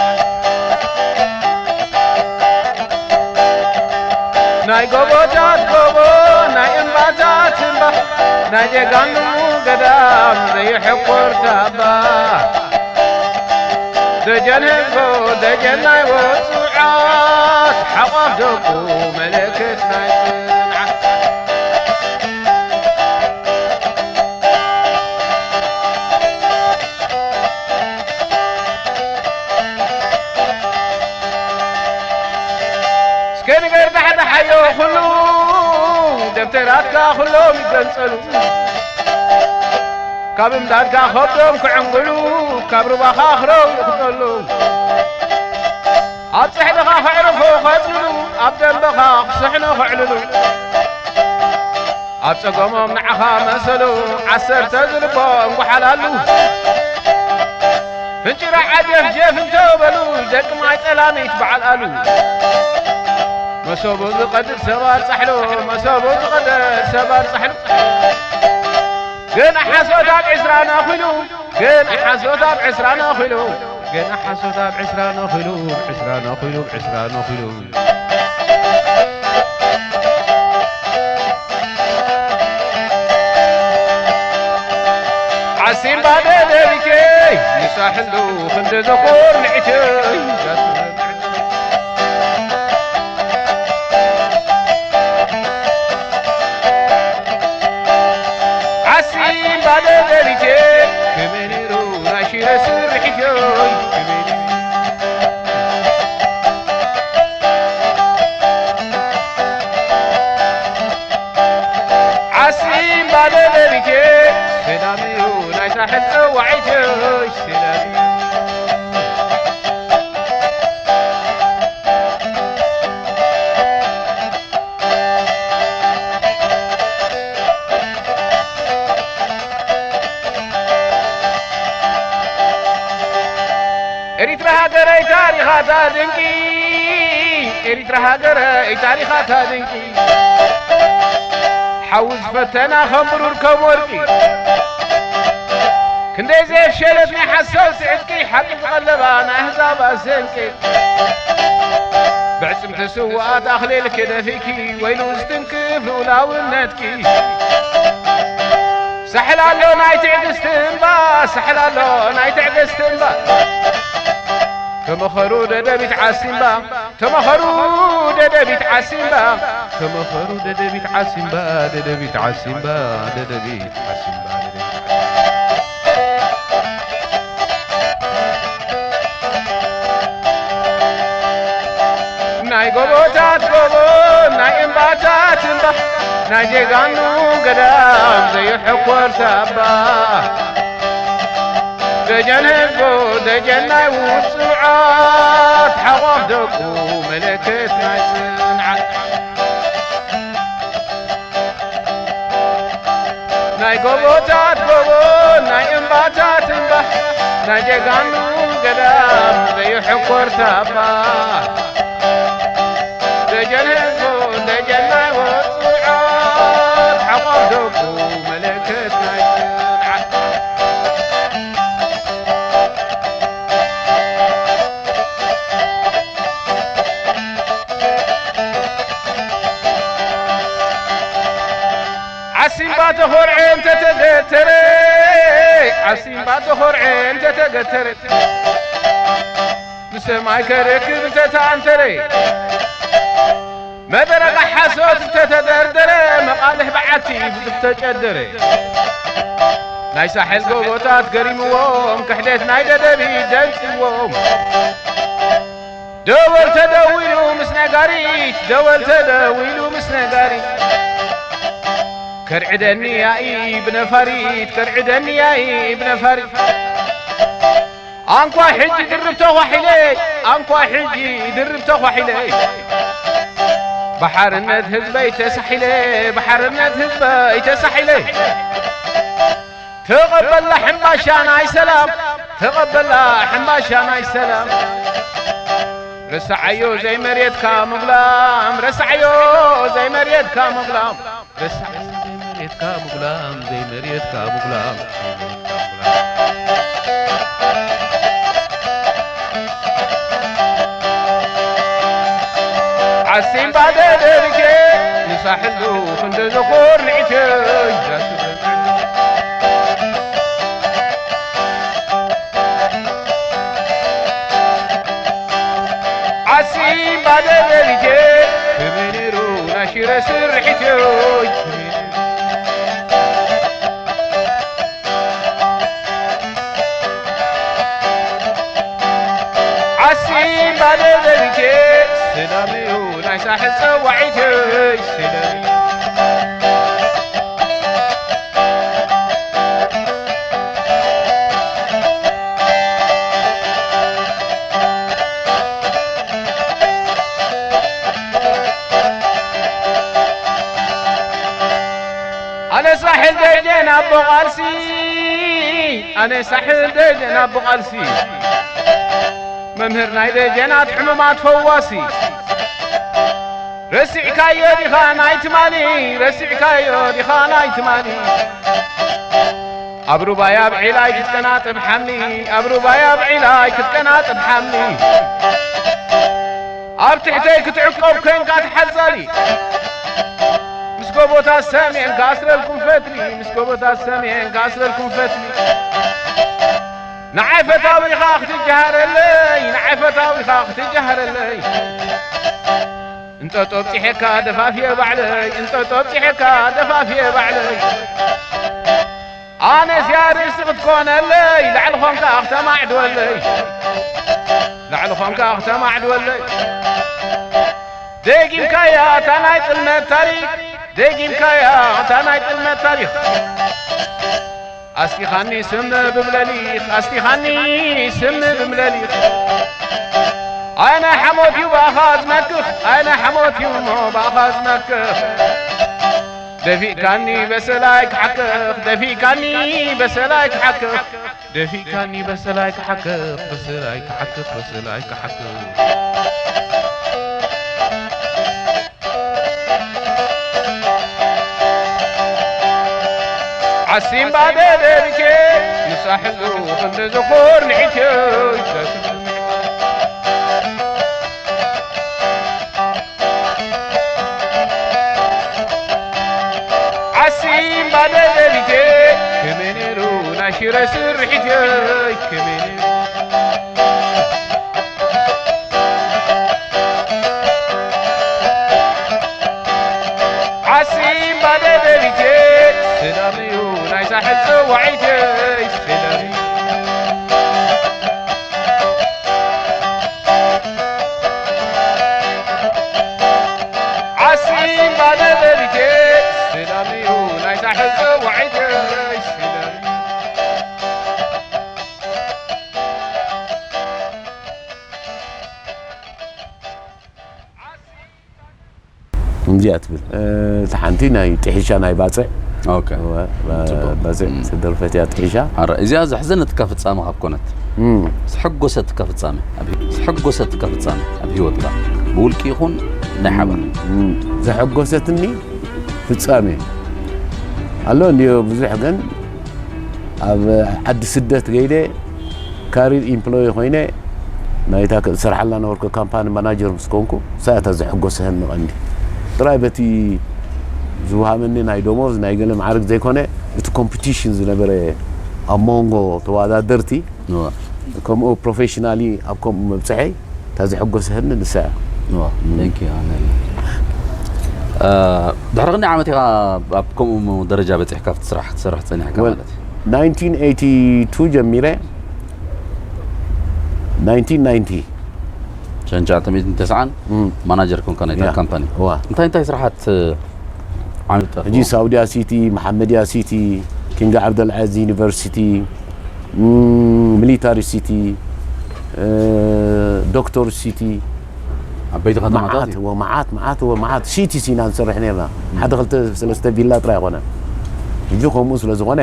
ናይ ጎቦታት ጎቦ ናይ እምባታት እምባ ናይ ጀጋኑ ገዳም ዘይሕቆር ታባ ደጀን ህዝቦ ደጀን ናይ ወጹዓት ሓቋፍ ደቁ መለክት ናይ ጽንዓት እስከ ንገር ዳሕዳሓዮ ኩሉ ደብተራትካ ኩሎም ይገንጸሉ ካብ እምዳድካ ከብዶም ክዕንግሉ ካብ ሩባኻ ክረው ይኽጠሉ ኣብ ጽሕድኻ ክዕርፉ ከጽልሉ ኣብ ደንበኻ ክስሕኑ ክዕልሉ ኣብ ጸገሞም ንዓኻ መሰሉ ዓሰርተ ዝልቦም ጓሓላሉ ፍንጭራ ዓጀፍ ጀፍ እንተበሉ ደቂ ማይ ጠላሚት በዓል ኣሉ መሶቡ ዝቐድድ ሰባር ጻሕሉ መሶቡ ዝቐድድ ሰባር ጻሕሉ ገና ሓሶት ኣብ ዕስራ ነኺሉ ገና ሓሶት ኣብ ዕስራ ነኺሉ ገና ሓሶት ኣብ ዕስራ ነኺሉ ዕስራ ነኺሉ ዕስራ ነኺሉ ዓሲምባ ደደቢተይ ንሳሕሉ ክንዲ ዝኹር ንዒተይ ዓሲምባ ደደቢተይ ከመይ ነይሩ ናይ ሽረ ስርሒተይ ከመይ ነይሩ ዓሲምባ ደደቢቴ ሰላም እዩ ናይ ሳሕል ጸዋዒት ሰላም እዩ ኤሪትራ ሃገረይ ታሪኻታ ድንቂ ኤሪትራ ሃገረይ ታሪኻታ ድንቂ ሓዊ ዝፈተና ከም ብሩር ከም ወርቂ ክንደይ ዘየፍሸለት ናይ ሓሰውቲ ዕጥቂ ሓቂ ዝቐለባ ናይ ኣህዛብ ኣሰንቂ ብዕፅምቲ ስውኣት ኣኽሊልኪ ደፊኪ ወይሉ ዝትንክፍ ልኡላውነትኪ ሳሕል ኣሎ ናይ ትዕግስቲ እምባ ሳሕል ኣሎ ናይ ትዕግስቲ እምባ ተመኸሩ ደደቢት ዓሲምባ ተመኸሩ ደደቢት ዓሲምባ ተመኸሩ ደደቢት ዓሲምባ ደደቢት ዓሲምባ ደደቢት ዓሲምባ ደደቢት ዓሲምባ ናይ ጎቦታት ጎቦ ናይ እምባታት እምባ ናይ ጀጋኑ ገዳም ዘይሕኮር ታባ ደጀን ህዝቡ ደጀን ናይ ውፅዓት ሓቋፍ ደቁ ምልክት ናይ ፅንዓት ናይ ጎቦታት ጎቦ ናይ እምባታት እምባ ናይ ጀጋኑ ገዳም ዘይሕኮር ታባ ደጀን ህዝቡ ደጀን ናይ ወፅዓት ሓቋፍ ደቁ ምልክት ናይ ፅንዓት ዓሲምባ ተኾርዐ እንተተገተረ ዓሲምባ ተኾርዐ እንተተገተረ ንሰማይ ከረክብ እንተተኣንተረ መደረቕ ሓሶት እንተተደርደረ መቓልሕ በዓቲ ብዙሕ ተጨደረ ናይ ሳሕል ጎቦታት ገሪምዎም ክሕደት ናይ ደደቢት ደንፅዎም ደወል ተደዊሉ ምስ ነጋሪት ደወል ተደዊሉ ምስ ነጋሪት ከርዕደኒ ያኢ ብነፋሪት ከርዕደኒ ያኢ ብነፋሪት ኣንኳ ሕጂ ድርብ ተኳሒለ ኣንኳ ሕጂ ድርብ ተኳሒለ ብሓርነት ህዝበይ ተሳሒለ ብሓርነት ህዝበይ ተሳሒለ ተቐበላ ሕምባሻ ናይ ሰላም ተቐበላ ሕምባሻ ናይ ሰላም ረሳዓዮ ዘይመሬትካ ምጉላም ረሳዓዮ ዘይመሬትካ ምጉላም ረሳዓዮ ዘይመሬትካ ምጉላም ዘይመሬትካ ምጉላም ዓሲምባ ደደቢቴ ንሳ ሕሉ ክንዲ ዝኾር ንዒተይ ዓሲምባ ደደቢቴ ከመይ ነይሩ ናይ ሽረ ስርሒተይ ዓሲምባ ደደቢቴ ሰላም እዩ ናይ ሳሕል ጸዋዒተይ ሰላም እዩ ኣነ ሳሕል ደጀን ኣቦ ቃልሲ ኣነ ሳሕል ደጀን ኣቦ ቃልሲ መምህር ናይ ደጀናት ሕሙማት ፈዋሲ ረሲዕካዮ ዲኻ ናይ ትማሊ ረሲዕካዮ ዲኻ ናይ ትማሊ ኣብ ሩባይ ኣብ ዒላይ ክትቀናጥብ ሓምሊ ኣብ ሩባይ ኣብ ዒላይ ክትቀናጥብ ሓምሊ ኣብ ትሕተይ ክትዕቆብ ኮንካ ትሓዛሊ ምስ ጎቦታት ሰሜን ክኣስረልኩም ፈትሊ ምስ ጎቦታት ሰሜን ክኣስረልኩም ፈትሊ ንዓይ ፈታዊኻ ክትጀሃረለይ ንዓይ ፈታዊኻ ክትጀሃረለይ እንጠጦ ኣብፂሐካ ደፋፍየ ባዕለይ እንጠጦ ኣብፂሐካ ደፋፍየ ባዕለይ ኣነስ ያ ርእሲ ክትኮነለይ ላዕሊ ኾንካ ክተማዕድወለይ ላዕሊ ኾንካ ክተማዕድወለይ ደጊምካያ እታ ናይ ጥልመት ታሪክ ደጊምካያ እታ ናይ ጥልመት ታሪክ ኣስቲኻኒ ስም ብምለሊኽ ኣስቲኻኒ ስም ብምለሊኽ ኣነ ሓሞት እዩ ብኣኻ ዝመክኽ ኣነ ሓሞት እዩ እሞ ብኣኻ ዝመክኽ ደፊእካኒ በሰላይ ክሓክኽ ደፊእካኒ በሰላይ ክሓክኽ ደፊእካኒ በሰላይ ክሓክኽ በሰላይ ክሓክኽ በሰላይ ክሓክኽ ዓሲምባ ደደቢቴ ንሳ ሕሉ ክንዲ ዝኾር ንዒቴ ዓሲምባ ደደቢቴ ከመይ ነይሩ ናይ ሽረ ስርሒቴ ከመይ ነይሩ ዓሲምባ ደደቢቴ ሰላም እዩ ናይ ሳሕል ጸዋዒተይ ሰላም እዩ ዓሲምባ ደደቢቴ ሰላም እዩ ናይ ሳሕል ጸዋዒተይ ሰላም እዩ ከምዚኣ ትብል። እቲ ሓንቲ ናይ ጥሒሻ ናይ ባፅዕ። ኦኬ። እወ፣ ባ-፣ ጽቡቅ። ባፅዕ እም። ዝተደርፈት እያ ጥሒሻ። ኣረ፣ እዚኣ ዘሕዘነትካ ፍጻመ ካብ ኮነት፣ እም። ዘሐጎሰትካ ፍጻመ ኣብ ህይ-፣ ዘሐጎሰትካ ፍጻመ ኣብ ህይወትካ፣ ብውልቂ ይኹን ናይ ሓባር? እም፣ እም። ዘሐጎሰትኒ ፍጻመ ኣሎ እንድዮ ብዙሕ፣ ግን ኣብ ዓዲ ስደት ገይደ ካሪር ኢምፕሎይ ኮይነ ናይታ ዝሰርሓላ ነበርኩ ካምፓኒ ማናጀር ምስ ኮንኩ፣ እሳ እታ ዘሐጎሰህኒ ቀንዲ። ጥራይ በቲ ዝወሃበኒ ናይ ደሞዝ ናይ ገለ ማዕርግ ዘይኮነ፣ እቲ ኮምፒቲሽን ዝነበረ ኣብ መንጎ ተወዳደርቲ፣ እዋ። ከምኡ ፕሮፌሽናሊ ኣብ ከምኡ ምብጽሐይ፣ እታ ዘሐጎሰህኒ ንሳ እያ። እዋ፣ እም። Thank you፣ ኣነ፣ እ፣ ድሕሪ ክንደይ ዓመት ኢኻ ኣብ ከምኡ ደረጃ በጺሕካ ኣብቲ ስራሕ ክትሰርሕ ጸኒሕካ ወል፣ ማለት እዩ? ናይንቲን ኤይቲ ቱ ጀሚረ፣ ናይንቲን ናይንቲ። ሸንቻ ተሚትን ተስዓን እም። ማናጀር ኮንካ ናይታ ያ። ካምፓኒ። እዋ። እንታይ እንታይ ስራሓት ዓሚልካ? ሕጂ ሳውዲያ ሲቲ፣ መሓመድያ ሲቲ፣ ኪንግ ዓብደልዓዚዝ ዩኒቨርሲቲ፣ እም፣ ሚሊታሪ ሲቲ፣ እ፣ ዶክተር ሲቲ፣ ዓበይቲ ከተማታት መዓት፣ እዩ። ወ-፣ መዓት፣ መዓት፣ ወ-፣ መዓት ሲቲስ ኢና ንሰርሕ ነርና። ሓደ ክልተ ሰለስተ ቪላ ጥራይ ኣይኮነን። ሕጂ ከምኡ ስለ ዝኾነ፣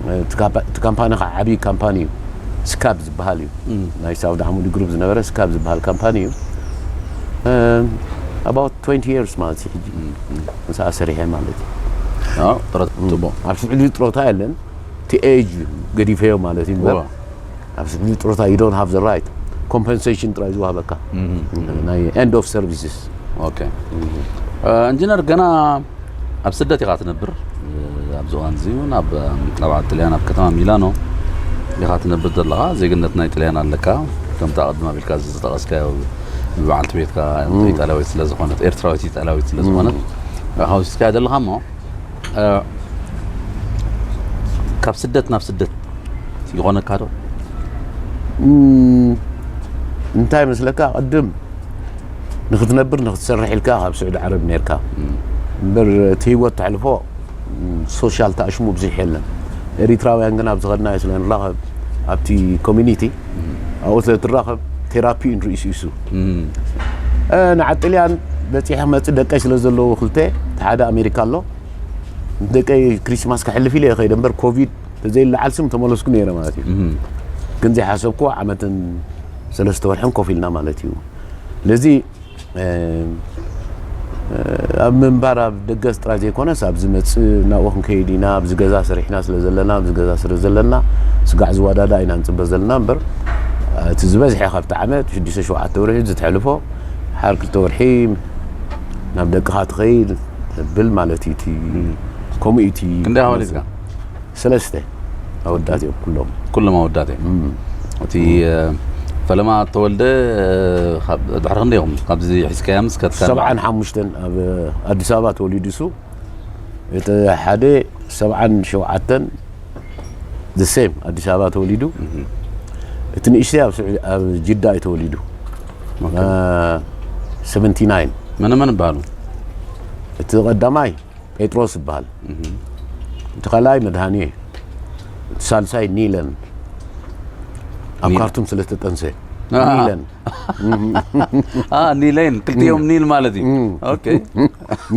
እ፣ እቲ ካምፓ-፣ እቲ ካምፓኒ ከዓ ዓብዪ ካምፓኒ እዩ። ስካብ ዝበሃል እዩ። እም። ናይ ሳውዲ ዓሙዲ ግሩፕ ዝነበረ ስካብ ዝበሃል ካምፓኒ እዩ። እ፣ about twenty years ማለት እዩ ሕጂ። እም፣ እም። ምስኣ ሰሪሐ ማለት እዩ። ኣዎ፣ ጥረት እም። ጽቡቕ። ኣብ ስዑዲ ጥሮታ የለን። እቲ ኤጅ ገዲፈዮ ማለት እዩ። እምበር እዋ። ኣብ ስዑዲ ጥሮታ you don't have the right። ኮምፐንሴሽን ጥራይ ዝወሃበካ። እም፣ እም። ናይ ኤንድ ኦፍ ሰርቪስስ። ኦኬ። እም። ኢንጂነር፣ ገና ኣብ ስደት ኢኻ ትነብር። ኣብዚ እዋን እዚ እውን ኣብ ኣብ ዓዲ ጥልያን ኣብ ከተማ ሚላኖ ኢኻ ትነብር ዘለኻ። ዜግነት ናይ ጥልያን ኣለካ። ከምቲ ኣቐድም ኣቢልካ ዝጠቐስካዮ፣ ብበዓልቲ ቤትካ ኢጣልያዊት ስለ ዝኾነት፣ ኤርትራዊት ኢጣልያዊት ስለ ዝኾነት፣ ኢኻ ወሲድካያ ዘለኻ። እሞ ካብ ስደት ናብ ስደት ይኾነካ ዶ? እንታይ መስለካ፣ ቅድም ንክትነብር ንክትሰርሕ ኢልካ ካብ ስዑዲ ዓረብ ነርካ እምበር፣ እቲ ህይወት ተሕልፎ ሶሻል ተኣሽሙ ብዙሕ የለን። ኤሪትራውያን ግን ኣብዚ ኸድናዮ ስለ ንራኸብ፣ ኣብቲ ኮሚኒቲ ኣብኡ ስለ ትራኸብ፣ ቴራፒ ንርእሱ ኢሱ ንዓጥልያን በፂሐ ክመፅእ ደቀይ ስለ ዘለዉ ክልተ፣ እቲ ሓደ ኣሜሪካ ኣሎ። ደቀይ ክሪስማስ ከሕልፍ ኢለ ከይደ እምበር፣ ኮቪድ ተዘይለዓል ስም ተመለስኩ ነይረ ማለት እዩ። ግን ዘይሓሰብኩ ዓመትን ሰለስተ ወርሕን ኮፍ ኢልና ማለት እዩ። ስለዚ ኣብ ምንባር ኣብ ደገስ ጥራይ ዘይኮነስ፣ ኣብ ዝመፅእ ናብኡ ክንከይድ ኢና፣ ኣብዚ ገዛ ሰሪሕና ስለ ዘለና፣ ኣብዚ ገዛ ስለ ዘለና ስጋዕ ዝወዳዳ ኢና ንፅበ ዘለና እምበር፣ እቲ ዝበዝሐ ካብቲ ዓመት ሽዱሽተ ሸውዓተ ወርሒ ዝተሕልፎ ሓር ክልተ ወርሒ ናብ ደቅኻ ትኸይድ ትብል ማለት እዩ። እቲ ከምኡ እዩ እቲ ክንደይ ኣዋልድካ? ሰለስተ ኣወዳት እዮም ኩሎም። ኩሎም ኣወዳት እዮም። እቲ ፈለማ ተወልደ ድሕሪ ክንደይ ኢኹም ካብዚ ሒዝካዮም እስከ ትካል? ሰብዓን ሓሙሽተን ኣብ ኣዲስ ኣበባ ተወሊዱ እሱ። እቲ ሓደ ሰብዓን ሸውዓተን፣ the same ኣዲስ ኣበባ ተወሊዱ። እቲ ንእሽተይ ኣብ ስዑዲ ኣብ ጅዳ እዩ ተወሊዱ። ሰቨንቲ ናይን። መነ መን ይበሃሉ? እቲ ቀዳማይ ጴጥሮስ ይበሃል። እቲ ካልኣይ መድሃኔ፣ እቲ ሳልሳይ ኒለን። ኣብ ካርቱም ስለ ዝተጠንሰ ኒለን። ኒሌን ክልቲኦም ኒል ማለት እዩ። ኦኬ።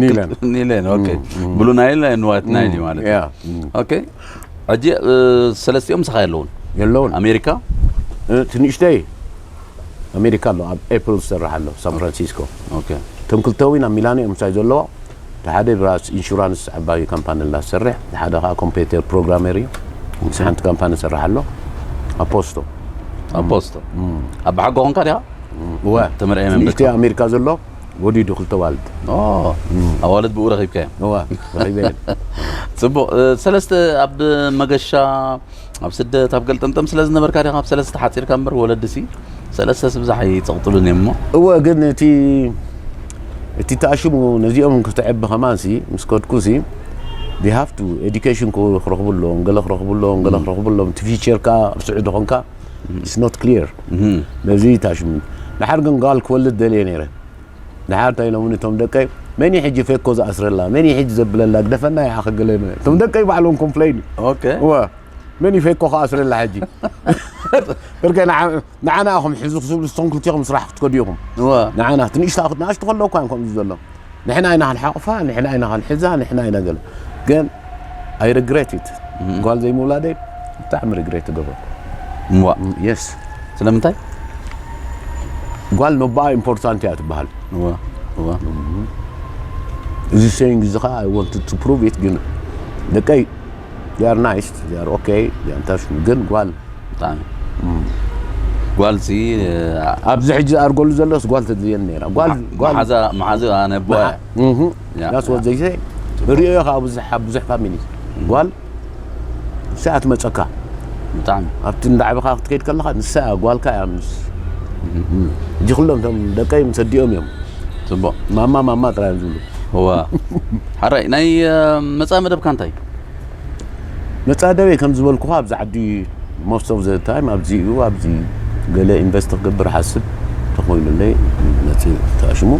ኒለን። ኒሌን፣ ኦኬ። ብሉ ናይል፣ ዋይት ናይል እዩ ማለት እዩ። ኦኬ። ሕጂ ሰለስቲኦም ምሳኻ የለውን? የለውን። ኣሜሪካ? እቲ ንእሽተይ ኣሜሪካ ኣሎ፣ ኣብ ኤፕል ዝሰርሕ ኣሎ፣ ሳን ፍራንሲስኮ። ኦኬ። እቶም ክልተ እውን ኣብ ሚላኖ እዮም ምሳይ ዘለዎ። እቲ ሓደ ብራስ ኢንሹራንስ ዓባይ ካምፓኒ ላ ዝሰርሕ፣ እቲ ሓደ ከዓ ኮምፒውተር ፕሮግራመር እዩ። ምስ ሓንቲ ካምፓኒ ዝሰርሕ ኣሎ። ኣፖስቶ። ኣፖስቶ። ኣብ ብሓጎ ኾንካ ዲኻ? እወ። ተመርዕየ እቲ መንበርካ? ንእሽተይ ኣሜሪካ ዘሎ ወዲዱ ክልተ ዋልድ። ኦ፣ ኣዋልድ ብኡ ረኺብካዮም? እወ፣ ረኺበ። ጽቡቕ። ሰለስተ ኣብ መገሻ ኣብ ስደት ኣብ ገልጠምጠም ስለ ዝነበርካ ዲኻ ኣብ ሰለስተ ሓጺርካ እምበር፣ ወለድሲ ሰለስተ ስብዛሕ ኣይጸቕጥሉን እዮም እሞ። እወ፣ ግን እቲ እቲ ተኣሽሙ ነዚኦም ክተዕቢ ከማንሲ ምስ ከድኩሲ፣ they have to education ክረኽቡ ኣለዎም፣ ገለ ክረኽቡ ኣለዎም፣ ገለ ክረኽቡ ኣለዎም። እቲ ፊቸር ከኣ ኣብ ስዑዲ ኾንካ it's not clear። ነዚ ተኣሽሙ። ድሓር ግን ጓል ክወልድ ደልየ ነይረ። ድሓር እንታይ ኢሎምኒ እቶም ደቀይ፣ መን እዩ ሕጂ ፌኮ ዝኣስረላ፣ መን እዩ ሕጂ ዘብለላ፣ ግደፈና ይዓኸ ገለ። እቶም ደቀይ ባዕሎም ኮምፕሌን። ኦኬ። እወ፣ መን እዩ ፌኮ ክኣስረላ ሕጂ? ብርከ ንዓ- ንዓና ኢኹም ሕዙ ክስብሉ፣ ንስኹም ክልቲኹም ስራሕ ክትከዱ ኢኹም። እወ። ንዓና እቲ ንእሽቶ ኣኽት ንኣሽቱ ከለዉ እኳ እዮም ከምኡ ዘሎ። ንሕና ኢና ክንሓቑፋ፣ ንሕና ኢና ክንሕዛ፣ ንሕና ኢና ገለ። ግን I regret it። ጓል ዘይምውላደይ ብጣዕሚ ሪግሬት ትገብሮ። እዋ። የስ። ስለምንታይ? ጓል ነባኣ ኢምፖርታንት እያ ትበሃል። እዋ። እዋ። እዚ ሴይንግ እዚ ከዓ I wanted to prove it፣ ግን ደቀይ they are nice፣ they are okay፣ they are touch፣ ግን ጓል ብጣዕሚ። ጓልሲ ኣብዚ ሕጂ ዝኣርገሉ ዘሎስ ጓል ተድልየኒ ነይራ። ጓል ጓል መሓዛ መሓዛ ኣነ ኣቦያ። እህ ያ። that's what they say። ሪኦ ኢኻ ብዙሕ ብዙሕ ፋሚሊ ጓል ንሳ እያ ትመፀካ። ብጣዕሚ። ኣብቲ እንዳዕበኻ ክትከይድ ከለኻ ንሳ እያ ጓልካ እያ ምስ ሕጂ ኩሎም እቶም ደቀይ ምስ ኣዲኦም እዮም። ጽቡቕ። ማማ ማማ ጥራይ እዮም ዝብሉ። እዋ። ሓራይ ናይ መጻኢ መደብካ እንታይ? መጻደበይ ከም ዝበልኩኻ ኣብዚ ዓዲ most of the time ኣብዚ እዩ። ኣብዚ ገለ ኢንቨስት ክገብር ሓስብ ተኾይኑለይ መጽእ ተኣሽሙ።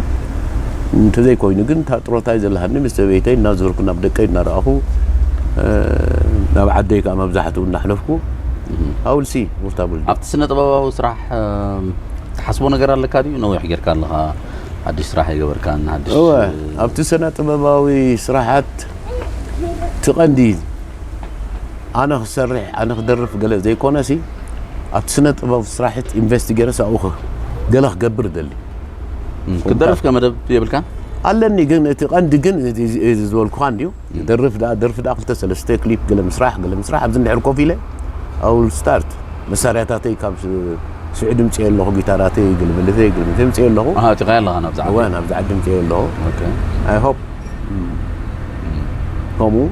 እንተዘይኮይኑ ግን እታ ጥሮታይ ዘለሃኒ ምስ ሰበይተይ እናዞርኩ ናብ ደቀይ እናረኣኹ ናብ ዓደይ ከዓ መብዛሕትኡ እናሕለፍኩ ኣውልሲ ውርታቡል ኣብቲ ስነ ጥበባዊ ስራሕ ትሓስቦ ነገር ኣለካ ድዩ? ነዊሕ ጌርካ ኣለኻ ሓድሽ ስራሕ ይገበርካን ሓድሽ እወ ኣብቲ ስነ ጥበባዊ ስራሓት ትቐንዲ ኣነ ክሰርሕ ኣነ ክደርፍ ገለ ዘይኮነሲ ኣብቲ ስነ ጥበብ ስራሕት ኢንቨስት ገይረ ኣብኡ ገለ ክገብር ደሊ ክትደርፍ ከመደብ የብልካ? ኣለኒ ግን እቲ ቀንዲ ግን ዝበልኩኻ እንድዩ ደርፍ ደኣ ደርፍ ደኣ ክልተ ሰለስተ ክሊፕ ገለ ምስራሕ ገለ ምስራሕ ኣብዚ እንድሕር ኮፍ ኢለ ኣውል ስታርት መሳርያታተይ ካብ ስዑዲ ምፅእ ኣለኹ፣ ጊታራተይ ግልብልተይ ግልብልተይ ምፅእ ኣለኹ። ኣቲኻ ኣለኻ ናብዛ ዓዲ? እወ፣ ናብዚ ዓዲ ምፅእ ኣለኹ። ኦኬ። I hope ከምኡ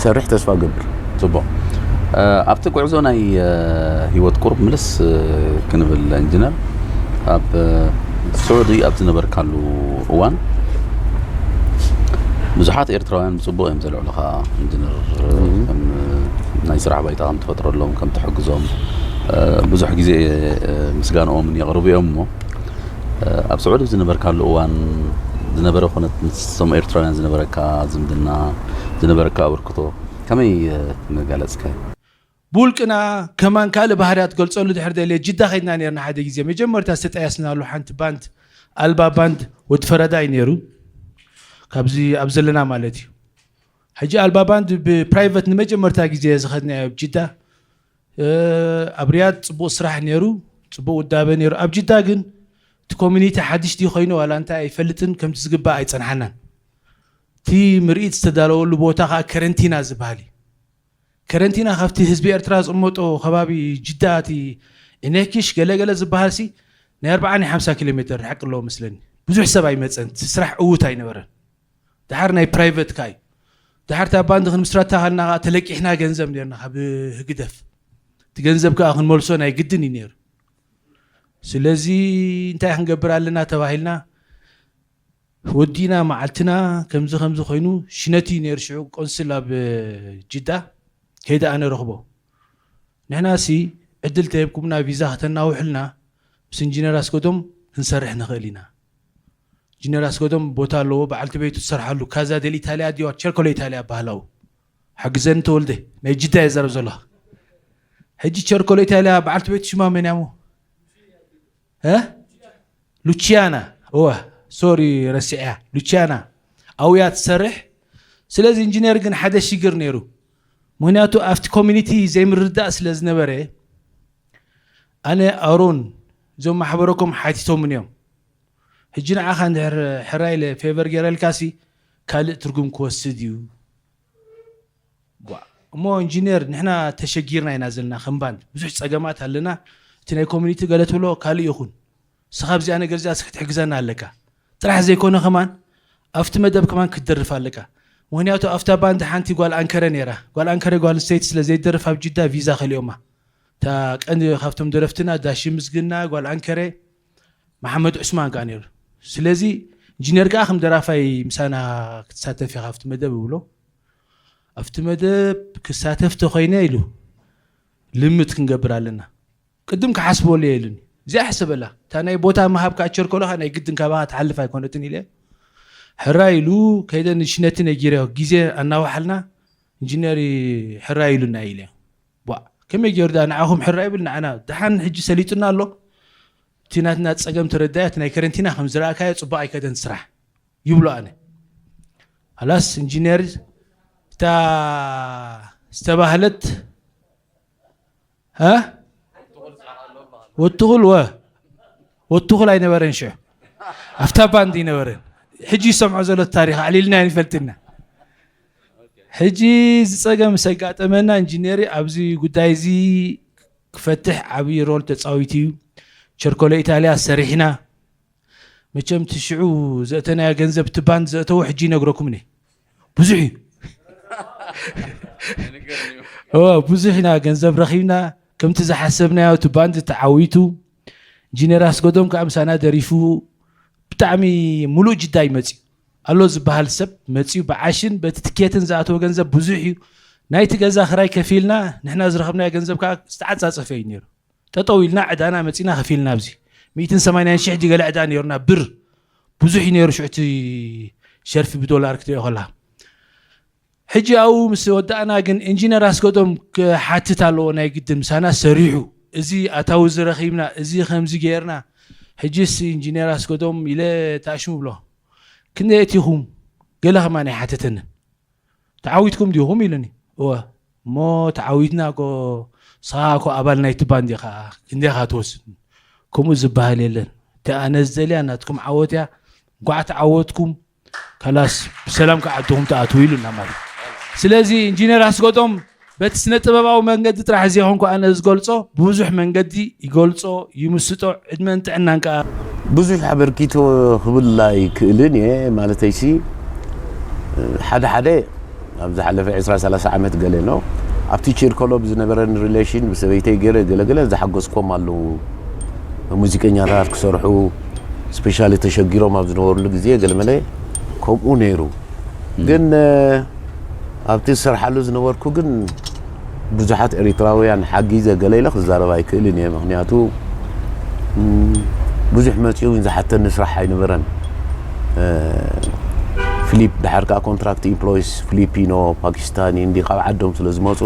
ሰርሕ ተስፋ ገብር። ፅቡቕ። ኣብቲ ጉዕዞ ናይ ህይወት ቁሩብ ምልስ ክንብል፣ ኢንጂነር፣ ኣብ ስዑዲ ኣብ ዝነበርካሉ እዋን ብዙሓት ኤርትራውያን ብፅቡቕ እዮም ዘልዕሉኻ፣ ኢንጂነር፣ ከም ናይ ስራሕ ባይታ ከም ትፈጥረሎም፣ ከም ትሕግዞም ብዙሕ ግዜ ምስጋንኦምን የቕርቡ እዮም። እሞ ኣብ ስዑዲ ዝነበርካሉ እዋን ዝነበረ ኩነት፣ ምስቶም ኤርትራውያን ዝነበረካ ዝምድና፣ ዝነበረካ ኣበርክቶ ከመይ ምገለጽካዮ? ብውልቅና ከማን ካልእ ባህርያት ገልጸሉ ድሕር ደልየ ጅዳ ከይድና ነርና። ሓደ ግዜ መጀመርታ ዝተጠያስናሉ ሓንቲ ባንድ ኣልባ ባንድ ወዲ ፈረዳ እዩ ነይሩ፣ ካብዚ ኣብ ዘለና ማለት እዩ። ሕጂ ኣልባ ባንድ ብፕራይቨት ንመጀመርታ ግዜ ዝኸድናዮ ኣብ ጅዳ። ኣብ ሪያድ ጽቡቕ ስራሕ ነይሩ፣ ጽቡቕ ውዳበ ነይሩ። ኣብ ጅዳ ግን እቲ ኮሚኒቲ ሓድሽ ድዩ ኮይኑ ዋላ እንታይ ኣይፈልጥን፣ ከምቲ ዝግባእ ኣይጸንሓናን። እቲ ምርኢት ዝተዳለወሉ ቦታ ከዓ ከረንቲና ዝበሃል እዩ። ከረንቲና ካብቲ ህዝቢ ኤርትራ ዝቕመጦ ከባቢ ጅዳ፣ እቲ ኢነኪሽ ገለገለ ዝበሃል ሲ ናይ ኣርብዓ ናይ ሓምሳ ኪሎ ሜትር ርሕቅ ኣለዎ መስለኒ። ብዙሕ ሰብ ኣይመፀን፣ እቲ ስራሕ ዕዉት ኣይነበረን። ድሓር ናይ ፕራይቨት ከዓ እዩ። ድሓር እታ ባንድ ክንምስረታ ከልና ከዓ ተለቂሕና ገንዘብ ነርና ካብ ህግደፍ። እቲ ገንዘብ ከዓ ክንመልሶ ናይ ግድን እዩ ነይሩ። ስለዚ እንታይ ክንገብር ኣለና ተባሂልና ወዲና መዓልትና ከምዚ ከምዚ ኮይኑ ሽነቲ ነይሩ። ሽዑ ቆንስል ኣብ ጅዳ ከይደ ኣነ ረኽቦ። ንሕና ሲ ዕድል ተሂብኩምና ቪዛ ከተናውሕልና ምስ ኢንጂነር ኣስገዶም ክንሰርሕ ንኽእል ኢና። ኢንጂነር ኣስገዶም ቦታ ኣለዎ፣ በዓልቲ ቤቱ ትሰርሓሉ ካዛ ደል ኢታሊያ ድዋ ቸርኮሎ ኢታሊያ ባህላዊ። ሓግዘኒ ተወልደ፣ ናይ ጅዳ እየ ዘረብ ዘለኹ። ሕጂ ቸርኮሎ ኢታሊያ በዓልቲ ቤቱ ሽማ መን እያ እሞ? እ? ሉቺያና። እወ፣ ሶሪ ረሲዐያ። ሉቺያና ኣውያ ትሰርሕ። ስለዚ ኢንጂነር ግን ሓደ ሽግር ነይሩ። ምክንያቱ ኣብቲ ኮሚኒቲ ዘይምርዳእ ስለ ዝነበረ ኣነ ኣሮን እዞም ማሕበረኮም ሓቲቶምን እዮም። ሕጂ ንዓኻ እንድሕር ሕራይ ኢለ ፌቨር ገይረልካሲ ካልእ ትርጉም ክወስድ እዩ። ቧዕ። እሞ ኢንጂነር ንሕና ተሸጊርና ኢና ዘለና ከም ባንድ ብዙሕ ጸገማት ኣለና። እቲ ናይ ኮሚኒቲ ገለ ትብሎ ካልእ ይኹን። ንስኻ ኣብዚኣ ነገር እዚኣ እስኪ ትሕግዘና ኣለካ። ጥራሕ ዘይኮነ ከማን ኣብቲ መደብ ከማን ክትደርፍ ኣለካ። ምክንያቱ ኣብታ ባንድ ሓንቲ ጓል ኣንከረ ነይራ። ጓል ኣንከረ ጓል ኣንስተይቲ ስለ ዘይደርፍ ኣብ ጅዳ ቪዛ ከሊኦማ። እታ ቀንዲ ካብቶም ደረፍትና ዳሺ ምስግና፣ ጓል ኣንከረ፣ መሓመድ ዑስማን ከኣ ነይሩ። ስለዚ ኢንጂነር ከኣ ከም ደራፋይ ምሳና ክትሳተፍ ኢኻ ኣብቲ መደብ ይብሎ። ኣብቲ መደብ ክሳተፍ ተኾይነ ኢሉ ልምት ክንገብር ኣለና። ቅድም ክሓስበሉ እየ ኢሉኒ። እዚኣ ሕሰበላ። እታ ናይ ቦታ ምሃብ ከኣ ቸርኮሎኻ ናይ ግድን ካባኻ ትሓልፍ ኣይኮነትን ኢለ። ሕራይ ኢሉ ከይደ ንሽነቲ ነጊረዮ ግዜ ኣናዋሓልና ኢንጂነር ሕራይ ኢሉና ኢለ። ቧ፣ ከመይ ገይሩ ዳ ንዓኹም ሕራይ ይብል ንዓና? ደሓን ሕጂ ሰሊጡና ኣሎ። እቲ ናትና ጸገም ተረዳያ፣ እቲ ናይ ከረንቲና ከም ዝረኣካዮ ጽቡቕ ኣይከደን ስራሕ ይብሎ ኣነ። ኣላስ ኢንጂነር እታ ዝተባህለት፣ እ? ወትኹል ወ-፣ ወትኹል ኣይነበረን ሽዑ። ኣብታ ባንድ ኣይነበረን። ሕጂ ይሰምዖ ዘሎ ታሪኽ ኣዕሊልና ኣይንፈልጥና። ሕጂ እዚ ጸገም ምስ ኣጋጠመና ኢንጂነር ኣብዚ ጉዳይ እዚ ክፈትሕ ዓብዪ ሮል ተጻዊቱ እዩ። ቸርኮሎ ኢታልያ ሰሪሕና። መቸም እቲ ሽዑ ዘእተናዮ ገንዘብ እቲ ባንድ ዘእተዎ ሕጂ ይነግረኩም እየ። ብዙሕ እዩ። እወ፣ ብዙሕ ኢና ገንዘብ ረኺብና። ከምቲ ዝሓሰብናዮ እቲ ባንድ ተዓዊቱ። ኢንጂነር ኣስገዶም ከዓ ምሳና ደሪፉ። ብጣዕሚ ሙሉእ ጅዳ እዩ መፅዩ። ኣሎ ዝበሃል ሰብ መፅዩ። ብዓሽን በቲ ትኬትን ዝኣተወ ገንዘብ ብዙሕ እዩ። ናይቲ ገዛ ክራይ ከፊልና፣ ንሕና ዝረኸብናዮ ገንዘብ ከዓ ዝተዓፃፀፈ እዩ ነይሩ። ጠጠው ኢልና ዕዳና መፂና ከፊልና። ኣብዚ ሚእትን ሰማንያን ሽሕ ድዩ ገለ ዕዳ ነይሩና ብር። ብዙሕ እዩ ነይሩ ሽዑ እቲ ሸርፊ ብዶላር ክትሪኦ ከለኻ። ሕጂ ኣብኡ ምስ ወዳእና ግን ኢንጂነር ኣስገዶም ክሓትት ኣለዎ ናይ ግድን፣ ምሳና ሰሪሑ። እዚ ኣታዊ እዚ ረኺብና፣ እዚ ከምዚ ገይርና። ሕጂስ ኢንጂነር ኣስገዶም ኢለ ታሽሙ ብሎ። ክንደይ ኣቲኹም? ገለ ከማን ኣይሓተተንን። ተዓዊትኩም ዲኹም ኢሉኒ። እወ። እሞ ተዓዊትና እኮ፣ ንስኻ እኮ ኣባል ናይቲ ባንድ ኢኻ፣ ክንደይ ኢኻ ትወስድ? ከምኡ ዝበሃል የለን። እቲ ኣነ ዝደልያ ናትኩም ዓወት እያ። እንኳዕ ተዓወትኩም፣ ከላስ ብሰላም ከዓ ዓድኹም ትኣትዉ ኢሉና ማለት እዩ። ስለዚ ኢንጂነር ኣስገዶም በቲ ስነ ጥበባዊ መንገዲ ጥራሕ ዘይኮንኩ ኣነ ዝገልጾ፣ ብብዙሕ መንገዲ ይገልጾ፣ ይምስጦ፣ ዕድመን ጥዕናን ከኣ። ብዙሕ ኣበርኪቶ ክብል ኣይክእልን እየ፣ ማለተይሲ ሓደ ሓደ ኣብ ዝሓለፈ ዕስራ ሰላሳ ዓመት ገለ ነው ኣብቲ ቺርኮሎ ብዝነበረን relation ብሰበይተይ ገለ ገለ ገለ ዝሓገዝኮም ኣለዉ። ሙዚቀኛታት ክሰርሑ specially ተሸጊሮም ኣብ ዝነበሩሉ ግዜ ገለመለ ከምኡ ነይሩ። ግን ኣብቲ ዝሰርሓሉ ዝነበርኩ ግን ብዙሓት ኤሪትራውያን ሓጊዘ ገለ ኢለ ክዛረብ ኣይክእልን እየ። ምኽንያቱ ብዙሕ መፂኡ እውን ዝሓተኒ ስራሕ ኣይነበረን። ፊሊፕ ድሓር ከዓ contract employees ፊሊፒኖ፣ ፓኪስታኒ እንዲ ካብ ዓዶም ስለ ዝመፁ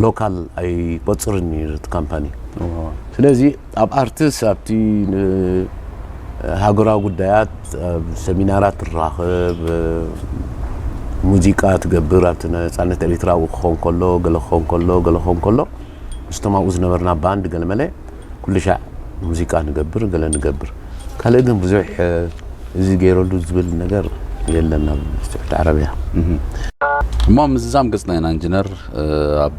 local ኣይቆፅርን እዩ እቲ ካምፓኒ። ስለዚ ኣብ ኣርትስ ኣብቲ ሃገራዊ ጉዳያት ኣብ ሰሚናራት ትራኸብ፣ ሙዚቃ ትገብር፣ ኣብቲ ነፃነት ኤሪትራ ኣብኡ ክኸውን ከሎ፣ ገለ ክኸውን ከሎ፣ ገለ ክኸውን ከሎ፣ ምስቶም ኣብኡ ዝነበርና ባንድ ገለመለ ኩሉ ሻዕ ሙዚቃ ንገብር፣ ገለ ንገብር። ካልእ ግን ብዙሕ እዚ ገይረሉ ዝብል ነገር የለን ኣብ ስዑዲ ዓረብያ። እሞ ምዝዛም ገጽና ኢና ኢንጅነር ኣብ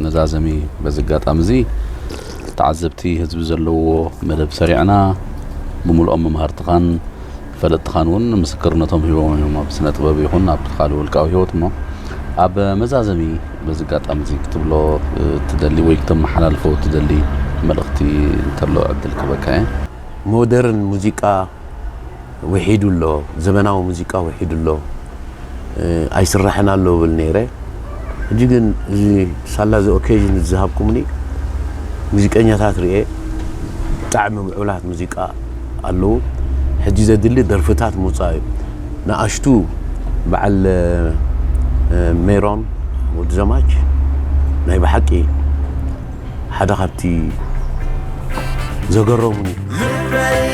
መዛዘሚ በዚ ኣጋጣሚ እዚ ተዓዘብቲ ህዝቢ ዘለዎ መደብ ሰሪዕና ብምልኦም መምሃርትኻን ፈለጥትኻን እውን ምስክርነቶም ሂቦም እዮም ኣብ ስነ ጥበብ ይኹን ኣብ ካልእ ውልቃዊ ህይወት እሞ ኣብ መዛዘሚ በዚ ኣጋጣሚ እዚ ክትብሎ ትደሊ ወይ ክተመሓላልፎ ትደሊ መልእኽቲ እንተሎ ዕድል ክበካ እየ። ሞደርን ሙዚቃ ውሒዱ ኣሎ፣ ዘመናዊ ሙዚቃ ውሒዱ ኣሎ፣ ኣይስራሕን ኣሎ እብል ነይረ። ሕጂ ግን እዚ ሳላ እዚ ኦኬዥን ዝሃብኩምኒ ሙዚቀኛታት ርኤ ብጣዕሚ ምዑላት ሙዚቃ ኣለዉ። ሕጂ ዘድሊ ደርፍታት ምውፃእ እዩ። ንኣሽቱ በዓል ሜሮን ወዲ ዘማች ናይ ብሓቂ ሓደ ካብቲ ዘገረሙኒ። ልበይ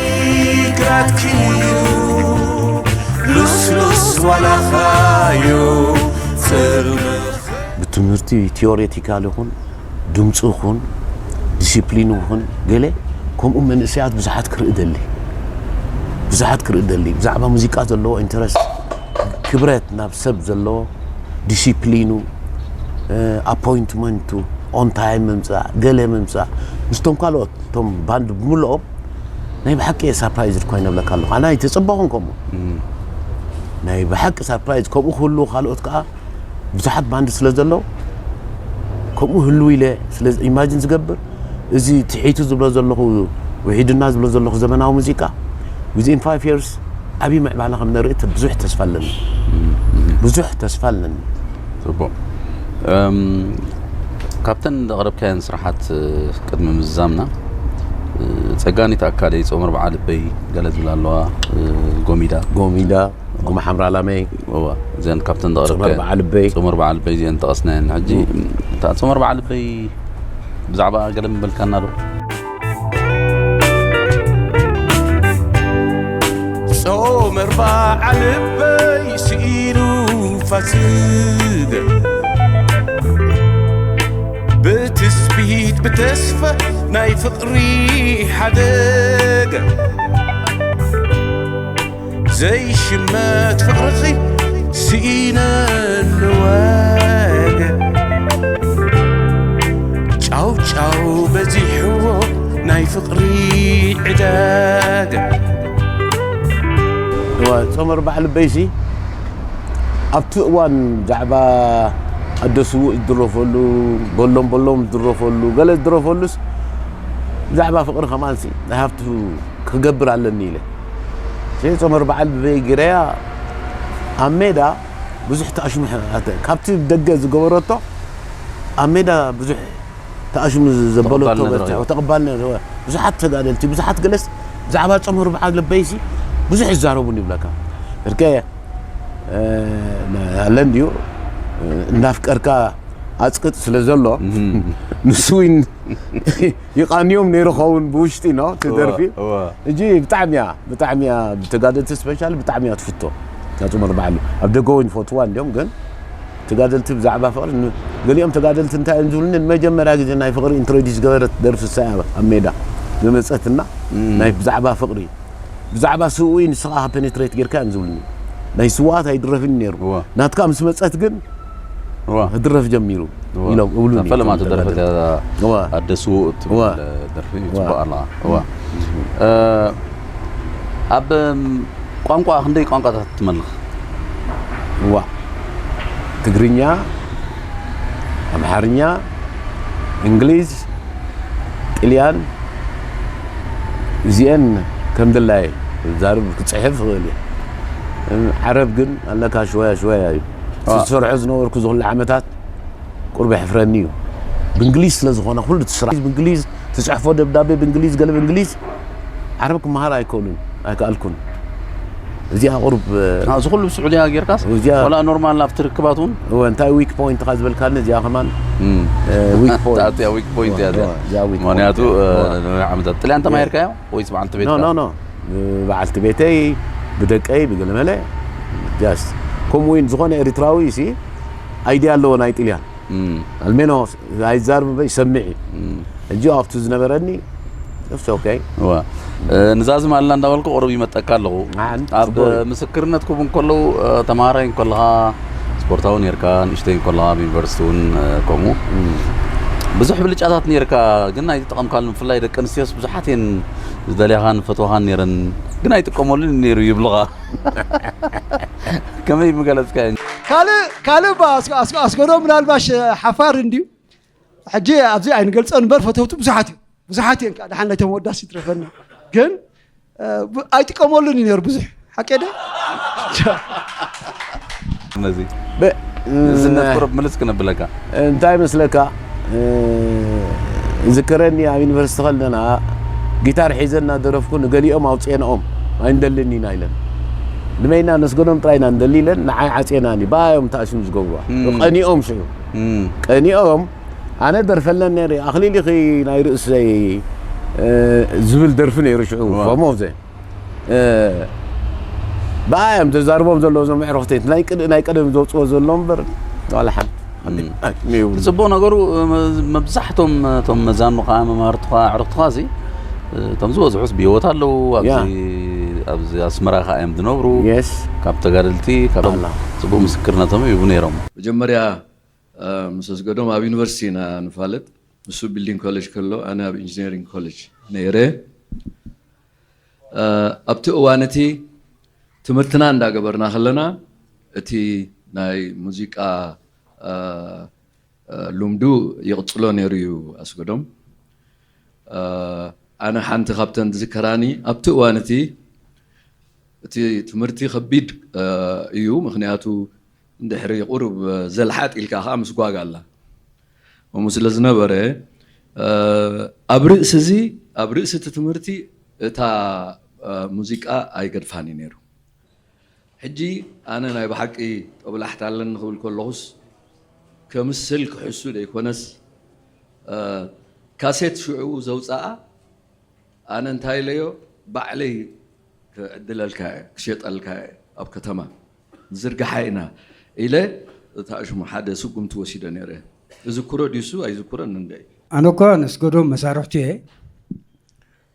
ግራትኪ እዩ ልስሉስ ዋላኻዮ ጽልምኽ። ብትምህርቲ ቲዮሬቲካል ይኹን ድምፂ ይኹን ዲሲፕሊን ይኹን ገለ ከምኡ መንእሰያት ብዙሓት ክርኢ ደሊ ብዙሓት ክርኢ ደሊ ብዛዕባ ሙዚቃ ዘለዎ ኢንተረስት ክብረት ናብ ሰብ ዘለዎ ዲሲፕሊኑ ኣፖይንትመንቱ ኦን ታይም ምምፃእ ገለ ምምፃእ ምስቶም ካልኦት እቶም ባንድ ብምልኦም ናይ ብሓቂ እየ ሳፕራይዝድ ኮይነ እብለካ ኣለኹ ኣነ ኣይተፀበኹን ከምኡ ናይ ብሓቂ ሳፕራይዝ ከምኡ ክህልዉ ካልኦት ከዓ ብዙሓት ባንድ ስለ ዘለዉ ከምኡ ህልው ኢለ ስለ ኢማጂን ዝገብር እዚ ትሒቱ ዝብሎ ዘለኹ ውሒድና ዝብሎ ዘለኹ ዘመናዊ ሙዚቃ within five years ዓብዪ ምዕባለ ከም ነርኢ ብዙሕ ተስፋ ኣለኒ ብዙሕ ተስፋ ኣለኒ። ፅቡቕ ካብተን ዘቕረብካየን ስራሓት ቅድሚ ምዝዛምና ጸጋኒት ኣካለይ ጾም ኣርብዓ ልበይ ገለ ዝብላ ኣለዋ ጎሚዳ ጎሚዳ ጉማ ሓምራ ላመይ እዋ እዘን ካብተን ጾም ዘቕረብካየን ኣርብዓ ልበይ ጾም ኣርብዓ ልበይ እዚአን ጠቐስናየን ሕጂ እታ ጾም ኣርብዓ ልበይ ብዛዕባ ገለ ምበልካና ዶ ጾም ኣርባዓ ልበይ ስኢኑ ፋስገ ብትስቢት ብተስፋ ናይ ፍቕሪ ሓደገ ዘይሽመት ፍቕርኺ ስኢነ ኣለወገ ጫው ጫው በዚሕዎ ናይ ፍቕሪ ዕዳገ ጾመር ባሕሊ በይሲ ኣብቲ እዋን ብዛዕባ ኣደ ስዉእ ዝድረፈሉ በሎም በሎም ዝድረፈሉ ገለ ዝድረፈሉስ ብዛዕባ ፍቕሪ ከማንሲ ሃፍቱ ክገብር ኣለኒ ኢለ ሸ ጾመር በዓል ብበይ ገረያ ኣብ ሜዳ ብዙሕ ተኣሽሙ ካብቲ ደገ ዝገበረቶ ኣብ ሜዳ ብዙሕ ተኣሽሙ ዘበለቶ ተቐባልነት ረኺቡ። በርትዖ ተቐባልነት ረኸበ። ብዙሓት ተጋደልቲ ብዙሓት ገለስ ብዛዕባ ጾመር በዓል ለበይሲ ብዙሕ ይዛረቡኒ ይብለካ እርከ ኣለ እንድዩ እናፍቀርካ ኣፅቅጥ ስለ ዘሎ ንሱ እውን ይቃንዮም ነይሩ ኸውን ብውሽጢ ነው እቲ ደርፊ እዋ። እጂ ብጣዕሚ እያ ብጣዕሚ እያ ብተጋደልቲ ስፔሻል ብጣዕሚ እያ ትፍቶ ናፅመር ባዕሉ ኣብ ደገ እውን ይፈትዋ እንዲዮም ግን ተጋደልቲ ብዛዕባ ፍቅሪ ን- ገሊኦም ተጋደልቲ እንታይ እዮም ዝብሉኒ ንመጀመርያ ግዜ ናይ ፍቅሪ ኢንትሮዲስ ዝገበረት ደርፊ እሳ እያ ኣብ ሜዳ ዝመፀትና ናይ ብዛዕባ ፍቅሪ ብዛዕባ ስውኢ ንስኻ ካ ፔኔትሬት ጌርካ እዮም ዝብሉኒ ናይ ስዋኣት ኣይድረፍን ነይሩ እዋ። ናትካ ምስ መፀት ግን እዋ። ክድረፍ ጀሚሩ እዋ። ኢሎም እብሉኒ እታ ፈለማ እቶም ተደረፈት ተጋደልቲ። እያ እዋ። ኣደሱ እትብል እዋ። ደርፊ እዋ። ጽቡቅ ኣላ እዋ እ፣ ኣብ እም፣ ቋንቋ ክንደይ ቋንቋታት ትመልኽ እዋ ትግርኛ ኣምሓርኛ እንግሊዝ ጥልያን እዚአን ከም ድላየ ዛርብ ክፅሕፍ ይኽእል እየ ዓረብ ግን ኣለካ ሽወያ ሽወያ እዩ ዝሰርሖ ዝነበርኩ ዝኽሉ ዓመታት ቁርብ የሕፍረኒ እዩ ብእንግሊዝ ስለ ዝኾነ ኩሉ ትስራሕ ብእንግሊዝ ትፅሕፎ ደብዳቤ ብእንግሊዝ ገለ ብእንግሊዝ ዓረብ ክመሃር ኣይክእሉን ኣይከኣልኩን እዚኣ ቁርብ እዚ ኩሉ ብስዑድያ ጌርካስ እዚኣ- ወላ ኖርማል ኣብቲ ርክባት እውን እወ እንታይ ዊክ ፖይንት ካ ዝበልካኒ እዚኣ ከማን ዊክ ፖይንት እዚኣ ዊክ ፖይንት እያ እዚኣ እዚኣ ዊክ ምክንያቱ ፖይንት ዓመታት ጥልያን ተማሂርካዮ ወይስ በዓልቲ ኖ ኖ ቤትካ ኖ በዓልቲ ቤተይ ብደቀይ ብገለመለ ጃስት ከምኡ እውን ዝኾነ ኤሪትራዊ ሲ ኣይድያ ኣለዎ ናይ ጥልያን እም፣ ኣልሜኖ ኣይዛርብ ይሰምዕ እዩ እም። ሕጂ ኣብቲ ዝነበረኒ ኦኬ እዋ እ፣ ንዛዝም ኣላ እንዳበልኩ ቁሩብ ይመጠካ ኣለኹ ኣን ኣብ ጽቡቅ እዩ። ምስክርነት ክቡ እንከለዉ እ፣ ተማሃራይ እንከለኻ ስፖርታዊ ነርካ ንእሽተይ እንከለኻ ኣብ ዩኒቨርሲቲ እውን እ፣ ከምኡ ብዙሕ ብልጫታት ነርካ ግን ኣይትጠቐምካሉን ብፍላይ ደቂ ኣንስትዮስ ብዙሓት እየን ዝደልያኻን ፈትዋኻን ነረን ግን ኣይጥቀመሉን ነይሩ ይብልኻ ከመይ ምገለፅካ ካልእ ካልእ እባ ኣስ- ኣስ- ኣስገዶ ምናልባሽ ሓፋር እንድዩ ሕጂ ኣብዚ ኣይንገልፀን እምበር ፈተውቲ ብዙሓት እዮም ብዙሓት እዮም ከዓ ደሓን ናይቶም ወዳስ ይትረፈና ግን እ፣ ብ- ኣይጥቀመሉን እዩ ነሩ ብዙሕ ሓቂ ደ ነዚ በ- ንዝነት ቁረብ ምልስ ክነብለካ እንታይ መስለካ እ፣ ዝከረኒ ኣብ ዩኒቨርሲቲ ከለና ጊታር ሒዘ እናደረፍኩ ንገሊኦም ኣውፅኤንኦም ኣይንደልን ኢና ኢለን ንመይና ነስገዶም ጥራይ ኢና ንደሊ ኢለን ንዓይ ዓፅየናኒ ብኣዮም ተኣሲም ዝገብሩዋ እም። ቀኒኦም ሽዑ እም፣ ቀኒኦም ኣነ ደርፈለን ነይረ ኣኽሊሊኺ ናይ ርእሰይ እ፣ ዝብል ደርፊ ነይሩ ሽዑ ዋ። ፈሞዘ እ፣ ብኣዮም ዘዛርቦም ዘለዉ ዞም ኣዕሩኽቲ ናይ ቅድ- ናይ ቀደም ዘውፅዎ ዘሎ እምበር ዋላ ሓንቲ እም። ነይብሉ ጽቡቕ ነገሩ መ- መብዛሕቶም እቶም መዛኑ ከዓ መማህርቲ ከዓ ኣዕሩኽቲ ከዓ እዚ እቶም ዝበዝሑስ ብህይወት ኣለዉ ኣብዚ ያ። ኣብዚ ኣስመራ ከዓ እዮም ዝነብሩ የስ ካብ ተጋደልቲ ካብቶም ኣላ። ጽቡቕ ምስክርነቶም ይህቡ ነይሮም መጀመርያ እ፣ ምስ ኣስገዶም ኣብ ዩኒቨርሲቲ ኢና ንፋለጥ ንሱ ቢልዲንግ ኮሌጅ ከሎ ኣነ ኣብ ኢንጂነሪንግ ኮሌጅ ነይረ እ፣ ኣብቲ እዋን እቲ ትምህርትና እንዳገበርና ከለና እቲ ናይ ሙዚቃ እ፣ እ፣ ልምዱ ይቕፅሎ ነይሩ እዩ ኣስገዶም እ፣ ኣነ ሓንቲ ካብተን ዝዝከራኒ ኣብቲ እዋን እቲ እቲ ትምህርቲ ከቢድ እ፣ እዩ ምክንያቱ እንድሕሪ ቁሩብ ዘልሓጥ ኢልካ ከዓ ምስጓግ ኣላ ከምኡ ስለ ዝነበረ እ፣ ኣብ ርእሲ እዚ ኣብ ርእሲ እቲ ትምህርቲ እታ እ፣ ሙዚቃ ኣይገድፋን እዩ ነይሩ ሕጂ ኣነ ናይ ብሓቂ ጠብላሕታ ኣለኒ ክብል ከለኹስ ከምስል ክሕሱ ደይኮነስ እ፣ ካሴት ሽዑ ዘውፅኣ ኣነ እንታይ ኢለዮ ባዕለይ ክዕድለልካ እየ ክሸጠልካ እየ ኣብ ከተማ ዝርግሓ ኢና ኢለ እታ ሽሙ ሓደ ስጉምቲ ወሲደ ነይረ እዝክሮ ድዩሱ ኣይዝክሮን እንደ ኣነ እኳ ነስገዶም መሳርሕቱ እየ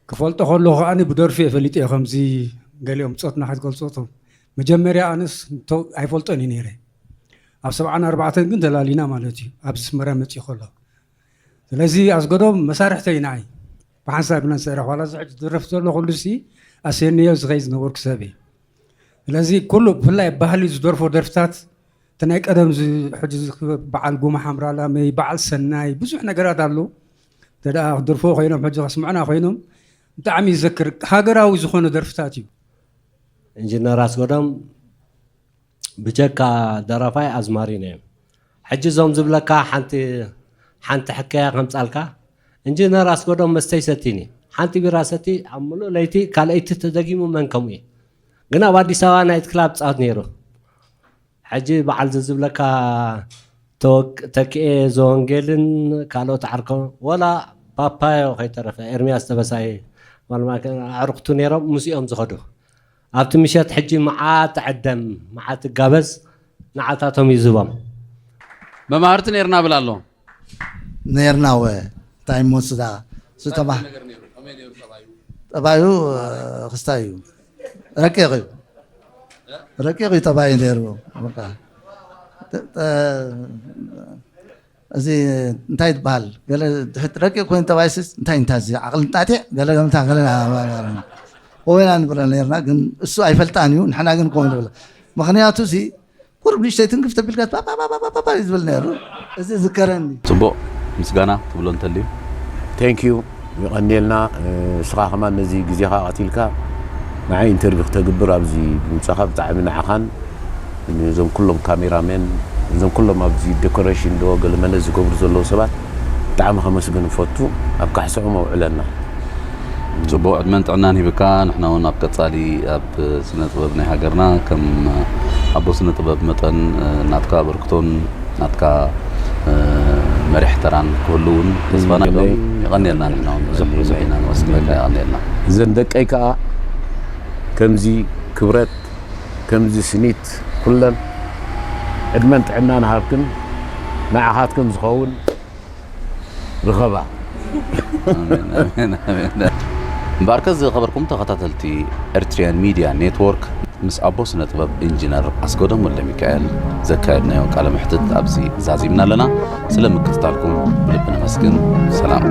ክፈልጦ ከለኹ ከኣ ብደርፊ እየ ፈሊጠ እየ ከምዚ ገሊኦም ብፆትና ክትገልፆ እቶም መጀመርያ ኣነስ እንቶ- ኣይፈልጦን እዩ ነይረ ኣብ ሰብዓን ኣርባዕተን ግን ተላሊና ማለት እዩ ኣብዚ ስመራ መፅኡ ከሎ ስለዚ ኣስገዶም መሳርሕተይ ንዓይ ብሓንሳብ ኢና ንሰርሕ ዋላ እዚ ሕጂ ዝደርፍ ዘሎ ኩሉ ሲ ኣስየንዮ ዝኸይ ዝነበርኩ ሰብ እየ ስለዚ ኩሉ ብፍላይ ባህሊ ዝደርፎ ደርፍታት እቲ ናይ ቀደም ዝ- ሕጂ ዝ- በዓል ጉማ ሓምራላመይ በዓል ሰናይ ብዙሕ ነገራት ኣለዉ እንተ ደኣ ክደርፍዎ ኮይኖም ሕጂ ከስምዑና ኮይኖም ብጣዕሚ ይዘክር ሃገራዊ ዝኾነ ደርፍታት እዩ ኢንጂነር ኣስገዶም ብጀካ ደራፋይ ኣዝማሪን እዮም። ሕጂ እዞም ዝብለካ ሓንቲ ሓንቲ ሕከያ ከምጻልካ ኢንጂነር ኣስገዶም መስተ ይሰቲኒ ሓንቲ ቢራ ሰቲ ኣብ ምሉእ ለይቲ ካልኣይቲ ተደጊሙ መን ከምኡ እዩ ግን ኣብ ኣዲስ ኣበባ ናይት ክላብ ጻወት ነይሩ ሕጂ በዓል ዝዝብለካ ተወክ- ተኪኤ ዘወንጌልን ካልኦት ዓርኮ ወላ ፓፓዮ ከይተረፈ ኤርሚያስ ተበሳይ ዋልማ ኣዕርክቱ ነይሮም ምስኦም ዝኸዱ ኣብቲ ምሸት ሕጂ መዓት ትዕደም መዓት ትጋበዝ ንዓታቶም እዩ ዝህቦም መማህርቲ ነርና ብል ኣሎ ነርና ወ እንታይ እሞ ስዳ ዝተማ ጠባዩ ክስታይ እዩ ረቂቕ እዩ ረቂቕ እዩ ጠባዩ ነይሩ በቃ እዚ እንታይ ትበሃል? ገለ ትሕት ረቂቕ ኮይኑ ተባይስስ እንታይ እንታይ እዚ ዓቕሊ ጣቴዕ ገለ ገምታ ገለ ኮይና ንብረ ነርና፣ ግን እሱ ኣይፈልጣን እዩ። ንሕና ግን ከምኡ ንብለ። ምኽንያቱ እዚ ቁሩብ ንእሽተይ ትንክፍ ተቢልካ ፓ፣ ፓ፣ ፓ፣ ፓ፣ ፓ፣ ፓ እዩ ዝብል ነይሩ። እዚ ዝከረኒ። ጽቡቕ ምስጋና ትብሎ እንተልዩ። ቴንክ ዩ። ይቐንየልና። እስኻ ከማን ነዚ ግዜኻ ቀቲልካ ንዓይ ኢንተርቪው ክተግብር ኣብዚ ምምጻኻ ብጣዕሚ ንዓኻን እዞም ኩሎም ካሜራሜን እዞም ኩሎም ኣብዚ ዴኮሬሽን ዶ ገለመለ ዝገብሩ ዘለዉ ሰባት ብጣዕሚ ከመስግን እፈቱ። ኣብ ካሕስኦም ኣውዕለና። ጽቡቕ ዕድመን ጥዕናን ሂብካ ንሕና እውን ኣብ ቀጻሊ ኣብ ስነ ጥበብ ናይ ሃገርና ከም ኣቦ ስነ ጥበብ መጠን ናትካ ኣበርክቶን ናትካ መሪሕ ተራን ክህሉ እውን ተስፋና ይገብር። የቐንየልና። ንሕና እውን ብዙሕ ብዙሕ ኢና ንመስግነካ። የቐንየልና። እዘን ደቀይ ከዓ ከምዚ ክብረት ከምዚ ስኒት ኩለን ዕድመን ጥዕናን ሃብክን ንዓኻትክን ዝኸውን ርኸባ። እምበኣርከስ ዝኸበርኩም ተኸታተልቲ ኤርትሪያን ሚድያ ኔትወርክ፣ ምስ ኣቦ ስነ ጥበብ ኢንጂነር ኣስገዶም ወልደሚካኤል ዘካየድናዮ ቃለ መሕትት ኣብዚ ዛዚምና ኣለና። ስለ ምክትታልኩም ብልቢ ነመስግን። ሰላም።